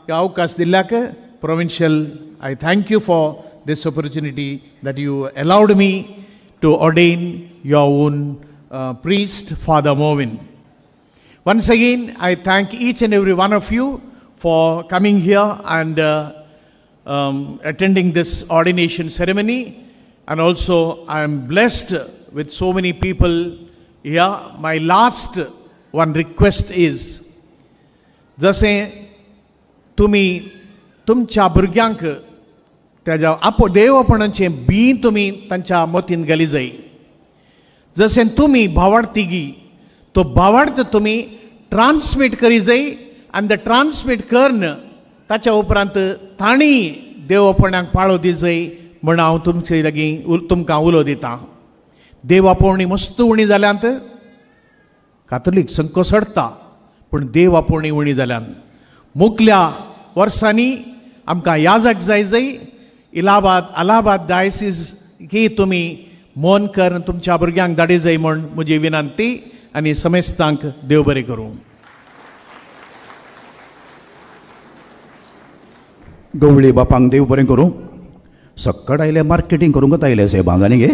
अवकाश दिल्ल्याक provincial I thank you for this opportunity that you allowed me to ordain your own priest, Father Movin. Once again, I thank each and every one of you for coming here and attending this ordination ceremony. And also, I am blessed with so many people here. My last one request is, जशें तुमी तुमच्या भुरग्यांक ताज्या आपो देवपणाचें बी तुमी तांच्या मतीन घाली जाय. जशें तुमी भावार्थी तो भावार्थ तुमी ट्रान्समीट करी जाय आनी ते ट्रान्समीट करून ताच्या उपरांत तांणी देवपणाक पाळो दी जाय म्हण हांव तुमचे लागीं तुमकां उलो दितां. देवापोवणी मस्त उणी जाल्यांत कातोलीक संको सडटा. पूण देव आपोवणी उणी जाल्यान मुखल्या वर्सांनी आमकां याजक जाय जाय इलाहाबाद अलाहाबाद डायसीस ही तुमी मोन करून तुमच्या भुरग्यांक धाडी जाय म्हूण म्हजी विनंती आनी समेस्तांक देव बरें करूं. गवळी बापांक देव बरें करूं. सक्कड आयले मार्केटींग करूंक आयले साहेबांक आनी गे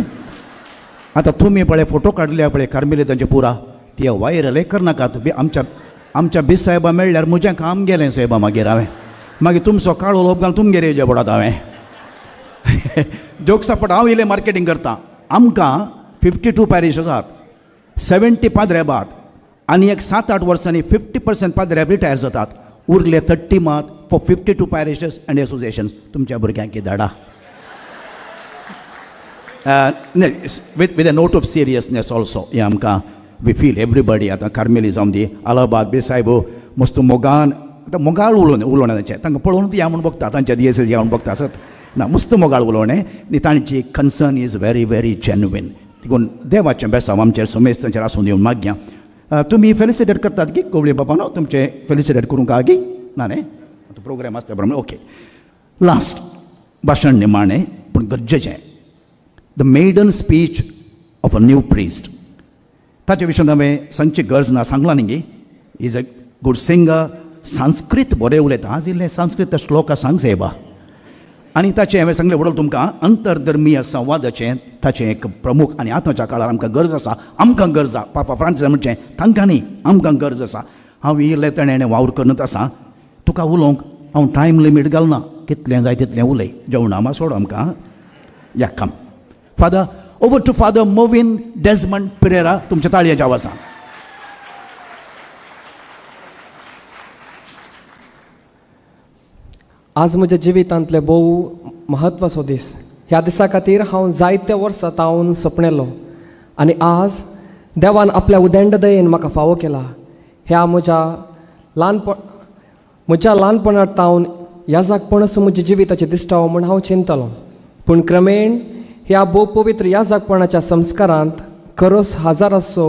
आतां तुमी पळय फोटो काडले पळय कार्मेली तांचे पुरा ते वायरल करनाकात बी आमच्या आमच्या बीस साहेबां मेळ्ळ्यार म्हजें काम गेलें साहेबा. मागीर हांवें मागीर तुमचो काळो लोक घालून तुमगेर येवचें पडत. हांवें जोक सापट हांव इल्लें मार्केटींग करता. आमकां 52 पॅरिश आसात, 70 पाद्रेबात आनी एक 7-8 वर्सांनी 50% पाद्रेब रिटायर जातात. उरले 30 मात फॉर 52 पॅरिशस अँड एसोसिएशन्स. तुमच्या भुरग्यांक धाडा. With a note of seriousness also हें आमकां we feel everybody. आतां कार्मेली जावन दी अलाहाबाद बी साहेब मस्त मोगान आतां मोगाळ उलोवणें उलोवणें तांचें तांकां पळोवन या म्हूण बघता तांच्या दियेस या म्हूण बघता आसत ना मस्त मोगाळ उलोवणें आनी तांची concern is very very genuine. देखून देवाचें बेसांव आमचेर समेस्तांचेर आसून येवन मागया. तुमी फेलिसिटेट करतात की गवळी बाबा न्हू तुमचें फेलिसिटेट करूंक आहा की ना न्ही आतां प्रोग्राम आसता प्रमाणे. ओके लास्ट भाशण निमाणें पूण गरजेचें, the maiden speech of a new priest. ताचे विशीं हांवें सांगची गरज ना, सांगलां न्ही गी. Is a good singer, Sanskrit बरें उलयता. आज इल्लें संस्कृत श्लोक सांग साहेबा. आनी ताचें हांवें सांगलें व्हडल तुमकां अंतरधर्मीय संवादाचें ताचें एक प्रमुख आनी आतांच्या काळार आमकां गरज आसा. आमकां गरज आसा पापा फ्रांसीस म्हणचें तांकां न्ही आमकां गरज आसा. हांव इल्लें तेणें वावर करत आसा. तुका उलोवंक हांव टायम लिमीट घालना, कितलें जाय तितलें उलय. जेवणां मात सोड आमकां. या come father, over to father Movin Desmond Pereira. तुमच्या ताळयेच्या आवाजान. आज म्हज्या जिवितांतले भोव म्हत्वाचो दीस. ह्या दिसा खातीर हांव जायत्या वर्सां तावन सपनेलो आनी आज देवान आपल्या उदेंड दयेन म्हाका फावो केला. ह्या म्हज्या ल्हानपणार तावन याजकपणच म्हज्या जिविताचें दिश्टावो म्हूण हांव चिंतलो, पूण क्रमेण ह्या भोव पवित्र याजकपणाच्या संस्कारांत खरोच हजारासो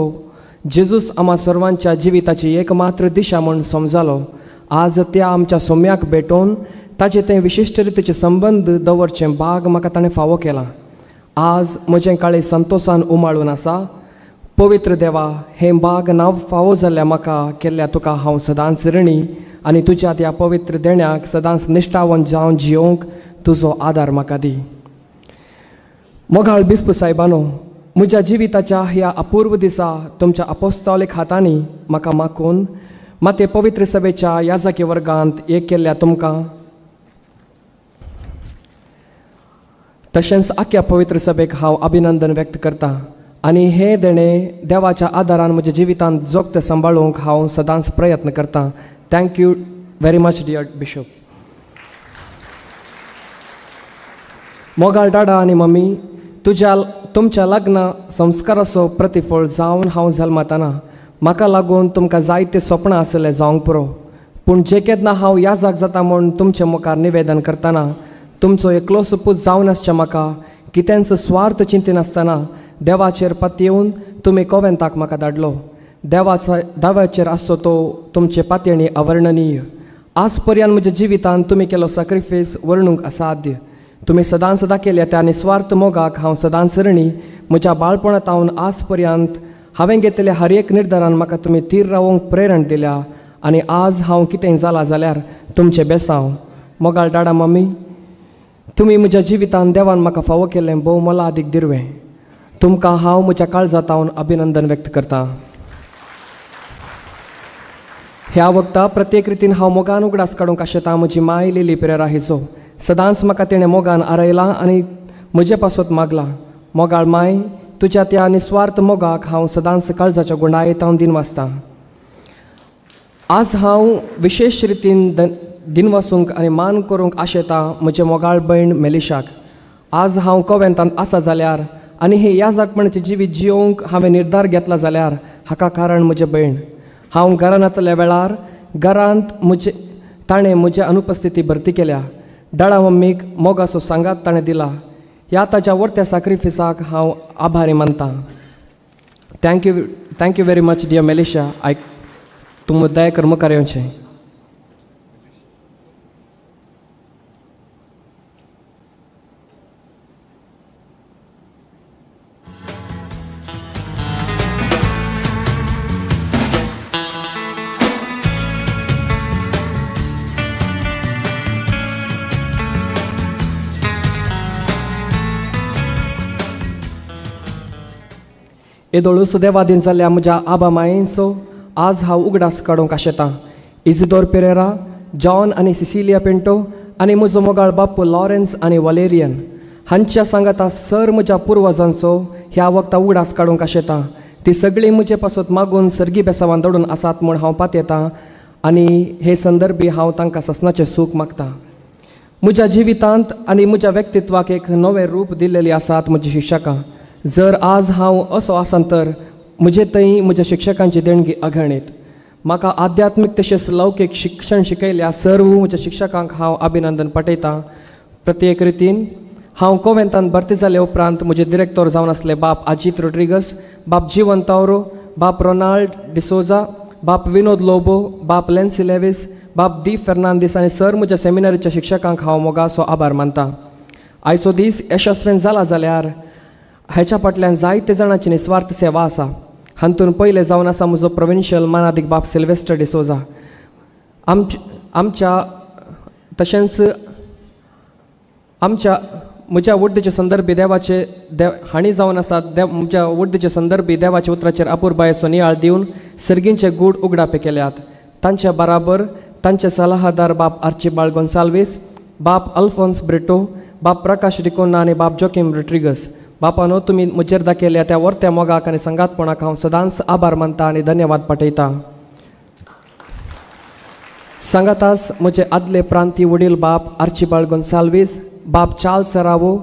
जेजूस आमा सर्वांच्या जिविताची एकमात्र दिशा म्हूण समजालो. आज त्या आमच्या सोम्याक भेटोवन ताचे तें विशिश्ट रितीचे संबंद दवरचें भाग म्हाका ताणें फावो केलां. आज म्हजें काळें संतोशान उमाळून आसा. पवित्र देवा, हें भाग नांव फावो जाल्ल्या म्हाका केल्ल्या तुका हांव सदांच ऋणी आनी तुज्या त्या पवित्र देण्याक सदांच निश्ठावन जावन जियोवंक तुजो आदार म्हाका दी. मोगाळ बिस्प सायबानो, म्हज्या जिविताच्या ह्या अपूर्व दिसा तुमच्या अपोस्तोलीक हातांनी म्हाका मागून माते पवित्र सभेच्या याजकी वर्गांत एक केल्ल्या तुमकां तशेंच आख्या पवित्र सभेक हांव अभिनंदन व्यक्त करता आनी हें देणें देवाच्या आदारान म्हज्या जिवितांत जोगतें सांबाळूंक हांव सदांच प्रयत्न करता. Thank you very much dear bishop. मोगाळ डाडा आनी मम्मी, तुज्या तुमच्या लग्न संस्काराचो प्रतिफळ जावन हांव जल्मताना म्हाका लागून तुमकां जायते सपनां आसले जावंक पुरो, पूण जे केन्ना हांव याजक जाता म्हूण तुमचे मुखार निवेदन करतना तुमचो एकलो सुपूत जावन आसचें म्हाका कितेंच स्वार्थ चिंतिनासतना देवाचेर पातयेवन तुमी कोवेंताक म्हाका धाडलो. देवाचो दाव्याचेर आसचो तो तुमचे पातयेणी अवर्णनीय. आज पर्यंत म्हज्या जिवितांत तुमी केलो सॅक्रिफायस वर्णूंक असाध्य. तुमी सदांच दाखयल्या त्या निस्वार्थ मोगाक हांव सदांच ऋणी. म्हज्या बाळपणांत हांव आज पर्यंत हांवें घेतलेल्या हर एक निर्धारान म्हाका तुमी थीर रावोंक प्रेरण दिल्या आनी आज हांव कितें जालां जाल्यार तुमचें बेसांव. मोगाळ डाडा मम्मी, तुमी म्हज्या जिवितांत देवान म्हाका फावो केल्लें भोव मोलादीक दिरवें. तुमकां हांव म्हज्या काळजांत हांव अभिनंदन व्यक्त करतां. ह्या वखता प्रत्येक रितीन हांव मोगान उगडास काडूंक आशेता म्हजी माय लिली पेरेरा हिचो. सदांच म्हाका तिणें मोगान आरयलां आनी म्हजे पासत मागलां. मोगाळ माय, तुज्या त्या निस्वार्थ मोगाक हांव सदांच काळजाच्या गुंडायेत हांव दिनवासतां. आज हांव विशेश रितीन दिनवासूंक आनी मान करूंक आशेता म्हजे मोगाळ भयण मेलिशाक. आज हांव कोवेंतांत आसा जाल्यार आनी हे याजकपणाचें जिवीत जियोवंक हांवें निर्धार घेतला जाल्यार हाका कारण म्हजें भयण. हांव घरांत नातल्या वेळार घरांत म्हजे ताणें म्हजे अनुपस्थिती भरती केल्या. डाळा मम्मीक मोगाचो सांगात ताणें दिला. ह्या ताच्या वर्त्या सॅक्रिफिसाक हांव आभारी मानतां. Thank you, thank you very much dear Melisha. I तुमी दया कर मुखार येवचें. येदोळूस देवादीन जाल्ल्या म्हज्या आबा मायेंचो आज हांव उगडास काडूंक आशेतां. इजिदोर पेरेरा, जॉन आनी सिसिलिया पिंटो आनी म्हजो मोगाळ बाप्पू लॉरेन्स आनी वलेरियन हांच्या सांगाता सर म्हज्या पुर्वजांचो ह्या वखता उगडास काडूंक आशेतां. ती सगळीं म्हजे पासत मागून सर्गी बेसावान दडून आसात म्हूण हांव पातयेतां आनी हे संदर्भी हांव तांकां ससनाचें सूख मागतां. म्हज्या जिवितांत आनी म्हज्या व्यक्तित्वाक एक नवें रूप दिल्लेलें आसात म्हजी शिक्षकां. जर आज हांव असो आसा तर म्हजे थंय म्हज्या शिक्षकांची देणगी अगणीत. म्हाका आध्यात्मीक तशेंच लौकीक शिक्षण शिकयल्या सर्व म्हज्या शिक्षकांक हांव अभिनंदन पाठयतां. प्रत्येक रितीन हांव कोवेंतान भरती जाले उपरांत म्हजे डिरेक्टर जावन आसले बाप अजीत रोड्रिगस, बाप जीवन तावरो, बाप रोनाल्ड डिसोजा, बाप विनोद लोबो, बाप लेन्सी लेवीस, बाप दी फेर्नांदीस आनी सर म्हज्या सेमिनारीच्या शिक्षकांक हांव मोगाचो आभार मानतां. आयचो दीस यशस्वीन जाला जाल्यार हाच्या फाटल्यान जायते जाणांची निस्वार्थ सेवा आसा. हातूंत पयलें जावन आसा म्हजो प्रोविन्शियल मानादीक बाप सिल्वेस्टर डिसोजा. आमच्या तशेंच आमच्या म्हज्या वड्डीचे संदर्भी देवाचे देव हांणी जावन आसा देव म्हज्या वड्डीचे संदर्भी देवाच्या उतराचेर अपुरबायेचो नियाळ दिवन सर्गींचे गूढ उगडापे केल्यात. तांच्या बराबर तांचे सलाहादार बाप आर्चिबाल्ड गोन्साल्वीस, बाप अल्फोन्स ब्रिटो, बाप प्रकाश डिकोन्ना आनी बाप जोकीम रोड्रिगस. बापानो तुमी म्हजेर दाखयल्या त्या वर्त्या मोगाक आनी संगातपणाक हांव सदांच आभार मानता आनी धन्यवाद पाठयतां. सांगातास म्हजे आदले प्रांती वडील बाप आर्चिबाल्ड गोन्साल्वीस, बाप चार्ल्स सरावो,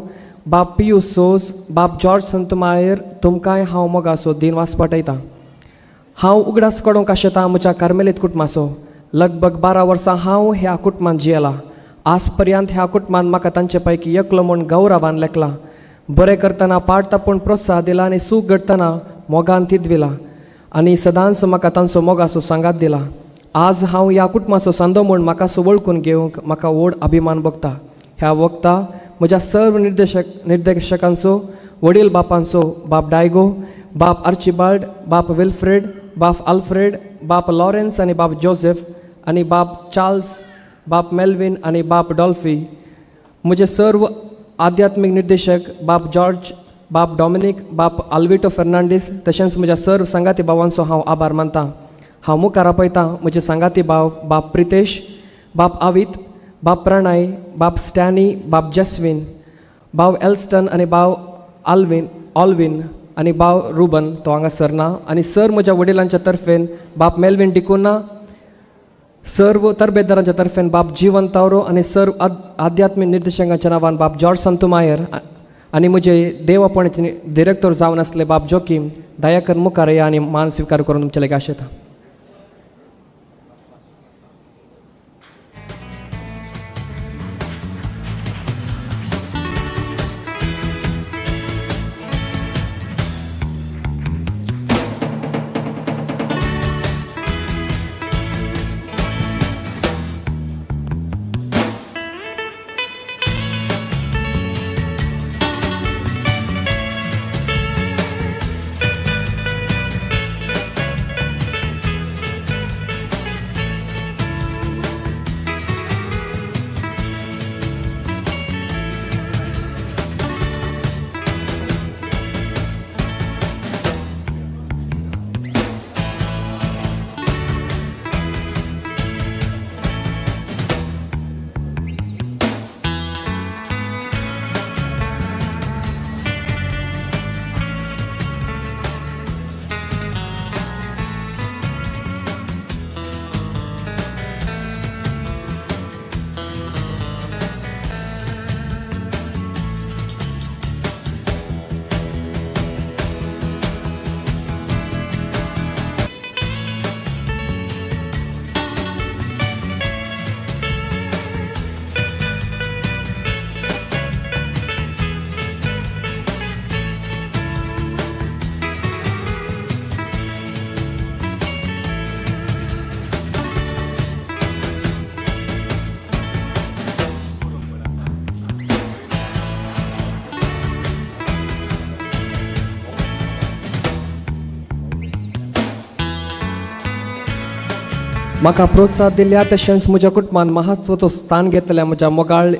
बाप पियूस सोज, बाप जॉर्ज संतमायर तुमकांय हांव मोगाचो दिनवास पाठयतां. हांव उगडास काडूंक आशेतां म्हज्या कार्मेलीत कुटुंबाचो. लगभग 12 वर्सां हांव ह्या कुटुंबांत जियेलां. आज पर्यंत ह्या कुटुंबान म्हाका तांचे पैकी एकलो म्हूण गौरवान लेखलां. बरें करतना पाड तापून प्रोत्साह दिला आनी सूख घडटना मोगान तिदविला आनी सदांच म्हाका तांचो मोगाचो सांगात दिला. आज हांव ह्या कुटुंबाचो सांदो म्हूण म्हाका सो वळखून घेवंक म्हाका व्हड अभिमान भोगता. ह्या वखता म्हज्या सर्व निर्देशकांचो, वडील बापांचो, बाप डायगो, बाप आर्चिबाल्ड, बाप विल्फ्रेड, बाप आल्फ्रेड, बाप लॉरेन्स आनी बाप जोसेफ आनी बाप चार्ल्स, बाप मेल्विन आनी बाप डॉल्फी, म्हजे सर्व आध्यात्मीक निर्देशक बाप जॉर्ज, बाप डॉमिनीक, बाप आल्विटो फेर्नांडीस तशेंच म्हज्या सर्व सांगाती भावांचो हांव आभार मानतां. हांव मुखार आपयतां म्हजे सांगाती भाव बाप प्रितेश, बाप आवीत, बाप प्रणय, बाप स्टॅनी, बाप जस्विन, भाव एल्स्टन आनी भाव ऑल्विन आनी भाव रुबन तो हांगासर ना आनी सर म्हज्या वडिलांच्या तर्फेन बाप मेल्विन डिकुन्हा, सर्व तरबेदारांच्या तर्फेन बाप जीवन तावरो आनी सर्व आध्यात्मीक निर्देशकांच्या नांवान बाप जॉर्ज संतुमायर आनी म्हजे देवापणाचे डिरेक्टर जावन आसले बाप जोकीम दयाकर मुखार या आनी मान स्विकार करून तुमचे लागीं आशेता. म्हाका प्रोत्साहन दिल्या तशेंच म्हज्या कुटुंबान महत्वाचो स्थान घेतल्या म्हज्या मोगाळ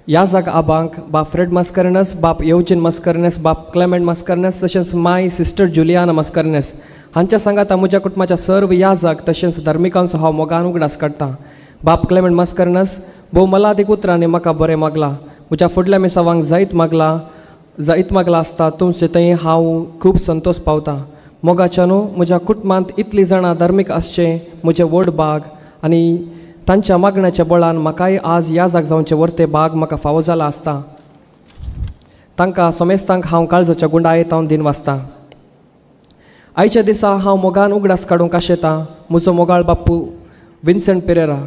याजाक आबांक बाप फ्रेड मस्करनस, बाप येवजीन मस्करनस, बाप क्लेमेंट मस्करनस तशेंच माय सिस्टर जुलियाना मस्करनस हांच्या सांगाता म्हज्या कुटुंबाच्या सर्व याजाक तशेंच धार्मिकांचो हांव मोगान उगडास काडटा. बाप क्लेमेंट मस्करनस भोव मलादीक उतरांनी म्हाका बरें मागलां, म्हज्या फुडल्या मिसावांक जायत मागला आसता तुमचे थंय हांव खूब संतोश पावता. मोगाच्या न्हू म्हज्या कुटुंबांत इतलीं जाणां धार्मीक आसचें म्हजें व्हड भाग आनी तांच्या मागण्याच्या बळान म्हाकाय आज याजाक जावचें वर्ते भाग म्हाका फावो जाला आसता. तांकां समेस्तांक हांव काळजाच्या गुंडायेत हांव दिन वाचता. आयच्या दिसा हांव मोगान उगडास काडूंक आशेतां म्हजो मोगाळ बाप्पू विन्संट पेरेरा.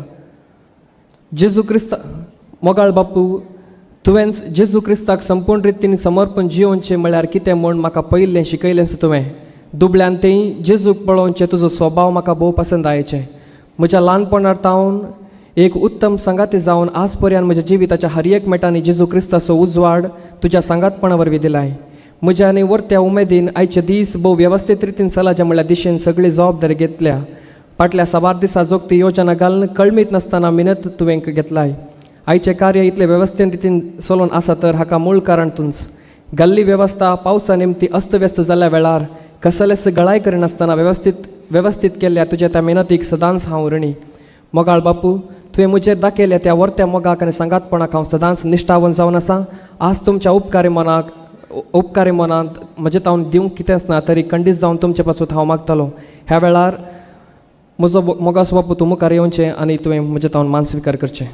जेजू क्रिस्ता मोगाळ बाप्पू, तुवें जेजू क्रिस्ताक संपूर्ण रितीन समर्पण जियोवचें म्हळ्यार कितें म्हूण म्हाका पयलें शिकयलेंच तुवें. दुबल्यान तेय जेजूक पळोवचें तुजो स्वभाव म्हाका भोव पसंद आयचें. म्हज्या ल्हानपणार तावन एक उत्तम सांगाती जावन आज पर्यंत म्हज्या जिविताच्या हर एक मेटांनी जेजू क्रिस्ताचो उजवाड तुज्या सांगातपणा वरवीं दिलाय. म्हज्या आनी वर्त्या उमेदीन आयचे दीस भोव वेवस्थीत रितीन चलाचे म्हळ्यार दिशेन सगळी जबाबदारी घेतल्या. फाटल्या साबार दिसा जोगती योजना घालून कळमीत नासतना मिनत तुवें घेतलाय. आयचें कार्य इतलें वेवस्थीत रितीन चलोवन आसा तर हाका मूळ कारण तूंच. घाल्ली वेवस्था पावसा निमती अस्तव्यस्त जाल्ल्या वेळार कसलेच गळाय करिनासतना वेवस्थीत केल्ल्या तुज्या त्या मेहनतीक सदांच हांव ऋणी. मोगाळ बापू, तुवें म्हजेर दाखयल्या त्या वर्त्या मोगाक आनी सांगातपणाक हांव सदांच निश्ठावन जावन आसा. आज तुमच्या उपकारी मनांत म्हजें तावन दिवंक कितेंच ना तरी खंडीत जावन तुमचे पासून हांव मागतालो. ह्या वेळार म्हजो मोगासो बापू तूं मुखार येवचें आनी तुवें म्हजें तावन मान स्विकार करचें.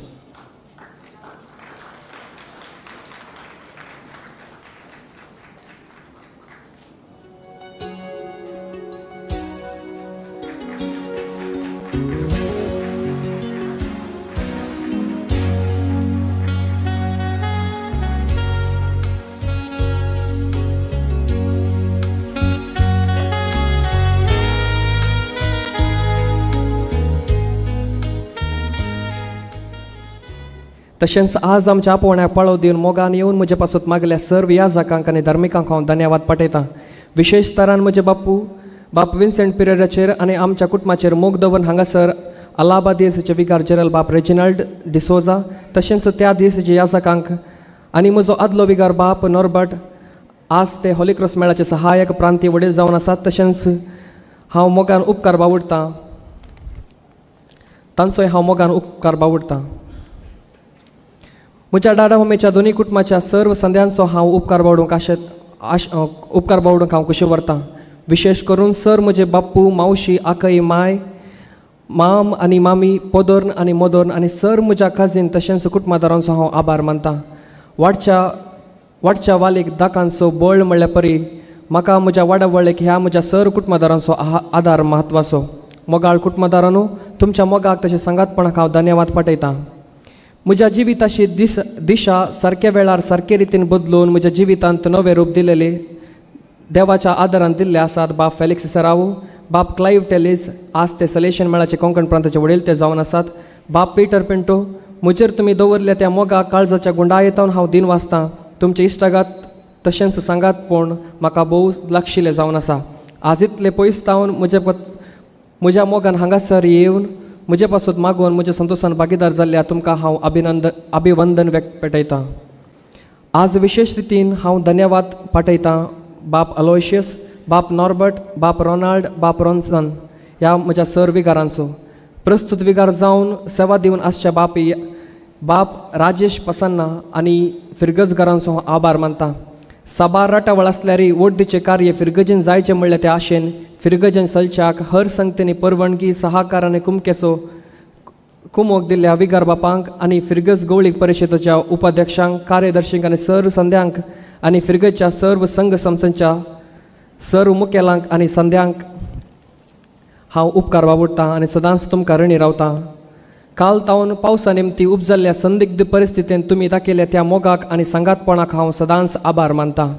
तशेंच आज आमच्या आपोवण्याक पाळो दिवन मोगान येवन म्हजे पासून मागल्या सर्व याजाकांक आनी धार्मिकांक हांव धन्यवाद पाठयतां. विशेश तरान म्हजे बापू बाप विन्सेंट पिरेराचेर आनी आमच्या कुटुंबाचेर मोग दवरून हांगासर अलाहाबाद देसाचे विगार जनरल बाप रेजिनाल्ड डिसोजा तशेंच त्या देसाचे याजाकांक आनी म्हजो आदलो विगार बाप नॉर्बर्ट आज ते होली क्रॉस मेळाचे सहायक प्रांतीय वडील जावन आसात. तशेंच हांव मोगान उपकार बावडटां तांचोय हांव मोगान उपकार बावडटां. म्हज्या डाडा मम्मीच्या दोनूय कुटुंबाच्या सर्व संद्यांचो हांव उपकार बावडूंक उपकार बावडूंक हांव खुशी व्हरतां. विशेश करून सर म्हजे बाप्पू, मावशी, आकय, माय, माम आनी मामी, पोदोर्न आनी मोदोर्न आनी सर म्हज्या काजीन तशेंच कुटुंबादारांचो हांव आभार मानतां. वाडच्या वालीक दाकांचो बळ म्हणल्या परी म्हाका म्हज्या वाडा वळेक ह्या म्हज्या सर कुटुंबादारांचो आदार म्हत्वाचो. मोगाळ कुटुंबादारांनो, तुमच्या मोगाक तशें सांगातपणाक हांव धन्यवाद पाठयतां. म्हज्या जिविताची दिशा सारक्या वेळार सारके रितीन बदलून म्हज्या जिवितांत नवें रूप दिलेले देवाच्या आदारान दिल्ले आसात बाप फेलिक्स सरावो, बाप क्लायव्ह टेलीस आज ते सलेशन मेळाचे कोंकण प्रांताचे वडील ते जावन आसात, बाप पिटर पिंटो म्हजेर तुमी दवरल्या त्या मोगा काळजाच्या गुंडायेतावन हांव दिन वाचतां. तुमचे इश्टागात तशेंच सांगात पूण म्हाका भोव लागशिल्लें जावन आसा. आज इतले पयस तावन म्हज्या मोगान हांगासर येवन म्हजे पासून मागून म्हज्या संतोशान भागीदार जाल्ल्या तुमकां हांव अभिवंदन व्यक्त पेटयतां. आज विशेश रितीन हांव धन्यवाद पाठयतां बाप अलोयशियस, बाप नॉर्बर्ट, बाप रोनाल्ड, बाप रॉन्सन ह्या म्हज्या सर विगारांचो. प्रस्तुत विगार जावन सेवा दिवन आसच्या बाप राजेश पसन्ना आनी फिरगजगारांचो हांव आभार मानतां. साबार राटावळ आसल्यारय वोट कार्य फिरगजेन जायचें म्हणल्यार त्या आशेन फिरगजन सलच्याक हर संगतेनी परवणगी सहाकार आनी कुमकेचो कुमोक दिल्ल्या विगार बापांक आनी फिरगज गवळीक परिशदेच्या उपाध्यक्षांक, कार्यदर्शींक आनी सर्व संद्यांक आनी फिरगजच्या सर्व संघ संस्थांच्या सर्व मुखेलांक आनी संद्यांक हांव उपकार बाबुडटां आनी सदांच तुमकां ऋणी रावतां. काल तावन पावसा निमती उपजल्ल्या संदिग्ध परिस्थितीन तुमी दाखयल्या त्या मोगाक आनी सांगातपणाक हांव सदांच आभार मानतां.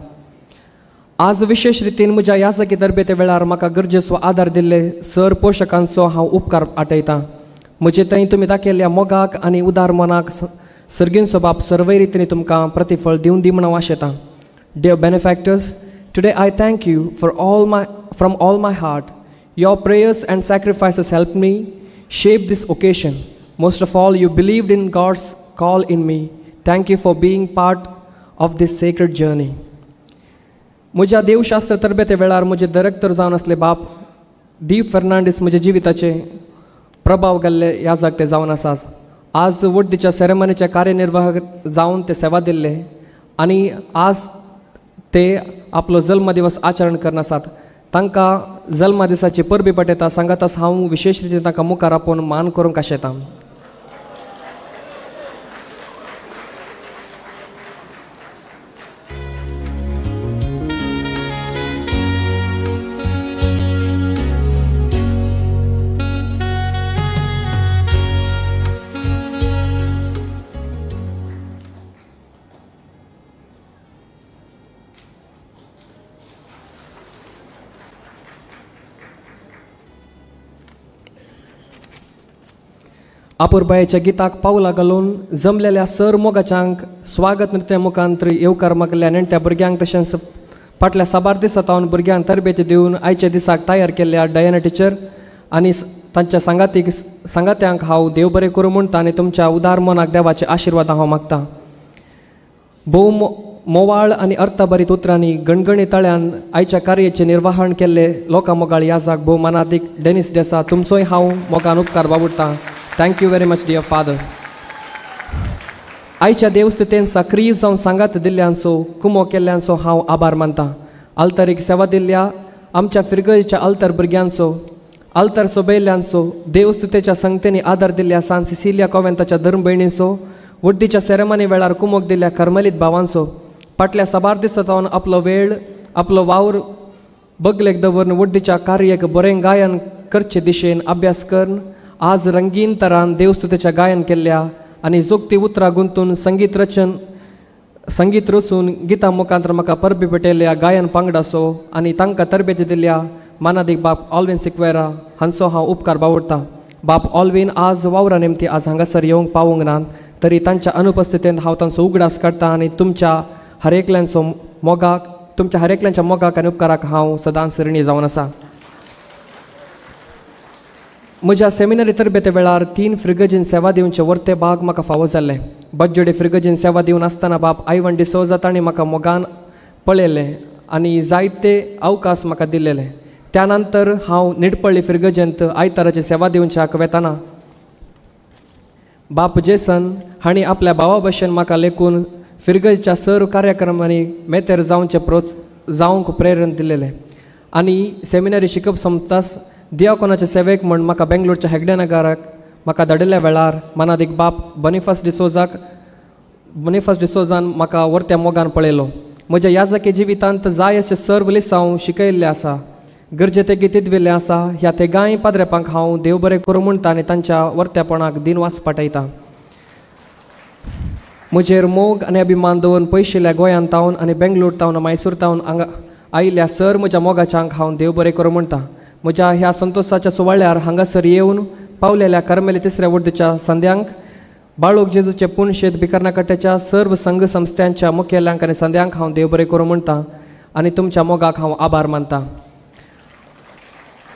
आज विशेश रितीन म्हज्या याजकी दरबेते वेळार म्हाका गरजेचो आदार दिल्ले सर पोशकांचो हांव उपकार आटयतां. म्हजे थंय तुमी दाखयल्ल्या मोगाक आनी उदार मनाक सर्गींचो बाप सर्वय रितीन तुमकां प्रतिफळ दिवन दी म्हूण हांव आशेतां. Dear benefactors, today I thank you from all my heart. Your prayers and sacrifices help me shape this occasion. Most of all, you believed in God's call in me. Thank you for being part of this sacred journey. म्हज्या देवशास्त्र तरबेते वेळार म्हजे director जावन आसले बाप दीप फेर्नांडीस म्हज्या जिविताचे प्रभाव घाल्ले ह्या जाग ते जावन आसात. आज वड्डीच्या सेरेमनीच्या कार्यनिर्वाहक जावन ते सेवा दिल्ले आनी आज ते आपलो जल्मदिवस आचरण करनासात. तांकां जल्मदिसाची परबी पटयता सांगाताच हांव विशेश रितीन तांकां मुखार आपोवन मान करूंक आशेतां. आपुरबायेच्या गिताक पावलां घालून जमलेल्या सर मोगाच्यांक स्वागत नृत्या मुखांत येवकार मागल्या नेणट्या भुरग्यांक तशेंच फाटल्या साबार दिसां सावन भुरग्यांक तरबेती दिवन आयच्या दिसाक तयार केल्ल्या डयाना टिचर आनी तांच्या सांगातीक सांगात्यांक हांव देव बरें करूं म्हणटा आनी तुमच्या उदार मनाक देवाचे आशिर्वाद हांव मागता. भोव मोवाळ आनी अर्थभरीत उतरांनी गणगणी तळ्यान आयच्या कार्याचें निर्वाहण केल्ले लोकां मोगाळ याजाक भोव मनादीक डेनिस डेसा तुमचोय हांव मोगान उपकार बाबुडटा. Thank you very much dear father. आयच्या देवस्थितेन सक्रीय जावन सांगात दिल्ल्यांचो कुमो केल्ल्यांचो हांव आभार मानता. आल्तरीक सेवा दिल्ल्या आमच्या फिरगयच्या आल्तर भुरग्यांचो आल्तर सोबयल्ल्यांचो देवस्तुतेच्या संगतेनी आदार दिल्ल्या सान सिसिलिया कोवेंताच्या धर्म भयणींचो वड्डीच्या सेरेमनी वेळार कुमोक दिल्ल्या कर्मलीत भावांचो फाटल्या साबार दिसां सावन आपलो वेळ आपलो वावर बगलेक दवरून वड्डीच्या कार्याक बरें गायन करचे दिशेन अभ्यास करून आज रंगीन तरान देवस्तुतेच्या गायन केल्ल्या आनी जोगती उतरां गुंतून संगीत रचन संगीत रचून गितां मुखांतर म्हाका परबी पेटयल्ल्या गायन पांगडाचो आनी तांकां तरबेती दिल्ल्या मानादीक बाप ऑलवीन सिक्वेरा हांचो हांव उपकार बावडटा. बाप ऑलवीन आज वावरा निमती आज हांगासर येवंक पावूंक ना तरी तांच्या अनुपस्थितींत हांव तांचो उगडास काडटा आनी तुमच्या हरेकल्यांचो मोगाक तुमच्या हरेकल्यांच्या मोगाक आनी उपकाराक हांव सदांच ऋणी जावन आसा. म्हज्या सेमिनरी तरबेते वेळार 3 फ्रिगजीन सेवा दिवचे वर्ते भाग म्हाका फावो जाल्ले. बज्जोडे फ्रिगजीन सेवा दिवन आसतना बाप आयवन डिसोजा तांणी म्हाका मोगान पळयलें आनी जायते अवकाश म्हाका दिल्लेले. त्या नंतर हांव निडपळ्ळी फिरगजेंत आयताराची सेवा दिवच्याक वेताना बाप जेसन हांणी आपल्या भावा भशेन म्हाका लेखून फिरगजच्या सर कार्यक्रमांनी मेतेर जावचे प्रोत्स जावंक प्रेरण दिल्लेलें आनी सेमिनरी शिकप संस्थास दियाकोनाचे सेवेक म्हण म्हाका बेंगलोरच्या हेगडे नगराक म्हाका धाडिल्ल्या वेळार मनादीक बाप बनिफास डिसोजान म्हाका वर्त्या मोगान पळयलो. म्हज्या याजकी जिवितांत जाय अशें सर्व लिसांव शिकयल्लें आसा गरजे ते गितीत आसा. ह्या तेगांय पाद्रेपांक हांव देव बरें करूं म्हणटा आनी तांच्या वर्त्यापणाक दिनवास पाठयता. म्हजेर मोग आनी अभिमान दवरून पयशिल्ल्या गोंयांत तावन आनी बेंगलोर तावन मैसूर तावन हांगा आयिल्ल्या सर म्हज्या मोगाच्यांक हांव देव बरें करूं म्हणटा. म्हज्या ह्या संतोशाच्या सुवाळ्यार हांगासर येवन पावलेल्या कर्मेली तिसऱ्या वर्दीच्या संद्यांक बाळोक जेजूचे पुणशेत भिकर्नाकट्याच्या सर्व संघ संस्थांच्या मुखेल्यांक आनी संद्यांक हांव देव बरें करूं म्हणटा आनी तुमच्या मोगाक हांव आभार मानता.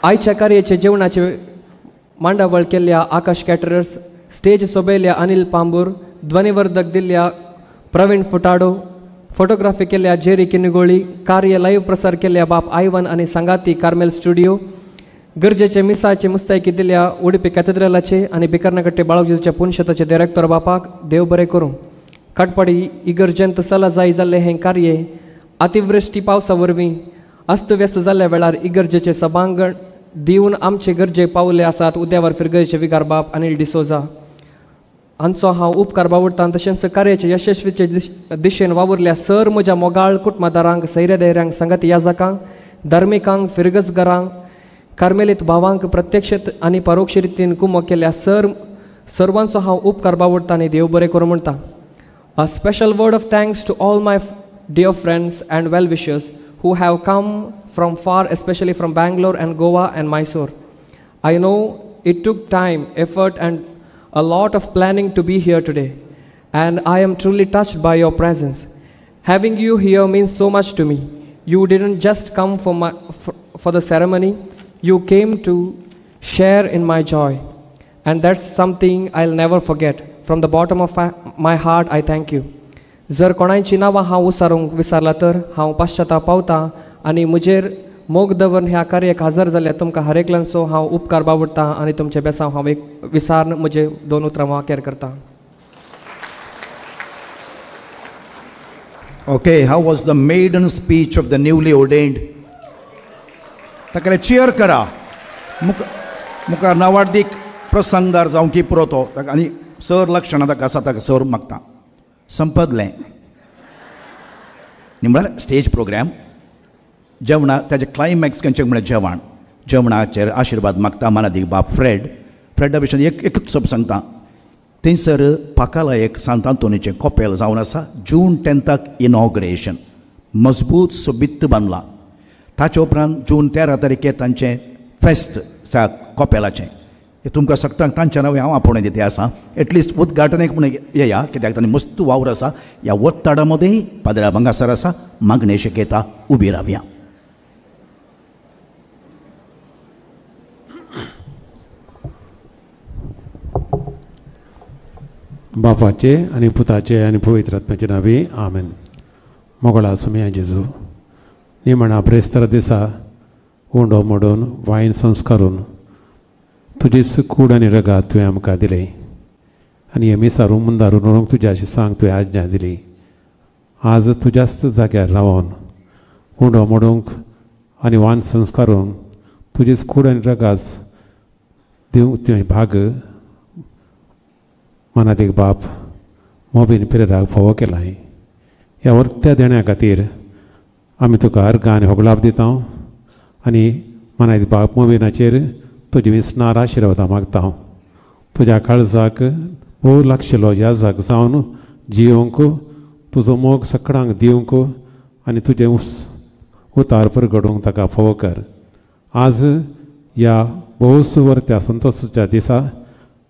आयच्या कार्याचे जेवणाचे मांडावळ केल्ल्या आकाश कॅटरर्स स्टेज सोबयल्या अनिल पांबूर ध्वनिवर्धक दिल्ल्या प्रवीण फुटाडो फोटोग्राफी केल्ल्या जेरी किनगोळी कार्य लायव्ह प्रसार केल्ल्या बाप आयवन आनी सांगाती कार्मेल स्टुडियो गरजेचे मिसाचे मुस्तायकी दिल्ल्या उडुपी कॅथेड्रलाचे आनी भिकर्नाकट्टे बाळक जेजूच्या पुनशेताचे डायरेक्टर बापाक देव बरें करूं. काटपाडी इगर्जेंत सला जाय जाल्लें हें कार्य अतिवृश्टी पावसा वरवीं अस्तव्यस्त जाल्ल्या वेळार इगर्जेचे सभांगण दिवन आमचे गरजे पावले आसात. उद्यावर फिरगर्जेचे विगार बाप अनिल डिसोजा हांचो हांव उपकार बावडटा. तशेंच कार्याचे यशस्वीचे दिशेन वावुरल्या सर म्हज्या मोगाळ कुटुंबादारांक सैरेदैऱ्यांक संगती याजकांक धार्मिकांक फिरगजगरांक कार्मेलीत भावांक प्रत्यक्ष आनी परोक्ष रितीन कुमो केल्या सर सर्वांचो हांव उपकार बावडटा आनी देव बरें करूं म्हणटा. A special word of thanks to all my dear friends and well wishers who have come from far, especially from Bangalore and Goa and Mysore. I know it took time, effort and a lot of planning to be here today, and I am truly touched by your presence. Having you here means so much to me. You didn't just come for the ceremony, you came to share in my joy. And that's something I will never forget. From the bottom of my heart I thank you. जर कोणायची नांवां हांव उसारूंक विसरला तर हांव पाश्चाताप पावतां आनी म्हजेर मोग दवरून ह्या कार्याक हजर जाल्यार तुमकां हर एकल्यांचो हांव उपकार बावडटा आनी तुमचे बेसांव हांव एक विसारून म्हजे दोन उतरां हांव केर करता. Okay, how was the maiden speech of the newly ordained? ताका चेअर करा. मुखार नावार्दीक प्रसंगार जावं की पुरो तो ताका आनी सर लक्षणां ताका आसा, ताका सर मागता. संपदलें न्ही म्हळ्यार स्टेज प्रोग्राम. जेवणा ताजें क्लायमॅक्स खंयचें म्हळ्यार जेवण. जेवणाचेर आशिर्वाद मागता मानादीक बाब फ्रेड. फ्रेडा भशेन एक एकूच सब सांगता. थंयसर पाकाला एक सांत आंतोनीचें कोपेल जावन आसा. जून 10 इनॉग्रेशन मजबूत सोबीत बांदलां. ताचे उपरांत जून 13 तारखेर तांचें फेस्त कोपेलाचें. तुमकां सगळ्यांक तांच्या नांव हांव आपोवणें दिता आसा. एटलिस्ट उद्घाटन एक म्हूण येया, कित्याक तांणी मस्त वावर आसा. ह्या वत्ताडा मदीं पाद्रा हांगासर आसा. मागणें शिकयता उबी रावया. बापाचे आनी पुताचे आनी पवित्र आत्म्याचे नांवी आमेन. मोगळा सुमया जेजू, निमणा ब्रेस्तारा दिसा उंडो मोडून वायन संस्कारून तुजीच कूड आनी रगात तुवें आमकां दिलें आनी हे मिसारू मुंदारून व्हरूंक तुज्या सांग तुवें आज्ञा दिली. आज तुज्याच जाग्यार रावन उंडो मोडूंक आनी वान संस्कारून तुजीच कूड आनी रगात दिवंक तुवें भाग मनादीक बाप मोबीन पिरेराक फावो केलाय. ह्या वर्त्या देण्या खातीर आमी तुका अर्गां आनी होगळाप दिता आनी मनादीक बाप मोबिनाचेर तुजी विसनार आशिर्वादां मागता. तुज्या काळजाक भोव लागशिल्लो याजक जावन जियोवंक, तुजो मोग सगळ्यांक दिवंक आनी तुजें उतार परगडूंक ताका फावो कर. आज ह्या भोवस वर्त्या संतोषाच्या दिसा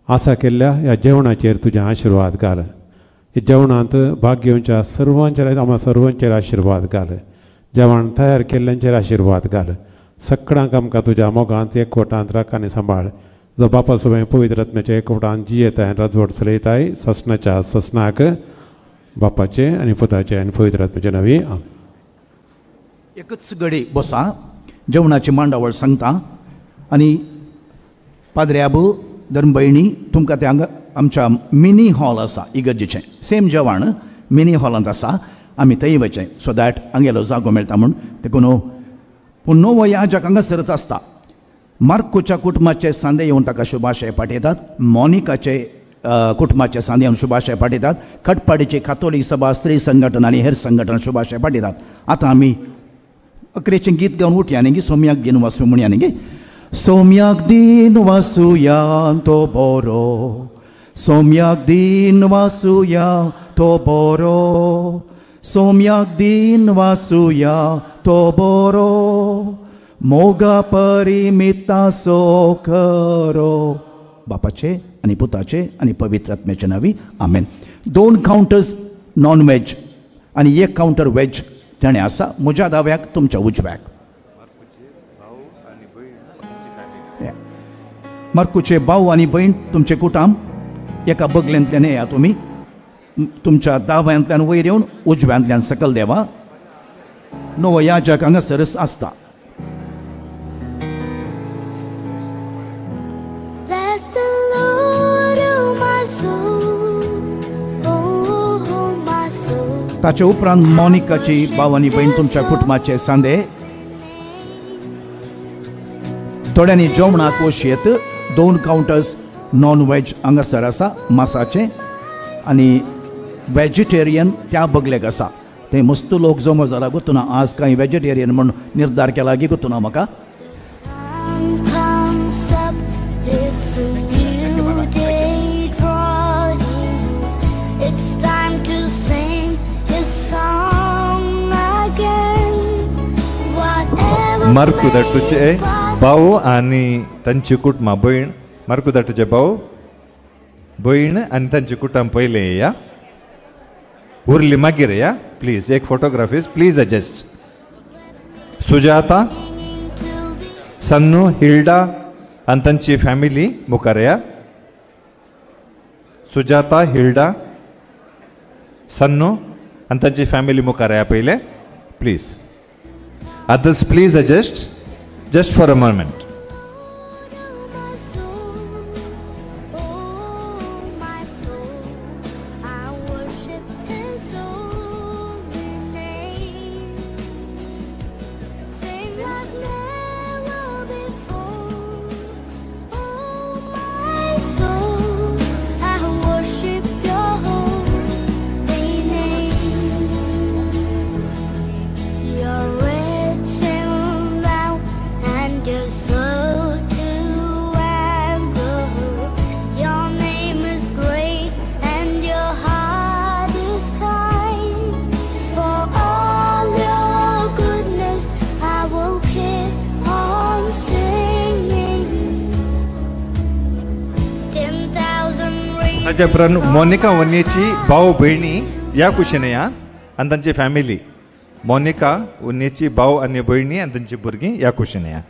आसा केल्ल्या ह्या जेवणाचेर तुजे आशिर्वाद घाल. ह्या जेवणांत भाग घेवच्या सर्वांचेर आमकां सर्वांचेर आशिर्वाद घाल. जेवण तयार केल्ल्यांचेर आशिर्वाद घाल. सगळ्यांक आमकां तुज्या मोगांत एकवटांत राख आनी सांबाळ. जो बापा सोबें पवित्र आत्म्याच्या एकवटांत जियेताय आनी राजवट चलयताय ससनाच्या ससनाक बापाचें आनी पुताचें आनी पवित्र आत्म्याचें नांवी. एकच घडी बसा. जेवणाची मांडावळ सांगता आनी पाद्र्याबू धर्मभयणी तुमकां ते हांगा आमच्या मिनी हॉल आसा इगर्जेचें सेम जेवण मिनी हॉलांत आसा. आमी थंय वचचें सो that हांगेलो जागो मेळटा म्हूण. देखून पूण नवो याजक हांगासरच आसता. मार्कोच्या कुटुंबाचे सांदे येवन ताका शुभाशय पाठयतात. मोनिकाचे कुटुंबाचे सांदे येवन शुभाशय पाठयतात. खटपाडीचे कातोलीक सभा, स्त्री संघटन आनी हेर संघटन शुभाशय पाठयतात. आतां आमी अकरेचें गीत गावन उठया न्ही, सोम्याक दीन वासू म्हणया न्ही. सोम्याक दीन वासुया तो बरो, सोम्याक दीन वासुया तो बरो, सोम्याक दीन वासुया तो बरो, मोगा परिमितासो खरो. बापाचे आनी पुताचे आनी पवित्र आत्म्याचे नांवी आमेन. 2 कावंटर्स नॉन व्हेज आनी 1 कावंटर व्हेज तेणें आसा. म्हज्या दाव्याक, तुमच्या उजव्याक. मार्कूचे भाव आनी भयण तुमचे कुटाम एका बगलेंतल्यान येया तुमी. तुमच्या दाव्यांतल्यान वयर येवन उजव्यांतल्यान सकल देवा. नवो याजक हांगासरच आसता. ताचे उपरांत मोनिकाची भाव आनी भयण तुमच्या कुटुंबाचे सांदे. थोड्यांनी जेवणाक वशयेत. 2 कावंटर्स नॉन व्हेज हांगासर आसा मासाचें आनी वेजिटेरियन त्या बगलेक आसा. थंय मस्त लोक जमो जाला गोतुना. आज कांय वेजिटेरियन म्हूण निर्धार केला की गोतुना म्हाका. मार्कू दाटूचे भाव आनी तांची कुटुंबां भयण. मार्कू दाटूचे भाव भयण आनी तांची कुटुंब पयलें येया. उरली मागीर या प्लीज. एक photographies please adjust. Sujata, Sannu, Hilda आनी तांची फॅमिली मुखार या. सुजाता हिल्डा सन्नू आनी तांची फॅमिली मुखार या पयले please. Others please adjust just for a moment. ताच्या उपरांत मोनिका वन्येची भाव भयणी ह्या कुशीन या आनी तांची फॅमिली. मोनिका वन्येची भाव आनी भयणी आनी तांची भुरगीं ह्या कुशीन या.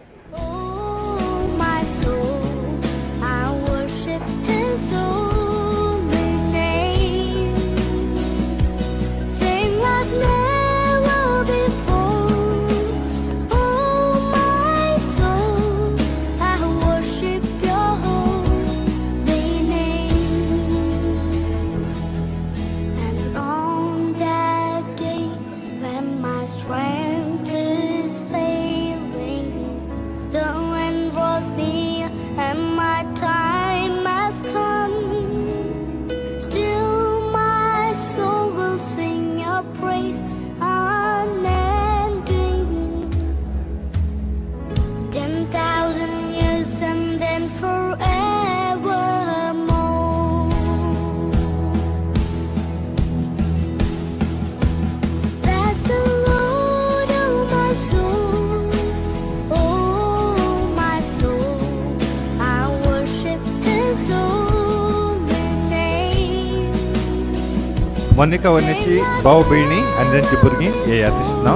मोनिका वन्येची भाव भयणी आनी तांची भुरगीं येयात दिसना.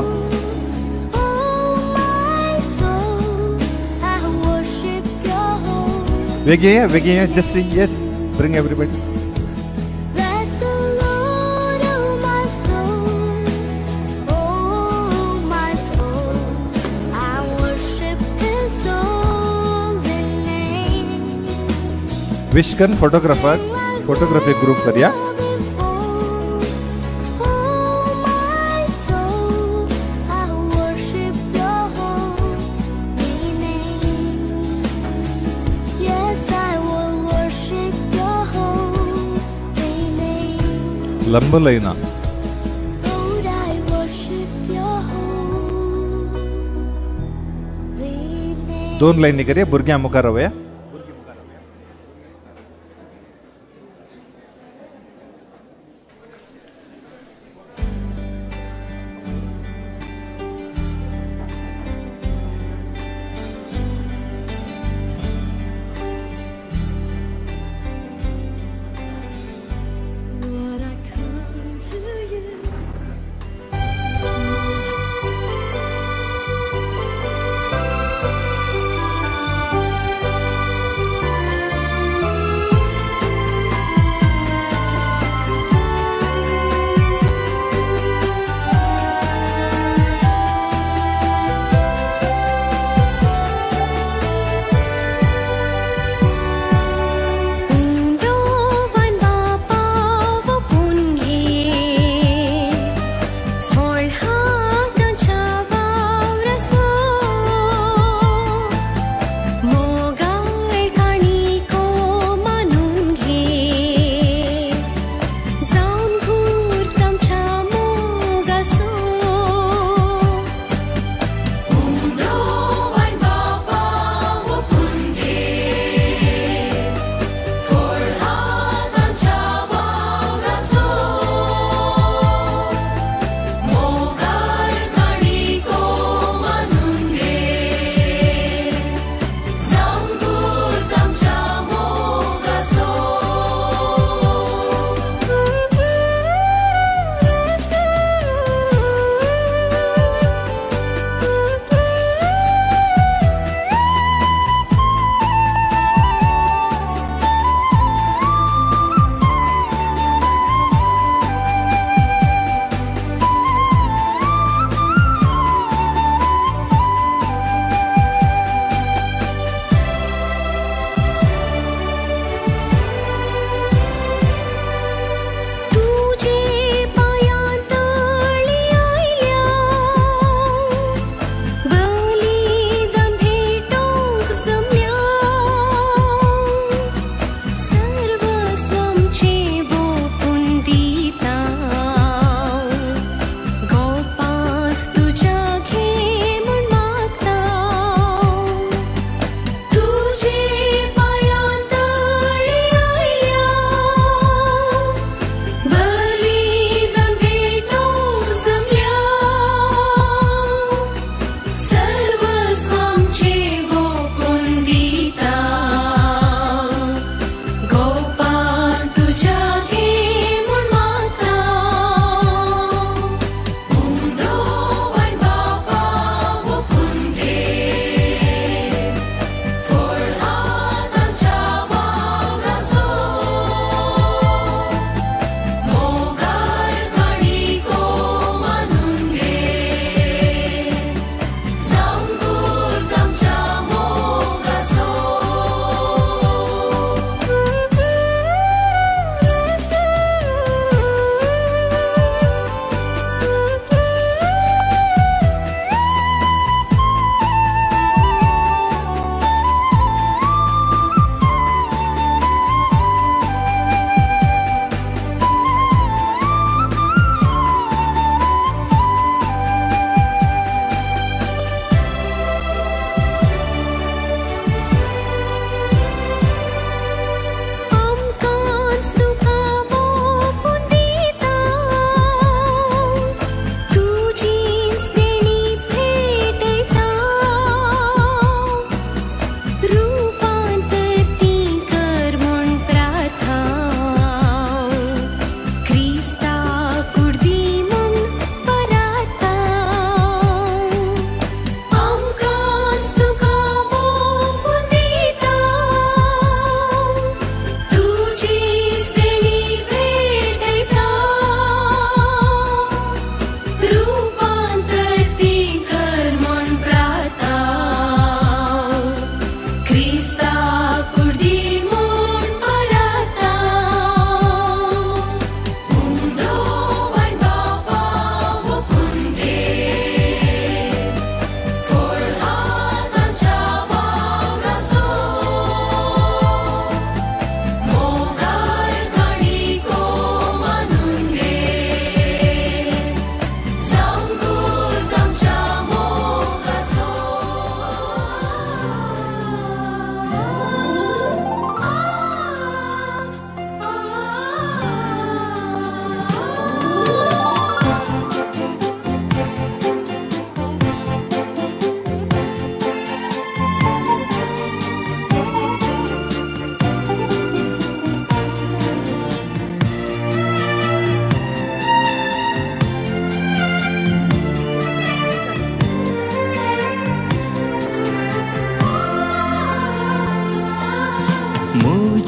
वेगळी या वेगळी या just sing yes bring everybody. विशकन photographer photography group करया. लंब लायना दोन लायनी करया भुरग्यां मुखार रावया.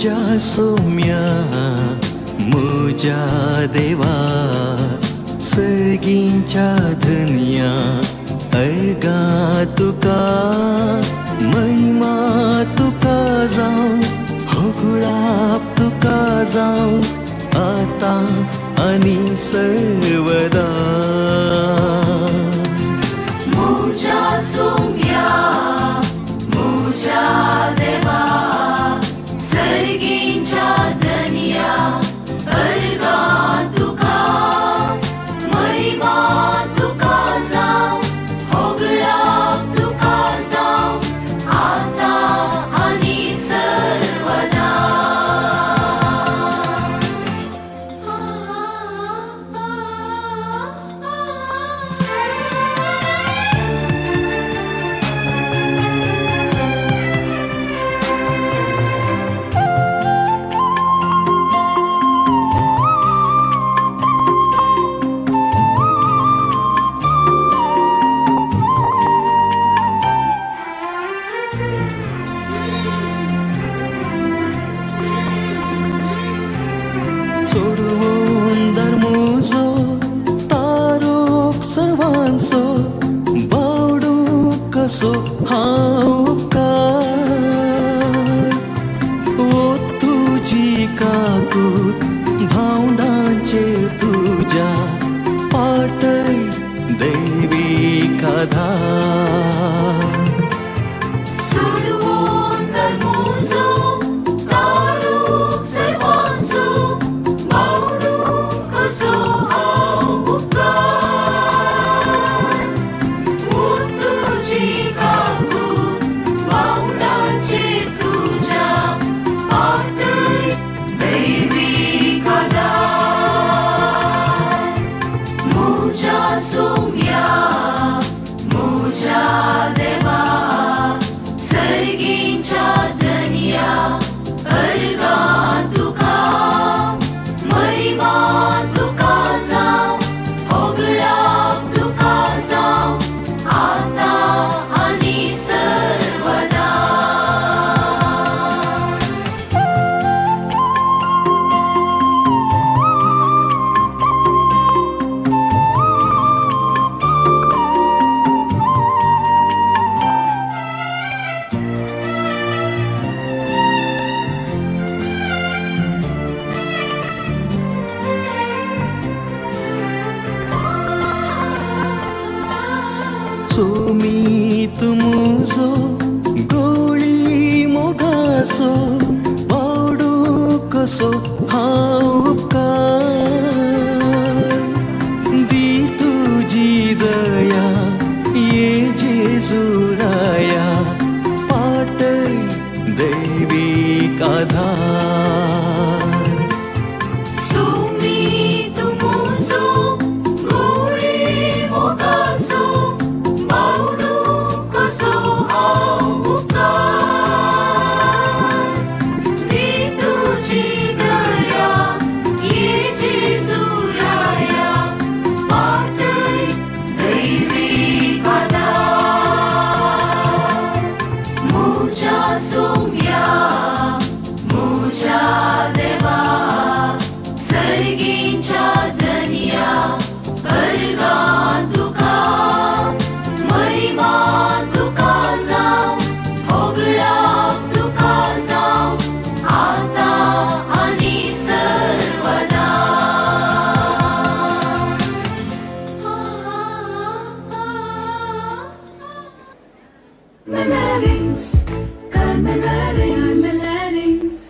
मुज्या सोम्या मुज्या देवा सर्गींच्या धनया अर्गां तुका महिमा तुका जावं होगुळाप तुका जावं आतां आनी सर्वदा. मुज्या सोम्या मुज्या देवा सर्गींच्या धनया अर्गां तुका महिमा तुका जावं होगुळाप तुका जावं आतां आनी सर्वदा. सोडवून धर्मुजो तारूक सर्वांचो बावडू कसो हांव उपकार ओ तुजी काकूत भावंडांचेर तुज्या पाटय देवी आधार. सोडवून धर्मुजो तारूक सर्वांचो बावडू कसो हांव उपकार ओ तुजी काकूत भावंडांचेर तुज्या पाटय दैवी आधार. मुज्या सोम्या मुज्या देवा सर्गींच्या धनया अर्गां तुका महिमा तुका जावं होगुळाप तुका जावं आतां आनी सर्वदा. सोमीत मुजो गोळी मोगासो बावडू कसो हांव उपकार दी तुजी दया ये जेजुराया पाटय दैवी आधार. सोमीत मुजो गोळी मोगासो बावडू कसो हांव उपकार दी तुजी दया ये जेजुराया पाटय दैवी आधार. मुज्या सोम्या मुज्या देवा सर्गींच्या धनया अर्गां तुका महिमा तुका जावं होगुळाप तुका जावं आतां आनी सर्वदा. Carmelarings, Carmelarings, Carmelarings.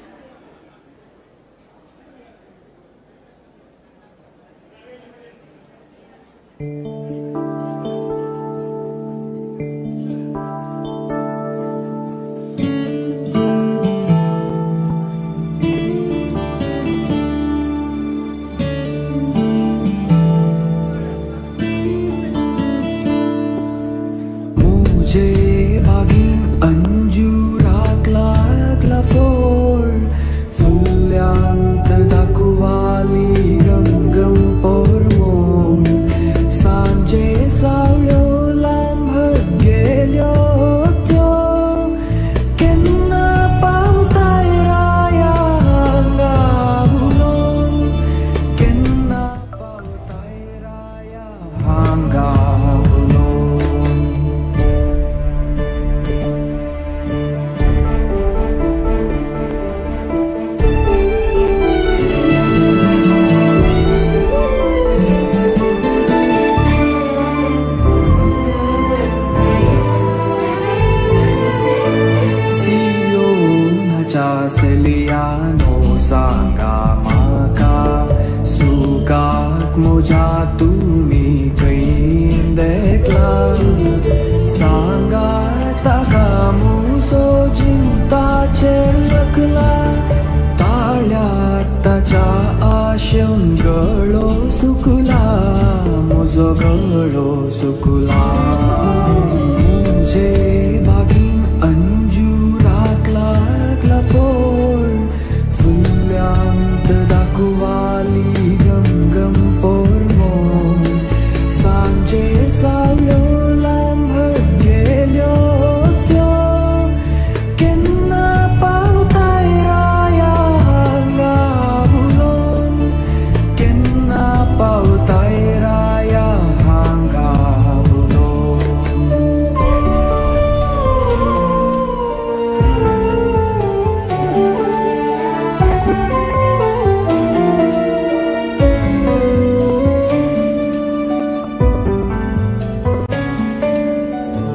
मुझे बागीन अंजुराक लागला फोळ फुल्यांत दाखवाली रंगम पोरमोळ सांजे सावळ्यो लांब गेल्यो त्यो केन्ना पावताय राया.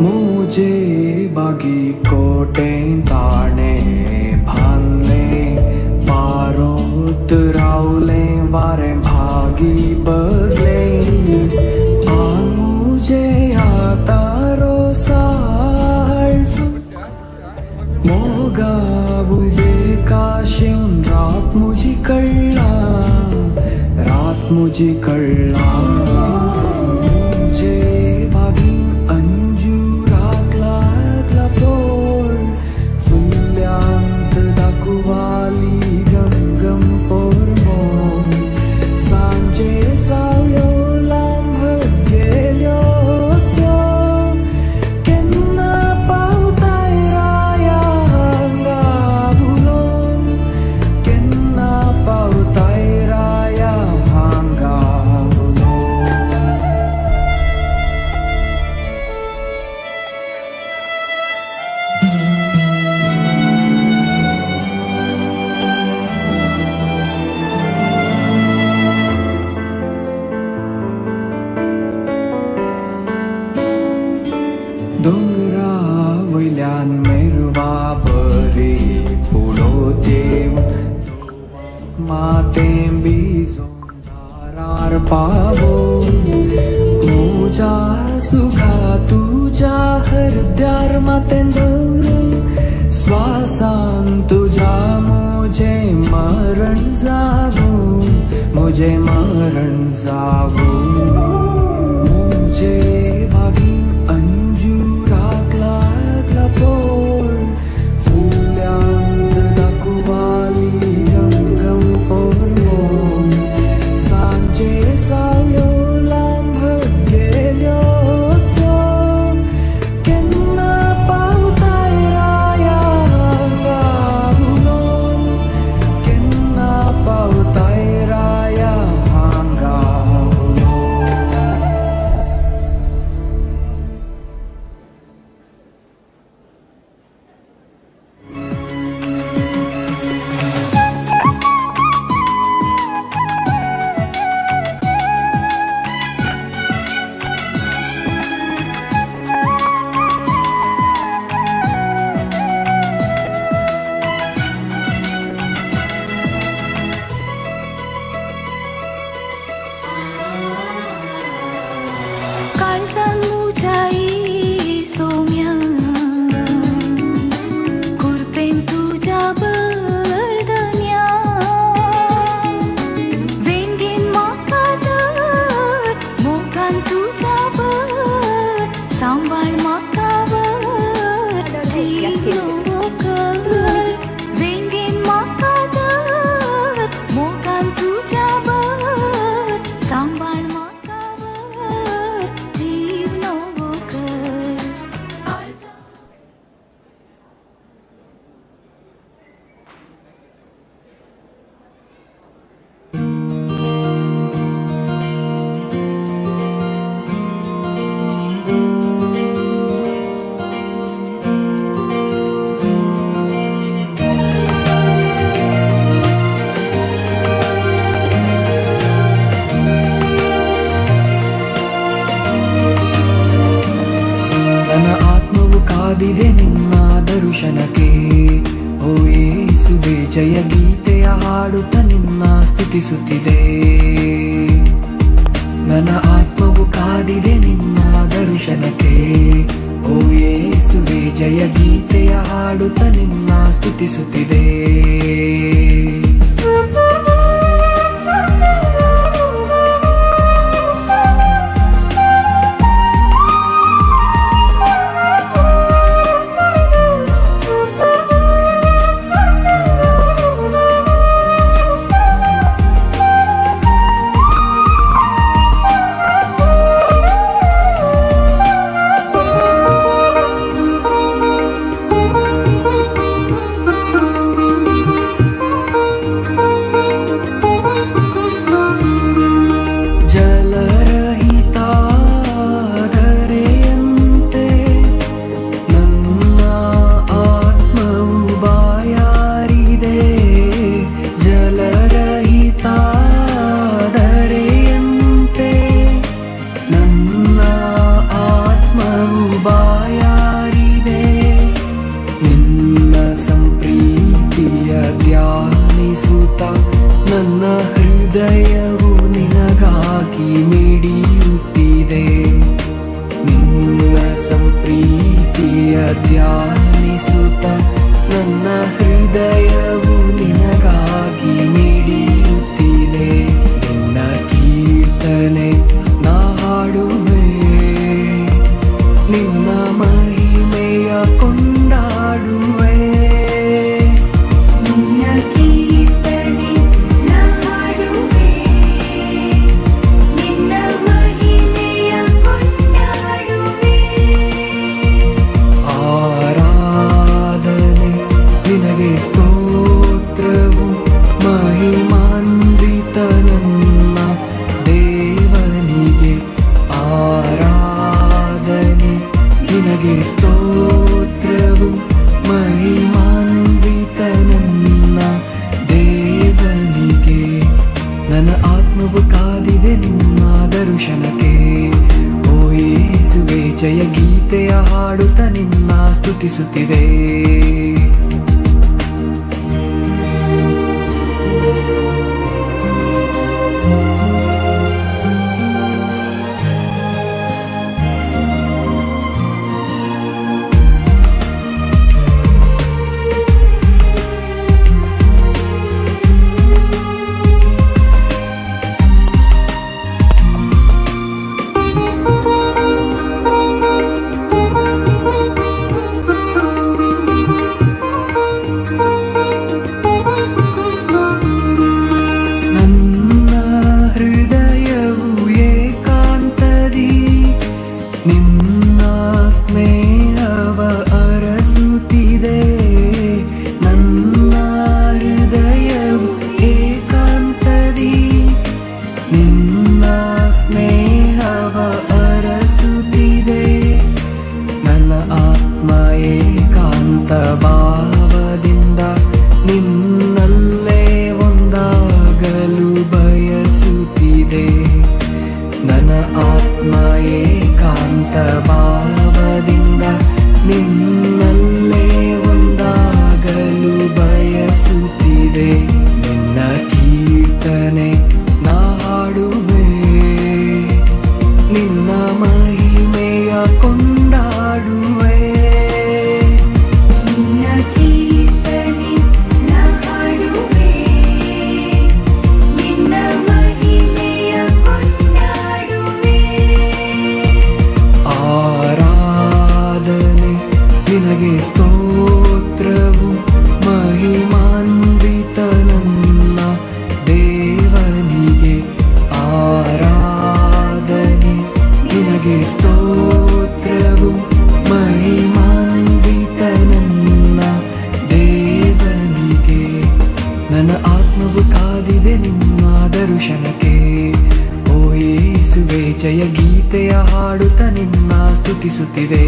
मुझे बागी कोटे ताणे भांदले पारोत रावले वारे भागी बगले मुझे आता रोसाळ मोगा बेकाशेवन रात मुझी कळ्ळा रात मुझी कळ्ळा मुझे बागी अंजुराक लागला फोड फुल्यांत दाखवाली गमगम पोरमोन सांजे सावल्यो लांब गेल्यो त्यो केन्ना पावताय राया हांगा उलोवन केन्ना पावताय राया हांगा उलोवन. दोंगरा वयल्यान मेरवा बरी फुडो देव मातें भिजोन दारार पावो म्हज्या सुखा तुज्या हृदयार मातें दवरून स्वासान तुज्या म्हजें मरण जावूं म्हजें मरण जावूं. मुझे बागी अंजुराक लागला फोड फुल्यांत दाखवाली गमगम पोरमोन सांजे सावल्यो लांब गेल्यो त्यो केन्ना पावताय राया हांगा उलोवन केन्ना पावताय राया हांगा उलोवन. काळजान मुजाई सोम्या कुरपेन तुज्या बरदन्या वेंगेन म्हाका धर मोगान तुज्या बर सांबाळ म्हाका वर जीव नवो कर वेंगेन म्हाका धर मोगान तुज्या बर सांबाळ म्हाका वर जीव नवो कर. ನನ್ನ ಆತ್ಮವು ಕಾದಿದೆ ನಿನ್ನ ದರುಶನಕ್ಕೆ ಓ ಯೇಸುವೆ ಜಯ ಗೀತೆಯ ಹಾಡುತ್ತ ನಿನ್ನ ಸ್ತುತಿಸುತ್ತಿದೆ. ನನ್ನ ಆತ್ಮವು ಕಾದಿದೆ ನಿನ್ನ ದರುಶನಕ್ಕೆ ಓ ಯೇಸುವೆ ಜಯ ಗೀತೆಯ ಹಾಡುತ್ತ ನಿನ್ನ ಸ್ತುತಿಸುತ್ತಿದೆ. Thank you. ಧ್ಯಾನಿಸುತ್ತ ನನ್ನ ಹೃದಯವು ನಿನಗಾಗಿ ಮಿಡಿಯುತ್ತಿದೆ. ನಿನ್ನ ಕೀರ್ತನೆ ನಾ ಹಾಡುವೆ, ನಿನ್ನ ಮಹಿಮೆಯ ಕೊಂಡಾಡುವೆ. ನಿನ್ನ ಕೀರ್ತನೆ ನಾ ಹಾಡುವೆ, ನಿನ್ನ ಮಹಿಮೆಯ ಕೊಂಡಾಡುವೆ. ಆರಾಧನೆ ನಿನಗೆ ಸ್ತೋತ್ರವು, ಮಹಿಮಾನ್ವಿತ ನನ್ನ ದೇವನಿಗೆ. ಆರಾಧನೆ ನಿನಗೆ ಸ್ತೋತ್ರವು, ಮಹಿಮಾನ್ವಿತ ನನ್ನ ದೇವನಿಗೆ. ನನ್ನ ಆತ್ಮವು ಕಾದಿದೆ ನಿನ್ನ ದರ್ಶನಕ್ಕೆ, ಓ ಯೇಸುವೆ ಜಯ ಗೀತೆಯ ಹಾಡುತ್ತ ನಿನ್ನ ಸ್ತುತಿಸುತ್ತಿದೆ. ನನ್ನ ಹೃದಯವು ಏಕಾಂತದಿ ನಿನ್ನ ಸ್ನೇಹವ ಅರಸುತ್ತಿದೆ. ನನ್ನ ಹೃದಯವು ಏಕಾಂತದಿ ನಿನ್ನ ಸ್ನೇಹವ ಅರಸುತ್ತಿದೆ. ನನ್ನ ಆತ್ಮ ಏಕಾಂತ ಭಾವದಿಂದ ನಿನ್ನಲ್ಲೇ ಒಂದಾಗಲು ಬಯಸುತ್ತಿದೆ. ನನ್ನ ಆತ್ಮ ಏಕಾಂತ ಭಾವದಿಂದ ನಿನ್ನಲ್ಲೇ ಒಂದಾಗಲು ಬಯಸುತ್ತಿದೆ. ನಿನ್ನ ಕೀರ್ತನೆ ನಾ ಹಾಡುವೆ, ನಿನ್ನ ಮಹಿಮೆಯ ಕೊಂಡಾಡುವೆ. ನಿನ್ನ ಕೀರ್ತನೆ ನಾ ಹಾಡುವೆ, ನಿನ್ನ ಮಹಿಮೆಯ ಕೊಂಡಾಡುವೆ. ಆರಾಧನೆ ನಿನಗೆ ಸ್ತೋತ್ರವು, ಮಹಿಮಾನ್ವಿತ ನನ್ನ ದೇವನಿಗೆ. ಆರಾಧನೆ ನಿನಗೆ ಸ್ತೋತ್ರವು, ಮಹಿಮಾನ್ವಿತ ನನ್ನ ದೇವನಿಗೆ. ನನ್ನ ಆತ್ಮವು ಕಾದಿದೆ ನಿನ್ನ ದರ್ಶನಕ್ಕೆ, ಓ ಯೇಸುವೆ ಜಯ ಗೀತೆಯ ಹಾಡುತ್ತ ನಿನ್ನ ಸ್ತುತಿಸುತ್ತಿದೆ.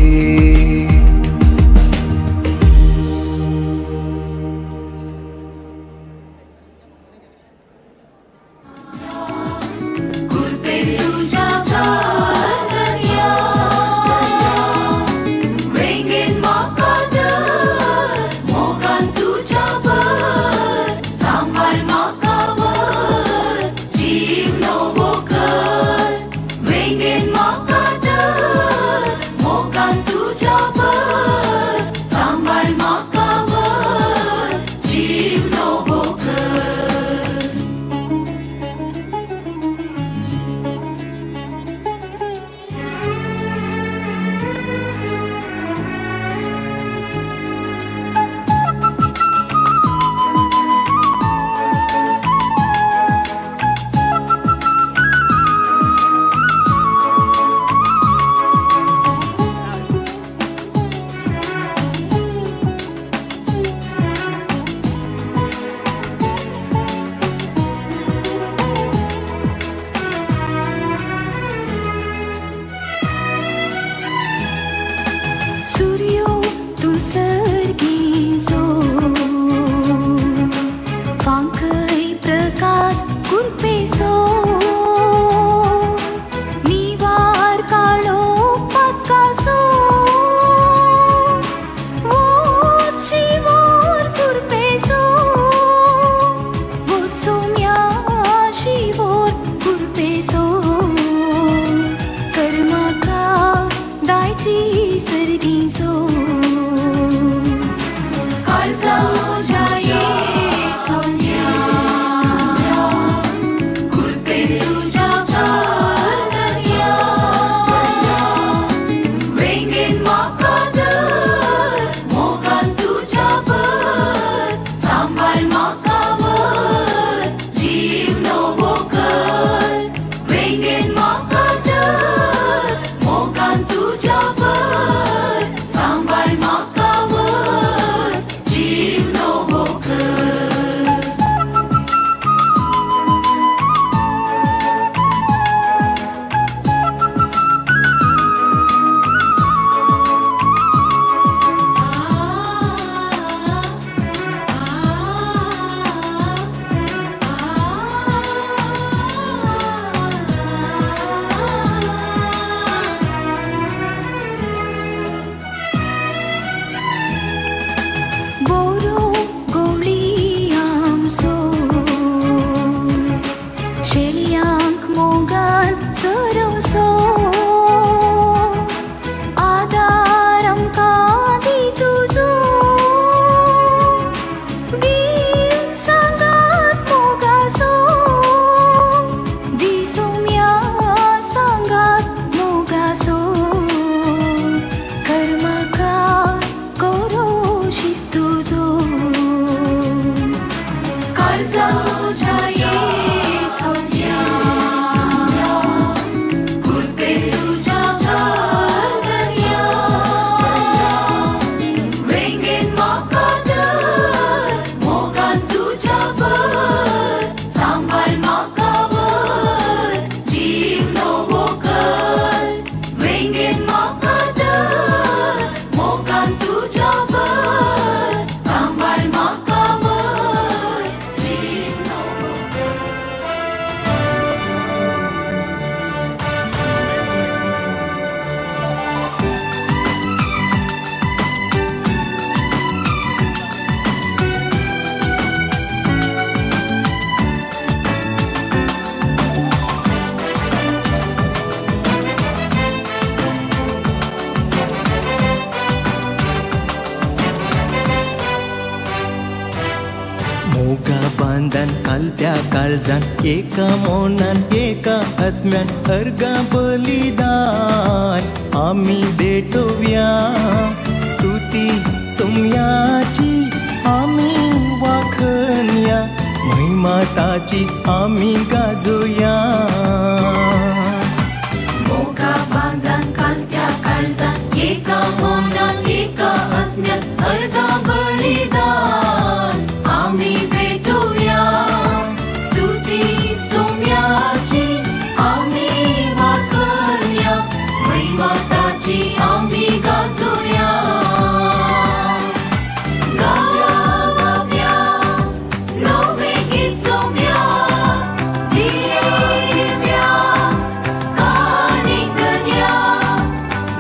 कृपे तुझ्या धन्या, वेंगेन म्हाका धर, मोगान तुज्या भर, सांबाळ म्हाका व्हर, जीव नवो कर. वेंगेन म्हाका धर, मोगान तुज्या भर, सांबाळ म्हाका व्हर, जीव नवो कर. सूर्यो तूं सर्गीचो, फांकय प्रकाश कुरपेसो, निवार काळो पातकासो, वोत शिवोर कुरपेसो, वोत सोम्या शिवोर कुरपेसो, कर्माका दायची सर्गीचो. बांदान कालत्या काळजान एका मोनान एका आत्म्यान अर्गां बलिदान आमी भेटोवया स्तुती सोम्याची आमी वाखनया महिमा ताची आमी गाजोया. मोगा बांदान कालत्या काळजान एका मोनान एका आत्म्यान अर्गां बलिदान आमी भेटोवया स्तुती सोम्याची आमी वाखनया महिमा ताची आमी गाजोया. गाया गावया नवें गीत सोम्या दिव्या कानिकन्या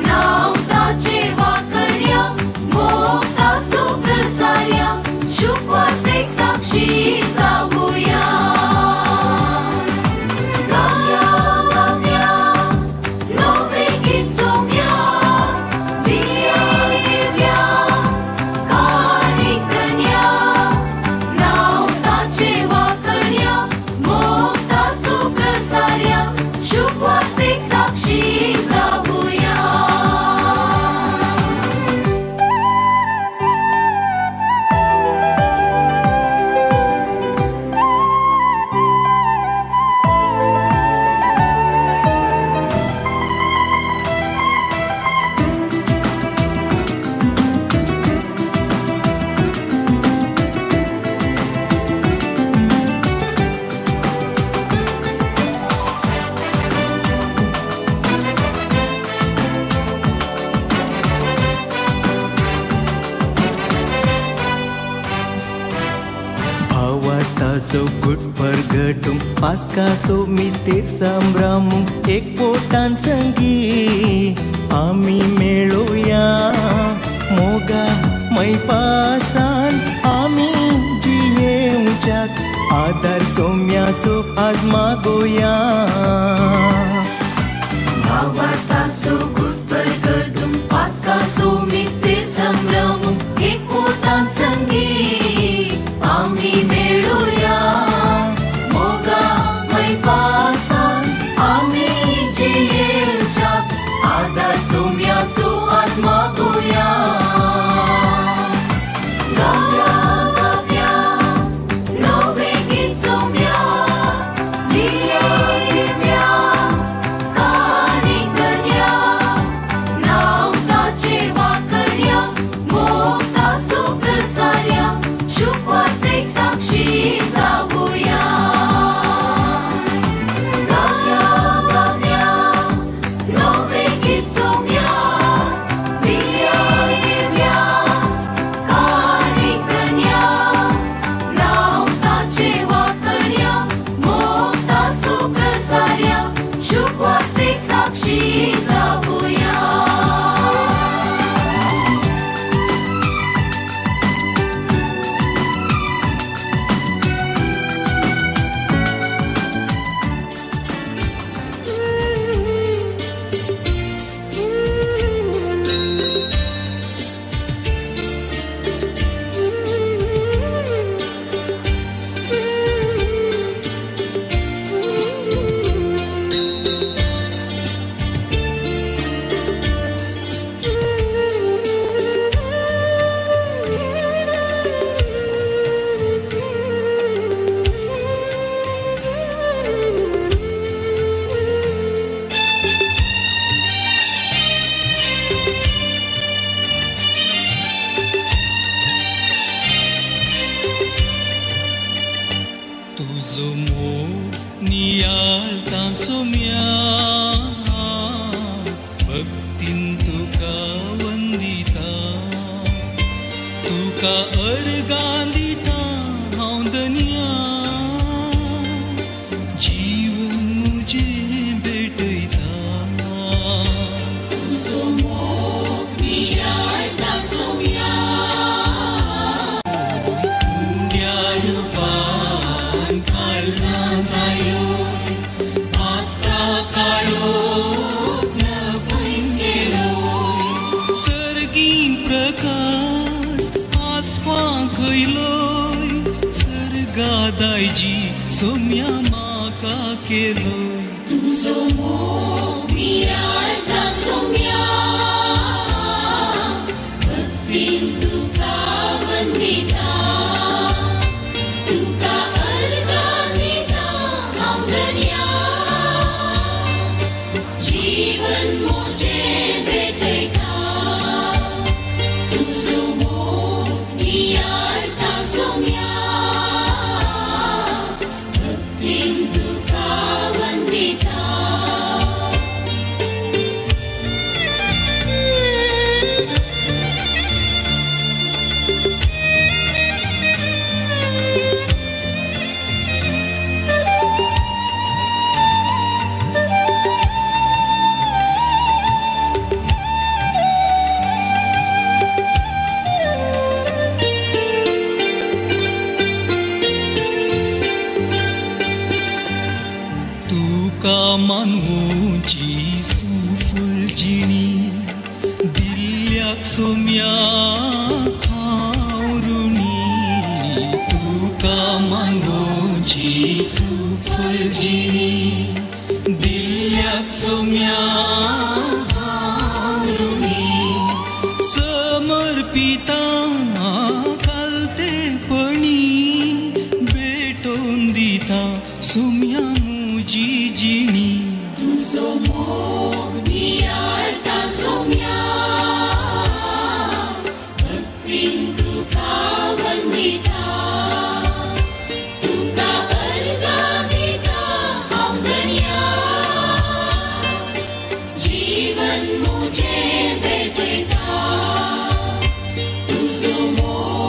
नांव ताचें वाखनया मोग ताचो प्रसारया शुभवार्तेक साक्षी जावया. गाया गावया नवें गीत सोम्या दिव्या कानिकन्या नांव ताचें वाखनया मोग ताचो प्रसारया शुभवार्तेक साक्षी जावया. भावार्थाचो गुटभर घटूंक पास्काचो मिस्तेर संभ्रमूंक एक पोटान संगी आमी मेळोया मोगा मैपासान आमी जियेवच्याक आदार सोम्याचो आज मागोया. भावार्थाचो गुटभर घटूंक पास्काचो मिस्तेर संभ्रमूंक एक पोटान संगी आमी मेळोया मोगा मैपासान आमी जियेवच्याक आदार सोम्याचो आज मागोया. गाया गावया नवें गीत सोम्या दिव्या कानिकन्या नांव ताचें वाखनया मोग ताचो प्रसारया शुभवार्तेक साक्षी जावया. गाया गावया नवें गीत सोम्या दिव्या कानिकन्या नांव ताचें वाखनया मोग ताचो प्रसारया शुभवार्तेक साक्षी जावया. तुजो मोग नियाळता सोम्या भक्तीन तुका वंदिता तुका अर्गां दिता हांव दनया जीवन म्हजें भेटयता. तुजो मोग नियाळता सोम्या उंड्या रुपान काळजांत आयो पातका काळोख न पयस केलो सर्गी प्रकाश आसपां खयलोय सर्गा दायजी सोम्या म्हाका केलो. तुजो मोग नियाळटा सोम्या, भक्तीन तुका वंदिता, तुका अर्गां दिता हांव दर्या, जीवन म्हजें भेटयता. तुजो मोग नियाळटा सोम्या, भक्तीन तुका वंदिता. तुका मानवची सुफल जिणी दिल्ल्याक सोम्या हांव ऋणी. तुका मानवची सुफल जिणी दिल्ल्याक सोम्या हांव ऋणी. समर्पिता कालतेपणी भेटोवन दिता सोम्या म्हजी जिणी. तुजो मोग नियाळटा सोम्या, भक्तीन तुका वंदिता, तुका अर्गां दिता हांव दर्या, जीवन म्हजें भेटयता. तुजो मोग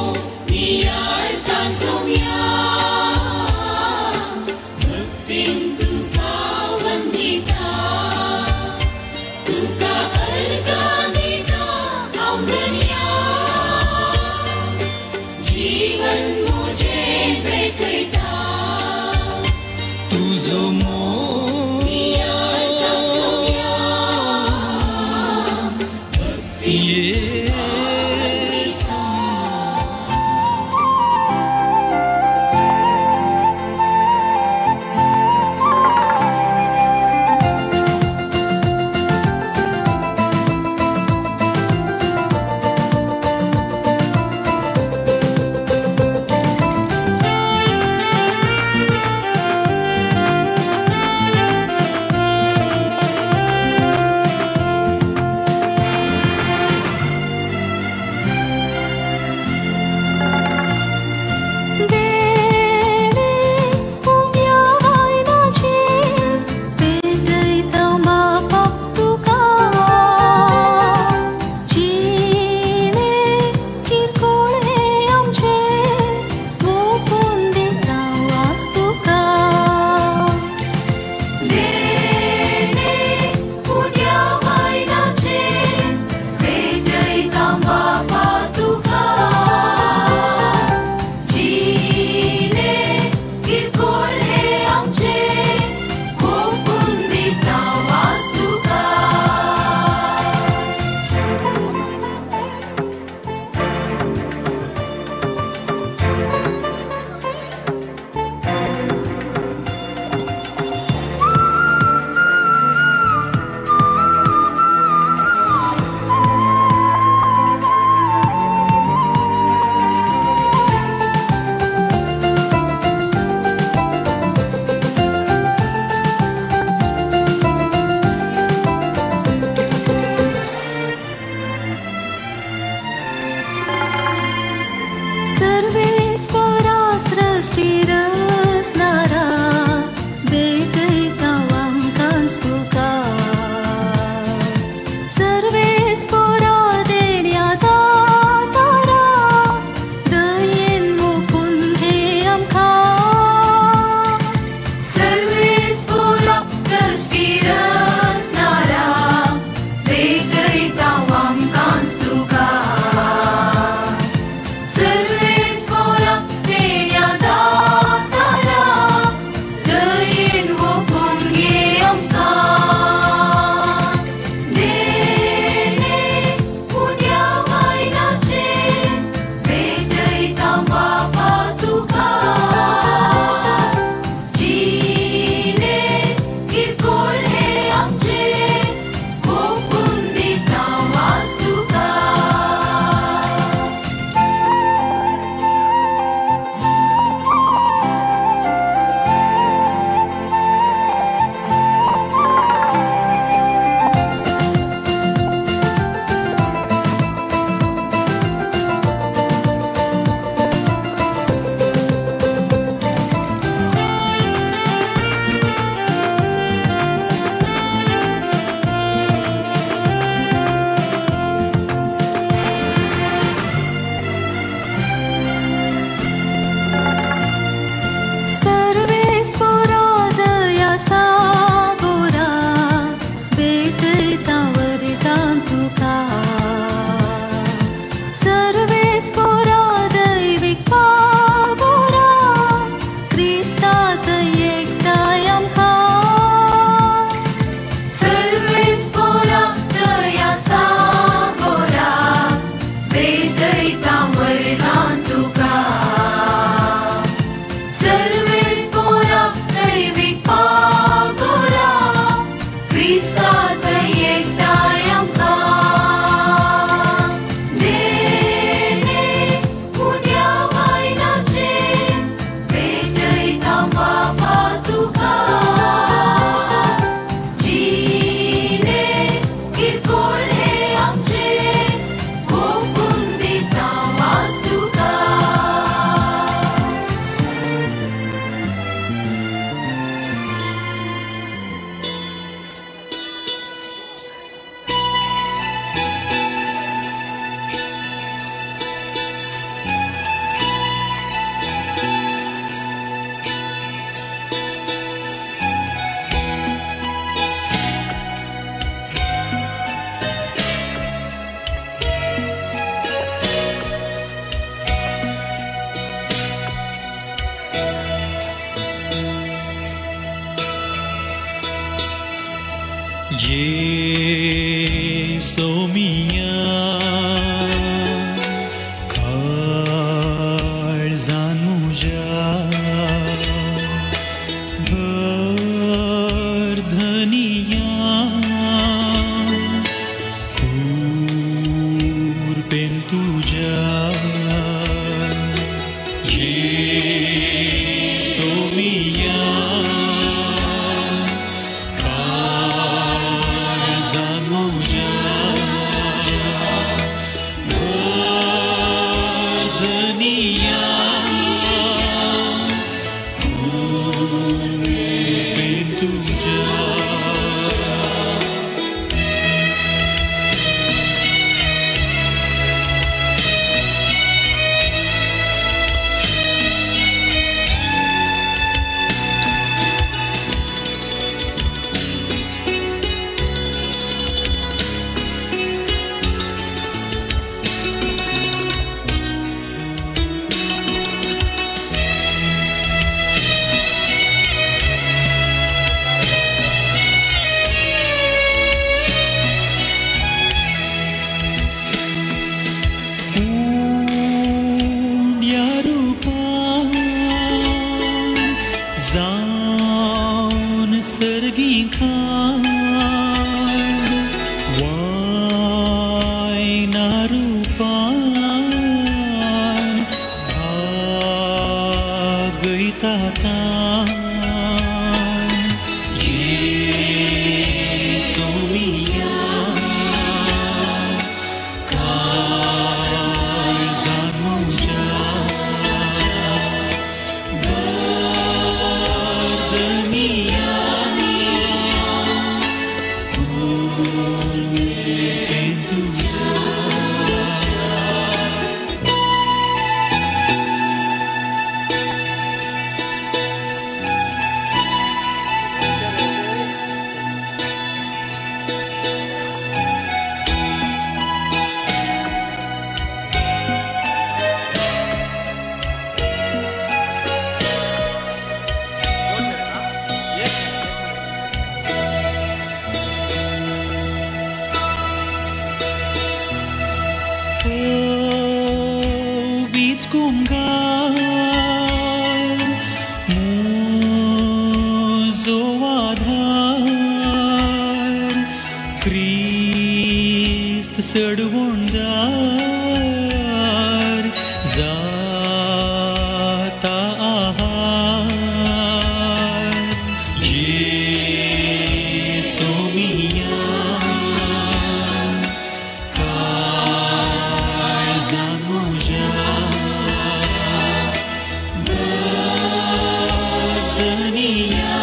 ये सोमिया काळजान मुज्या भर धनिया कुरपेन तुज्या ये सोमिया काळजान मुज्या भर धनिया कुरपेन तुज्या. उंड्या रुपान जावन सर्गी खाण वायना रुपान भागयता तान ये सोमिया काळजान मुज्या भर धनिया कुरपेन तुज्या. बीच कुमगार मुजो आधार क्रिस्त सडवणदार जाता आहार ये सोमिया काळजान मुज्या भर धनिया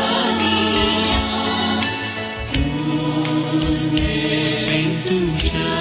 कुरपेन तुज्या.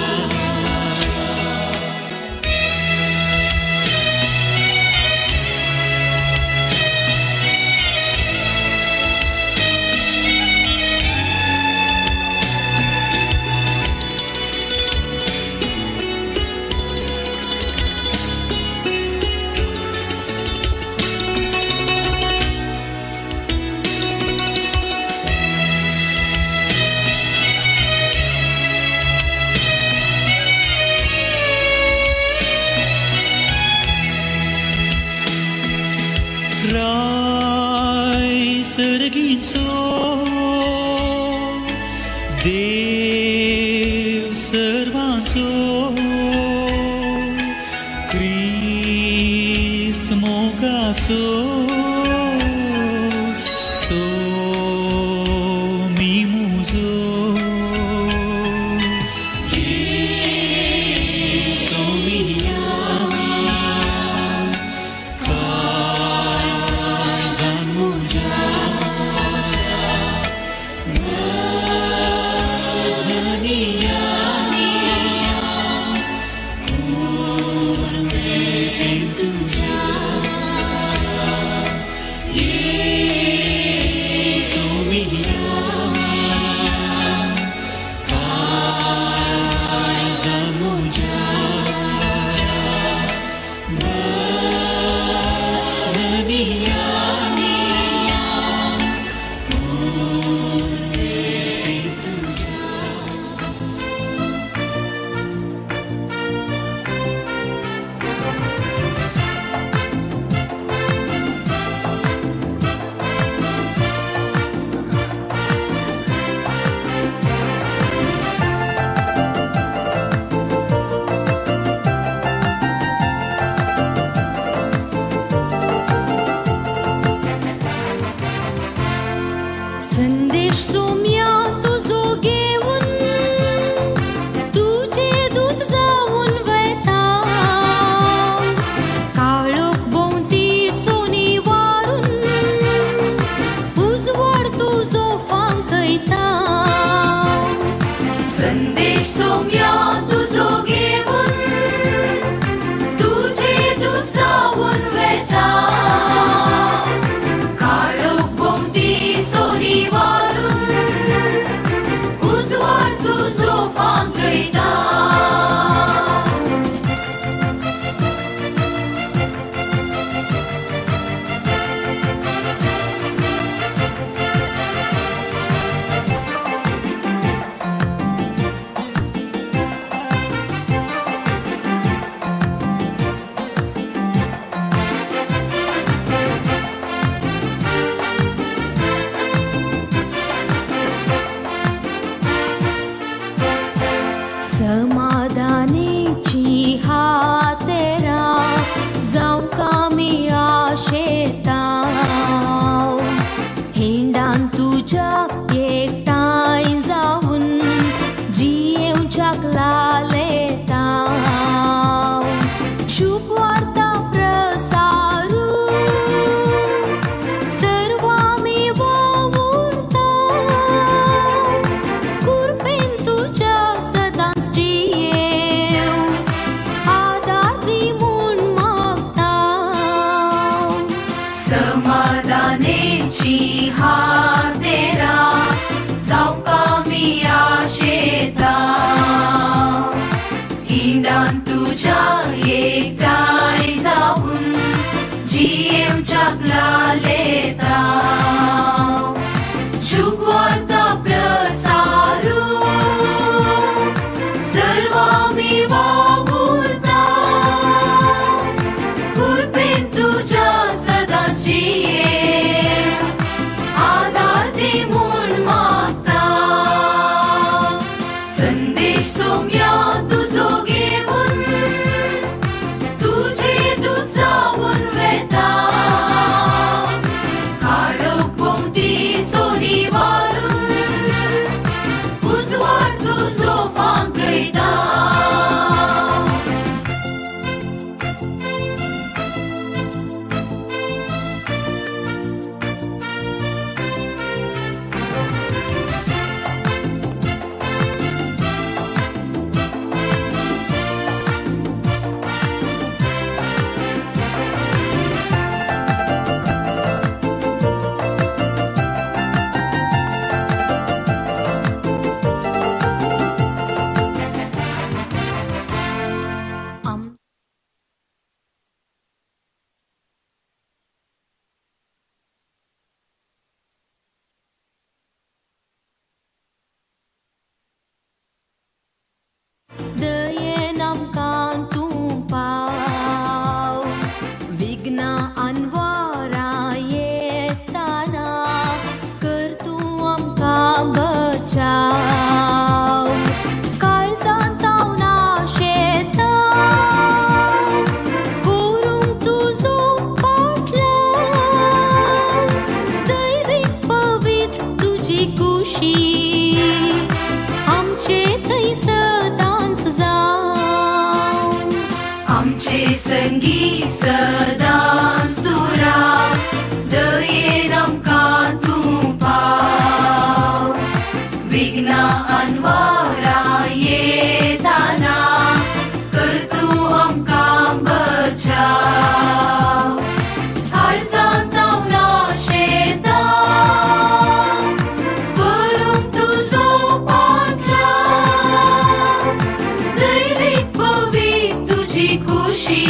राय सर्गीचो देव सर्वांचो क्रिस्त मोगाचो सोमी मुजो ये सोमिया काळजान मुज्या भर धनिया कुरपेन तुज्या. आमीची हातेरा जावंक आमी आशेता हिंडान तुज्या एकठांय जावन जियेवच्याक लालेता शुभवार्ता प्रसारू सर्व आमी वावुरता कृपेन तुज्या सदांच जियेव आदार दी म्हूण मागता संदेश सोम्या तुजो घेवन तुजे दूत जावन वेता काळोख भोंवती सोनी वारून उजवाड तुजो फांकयता. दयेन आमकां तूं पाव विघ्नां अनवरां येताना कर तूं आमकां बचाव काळजांत हांव नाशेता करूंक तुजो फाटल्यान दैवीक पवित्र तुजी कुशी आमचे थंय सदांच जावं आमचे संगी सदांच तूं राव दयेन आमकां तूं पाव विघ्नां अनवरां येताना कर तूं आमकां बचाव काळजांत हांव नाशेता करूंक तुजो फाटल्यान दैवीक पवित्र तुजी कुशी